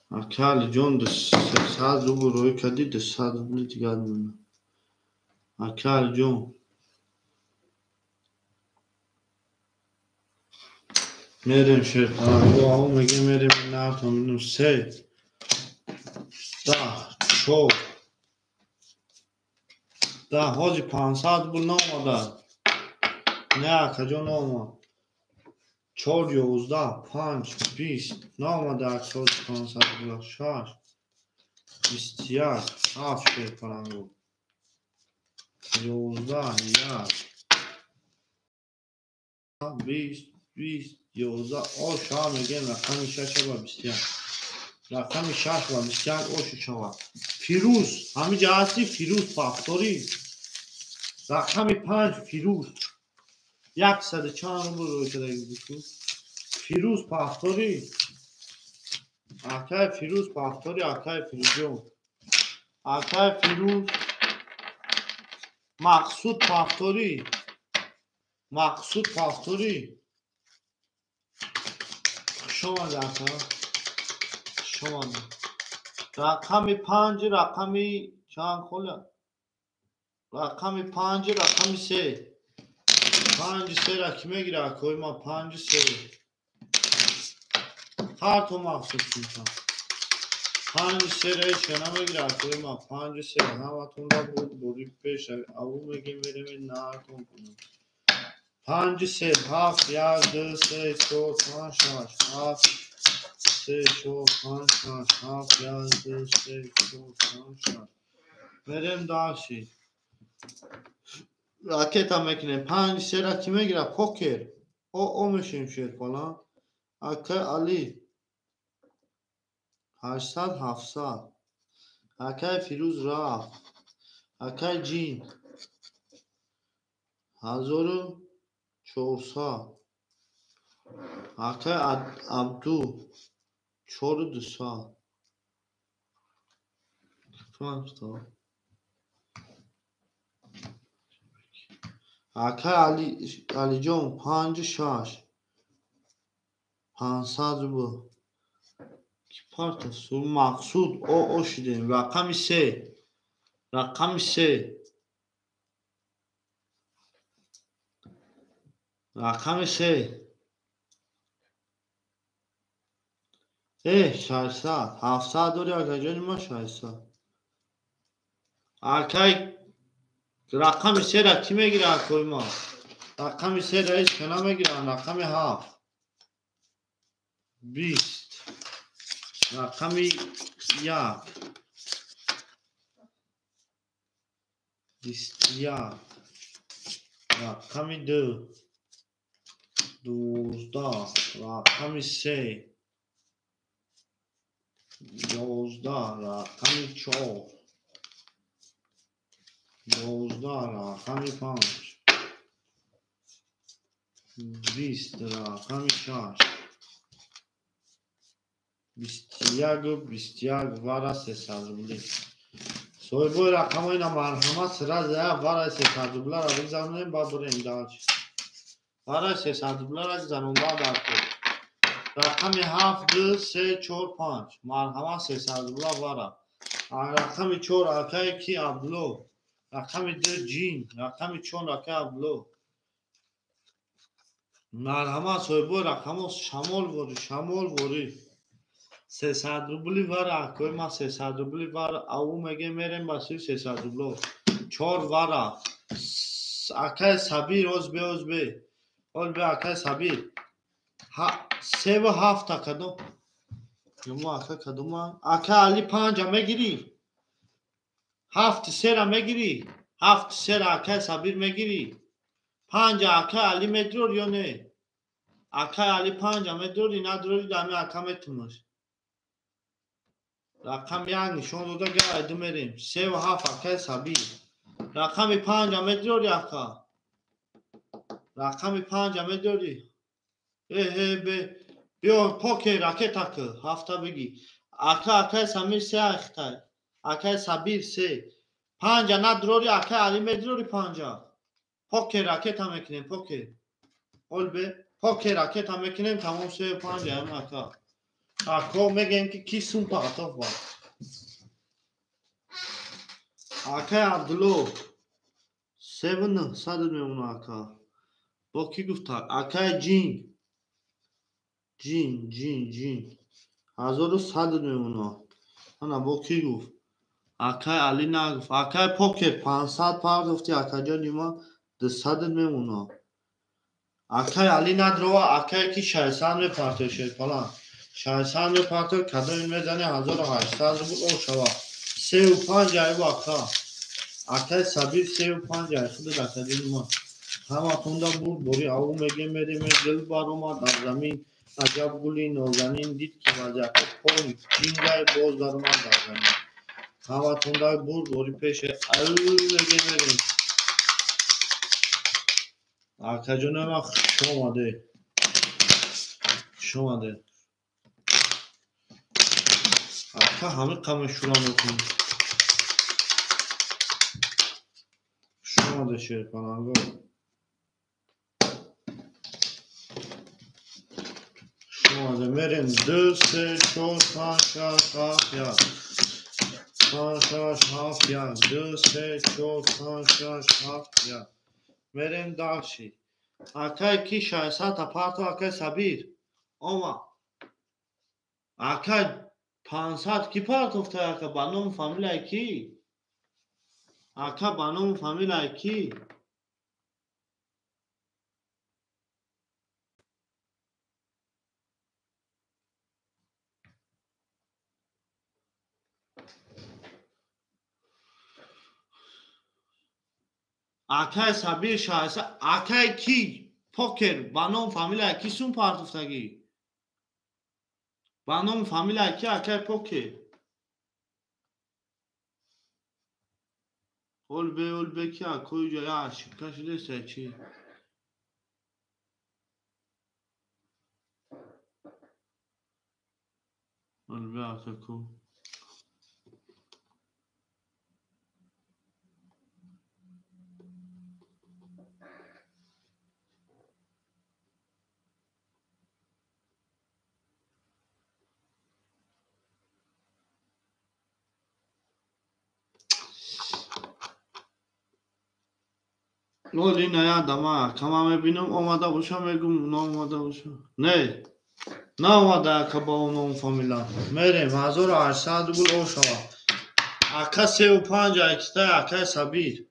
Ака Алиҷон 300 рубл рӯй кардӣ 200 рубли дигар мемонад. Ака Алиҷон мерем шерпанго ав меге мерем нартон бинем 3 10 4 10 ҳоҷи 500 рубл наомада. Не акаҷон наомад. 4 11 5 20 наомада ака 500 рубл 6 21 7 шерпанго 11 1 20 20 11 ош ҳа мегем рақами 6 ва 21 рақами 6 ва 21 ошу шавад. Фирӯз ҳамиҷа ҳасти? Фирӯз повтори. Рақами 5 Фирӯз. 100 чанд рубл рӯй кардаги буд? Фирӯз повтори. Акай Фирӯз повтори, акай Фирӯзҷон. Акай Фирӯз. Мақсуд повтори. Мақсуд повтори. Хуш омадӣ ака. Хуш омадӣ. Рақами 5, рақами чанд хола? Рақами 5, рақами 3. 5 3 ра ки мегира акои ма? 5 3. Ҳар то махсус мешам. 5 3 ра ҳеч ка намегира акои ма. 5 3 ҳаматонда буд бори пеш аву мегем мерем наартон кунам. 5 3 7 1 2 3 4 5 6 7 3 4 5 6 7 1 2 3 4 5 6. Мерем дальше. Ракета мекунем. 5 3 ра ки мегира? Покер. О мешем шерпала. Акай Али 800 700. Акай Фирӯз рафт. Акай Ҷин 1400. Акай Абду 4200. Акай Алиҷон 5 6. 500 рубл. Ки парта су Мақсуд о шудем. Рақами 3. Рақами 3. Рақами 3. 600. 700 дори акаҷони ма 600. Акай рақами 3 ра ки мегира акои ма? Рақами 3 ра ҳеч ка намегиранд. Рақами 7. 20. Рақами 1. 21. Рақами 2. 12. Рақами 3. 11. Рақами 4. 12. Рақами 5. 20. Рақами 6. 21 21 вара 300 рубли. Соҳибои рақамҳои на марҳамат сразу вара 300 рублара бигзаронем, ба бурем дальше. Вара 300 рублара гузаронда дар кор. Рақами 7 2 3 4 5. Марҳамат 300 рубла вара. Рақами 4 акай ки Абдулло. Рақами 2 Ҷин. Рақами 4 акай Абдулло. Марҳамат соҳибои рақамҳо шамол вори, шамол вори. 300 рубли вара акои ма 300 рубли вара аву мегем мерем ба сӯи 300 рубло. 4 вара. Акай Сабир озбе озбе. Озбе акай Сабир. 3 ва 7 акадо. Юмо ака кадума. Ака Али 5 мегири. 7 3 ра мегири. 7 3 ра акай Сабир мегири. 5 акай Али медрор ё не? Акай Али 5 медрори надрори дами ака метунаш. Рақами 1 нишон дода гайду мерем. 3 ва 7 акай Сабир. Рақами 5 медрори ака. Рақами 5 медрори. Бе. Биё покер ракета ки ҳафта бигӣ. Ака акай Самир 3 ахтай. Акай Сабир 3. 5 надрори акай Али медрори 5. Покер ракета мекунем покер. Ол бе покер ракета мекунем тамом 3 5 ам ака. Ако мегем ки ки сум партоф ба. Акай Абдулло 7 900 мемона ака. Бо ки гуфта? Акай Ҷин. Ҷин, Ҷин, Ҷин. 1100 мемона. Ана бо ки гуфт? Акай Али нагуфт. Акай покер 500 партофти акаҷони ма 200 мемона. Акай Али надрова, акай ки 600 мепартои шерпалан. 600 мепартои кадоми мезани 1800 рубл о шава. 3 5 айбо ака. Акай Сабир 3 5 ай худат акаҷони ма. Ҳаматонда бурд бори аву мегем мерем дил баромад дар замин. Аҷаб гули нозанин дид ки вазъиятҳо пой ҷингай боз даромад дар замин. Ҳаматонда бурд бори пеше. Аю мегем мерем. Акаҷонои ман хуш омадед. Хуш омадед. Ака ҳамин қама шура мекунем. Хуш омадед шерпаланго. Хуш омадед. Мерем 2, 3, 4, 5, 6, 7, 1. 5, 6, 7, 1. 2, 3, 4, 5, 6, 7, 1. Мерем дальше. Акай ки 600 апарто акай Сабир. Ома. Акай 500 ки партофта ака ба ному фамилияи ки? Ака ба ному фамилияи ки? Акай Сабир 600 акай ки покер ба ному фамилияи ки сум партофтагӣ? Ба ному фамилияи ки акай покер? Олбе ки акои ҷо я ошибка шудеста чи? Олбе ака ку. Лоли ная дама кама мебинам омада боша мегум наомада боша. Не. Наомада ака ба ном фамила. Мерем 1800 рубл ошава. Ака 35 акиста акай Сабир.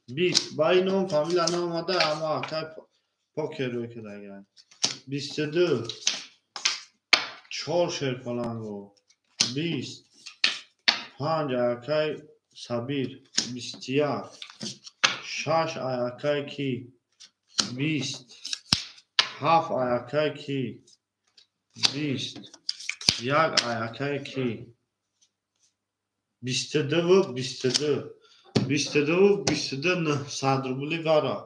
20 ба ин ном фамила наомада аммо акай покер рӯй кардага. 22 4 шерпаланго. 20 5 акай Сабир 21 6 аякай ки 20 7 аякай ки 20 1 аякай ки 22 22 22 22 900 рубли вара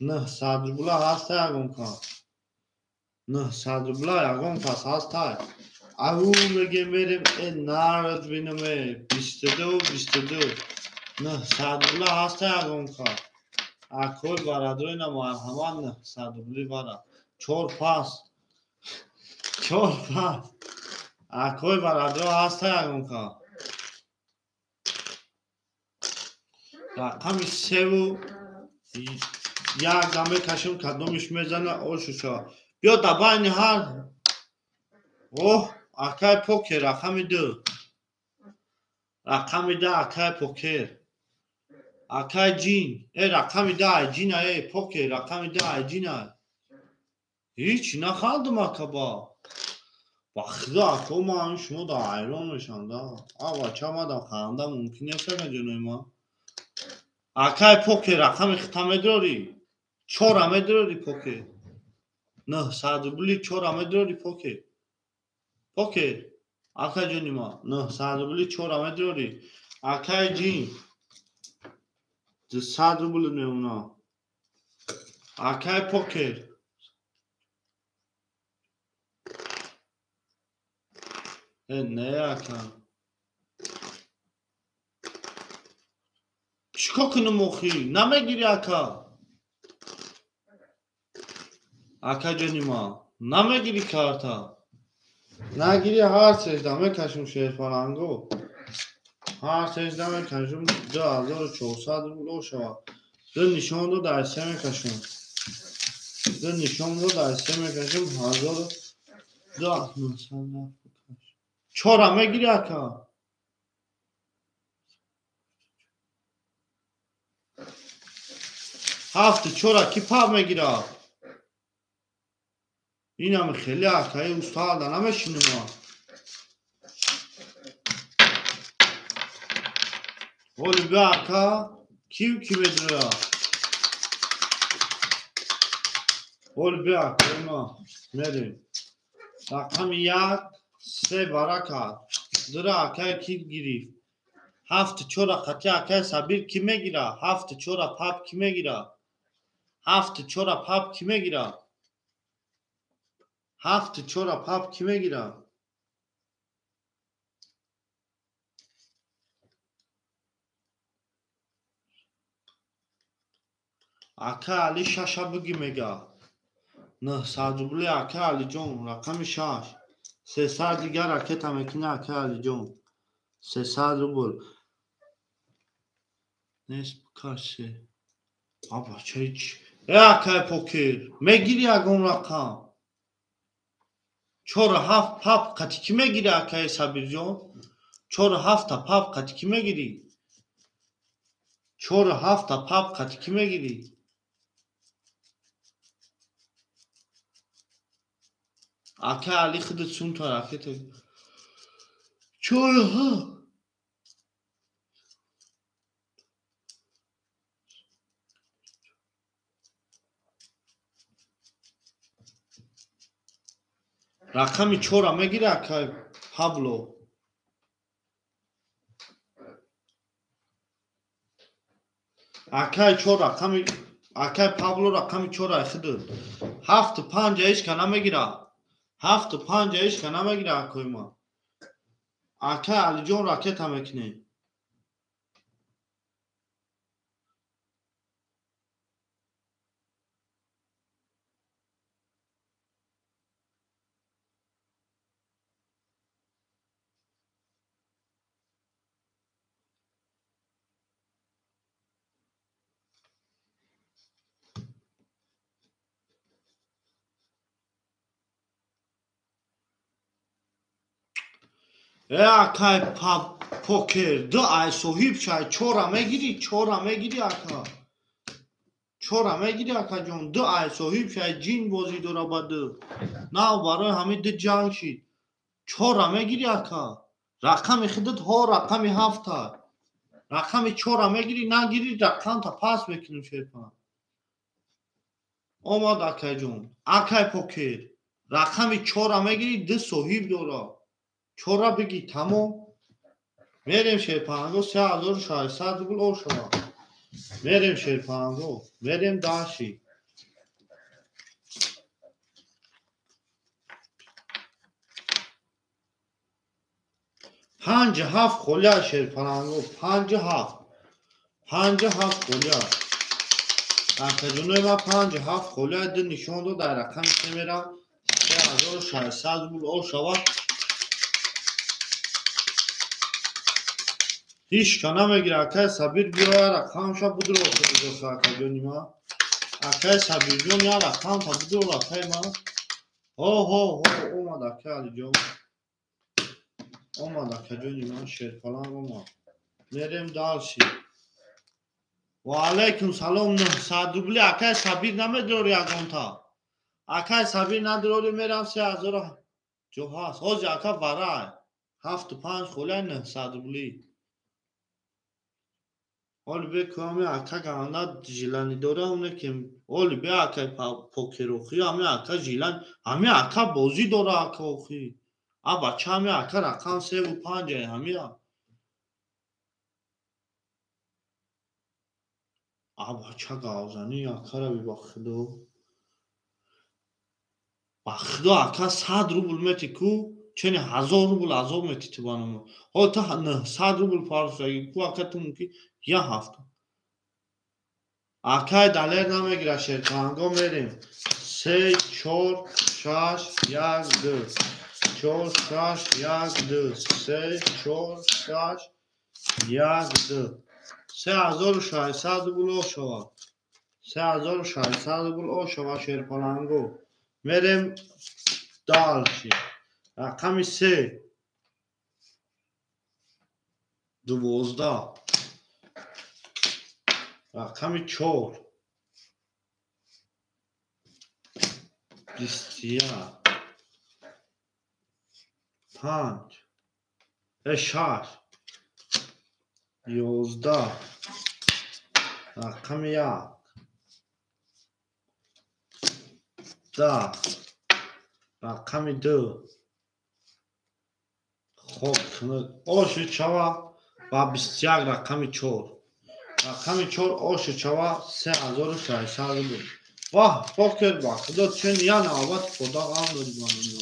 900 рубла ҳаста ягон кас 900 рубла ягон кас ҳаста ау мегем мерем э нарад бинаме 22 22 900 рубла ҳаста ягон кас акои барадрои на марҳамат 900 рубли вара 4 пас 4 пас акои барадро ҳаста ягон кас рақами 3 1 дам мекашем кадомиш мезана ошуша биё да байни ҳар оҳ акай покер рақами 2 рақами 2 акай покер акай ҷин э рақами 2 ай ҷина э покер рақами 2 ай ҷина ҳеҷ нахандум ака ба худо ако ман шумо да ҳайрон мешам да ава ча мадам ханда мумкин нест ака ҷонои ман акай покер рақами хита медрорӣ 4 медрорӣ покер 900 рубли 4 медрорӣ покер покер ака ҷони ман 900 рубли 4 медрорӣ акай ҷин 200 рубл мемона акай покер э не ака чӣ кор кунам охӣ намегирӣ ака ака ҷони ман намегирӣ карта нагирӣ ҳар сежда мекашем шерпаланго ҳар сежда мекашем 2400 рубл ошава ду нишон дод дар се мекашем ду нишон дод дар се мекашем 1900 чора мегирӣ ака ҳафт чора ки пап мегирад инам хеле акаи устада намешинам оли биё ака кив ки медроя оли биё акаи ма мерем рақами 1 3 барака дура акаи ки гирифт Ҳафту чора қати акай Сабир кӣ мегира? Ҳафту чора пап кӣ мегира? Ҳафту чора пап кӣ мегира? Ҳафту чора пап кӣ мегира? Ака Али шаша биги мега. 900 рубли ака Алиҷон, рақами шаш. 300 дигар ракета мекунӣ ака Алиҷон. 300 рубл. Нест бикаш се. Аба чай чи? Э акай покер, мегири ягон рақам? Чору ҳафт пап қати кӣ мегири акай Сабирҷон? Чору ҳафта пап қати кӣ мегирӣ? Чору ҳафта пап қати кӣ мегирӣ? Ака Али худат сумта ракета. Чору ҳафт. Рақами чора мегири акай Пабло? Акай чор рақами акай Пабло рақами чора худат. Ҳафту панҷа ҳеч ка намегира. Ҳафту панҷа ҳеч ка намегира акои ман. Акай Алиҷон ракета мекунем. Э акай покер, ду ай соҳиб шай, чора мегирӣ, чора мегирӣ ака. Чора мегирӣ акаҷон, ду ай соҳиб шай, ҷин бозӣ дора ба ду. Нав барои ҳамин ду ҷанг шид. Чора мегирӣ ака. Рақами худат ҳо рақами ҳафта. Рақами чора мегирӣ, нагирӣ рақамта пас мекунем шерпан. Омад акаҷон. Акай покер. Рақами чора мегирӣ, ду соҳиб дора. Чора бигӣ тамом. Мерем шерпанго 3600 рубл об шава. Мерем шерпанго, мерем даши. Панҷ ҳафт холия шерпанго, панҷ ҳафт. Панҷ ҳафт холия. Акаҷонои ман панҷ ҳафт холия ду нишон дод, дар рақами се мерам. 3600 рубл об шава. Ҳеч ка намегира акай Сабир биёя рақамша будро худоса акаҷони ман. Акай Сабирҷон я рақамта будро акай ман. Ҳо ҳо ҳо омад акай Алиҷон. Омад акаҷони ман шерпаланг омад. Мерем дальше. Ва алайкум салом 900 рубли акай Сабир намедорӣ ягонта. Акай Сабир надорӣ мерам 3000 ҷо ҳаст. Ҳозир ака варай. Ҳафту панҷ холия 900 рубли. Оли бе кӯ ами ака ганда жилани дора оне ки оли бе акай покерохи ами ака жилан ами ака бозӣ дора ака охи. А бача ами ака рақам севу панҷа ҳамия. А бача гавзани акара би ба худо. Ба худо ака 100 рубл мети ку чени 1000 рубл азоб мети ту ба намо. Ҳо ту 900 рубл парсаги ку ака ту мумкин я ҳафта. Акай Далер намегира шерпанго мерем. 3 4 6 1 2 4 6 1 2 3 4 6 1 2 3600 рубл об шава. 3600 рубл об шава шерпаланго. Мерем дальше. Рақами се 12. Рақами чор 21 5 6 11. Рақами як 10. Рақами ду. Хоб оши чава. Ба 21 рақами 4. Рақами 4 ошу чава 3600 рубл. Ваҳ, покер ба худо чен я навбат худо ғам дод ба ман.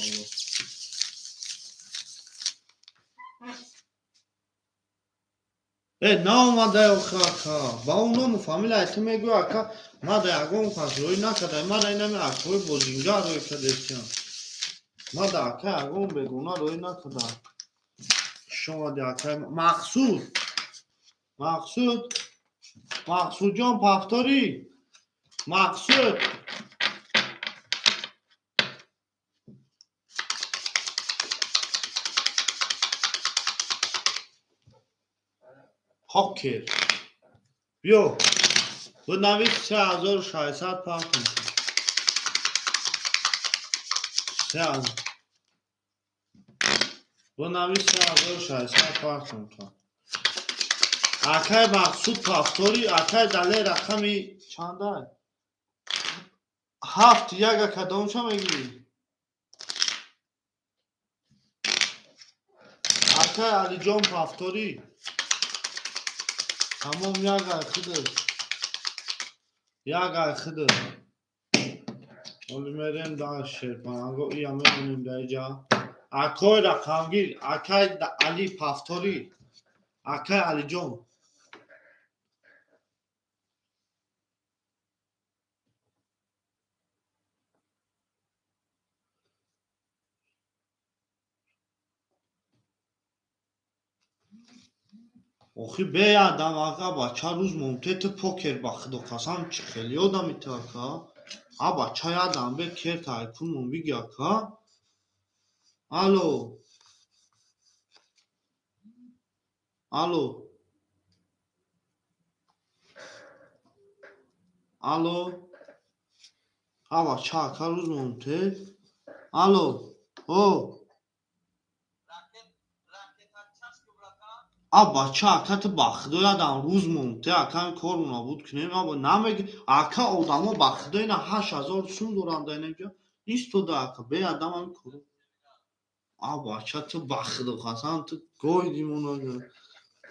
Наомадай охи ака. Ба он ному фамилия ту мегӯй ака, ма да ягон кас рӯй накардай, ма да инами акои бозингар рӯй кардестиям. Ма да ака ягон бегона рӯй накарда. Хуш омади акай Мақсуд. Мақсуд. Мақсудҷон пафторӣ. Мақсуд. Покер. Биё. Бинавис 3600 партум. 3000. Бинавис 3600 партум. Акай Мақсуд пафторӣ, акай Далер рақами чандай? 7 як ака домша мегирӣ? Акай Алиҷон пафторӣ. Тамом як ай худаш. Як ай худаш. Ҳоли мерем дар Шерпаланго, ия мебинем дар иҷа. Акой рақамгир, акай Али пафторӣ, акай Алиҷон. Охи беядам ака бача рӯз момте ту покер ба худо қасам чӣ хеле одами ту ака. А бача ядам бе кер тайфун биги ака. Алло. Алло. Алло. А бача ака рӯз момте. Алло. О. А бача ака ту ба худо ядам рӯз момте ака кору нобуд кунем. Аба намеги ака одамо ба худо ина 8000 сум доранд инҷо. Истода ака беядам ам кору. А бача ту ба худо қасам ту гойди мона.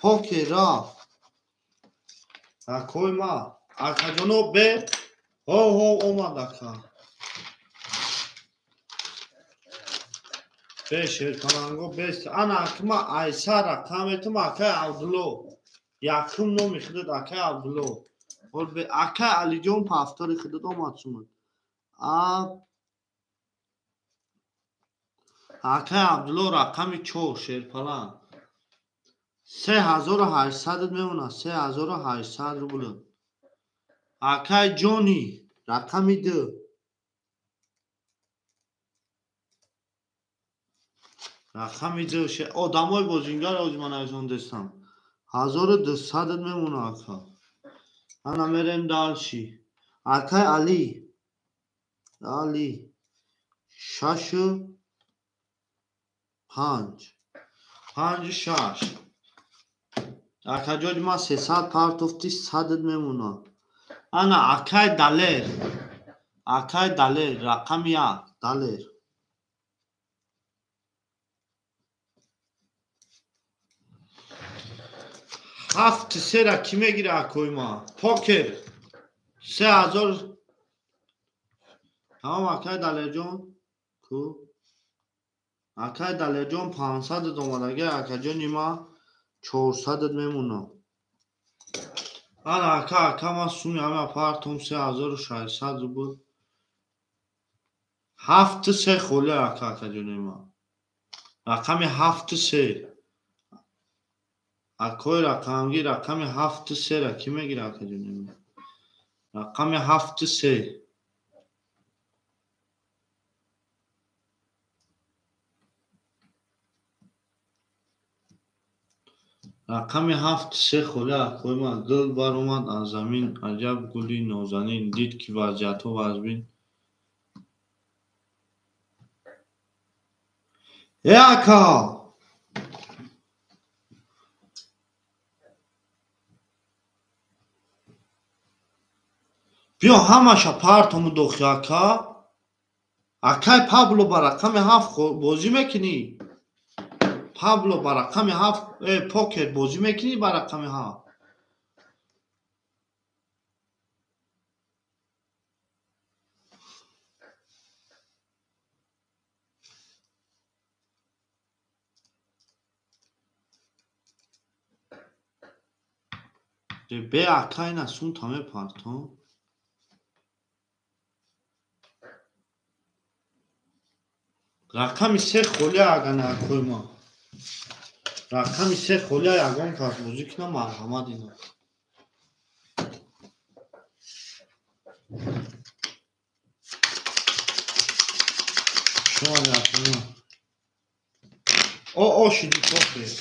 Покер рафт. Акой ма акаҷоно бе ҳо ҳо омад ака. Бе Шерпаланго бест. Ана акма айса рақаметум акай Абдулло. Якум номи худат акай Абдулло. Ҳол бе акай Алиҷон пафтори худат омад сумад. А акай Абдулло рақами 4 Шерпаланг. 3800 мемонад, 3800 рубл. Акай Ҷони рақами 2. Рақами 2 одамои бозингар ози ман аз он дестам. 1200 мемонад ака. Ана мерем дальше. Акай Али. Али 6 5. 5 6. Акаҷони ман 300 партофти 100 мемонад. Ана акай Далер. Акай Далер рақами 1 Далер. 7 сера ки мегира акои ма? Покер 3000. Тамом акай Далерҷон. Ку акай Далерҷон 500 омадаги, акаҷони ма 400 мемонад. Ана ака, ака ман суми ҳама партом 3600 рубл. 7 се холе ака, акаҷони ма. Рақами 7 се. Акои рақамгир рақами 7 сера ки мегира акаҷони ма? Рақами 7 се. Рақами 7 се холе акои ма. Гул баромад аз замин, аҷаб гули нозанин, дид ки вазъиятҳо вазбин. Э ака! Биё ҳамаша партому дохи ака. Акай Пабло ба рақами 7 бозӣ мекунӣ? Пабло ба рақами ҳафт покер бозӣ мекунӣ ба рақами ҳафт? Бе ака ина сумта мепартом. Рақами се холия агана акои ма. Рақами се холия ягон кас бозӣ кунам, марҳамат ина. Шумо акои ма. О шиди покер.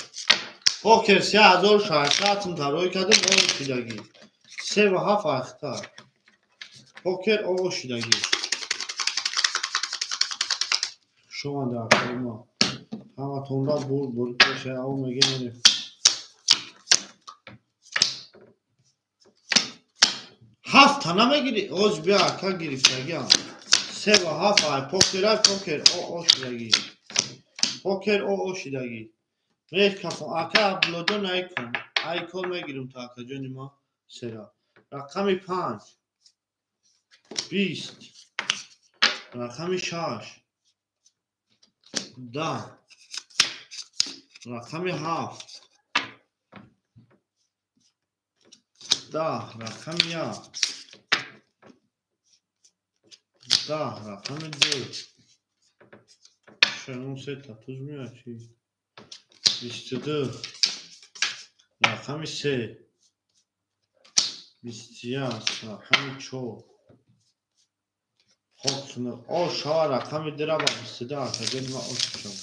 Покер 3600 сум тарой кардем, о шидагӣ. 3 ва 7 ахта. Покер о шидагӣ. Шумо акои ма. Ҳаматонда бурд бурд пеша ав мегем. Ҳафта намегирӣ? Оз биё ака гирифтагиам. 3 ва 7 ай покер ай покер о шидагӣ. Покер о шидагӣ. Мекафон ака Абдуллоҷон айкон. Айкон мегирим то акаҷони ма сера. Рақами 5 20 рақами 6 10 рақами 7 10 рақами 1 10 рақами 2 шанон сета туз меояд чи? 22 рақами 3 21 рақами 4 хок о шава рақами 2 ба 22 акаҷони ма ош шава.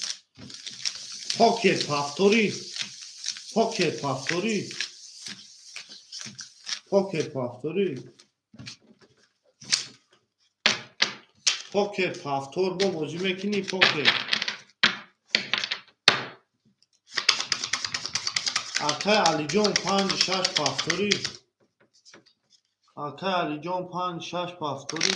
Покер повтори. Покер повтори. Покер повтори. Покер повтор бо бозӣ мекунӣ покер. Акай Алиҷон 5 6 повтори. Акай Алиҷон 5 6 повтори.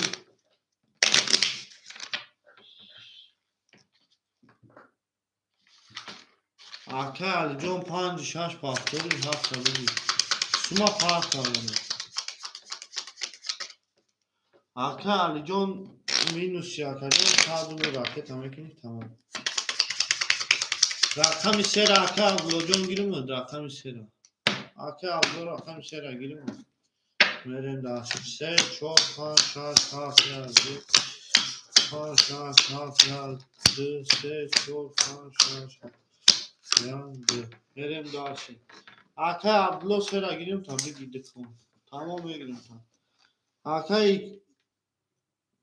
Акай Алиҷон 5 6 повтори ҳафта бигир. Сума фарқ кардам. Акай Алиҷон минуси акаҷон 100 рубл ракета мекунӣ тамом. Рақами сера ака Абдуллоҷон гирим, рақами сера. Ака Абдулло рақами сера гирим. Мерем даст. 3 4 5 6 7 1 2 5 6 7 1 2 3 4 5 6 7 1 2. Мерем даст. Ака Абдулло сера гирим та бигир кун. Тамом мегирим та. Акай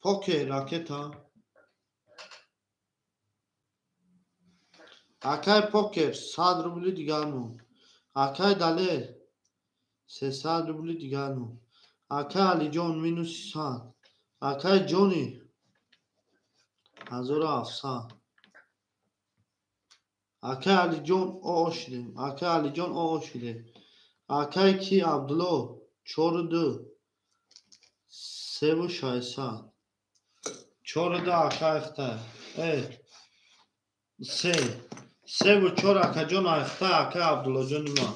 покер ракета. Акай покер 100 рубли дигар монд. Акай Далер 300 рубли дигар монд. Акай Алиҷон минуси 100. Акай Ҷони 1700. Акай Алиҷон о шидем. Акай Алиҷон о шидем. Акай ки Абдулло 4 2 3 ва 600. 4 2 акай ихта. Се. 3 ва 4 акаҷон айхта акай Абдуллоҷони ман.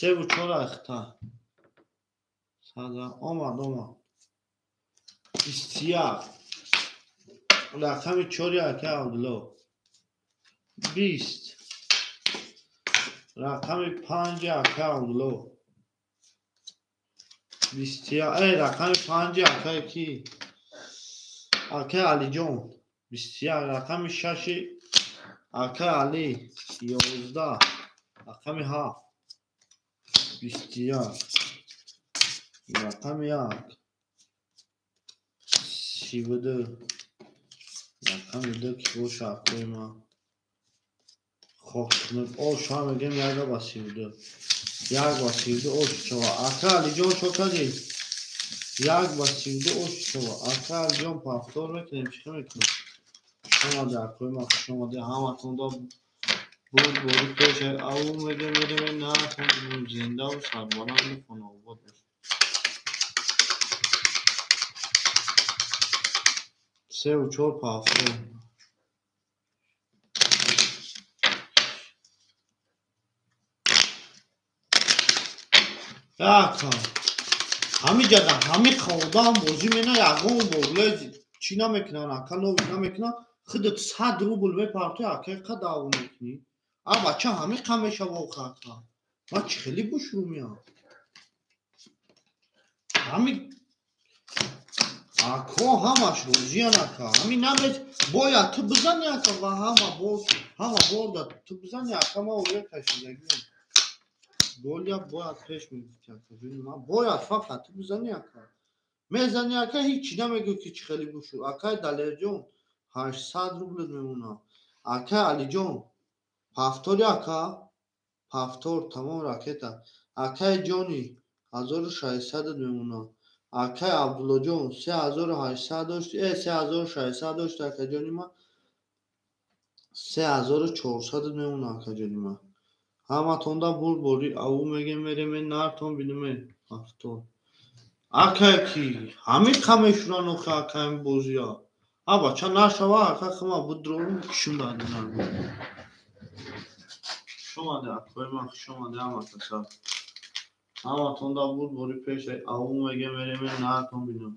3 ва 4 айхта. Сада омад омад. 21. Рақами 4 акай Абдулло. 20. Рақами 5 акай Абдулло. 21. Рақами 5 акай ки? Акай Алиҷон. 21. Рақами 6 акай Али 11. Рақами 7 21. Рақами 1 32. Рақами 2 ки боша акои ман. Хок о шума мегӯем яга ба 32. Як ба 32 ош шава. Ака Алиҷон чо кардӣ? Як ба 32 ош шава. Ака Алиҷон повтор мекунем, чӣ мекунем? Хуш омадед акои ман, хуш омадед. Ҳаматонда бурд борӣ пеш ав мегӯем мерем натон зиндаву сарбаланду хонаобод бошед. 3 ва 4 повтор. Ака. Ҳами ҷада ҳами одам бозӣ мена ягон борле чӣ намекунан, ака лови намекунан. Худат 100 рубл мепартои, ака қа даъво мекунӣ. А бача ҳами қа мешава оха ака. Ман чӣ хеле бушрӯ меам. Ҳами ако ҳамаш розиян ака. Ҳами намез бояд ту бизани ака ва ҳама бор ҳама борда ту бизани ака ма оя кашидагиам. Голия бояд пеш мегуфти ака ҷони ман. Бояд фақат ту бизани ака. Мезани ака ҳеҷ чӣ намегӯ ки чӣ хеле бушӯ. Акай Далерҷон 800 рублет мемонад. Акай Алиҷон пафтори ака пафтор тамом ракета. Акай Ҷони 1600 мемонад. Акай Абдуллоҷон 3800 дошт, 3600 дошт ака ҷони ман. 3400 мемонад ака ҷони ман. Ҳаматонда бурбори аву мегем мереме нартон биниме ҳафтод. Акай ки ҳами қа мешуран охи акаи бозия. А бача нашава ака хама будрорум кишум дадинар. Хуш омаде акои ман, хуш омаде ҳама каса. Ҳаматонда бурбори пеш аву мегем мереме нартон бинам.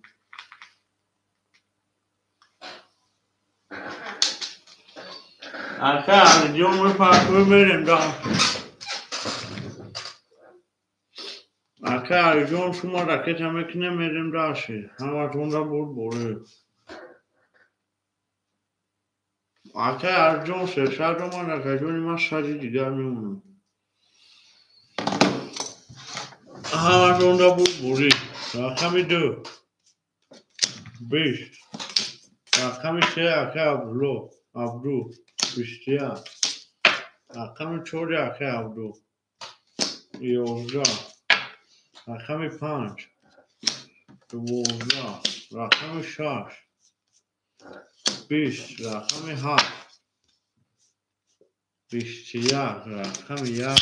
Ака Алиҷон мепартои мерем да. Ака Алиҷон шумо ракета мекунем мерем даши. Ҳаматонда бурбори. Ака Алиҷон 300 омад, акаҷони ман 100 дигар мемонам. Ҳаматонда бурбори. Рақами 2 20. Рақами 3 ака Абдулло Абду 21. Рақами 4 ака Абду 11. Рақами 5 12. Рақами 6 20. Рақами 7 21. Рақами 1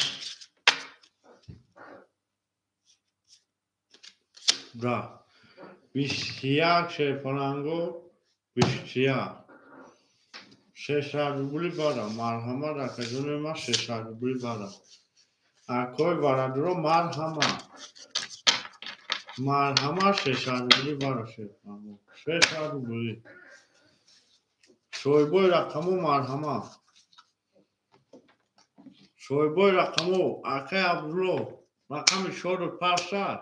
10. 21 шерпаланго 21. 600 рубли бара. Марҳамат акаҷони ман 600 рубли бара. Акои барадуро марҳамат. Марҳамат 600 рубли бара шерпаланго. 600 рубли. Соҳибои рақаму марҳамат. Соҳибои рақаму акаи Абдулло рақами 4 500.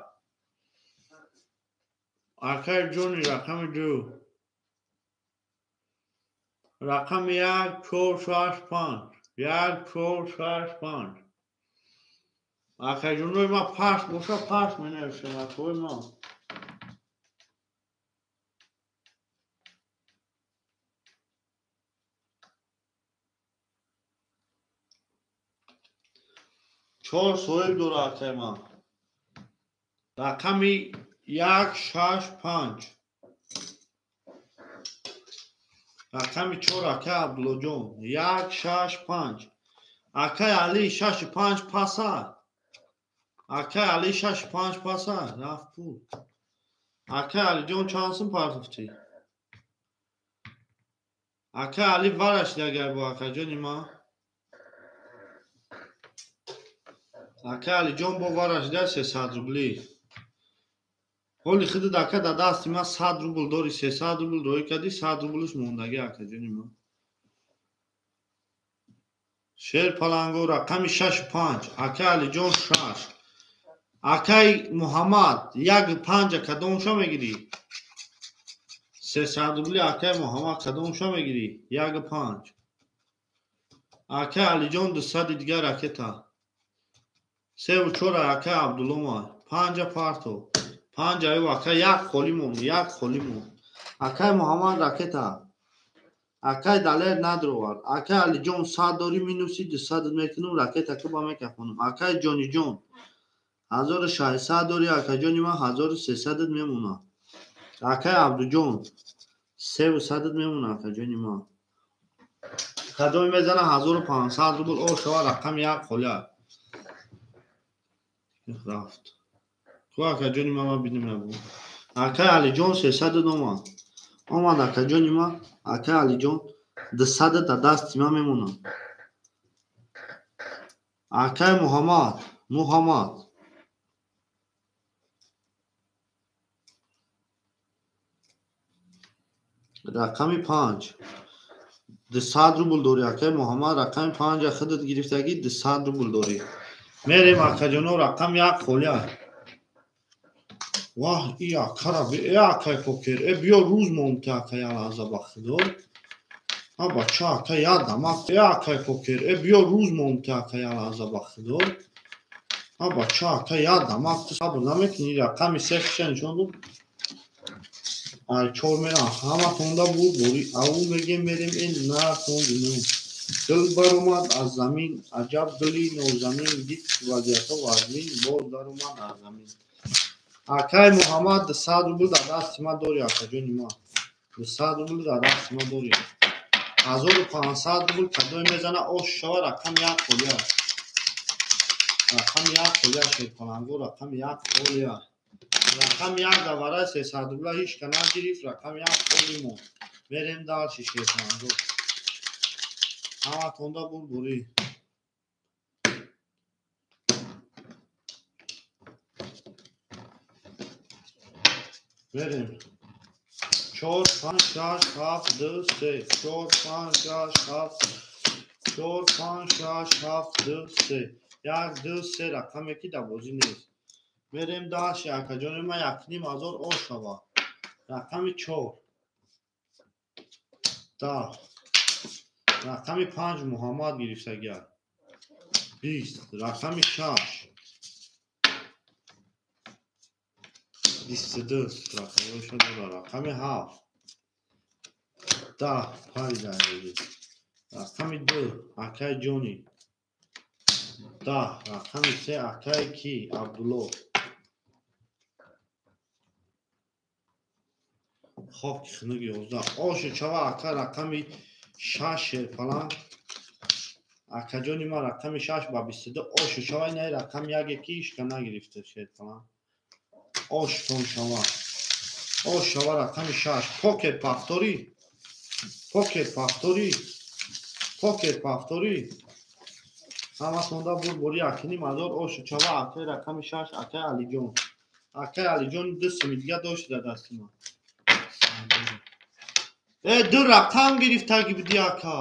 Акаи Ҷони рақами 2. Рақами 1 4 6 5. 1 4 6 5. Акаҷонои ман паст боша паст менависем акои ман. Чор соҳиб дора акаи ман. Рақами 1 6 5. Рақами 4 акаи Абдуллоҷон 1 6 5. Акаи Али 6 5 паса. Акаи Али 6 5 паса. Рафт пул. Акаи Алиҷон чанд сум партофтӣ? Акаи Али варашид агар бо акаҷони ман. Акаи Алиҷон бо варашида 300 рубли. Ҳоли худат ака дар дасти ман 100 рубл дори, 300 рубл роӣ кардӣ, 100 рублш мондагӣ акаҷони ман. Шерпаланго рақами 6 5. Акаи Алиҷон 6. Акаи Муҳаммад 1 5 кадомша мегирӣ? 300 рубли акаи Муҳаммад кадомша мегирӣ? 1 5. Акаи Алиҷон 200 дигар ракета. 3 4 акаи Абдулло ман. 5 парто. 5 аю ака 1 холӣ мон, 1 холӣ мон. Акаи Муҳаммад ракета. Акаи Далер надровард. Акаи Алиҷон 100 дорӣ минуси 200 мекунам ракета ки ба мекафонам. Акаи Ҷониҷон 1600 дорӣ акаҷони ман 1300 мемонад. Акаи Абдуҷон 300 мемонад акаҷони ман. Кадоме мезана 1500 рубл о шава рақами 1 холӣ. Рафт. Ку акаҷони ман ман бинем набу. Акаи Алиҷон 300 омад. Омад акаҷони ман, акаи Алиҷон 200 дар дасти ман мемонад. Акаи Муҳаммад, Муҳаммад Рақами 5. 200 рубл дорӣ, акай Муҳаммад, рақами 5 худат гирифтагӣ, 200 рубл дорӣ. Мерем, акаҷоно, рақами 1 холӣ. Ваҳ, и акара, э акай покер, э биё рӯз момта акай лаҳза ба худо. Ҳа бача ака ядам, э акай покер, э биё рӯз момта акай лаҳза ба худо. Ҳа бача ака ядам, ту сабр намекунӣ, рақами 3 хиша нишон дод. Ай 4 мерам, ҳаматонда буд, бори ау мегем мерем, э натон гунам. Дил баромад аз замин, аҷаб дили нозанин, дид вазиятҳо вазнин, боз даромад аз замин. Акай Муҳаммад, 200 рубл дар дасти ман дорӣ, акаҷони ман. 200 рубл дар дасти ман дорӣ. 1500 рубл кадое мезана, ош шава, рақами 1 холӣ аст. Рақами 1 холӣ аст, шерпаланго, рақами 1 холӣ аст. Рақами 1 дар вараи 300 рубла ҳеҷ ка нагирифт, рақами 1 холӣ монд. Мерем дальше, шерпаланго. Ҳаматонда бурбурӣ. Мерем. 4, 5, 6, 7, 2, 3. 4, 5, 6, 7. 4, 5, 6, 7, 2, 3. 1, 2, 3 рақаме ки дар бозӣ нест. Мерем дальше, акаҷони ман, 1500 ош шава. Рақами 4. 10. Рақами 5 Муҳаммад гирифтагӣ. 20. Рақами 6. 22. Рақамҳояшо дорад. Рақами 7. 10. Парида. Рақами 2. Акай Ҷони. 10. Рақами 3. Акай ки? Абдулло. Хоки хунук 11. Ошу чава ака рақами 6 шерпаланг. Акаҷони ман рақами 6 ба 22. Ошу чава инаи рақами 1 ки ҳеҷ ка нагирифта шерпаланг. Оштон шава. Ош шава рақами 6. Покер пахторӣ. Покер пахторӣ. Покер пахторӣ. Ҳаматонда бурбори 1500 ошу чава акай рақами 6 акай Алиҷон. Акай Алиҷон 2 сими дига дошт дар дасти ман. Э 2 рақам гирифтагӣ буди ака.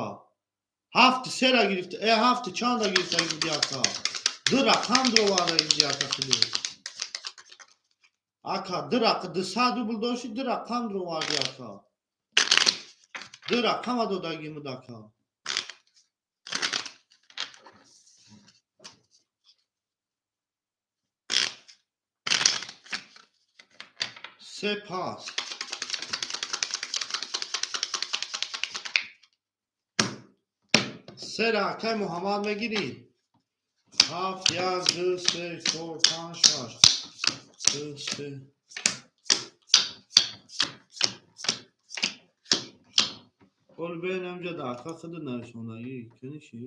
7 3 гирифта. Э 7 чанда гирифтагӣ буди ака. 2 рақам довардагӣ буди ака худо. Ака 2 рақам 200 рубл дошти, 2 рақам доварди ака. 2 рақама додагӣ буд ака. Се пас. Сера акай Муҳаммад мегирӣ? 7, 1, 2, 3, 4, 5, 6. 2, 3. Ol бенам ҷа дар ака худ нарисондагӣ. Куниши?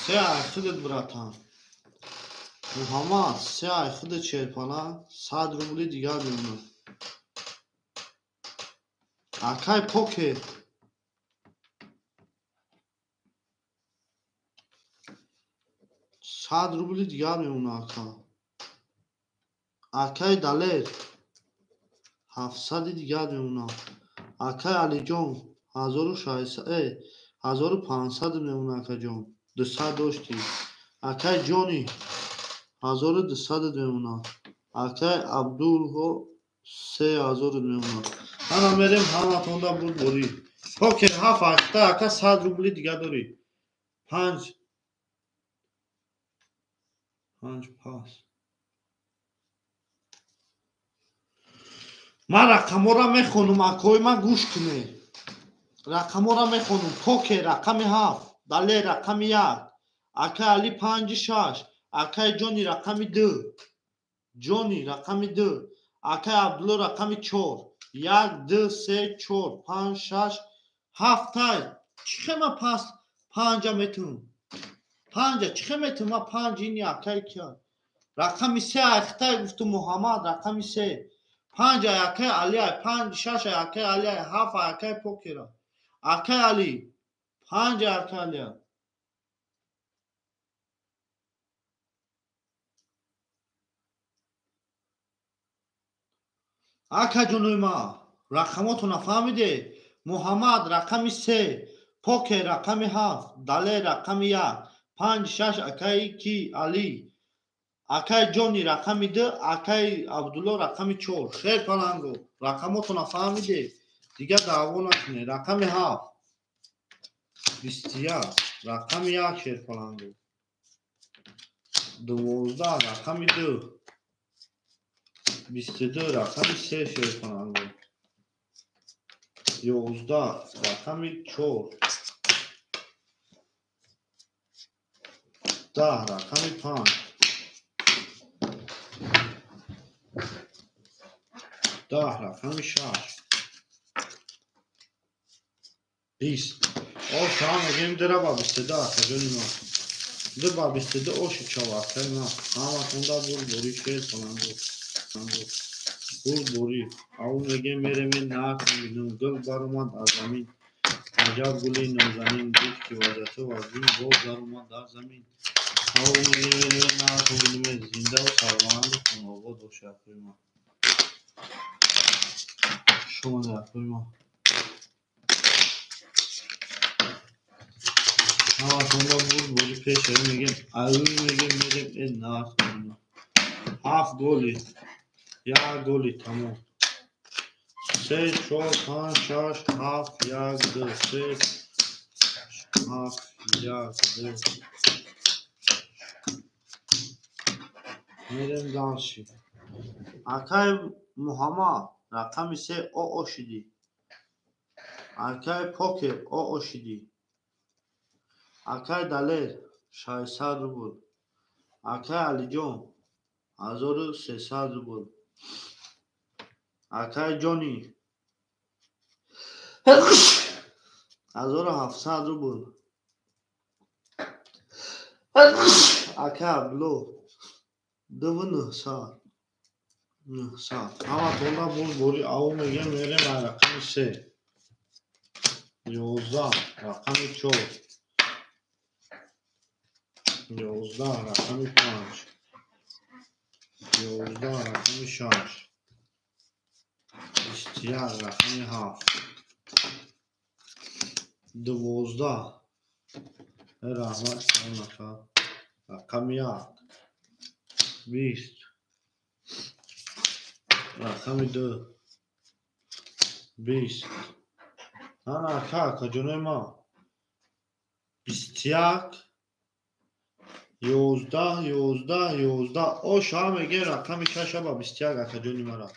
Се ай худат, братан. Муҳаммад, се ай худат шерпала, 100 рубли дигар мемонад. Акай покер. 100 рубли дигар мемонад ака. Акай Далер. 700 дигар мемонад. Акай Алиҷон 1600, 1500 мемонад акаҷон. 200 доштӣ. Акай Ҷони 1200 мемонад. Акай Абдулҳо 3000 мемонад. Ҳама мерем, ҳаматонда бурборӣ. Покер 7 8 ака 100 рубли дига дорӣ. 5 5 пас. Ман рақамҳоро мехонам, акои ман гӯш кунед. Рақамҳоро мехонам. Покер рақами 7, Далер рақами 1, акай Али 5 6, акай Ҷони рақами 2, Ҷони рақами 2, акай Абдулло рақами 4. 1, 2, 3, 4, 5, 6, 7 тай. Чӣ хема пас 5 метун? 5 чӣ хема метун? Ма 5 ини акай кия? Рақами се айхтай гуфту Муҳаммад, рақами се. Панҷ акай Али, панҷ, шаш акай Али, ҳафт акай Покера. Акай Али, панҷ акай Али. Ака ҷонои ма, рақамотона фаҳмиде? Муҳаммад рақами се, Покер рақами ҳафт, Далер рақами як, панҷ, шаш акаи ки Али, акаи Ҷони рақами ду, акаи Абдулло рақами чор. Шер паланго, рақамотона фаҳмиде? Дигар даъво накунед. Рақами ҳафт, 21, рақами як шер паланго, 12, рақами ду, 22, рақами се шер паланго, 11, рақами чор, 10, рақами панҷ, 10, рақами шаш, 20. Ош ҳам мегӯем дира ба 22 акаҷони ман. Ду ба 22 оши чавакаи ман. Ҳаматонда бурборӣ шер паланго. Бурборӣ. Ав мегӯем меремем накунем. Гул баромад аз замин. Аҷаб гули нозанин. Дид ки вазияту вазин боз даромад дар замин. Ав мегӯем меремем накунем. Зиндаву сарбаланду хонаобод бошед акои ман. Шумо акои ман. Ҳаматонда бурборӣ пеш мегӯем. Аю мегӯем мерем э накунем. Ҳафт голи, як голи тамом. Се, чор, панҷ, шаш, ҳафт, як, ду, се, ҳафт, як, ду. Мерем дальше. Акаи Муҳаммад рақами се о шидӣ. Акаи Покер о шидӣ. Акаи Далер 600 рубл. Акаи Алиҷон 1300 рубл. Акаи Ҷони 1700 рубл. Акаи Абдулло 2900. 900. Ҳаматонда бурборӣ ав мегӯем мерем ай рақами се. 11, рақами чор. 11, рақами панҷ. 11, рақами шаш. 21, рақами ҳафт. 12. Раҳмат нафар. Рақами як. 20. Рақами ду. 20. Ана ака, акаҷонои ман. 21, 11, 11, 11. Ош ҳам мегӯем рақами шаша ба 21 акаҷони мара.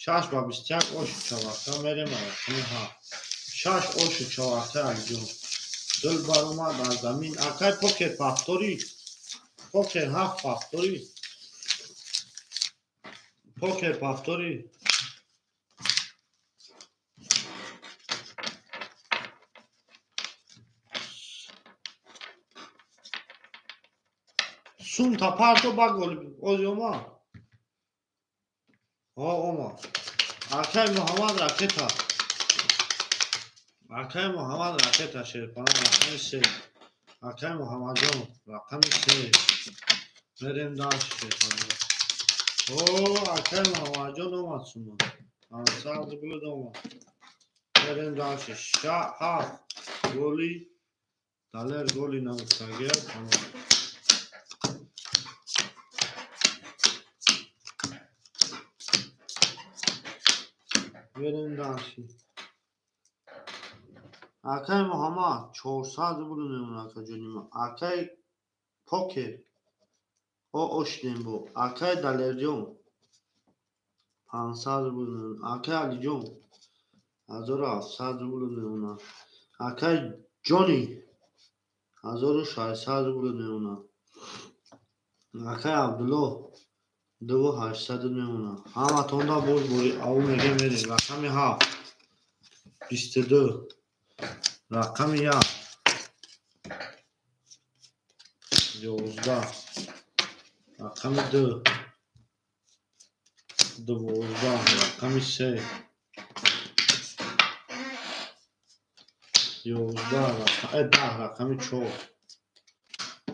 Шаш ба 21 оши чавака мерем рақами ҳафт. Шаш оши чавака акаҷон. Дил баромад аз замин. Акай Покер пафторӣ. Покер ҳафт пафторӣ. Покер пафторӣ. Сум та парто ба гол ози омад. Ҳо омад. Акай Муҳаммад ракета. Акай Муҳаммад ракета шерпана рақами се. Акай Муҳаммадҷон рақами се. Мерем дальше шерпана. О, акай Муҳаммадҷон омад сума. 500 рубл омад. Мерем дальше. Ҳафт голи. Далер голи нагуфтагия. Тамом. Мерем дальше. Акай Муҳаммад 400 рубл мемонад акаҷони ман. Акай Покер о шидем бо. Акай Далерҷон 500 рубл мемонад. Акай Алиҷон 1700 рубл мемонад. Акай Ҷони 1600 рубл мемонад. Акай Абдулло 2800 мемонад. Ҳаматонда бурборӣ ав мегӯем мерем. Рақами ҳафт. 22. Рақами як. 11. Рақами 2 12. Рақами 3 11. 10. Рақами 4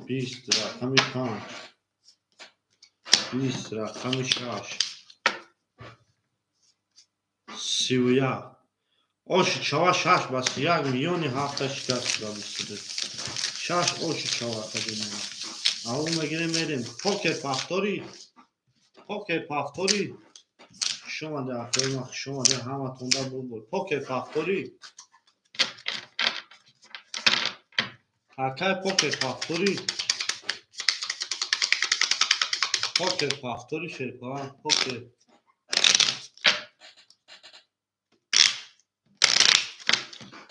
20. Рақами 5 20. Рақами 6 31. Оши чава 6 ба 31 миёни ҳафта шикаст шуда 22. 6 оши чава қадимӣ. Аввал мегирем мерем. Покер пахтори. Покер пахтори. Хуш омаде акои ман, хуш омаде ҳаматонда булбул. Покер пахтори. Акай покер пахтори. Покер пахтори шерпалан покер.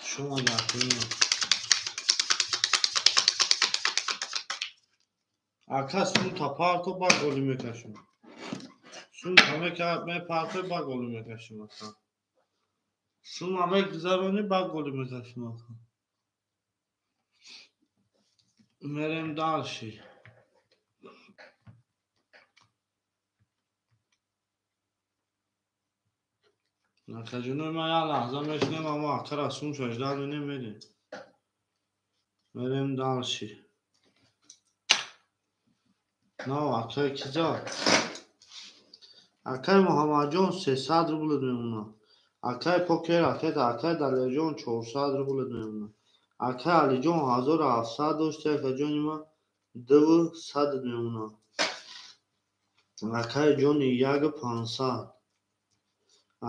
Хуш омаде акои ман. Ака сунта парто ба голи мекашам. Сунта мепарто ба голи мекашам ака. Сума мегузаронӣ ба голи мекашам ака. Мерем дальше. Акаҷонои ман як лаҳза мешинем, аммо акара сумша ждал менем, мерем. Мерем дальше. Нав, акай киза? Акай Муҳаммадҷон 300 рублет мемонад. Акай покер ракета, акай Далерҷон 400 рублет мемонад. Акай Алиҷон 1700 дошти, акаҷони ман 200 мемонад. Акай ҷони 1500.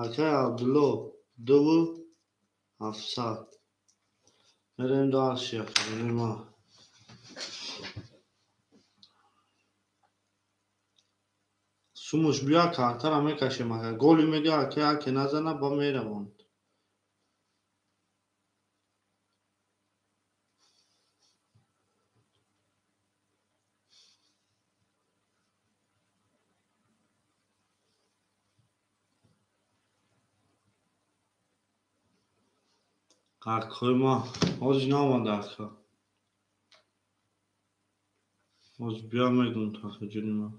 Акай Абдулло 2700. Мерем дальше, акаҷони ман. Сумуш бия картара мекашем ака. Голи мега ака яке назана ба мераванд. Акои ма ҳозир наомада ака. Ҳозир бия мегум акаҷони ман.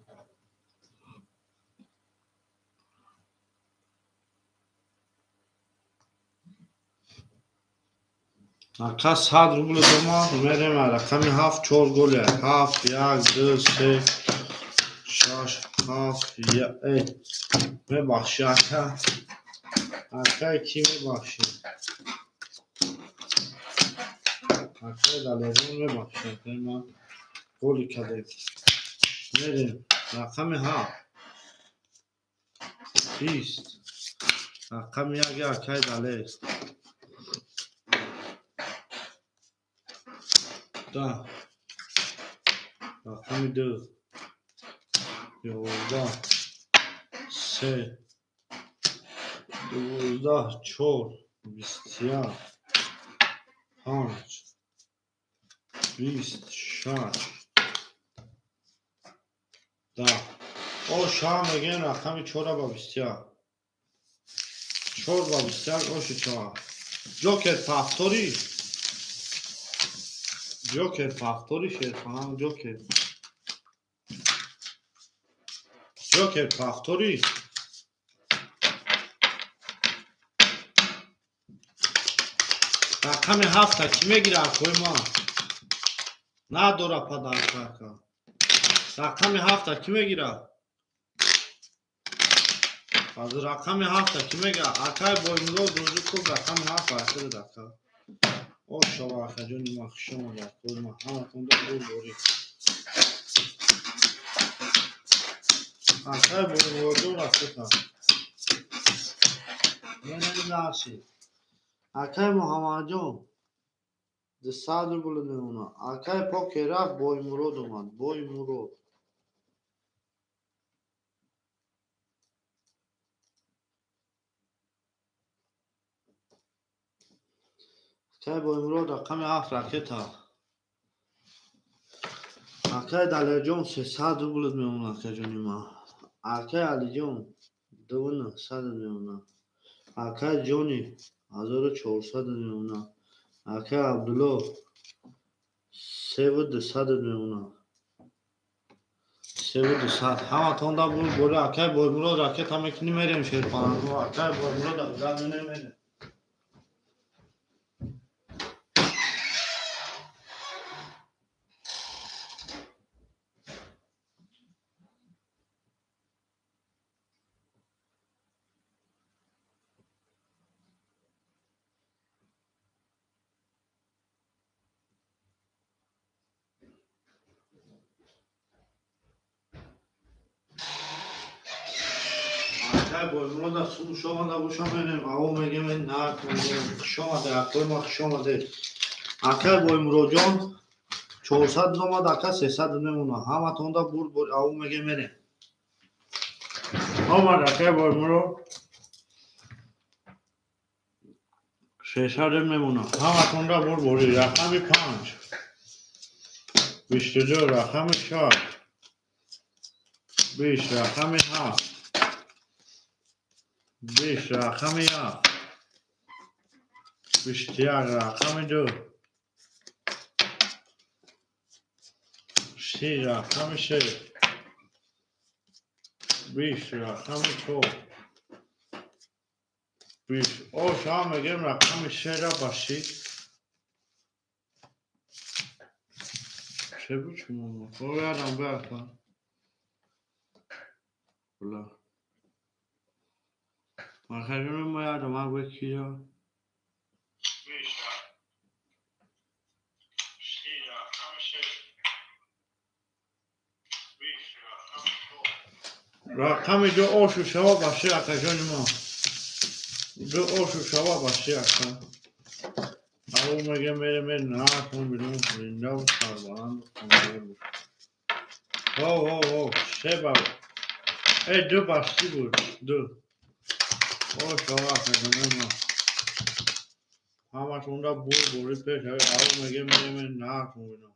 Ака 100 рубл дома мерем рақами 7 4 голи 7 1 2 3 6 7 1. Мебахши ака. Ака ки мебахши? Ака Далерҷон мебахши ака ман голи кардем. Мерем рақами 7 20. Рақами 1 акаи Далер. 10. Рақами 2 11 3 12 4 21 5 26 10. О ша мегем рақами 4 ба 21. 4 ба 21 оши 4. Ҷокер пахтори. Ҷокер пахтори шерхонам ҷокер. Ҷокер пахтори. Рақами 7 ки мегира акои ман? Надора падарка ака. Рақами 7 ки мегира? Аз рақами 7 ки мегира? Акай Боймурод Рӯзиков рақами 7 акирад ака. Ошава акаҷони ман, хуш омадед акои ман, ҳаматонда бурдорӣ. Акай Боймуродҷон ракета. Мерем дальше. Акай Муҳаммадҷон 200 рубл мемонад. Акай покер рафт, Боймурод омад. Боймурод. Акай Боймурод рақами 7 ракета. Акай Далерҷон 300 рубл мемонад акаҷони ман. Акай Алиҷон 2900 мемонад. Акай Ҷони 1400 мемонад. Акай Абдулло 3200 мемонад. 23 200. Ҳаматонда бур бори акай Боймурод ракета мекунӣ мерем шерпаланг. Акай Боймурод обязательно мерем. Боймурода хуш омада боша мерем. Аво мегем на хуш омада, акои ма хуш омаде. Акай Боймуродҷон 400 омад, ака 300 мемона. Ҳаматонда бурд бор аво мегем мерем. Омад акай Боймурод 600 мемона. Ҳаматонда бурд бори рақами 5 22 рақами 6 20 рақами 7 20 рақами 1 21 рақами 2 30 рақами 3 20 рақами 4 20 ош ҳам мегем рақами 3 ра ба 30 чӣ буд шумо оядам бака була Махарину моя дома векио. Рақами ду ошу шава баши акаҷони мо. Ду ошу шава баши ака. Ау меге мере ме накун бирун зинда сарбаланд хонавор. Ҳо ҳо ҳо се ба. Э ду баши буд ду. Ош шава акаҷони мо. Ҳамашонда бур бури пеш ау меге мере ме накун бирун.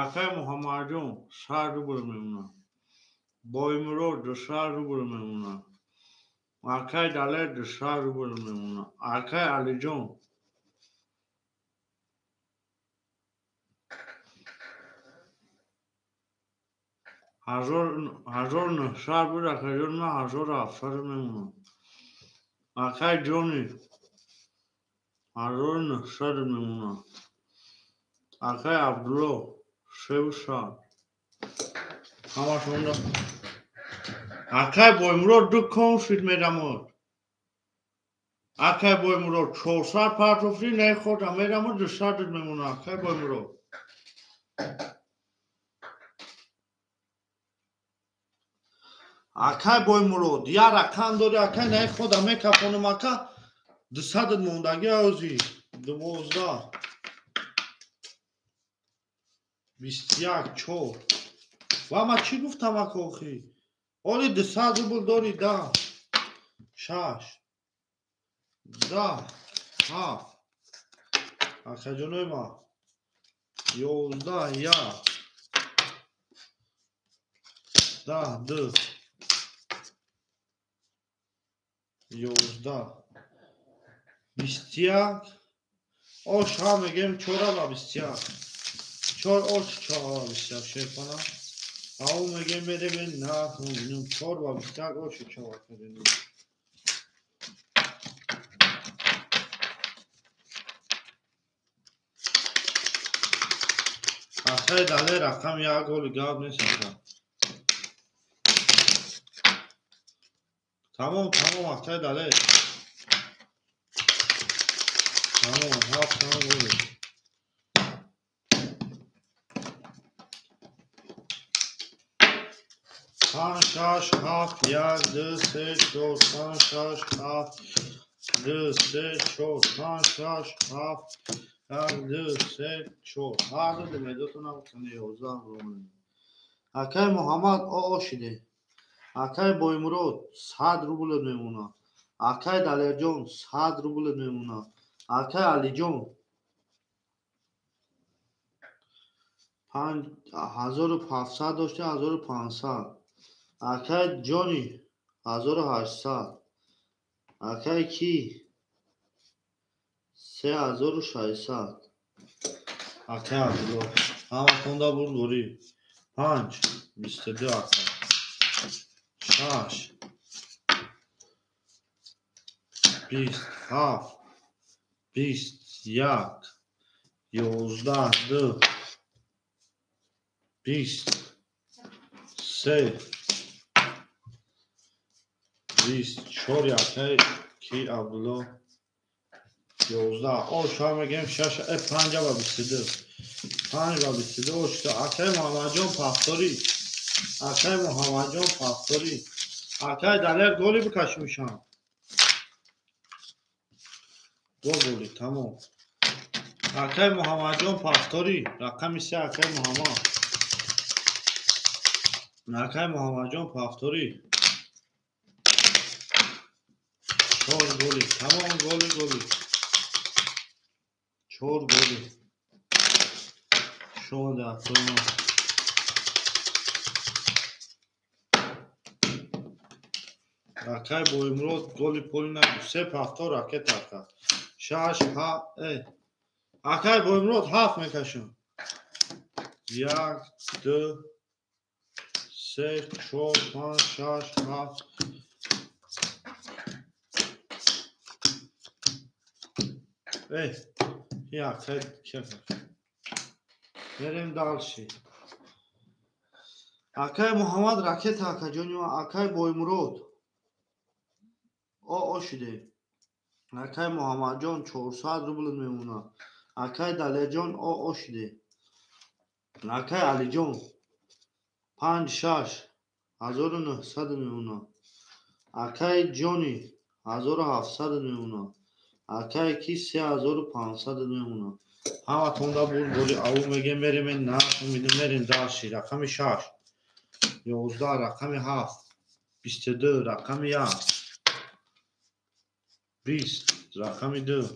Акай Муҳаммадҷон 100 рубл мемонад. Боймурод 200 рубл мемонад. Акай Далер 200 рубл мемонад. Акай Алиҷон 1900 буд, акаҷон ман 1700 мемонад. Акай Ҷони 1900 мемонад. Акай Абдулло 300. Ҳамашонда акай Боймурод ду кон шид медамод. Акай Боймурод 400 партофтӣ нехода медамод 200 мемонад. Акай Боймурод акай Боймурод я рақам дори акай нехода мекафонам ака 200 мондаги ози 12 21 4 ва ма чӣ гуфтам ака охи? Оли 200 рубл дори 10 6 10 7 акаҷонои ма 11 1 10 2 11 21 ош ҳам мегем 4 ба 21 4 ош 4 ба 21 шерпана ау мегем мерем на 4 ба 21 ош 4 кардем. Акай Далер рақам як голи гап нест ака. Тамом тамом акай Далер. Тамом ҳафт тамом голи. 5 6 7 1 2 3 4 5 6 7 2 3 4 5 6 7 1 2 3 4 ҳар ду медотона 11 рубл. Акай Муҳаммад оо шиде. Акай Боймурод 100 рубл мемонад. Акай Далерҷон 100 рубл мемонад. Акай Алиҷон 5700 дошта 1500. Акай Ҷони 1800. Акай ки 3600. Акай Абдулло ҳаматонда бурдборӣ. 5 22 ака. 6 27 21 11 2 23 24 акай ки Абдулло 11 о шумо мегем 6 5 ва 22 5 ва 22 ошта. Акай Муҳаммадҷон пахторӣ. Акай Муҳаммадҷон пахторӣ. Акай Далер голи бикашимшам. Ду голи тамом. Акай Муҳаммадҷон пахторӣ. Рақами 3 акай Муҳаммад. Акай Муҳаммадҷон пахторӣ. 4 голи тамом голи голи. 4 голи. Шумо дар Акай Боимурод голи поли нагу. 3 пахтор ракета ака. 6 7 Акай Боимурод 7 мекашам. 1 2 3 4 5 6 7 Акай кефа. Мерем дальше. Акай Муҳаммад ракета акаҷони ма. Акай Боимурод о шуде. Акай Муҳаммадҷон 400 рубл мемонад. Акай Далерҷон о шуде. Акай Алиҷон 5 6 1900 мемонад. Акай Ҷони 1700 мемонад. Акай ки 3500 мемонад. Ҳаматонда бурдборӣ аву мегем мерем нарх умидем мерем дальше. Рақами 6 11 рақами 7 22 рақами 1 20 рақами 2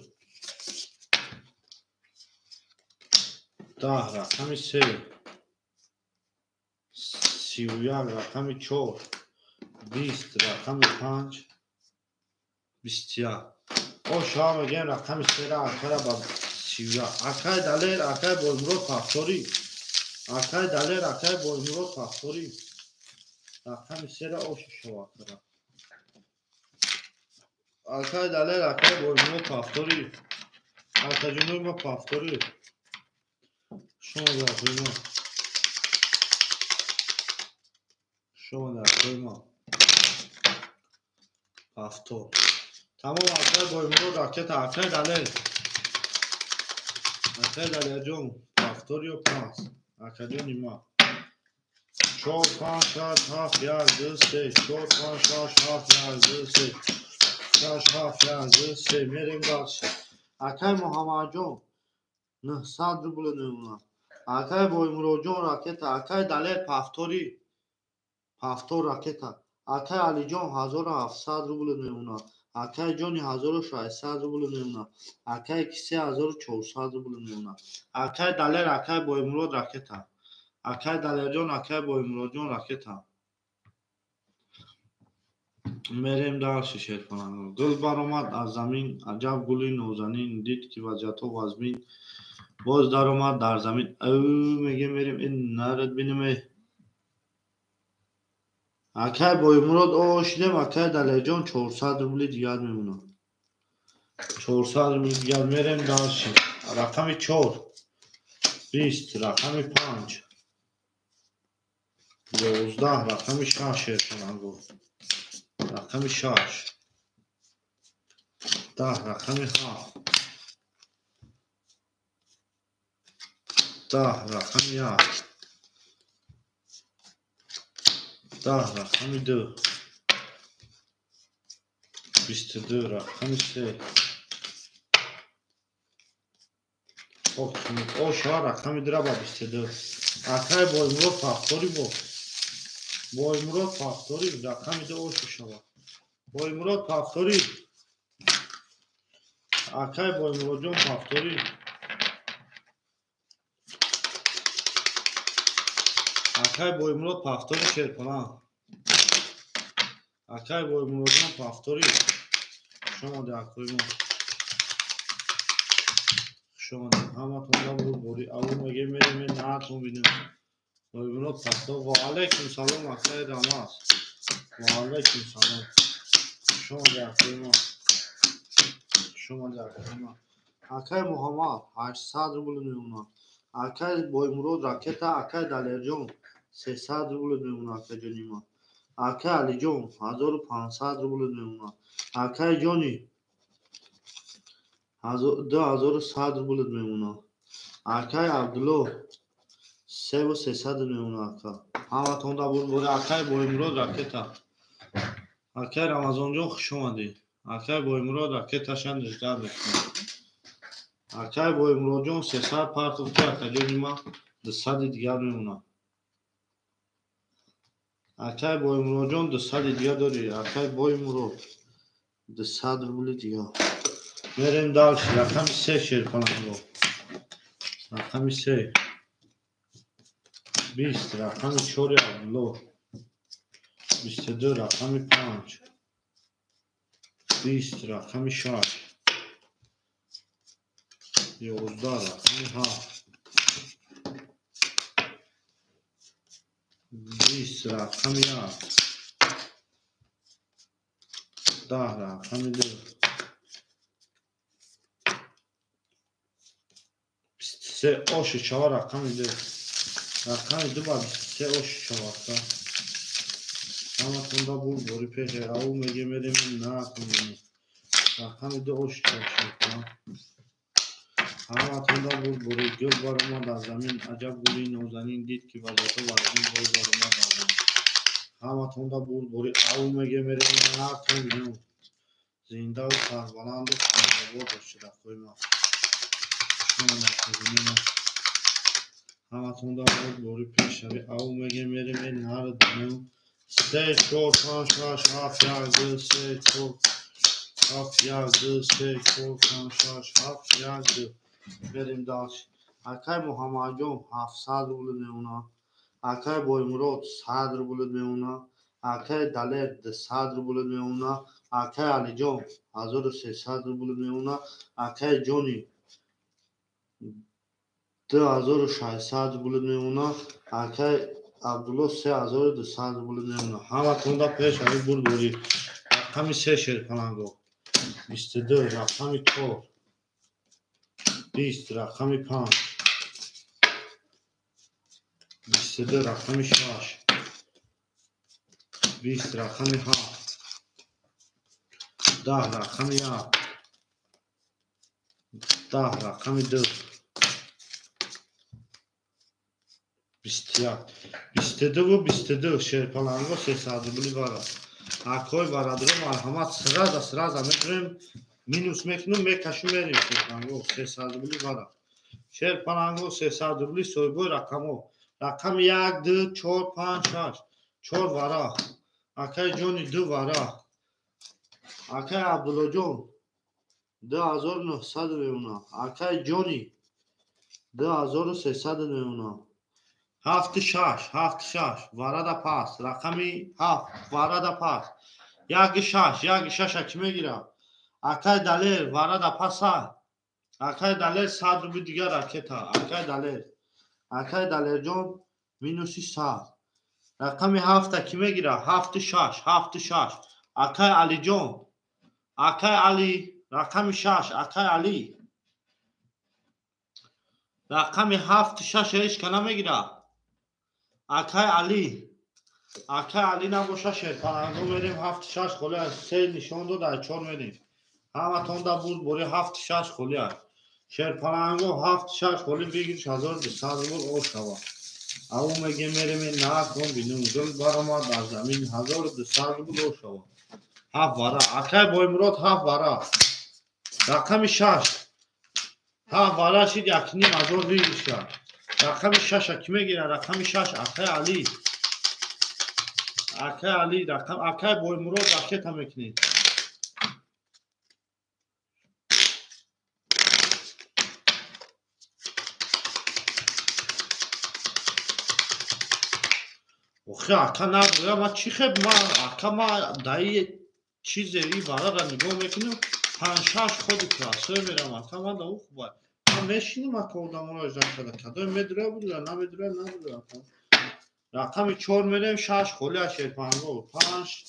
10 рақами 3 31 рақами 4 20 рақами 5 21. О шумо мегем рақами 3 акара ба 31. Акай Далер, акай Боимурод пахторӣ. Акай Далер, акай Боимурод пахторӣ. Рақами 3 ошу шава акара. Акай Далер, акай Боимурод пахторӣ. Акаҷонои ма пахторӣ. Шумо дар ма. Шумо дар ма. Пахтор. Тамом акай Боимурод ракета. Акай Далер. Акай Далерҷон пахториё 5. Акаҷони ма. 4 5 6 7 1 2 3 4 5 6 7 1 2 3 6 7 1 2 3 мерем дальше. Акай Муҳаммадҷон 900 рубл мемонад. Акай Боимуродҷон ракета. Акай Далер пахторӣ. Пахтор ракета. Акай Алиҷон 1700 рубл мемонад. Акай Ҷони 1600 рубл мемонад. Акай ки 3400 рубл мемонад. Акай Далер, акай Боимурод ракета. Акай Далерҷон, акай Боимуродҷон ракета. Мерем дальше шерпалангор. Гул баромад аз замин, аҷаб гули нозанин, дид ки вазъиятҳо вазмин, боз даромад дар замин. Мегем мерем ин нарад бинем. Акай Боимурод о шидем. Акай Далерҷон 400 рубли дигар мемонад. 400 рубли дигар мерем дальше. Рақами 4 20 рақами 5 11 рақами 6 шерпалангор. Рақами 6 10 рақами 7 10 рақами 1 10 рақами 2 22 рақами 3 О шумо рақами 2 ба 22. Акай Боимурод пахторӣ бо. Боимурод пахторӣ рақами 2 ошу шава. Боимурод пахторӣ. Акай Боймуроджон повтори. Акай Боймурод повтори шерпалан. Акай Боймуроджон повтори. Хуш омадед акои мо. Хуш омадед. Ҳаматон бурборӣ. Аввал мегем мерем наатон бинем. Боймурод повтор. Ва алайкум салом акай Рамаз. Ва алайкум салом. Хуш омадед акои мо. Хуш омадед акои мо. Акай Муҳаммад 800 рубл мемонад. Акай Боймурод ракета, акай Далерҷон 300 рубл мемонад акаҷони ма. Акай Алиҷон 1500 рубл мемонад. Акай Ҷони 2100 рубл мемонад. Акай Абдулло 3300 мемонад ака. Ҳаматон да бурбори акай Боймурод ракета. Акай Рамазонҷон хуш омадед. Акай Боймурод ракеташан ниждар мекунад. Акай Боймуродҷон 300 партовки акаҷони ма 200 дигар мемонад. Акай Боймуродҷон 200 дигар дорӣ. Акай Боймурод 200 рубли дигар. Мерем дальше. Рақами 3 шерпаланго. Рақами 3. 20 рақами 4 Абдулло. 22 рақами 5. 20 рақами 6. 11 рақами 7. 20 рақами 1. 10 рақами 2. 23 оши 4 рақами 2. Рақами 2 ба 23 оши 4. Ҳаматон да бурбори пеше. Ау меге мерем наатон. Рақами 2 оши 4. Ҳаматон да бурбори гул баромад аз замин. Аҷаб гули нозанин дид ки вазото вазин боз баромад аз замин. Ҳаматон да бурбори ау меге мерем наатон. Зиндаву сарбаланду хонавод бошед акои ма. Ҳаматон да бурбори пешави ау меге мерем наатон. 3 4 5 6 7 1 2 3 4 7 1 2 3 4 5 6 7 1 2. Мерем дальше. Акай Муҳаммадҷон 700 рубл мемонад. Акай Боймурод 100 рубл мемонад. Акай Далер 200 рубл мемонад. Акай Алиҷон 1300 рубл мемонад. Акай Ҷони 2600 рубл мемонад. Акай Абдулло 3200 рубл мемонад. Ҳаматон да пеш ави бурборӣ. Рақами 3 шерпаланго. 22 рақами 4. 20 рақами 5. 22 рақами 6. 20 рақами 7. 10 рақами 1. 10 рақами 2. 21. 22 22 шерпаланго 300 рубли вара. Акой барадро марҳамат сразу сразу метавонем минус мекунем мекашем мерем шерпаланго 300 рубли вара. Шерпаланго 300 рубли соҳибои рақамҳо. Рақами 1 2 4 5 6. 4 вара. Акай Ҷони 2 вара. Акай Абдуллоҷон 2900 мемонад. Акай Ҷони 2300 мемонад. 7 6 7 6 варада пас. Рақами 7 варада пас. 1 6 1 6 ки мегирад? Акай Далер варада паса. Акай Далер 100 рубли дигар ракета. Акай Далер. Акай Далерҷон минуси 100. Рақами 7 ки мегирад? 7 6 7 6. Акай Алиҷон. Акай Али рақами 6 акай Али. Рақами 7 6 ҳеҷ ка намегирад. Акай Али. Акай Али набоша шерпаланго мерем 7 6 холи аст. 3 нишон дод, аз 4 мерем. Ҳаматон да бурбори 7 6 холи аст. Шерпаланго 7 6 холи бигир 1200 рубл ош шавад. Ау меге мерем наатон бинем. Гул баромад аз замин 1200 рубл ош шавад. 7 вара. Акай Боймурод 7 вара. Рақами 6. 7 вара шид 1500 бигир шад. Рақами 6 ки мегирад? Рақами 6 акай Али. Акай Али рақам акай Боймурод ракета мекунед. Охи ака надоя, ма чӣ хеб ма ака ма даи чизе и варара нигоҳ мекунем, панҷ-шаш ходи красой мерам ака, ма да ӯ хуба. Ма мешинам ака одаморо иҷра карда. Кадоме медура будура, намедура, надура ака. Рақами 4 мерем, 6 холия шерпанго, 5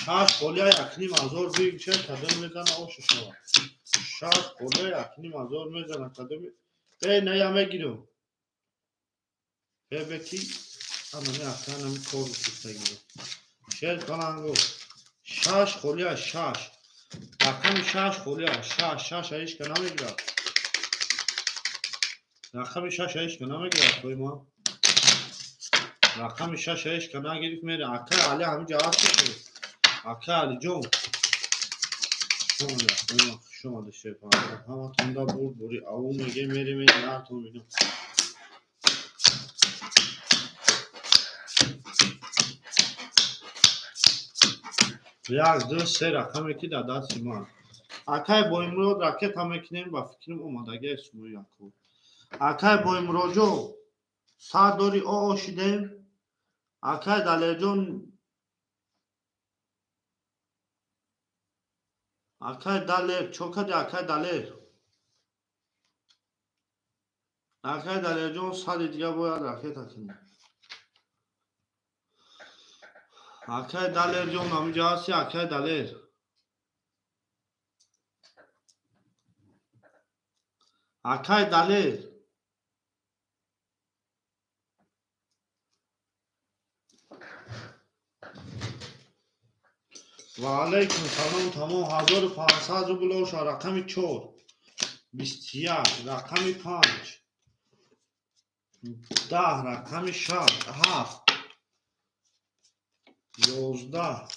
6 холия 1,5 ҳазор бигша, кадоме мезана оша шава. 6 холия 1,5 ҳазор мезана, кадоме. Э, на я мегирам. Бебеки анами ака анами кор гуфтагиро. Шерпанго 6 холия 6. Рақами 6 холия 6, 6 ҳеҷ ка намегирад. Рақами 6 ҳеҷ ка намегирад, той ма. Рақами 6 ҳеҷ ка нагирифт мере. Акай Али ҳаминҷа ҳаст. Акай Алиҷон. Хуш омадед шерпанго. Ҳаматонда бурд бури. Аву мегем мерем нартон бинам. Як, ду, се рақаме ки дар дасти ман. Акай Боимурод ракета мекунем, ба фикрам омадагии сумои ако. Акай Боимуроҷон, сар дори оо шидем. Акай Далерҷон, акай Далер, чо кади акай Далер? Акай Далерҷон, сари дига бояд ракета кунем. Акай Далерҷон, ҳаминҷа ҳасти, акай Далер? Акай Далер. Ва алайкум салом, тамом 1500 рубл оша, рақами 4, 21, рақами 5, 10, рақами 6, 7, 11,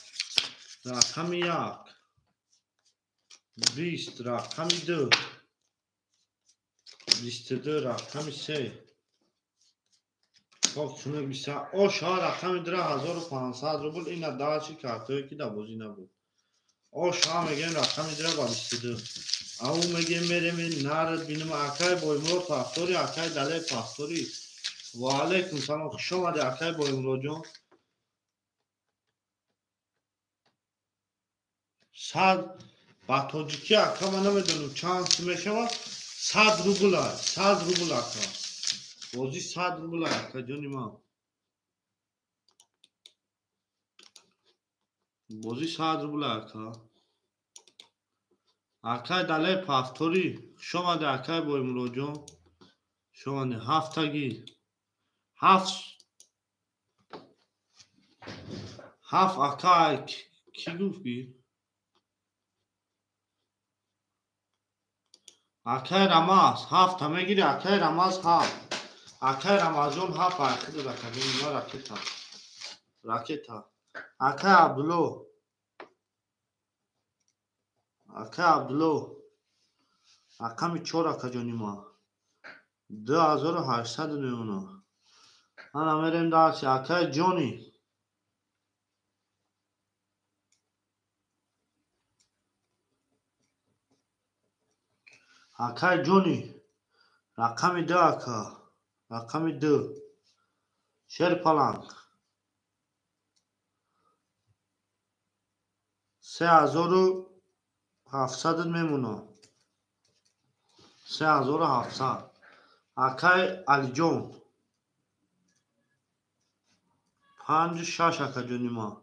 рақами 1, 20, рақами 2, 22, рақами 3. Хоб, чунок 20 оша рақами 2 1500 рубл. Ина дачи картое ки дар бозӣ набуд. Оша мегем рақами 2 ба 22. Аву мегем мерем нарад бинем. Акай Боимурод пафтори, акай Далер пафтори. Ва алайкум салом, хуш омадед акай Боимуродҷон. Сад ба тоҷикӣ ака ман намедонам чанд сум мешавад. 100 рубл аст, 100 рубл ака. Бозӣ 100 рубл ака ҷони ман. Бозӣ 100 рубл ака. Акай Далер пафтори, хуш омадед акай Боимуродҷон. Хуш омадед. Ҳафтагӣ. Ҳафт ҳафт акай кӣ гуфт ки? Акай Рамаз, ҳафта мегири, акай Рамаз ҳафт. Акай Рамазон ҳафт айхидад ака ҷони ман ракета. Ракета. Акай Абдулло. Акай Абдулло. Рақами 4 ака ҷони ман. 2800 мемонад. Ана мерем дарси акай Ҷони. Акай Ҷони. Рақами 2 ака. Рақами 2. Шерпаланг. 3700 мемонад. 3700. Акай Алиҷон. 5 6 ака ҷони ман.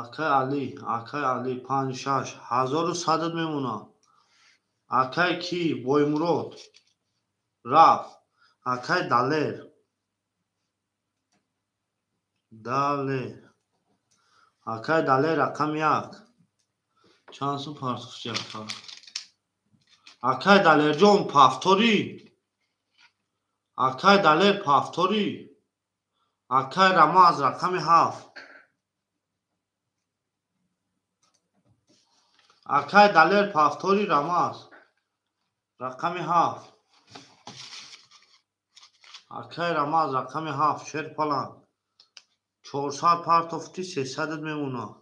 Акай Али, акай Али 5 6 1100 мемонад. Акай ки Боимурод рафт. Акай Далер. Далер. Акай Далер рақами 1. Чанд сум партофти ака? Акай Далерҷон пафтори. Акай Далер пафтори. Акай Рамаз рақами 7. Акай Далер пафтори Рамаз. Рақами 7. Акай Рамаз рақами 7 шерпаланг. 400 партофти 300 мемонад.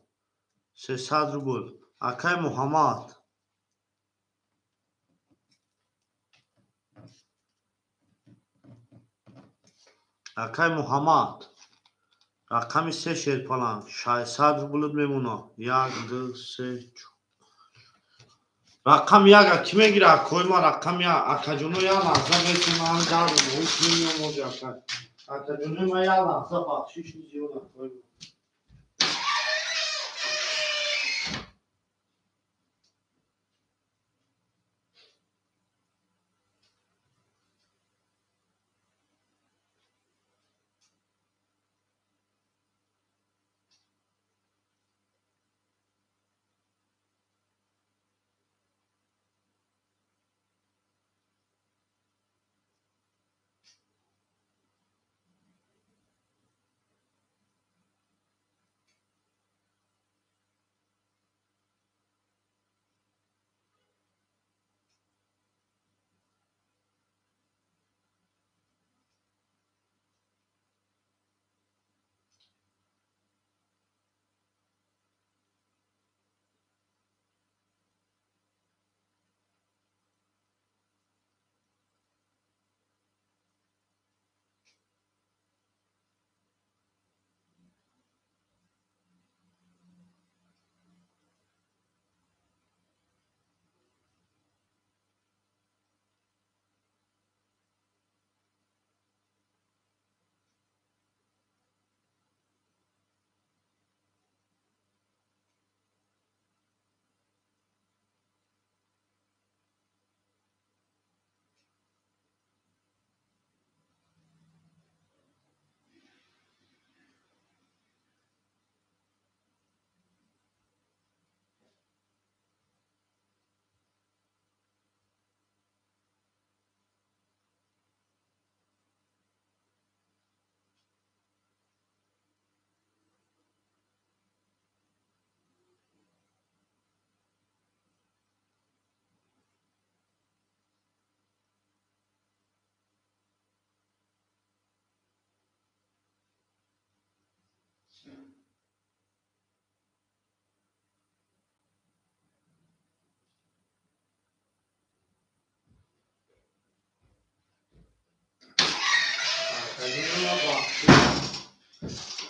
300 рубл. Акай Муҳаммад. Акай Муҳаммад. Рақами 3 Шерпаланг. 600 рублит мемонад. 1, 2, 3, 4. Рақами 1 ки мегира? Акои ма рақами 1. Акаҷоно як лаҳза метавонанд дар ҳуш меомоди ака. Акаҷонои ма як лаҳза бахшиш зиёд акои ма.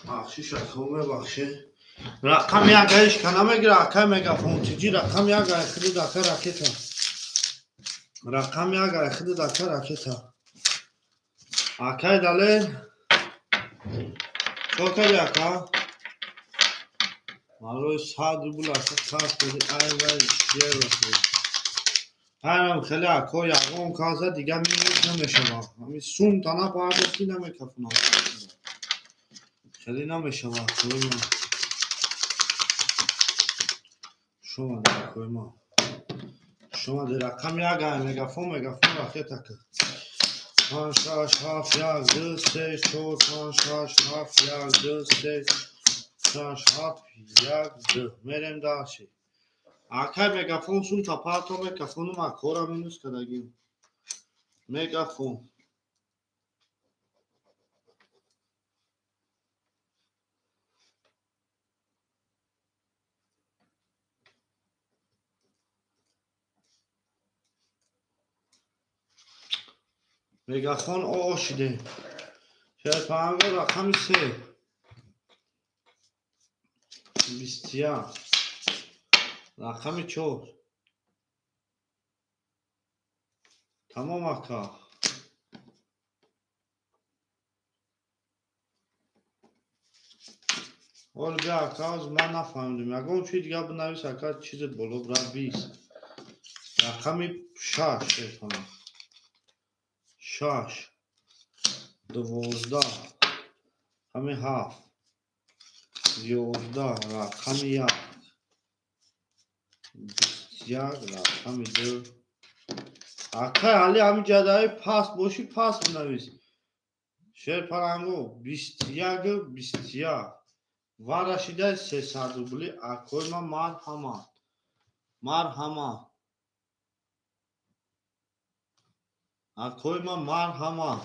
Бахшиш акао мебахше. Рақами 1 ҳеч ка намегира акай мегафон тиҷи рақами 1 ай худуд ака ракета. Рақами 1 ай худуд ака ракета. Акай Далер чо кади ака? Барои 100 рубл ака сарф кади ай вай евро. Ҳарам хеле ако ягон каса дига минус намешавад. Ҳамин сум тана пардохтӣ намекафонам. Хеле намешавад акои ма. Шумо акои ма. Шумо рақами 1 ай мегафон мегафон ракета ка. 5 6 7 1 2 3 4 5 6 7 1 2 3 6 7 1 2 мерем дальше. Акай мегафон сум тапарто мегафонум акора минус кардагим. Мегафон. Мегафон оо шиде. Шерпанго рақами 3. 21. Рақами 4. Тамом ака. Ҳол бия ака, ҳоз ман нафаҳмидим. Ягон чиз дига бинавис ака, чизет боло бира 20. Рақами 6 шерпанго. 6 12 рақами 7 11 рақами 1 21 рақами 2. Акай ҳали ҳамин ҷадаи паст бошӣ паст бинавис. Шерпаранго 21 21 вара шида 300 рубли акои ма марҳамат. Марҳамат. Акои ма марҳамат.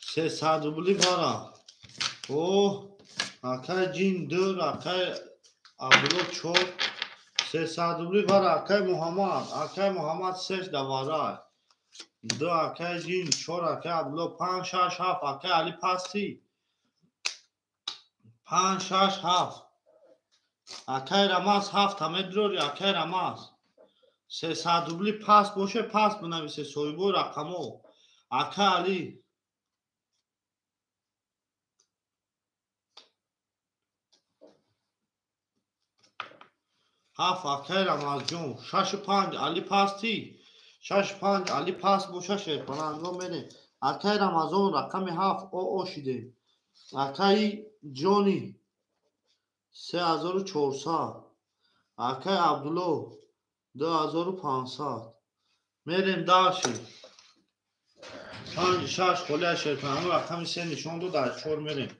300 рубли вара. О, акай ҷин 2, акай Абдулло 4, 300 рубли вара акай Муҳаммад. Акай Муҳаммад 6 да вара. Ду акай ҷин, чор акай Абдулло, панҷ, шаш, ҳафт, акай Али пасти. Панҷ, шаш, ҳафт. Акай Рамаз ҳафта медрори, акай Рамаз. 300 рубли паст боше, паст бинависе соҳибои рақамҳо. Акай Али. Ҳафт акай Рамазҷон, шашу панҷ Али пасти. Шаш панҷ Али паст боша, шерпаланго мерем. Акай Рамазон рақами ҳафт оо шидем. Акаи Ҷони 3400. Акай Абдулло 2500. Мерем дальше. Панҷ шаш холия шерпаланго рақами се нишон дод, дар чор мерем.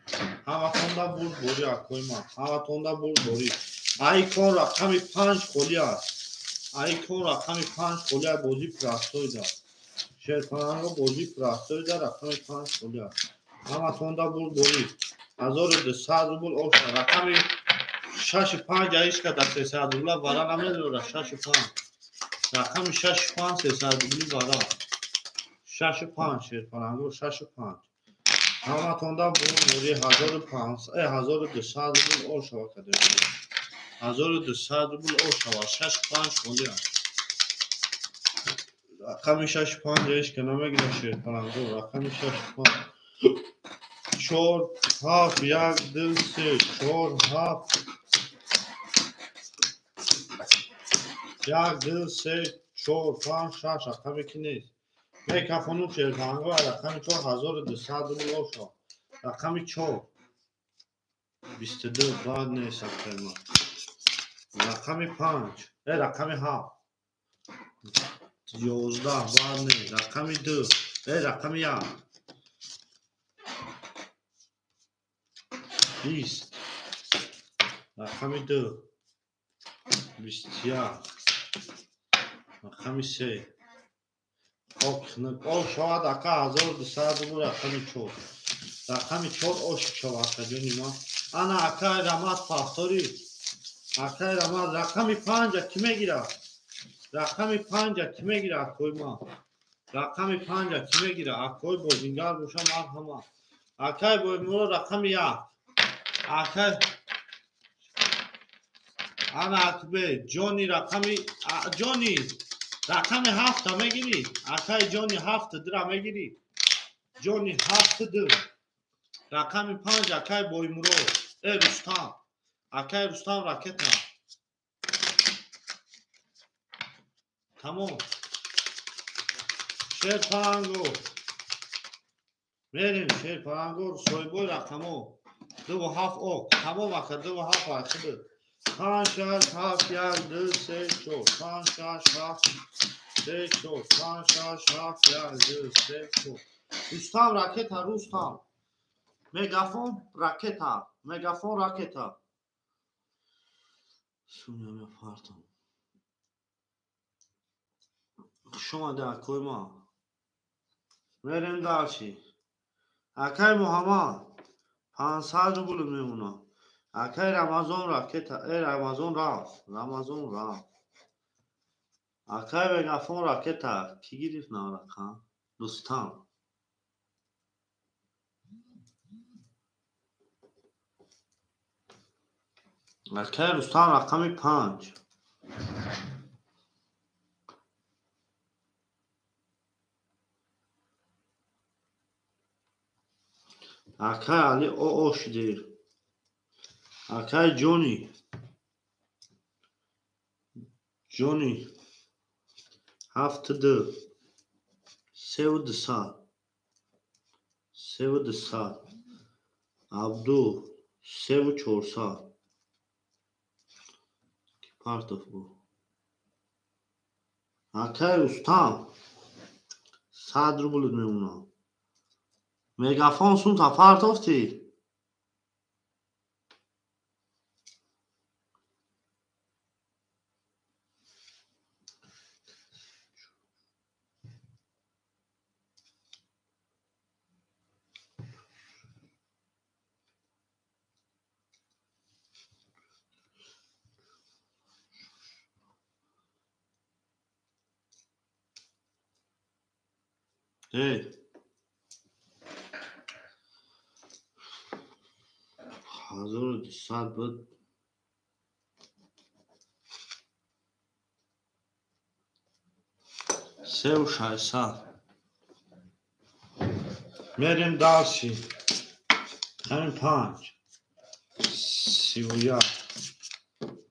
Ҳаматонда бурд борӣ акои ман. Ҳаматонда бурд борӣ. Айкон рақами панҷ холия аст. Айкон рақами панҷ холия бозӣ простойда. Шерпаланго бозӣ простойда рақами панҷ холия. Ҳаматонда бурд борӣ. 1200 рубл оша. Рақами шашу панҷ аишка дар 300 рубла вара намедорад. Шашу панҷ. Рақами шашу панҷ 300 рубли вара. Шашу панҷ шерпаланго шашу панҷ. Ҳаматонда бурд борӣ 1500 1200 рубл оша вакаде. 1200 рубл ошава, шашу панҷ холия. Рақами шашу панҷ аишка намегирад шерпаланго. Рақами шашу панҷ. Чор, ҳафт, як, ду, се, чор, ҳафт, як, ду, се, чор, панҷ, шаш. Рақаме ки нест. Мекафону шерпаланго рақами чор 1200 рубл ошава. Рақами чор. 22 баъд нест акайма. Рақами панҷ, рақами ҳафт. 11 баъд нест. Рақами ду, рақами як. 20. Рақами ду. 21. Рақами се. Ок, шавад ака 1200 рубл рақами чор. Рақами чор ошиқ шавад акаҷони ман. Ана акай Рамаз пастори. Акай Рамаз рақами панҷа кӣ мегирад? Рақами панҷа кӣ мегирад акои ман? Рақами панҷа кӣ мегирад? Акои бозингар боша марҳама. Акай Боймурод рақами як. Акай ана Акбе Ҷони рақами Ҷони рақами ҳафта мегирӣ? Акай Ҷони ҳафта дира мегирӣ? Ҷони ҳафта ду. Рақами панҷ акай Боймурод. Рустам. Акай Рустам ракета. Тамом. Шерпаланго. Мерем шерпаланго соҳибои рақамҳо. Дуву ҳафт ок. Тамом ака дуву ҳафт айхиду. Панҷ, шаш, ҳафт, як, ду, се, чор. Панҷ, шаш, ҳафт, се, чор. Панҷ, шаш, ҳафт, як, ду, се, чор. Рустам ракета, Рустам. Мегафон ракета. Мегафон ракета. Сумя партам. Хуш омада акои ман. Мерем дальше. Акай Муҳаммад 500 рубл мемонад. Акай Рамазон ракета. Рамазон рафт. Рамазон рафт. Акай Мегафон ракета. Кӣ гирифт на рақам? Рустам. Акай Рустам рақами панҷ. Акай Али оо шуде. Акай Ҷони. Ҷони ҳафту ду. Севу дусад. Севу дусад. Абду севу чорсад. Партов бу. Акай Рустам 100 рубл мемонад. Мегафон сунта партофтӣ? Эй. 1200 буд. 3600. Мерем дальше. Рақами 5. 31.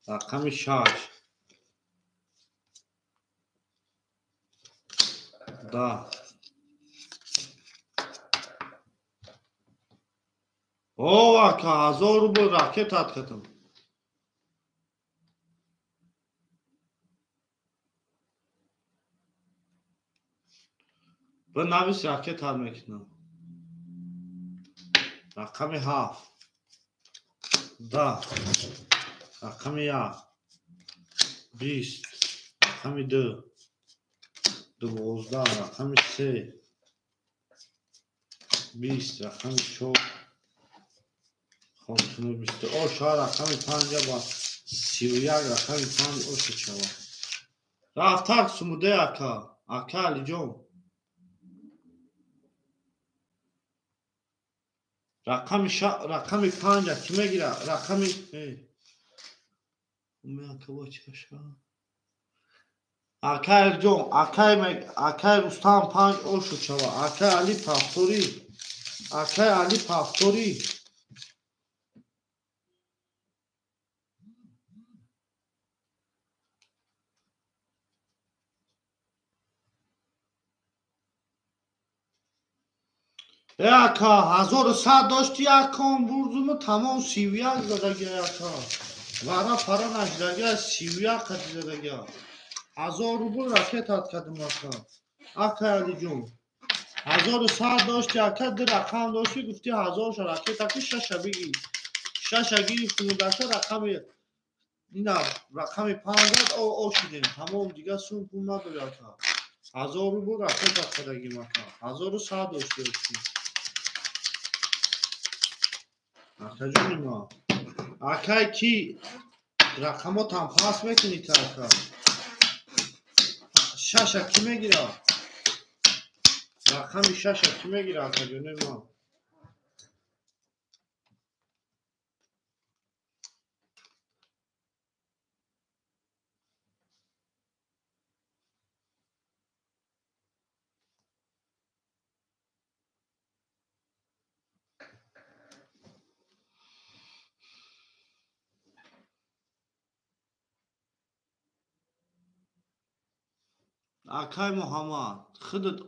Рақами 6. 10. О, ака, 1000 рубл ракетат кардам. Бинавис ракетат мекунам. Рақами 7. 10. Рақами 1. 20. Рақами 2. 12. Рақами 3. 20. Рақами 4. Хонтуну 20. О, рақами 5 ба 31 рақами 5 оша чава. Рафтак сумуде ака. Ака Алиҷон. Рақами 5 ки мегира? Рақами Ака Алиҷон, акай Рустам 5 ошу чава. Акай Али Пафторӣ. Акай Али Пафторӣ. Ака, 1100 дошти якон бурдуму тамом 31 задаги ака. Вара пара нашдаги 31 қати задаги. 1000 рубл ракетат кардам ака. Ака Алиҷон. 1100 дошти ака, ду рақам дошти, гуфти 1000 ракета ки шаша бигир. Шаша гирифтуму даша рақами ина рақами 5 ошидем. Тамом дига сум пул надори ака. 1000 рубл ракетат кардагим ака. 1100 дошти. Акаҷони ма, акай ки рақамотам пас мекунӣ та ака? Шаша ки мегира? Рақами шаша ки мегира акаҷони ма? Акай Муҳаммад, худат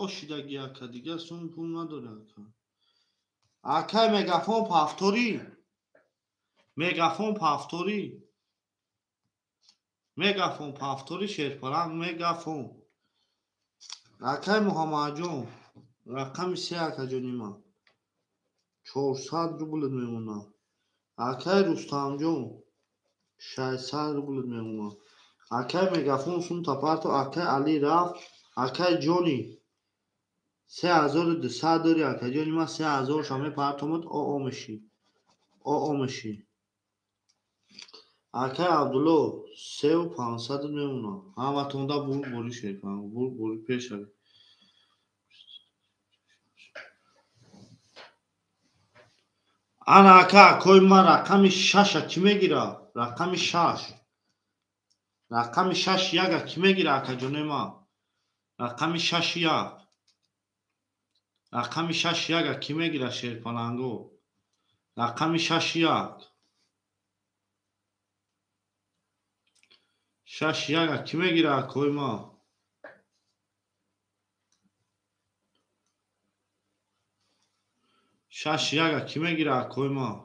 ошидаги ака, дигар сум пул надори ака. Акай мегафон пафторӣ. Мегафон пафторӣ. Мегафон пафторӣ шерпаранг мегафон. Акай Муҳаммадҷон, рақами 3 акаҷони ман. 400 рублат мемонад. Акай Рустамҷон, 600 рублат мемонад. Акай мегафон сум тапарто, акай Али рафт, акай Ҷони 3200 дори акаҷони ман 3000 ша мепартомад, о мешӣ. О мешӣ. Акай Абдулло 3500 мемонад. Ҳаматонда бурборӣ шерпан, бурборӣ пешавӣ. Ана ака, акои ман рақами 6 ки мегира? Рақами 6. Рақами 6 яга ки мегира акаҷони ман? Рақами 6 як. Рақами 6 яга ки мегира шерпаланго? Рақами 6 як. 6 яга ки мегира акои ман? 6 яга ки мегира акои ман?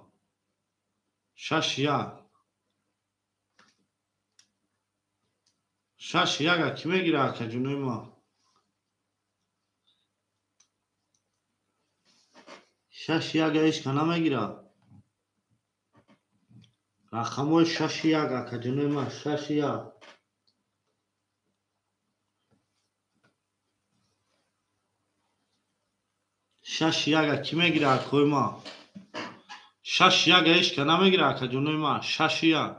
6 як. 6 яга ки мегира акаҷонои ман? 6 яга ҳеч ка намегира. Рақамҳои 6 як акаҷонои ман, 6 як. 6 яга ки мегира акои ман? 6 яга ҳеч ка намегира акаҷонои ман, 6 як.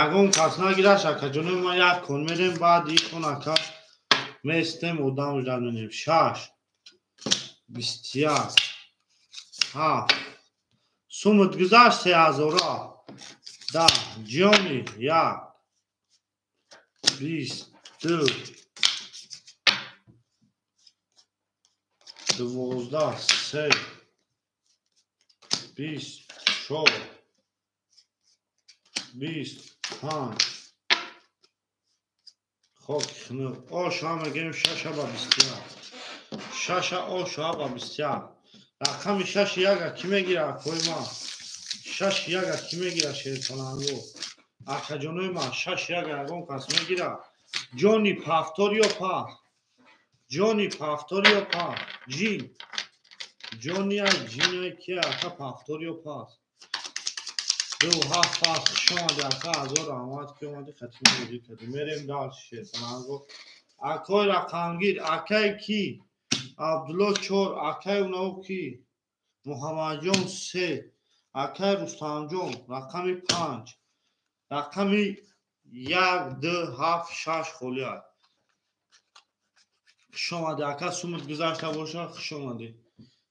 Ягон кас нагираш акаҷонои ман, як кон мерем, баъди ин кон ака Местем одам ждать менем. 6 21 7 сумат гузашт 3000 да ҷони 1 22 12 3 24 25 хок хну оша мегем 6 ба 21 6 оша ба 21 рақами 6 яга ки мегира акои ма 6 яга ки мегира шерпаланго акаҷонои ма 6 яга ягон кас мегира ҷони пафтор ё паф ҷони пафтор ё паф ҷин ҷони ай ҷин ай ки ака пафтор ё пас 2 7 пас хуш омади ака ҳазор раҳмат ки омади хатими бозӣ кардӣ мерем дальше шерпаланго акои рақамгир акай ки Абдулло 4 акай унао ки Муҳаммадҷон 3 акай Рустамҷон рақами 5 рақами 1 2 7 6 холӣ аст. Хуш омадӣ ака сумат гузашта боша хуш омадӣ.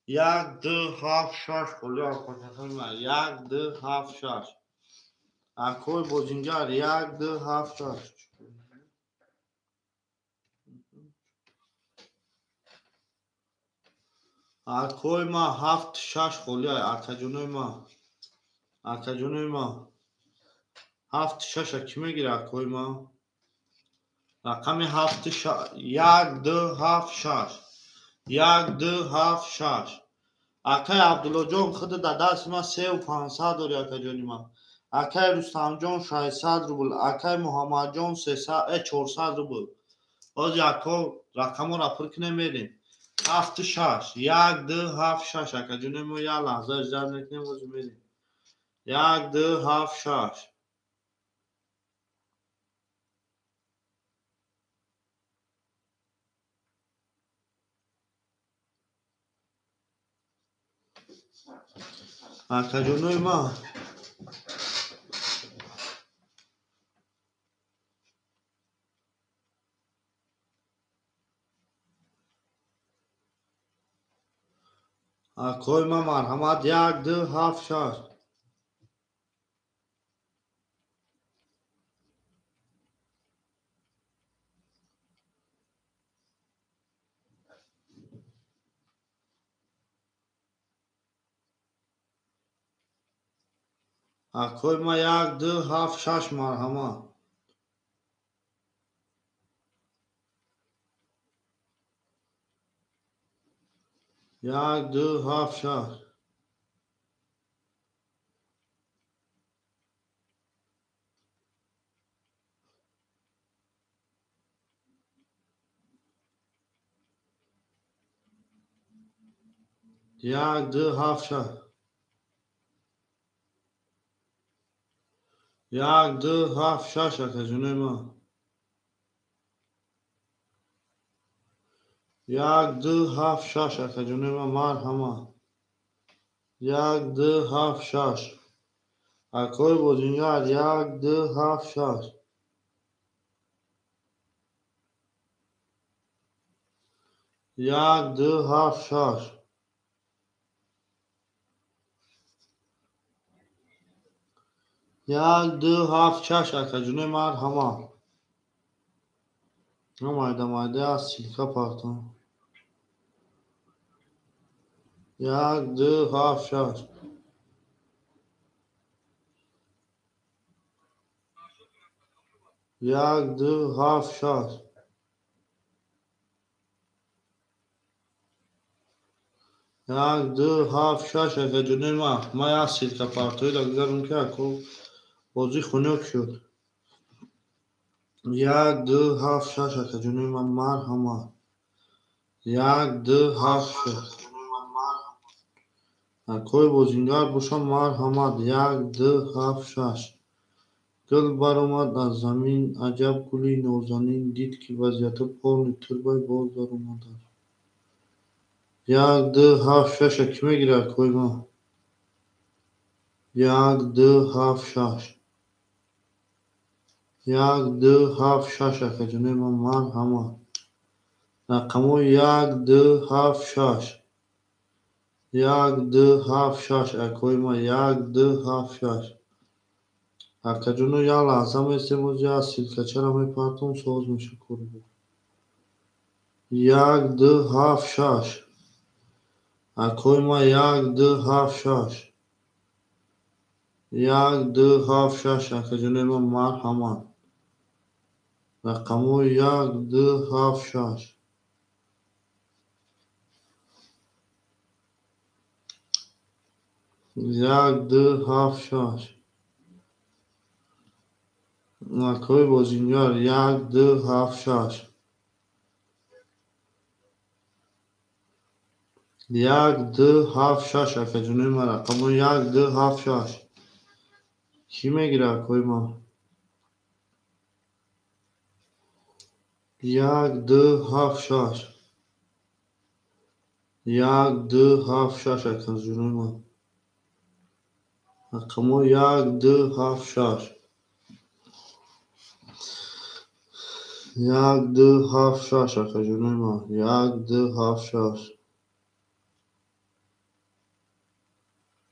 1 2 7 6 холӣ аст 1 2 7 6 акои бозингар 1 2 7 6 акои ма 7 6 холӣ аст акаҷонои ма акаҷонои ма 7 6 ки мегира акои ма рақами 7 1 2 7 6 1 2 7 6 акай Абдуллоҷон худ дар дасти ма 3500 дори акаҷони ма акай Рустамҷон 600 рубл акай Муҳаммадҷон 400 рубл ҳозир ако рақаморо пур кунем мерем 7 6 1 2 7 6 акаҷони мо як лаҳза иҷозат мекунем ҳозир мерем 1 2 7 6 акаҷонои ма акои ма марҳамат 1 2 7 6 акои ма 1 2 7 6 марҳамат 1 2 7 6 1 2 7 6 1 2 7 6 акаҷонои ма 1 2 7 6 акаҷонои ма марҳамат 1 2 7 6 акои бозингар 1 2 7 6 1 2 7 6 1 2 7 6 акаҷонои марҳамат майда майда аз силка партом 1 2 7 6 1 2 7 6 1 2 7 6 акаҷонои ма ма як силка партоида гузарам ки ако бозӣ хунук шуд 1 2 7 6 акаҷонои ма марҳамат 1 2 7 6 акои бозингар бошам марҳамат 1 2 7 6 гул баромад аз замин аҷаб гули нозанин дид ки вазъията полни турбай боз даромадааст 1 2 7 6 ки мегира акои ма 1 2 7 6 1 2 7 6 акаҷонои ма марҳамат Рақамҳои як, ду, ҳафт, шаш. Як, ду, ҳафт, шаш. Акои ма як, ду, ҳафт, шаш. Акаҷоно, як лаҳза местем, оз як ссылкачаро мепартом, соз меша корбо. Як, ду, ҳафт, шаш. Акои ма як, ду, ҳафт, шаш. Як, ду, ҳафт, шаш. Акаҷонои ма марҳамат. Рақамҳои як, ду, ҳафт, шаш. Як, ду, ҳафт, шаш. Акои бозингар як, ду, ҳафт, шаш. Як, ду, ҳафт, шаш. Акаҷонои ма рақамҳои як, ду, ҳафт, шаш. Кӣ мегирад, акои ма? Як, ду, ҳафт, шаш. Як, ду, ҳафт, шаш. Акаҷонои ма. Рақамҳои як, ду, ҳафт, шаш. Як, ду, ҳафт, шаш. Акаҷонои ма. Як, ду, ҳафт, шаш.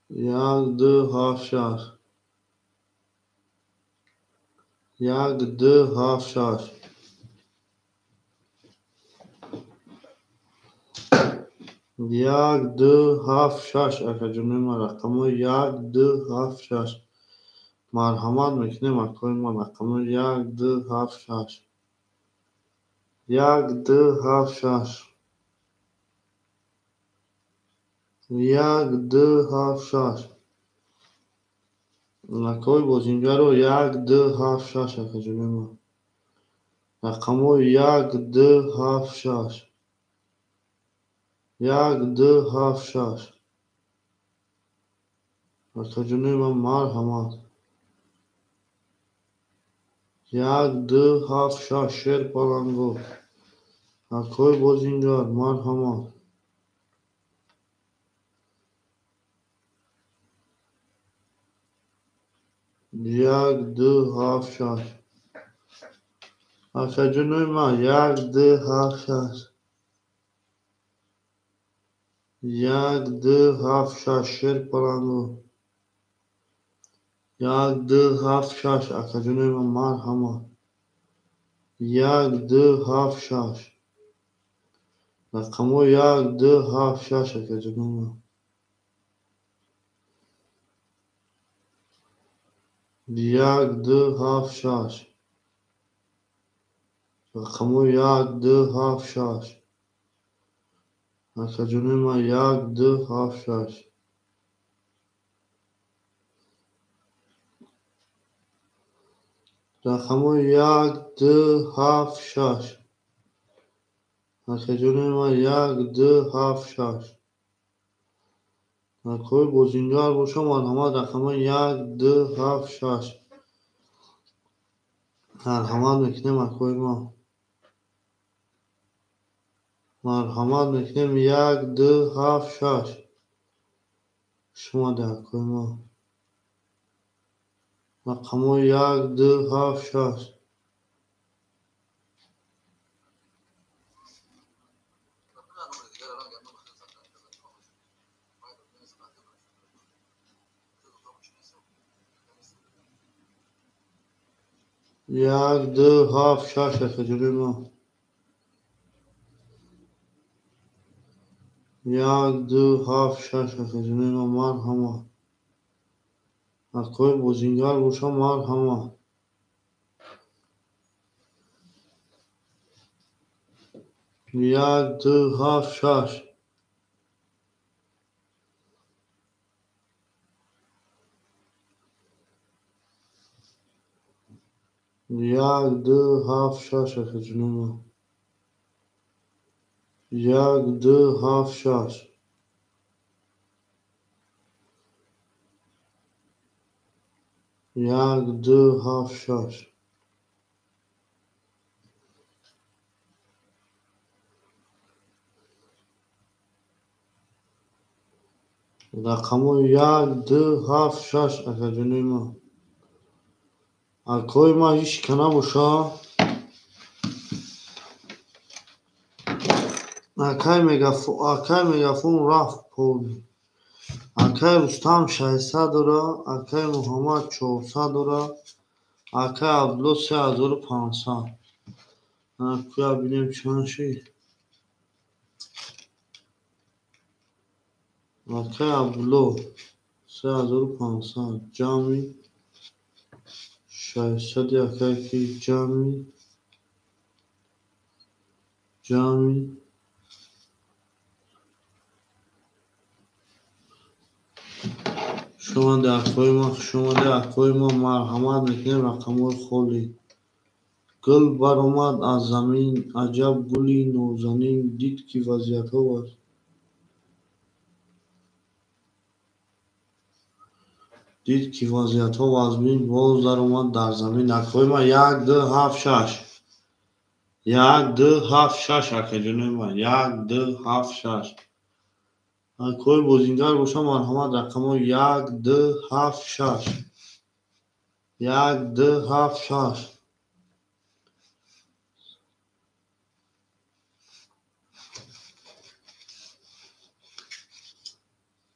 Як, ду, ҳафт, шаш. Як, ду, ҳафт, шаш. Як, ду, ҳафт, шаш. Акаҷонои ма рақамҳои як, ду, ҳафт, шаш. Марҳамат мекунем, акои ма, рақамҳои як, ду, ҳафт, шаш. Як, ду, ҳафт, шаш. Як, ду, ҳафт, шаш. Акои бозингаро як, ду, ҳафт, шаш. Акаҷонои ма. Рақамҳои як, ду, ҳафт, шаш. Як, ду, ҳафт, шаш. Акаҷонои ма марҳамат. Як, ду, ҳафт, шаш. Шер паланго. Акои бозингар марҳамат. Як, ду, ҳафт, шаш. Акаҷонои ма як, ду, ҳафт, шаш. Як, ду, ҳафт, шаш. Шер паланго. Як, ду, ҳафт, шаш. Акаҷонои ма марҳамат. Як, ду, ҳафт, шаш. Рақамҳои як, ду, ҳафт, шаш. Акаҷонои ма. Як, ду, ҳафт, шаш. Рақамҳои як, ду, ҳафт, шаш. Акаҷонои ма як, ду, ҳафт, шаш. Рақамҳои як, ду, ҳафт, шаш. Акаҷонои ма як, ду, ҳафт, шаш. Акои бозингар бошам, марҳамат, рақамҳои як, ду, ҳафт, шаш. Марҳамат мекунем, акои ма. Марҳамат мекунем, як, ду, ҳафт, шаш. Шумо акои ма. Рақамҳои як, ду, ҳафт, шаш. Як, ду, ҳафт, шаш. Акаҷонои ма. Як, ду, ҳафт, шаш. Акаҷонои ма марҳамат. Акои бозингар бошам, марҳамат. Як, ду, ҳафт, шаш. Як, ду, ҳафт, шаш. Акаҷонои ма. Як, ду, ҳафт, шаш. Як, ду, ҳафт, шаш. Рақамҳои як, ду, ҳафт, шаш. Акаҷонои ма. Акои ма ҳеч ка набоша. Акай мегафон рафт поли. Акай Рустам 600 дора, акай Муҳаммад 400 дора, акай Абдулло 3500. Куя бинем чанд шид. Акай Абдулло 3500 ҷамъи 600 акай ки ҷамъи шумода акои ма, марҳамат мекунем рақамҳои холӣ. Гул баромад аз замин, аҷаб гули нозанин, дид ки вазъиятҳо вазмин, боз даромад дар замин. Акои ма 1 2 7 6 1 2 7 6 акаҷонои ма 1 2 7 6. Акои бозингар боша марҳамат рақамҳо 1 2 7 6 1 2 7 6.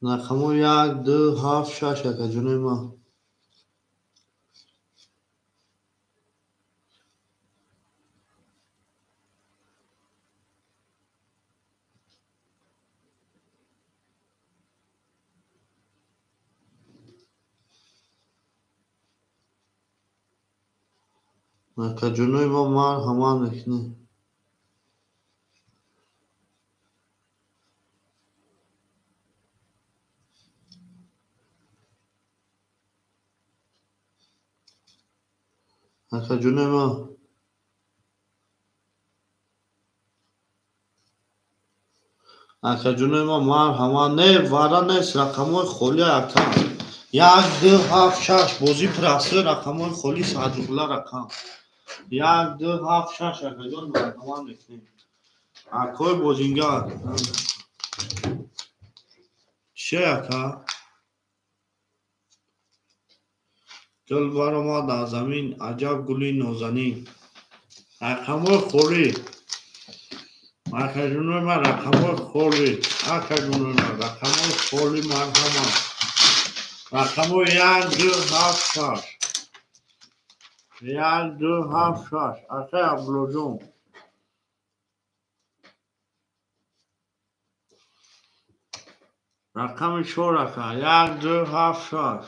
Рақамҳо 1 2 7 6 акаҷонои ма. Акаҷонои ма марҳамат мекунем. Акаҷонои ма акаҷонои ма марҳамат. Не, вара нест, рақамҳои холӣ ака. 1 2 7 6 бозӣ прасы, рақамҳои холӣ 100 рубла рақам. 1 2 7 6 акаҷон марҳамат мекунем. Акои бозингар. Чӣ ака? Гул баромад аз замин, аҷаб гули нозанин. Рақамҳои холӣ. Акаҷонои ман рақамҳои холӣ. Акаҷонои ман рақамҳои холӣ марҳамат. Рақамҳои 1 2 7 6 1 2 7 6. Акай Абдуллоҷон. Рақами 4 ака 1 2 7 6.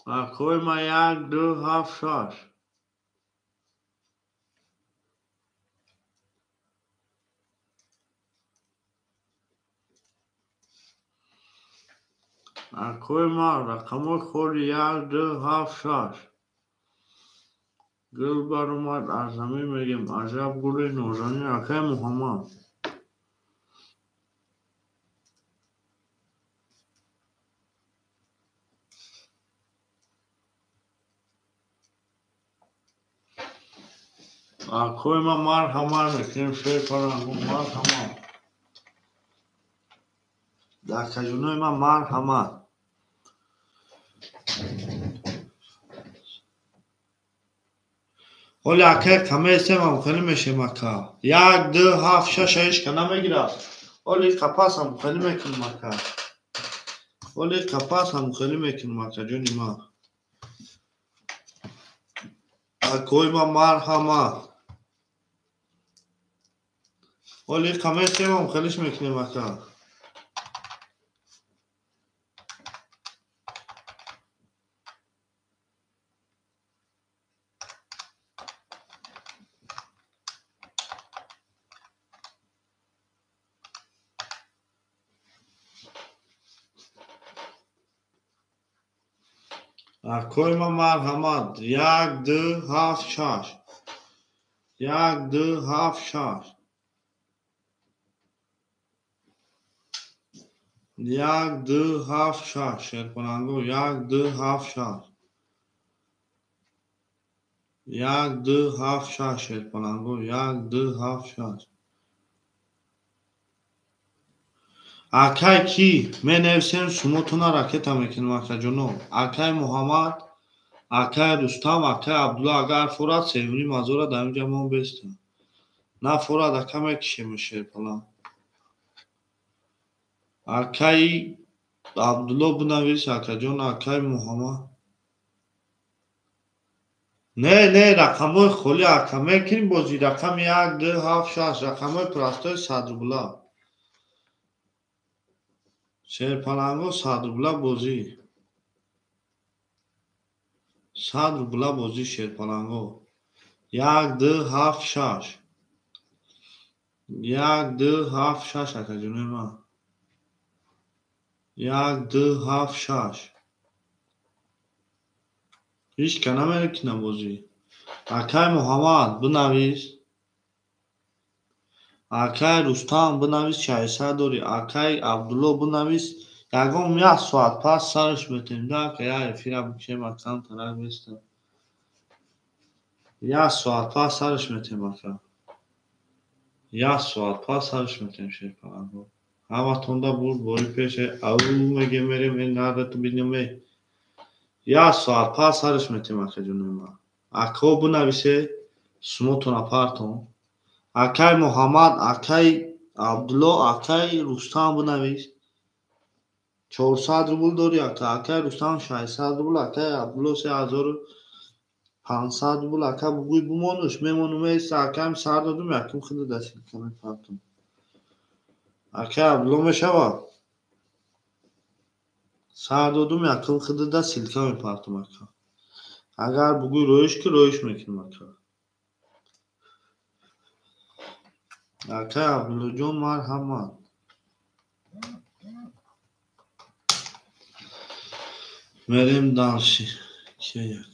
Акои ма 1 2 7 6. Акои ма рақамҳои холӣ 1 2 7 6. Гул баромад аз замин мегем, аҷаб гули нозанин. Акай Муҳаммад. Акои ма марҳамат мекунем, шерпарангу марҳамат. Акаҷонои ма марҳамат. Ҳоли акай камесем ҳамхелӣ мешем ака. 1 2 7 6 ҳечка намегирад. Ҳоли қапас ҳамхелӣ мекунем ака. Ҳоли қапас ҳамхелӣ мекунем акаҷони ма. Акои ма марҳамат. Ҳоли камесем ҳамхелиш мекунем ака. Акои ма марҳамат 1 2 7 6 1 2 7 6 1 2 7 6 шерпаланго 1 2 7 6 1 2 7 6 шерпаланго 1 2 7 6. Акай ки менависем сумотона ракета мекунем акаҷоно. Акай Муҳаммад Акай Рустам, акай Абдулло агар форад севним ҳазора дар инҷа мон бестам. На форад ака мекишем шерпаланг. Акаи Абдулло бинавис, акаҷон, акаи Муҳаммад. Не, не, рақамҳои холӣ ака мекунем бозӣ рақами 1, 2, 7, 6 рақамҳои простои 100 рубла. Шерпалангҳо 100 рубла бозӣ. 100 рубла бозӣ шерпалангҳо. 1, 2, 7, 6. 1, 2, 7, 6 акаҷонои ман. 1, 2, 7, 6. Ҳеҷ ка намекунам бозӣ. Акай Муҳаммад бинавис. Акай Рустам бинавис 600 дорӣ. Акай Абдулло бинавис. Ягон як соат пас сараш метем. Да, ака як эфира бикшем, акам тарак бестам. Як соат пас сараш метем, ака. Як соат пас сараш метем шерпалангҳо. Ҳаматонда бурд бори пеш ау мегем мерем э нарату бинем э. Як соат пас сараш метем, акаҷонои ман. Акаҳо бинависе, сумотона партон. Акай Муҳаммад, акай Абдулло, акай Рустам бинавис. 400 рубл дорӣ, ака. Акай Рустам 600 рубл, акай Абдулло 3500 рубл. Ака бугӯй бимонуш, мемонум эста, акаем сар додум, якум хида дастилка мепартум. Акай Абдулло мешавад? Сар додум, якум хида ссылка мепартум, ака. Агар бугӯй роиш ки роиш мекунем, ака. Акай Абдуллоҷон марҳамат. Мерем дальше. Кияк.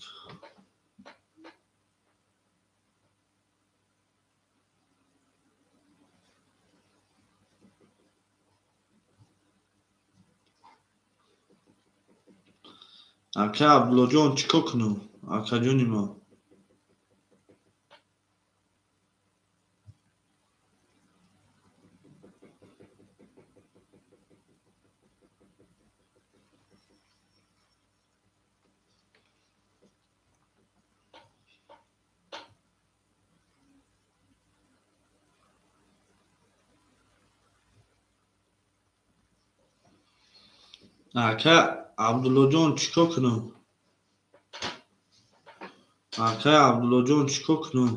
Акай Абдуллоҷон чӣ кор кунам? Акаҷони ман. Ака Абдуллоҷон чӣ кор кунам? Акай Абдуллоҷон чӣ кор кунам?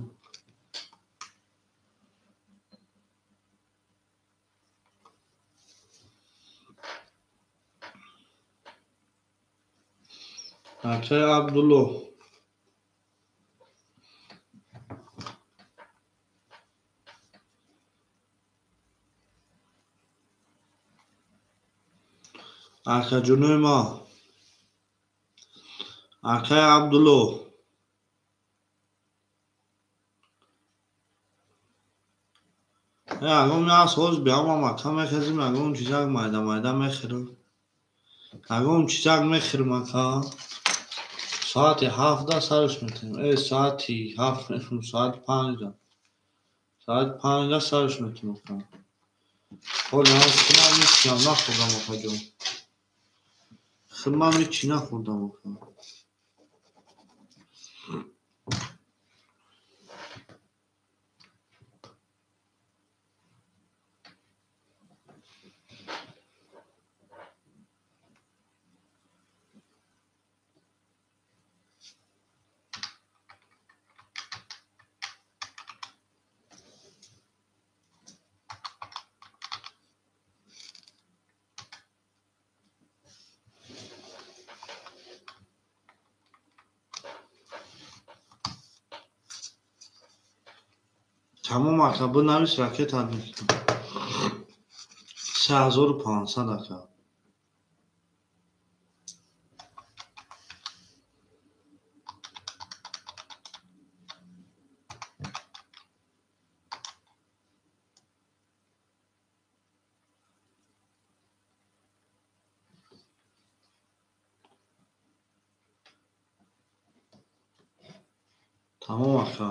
Акай Абдулло. Акаҷонои ман. Акай Абдулло. Ягон як соз биёмам, ака мехезим, ягон чизак майда майда мехӯрам. Ягон чизак мехӯрам, ака. Соати 7 сараш метем. Соати 7 мехӯрам, соати 5. Соати 5 сараш метем, ака. Ҳоло ҳам худам ҳеҷ нахӯрдам, акаҷон. Худам ҳеҷ нахӯрдам, ака. Тамом ака, бинавис ракетат мекунам. 3500 ака. Тамом ака.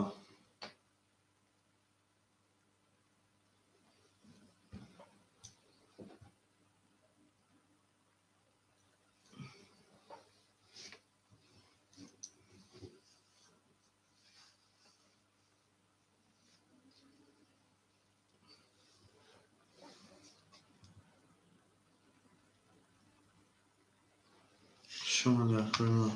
Омадед, акои ман.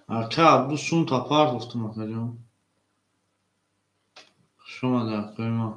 Ака Абду сум та партофтум, акаҷон. Хуш омадед, акои ман.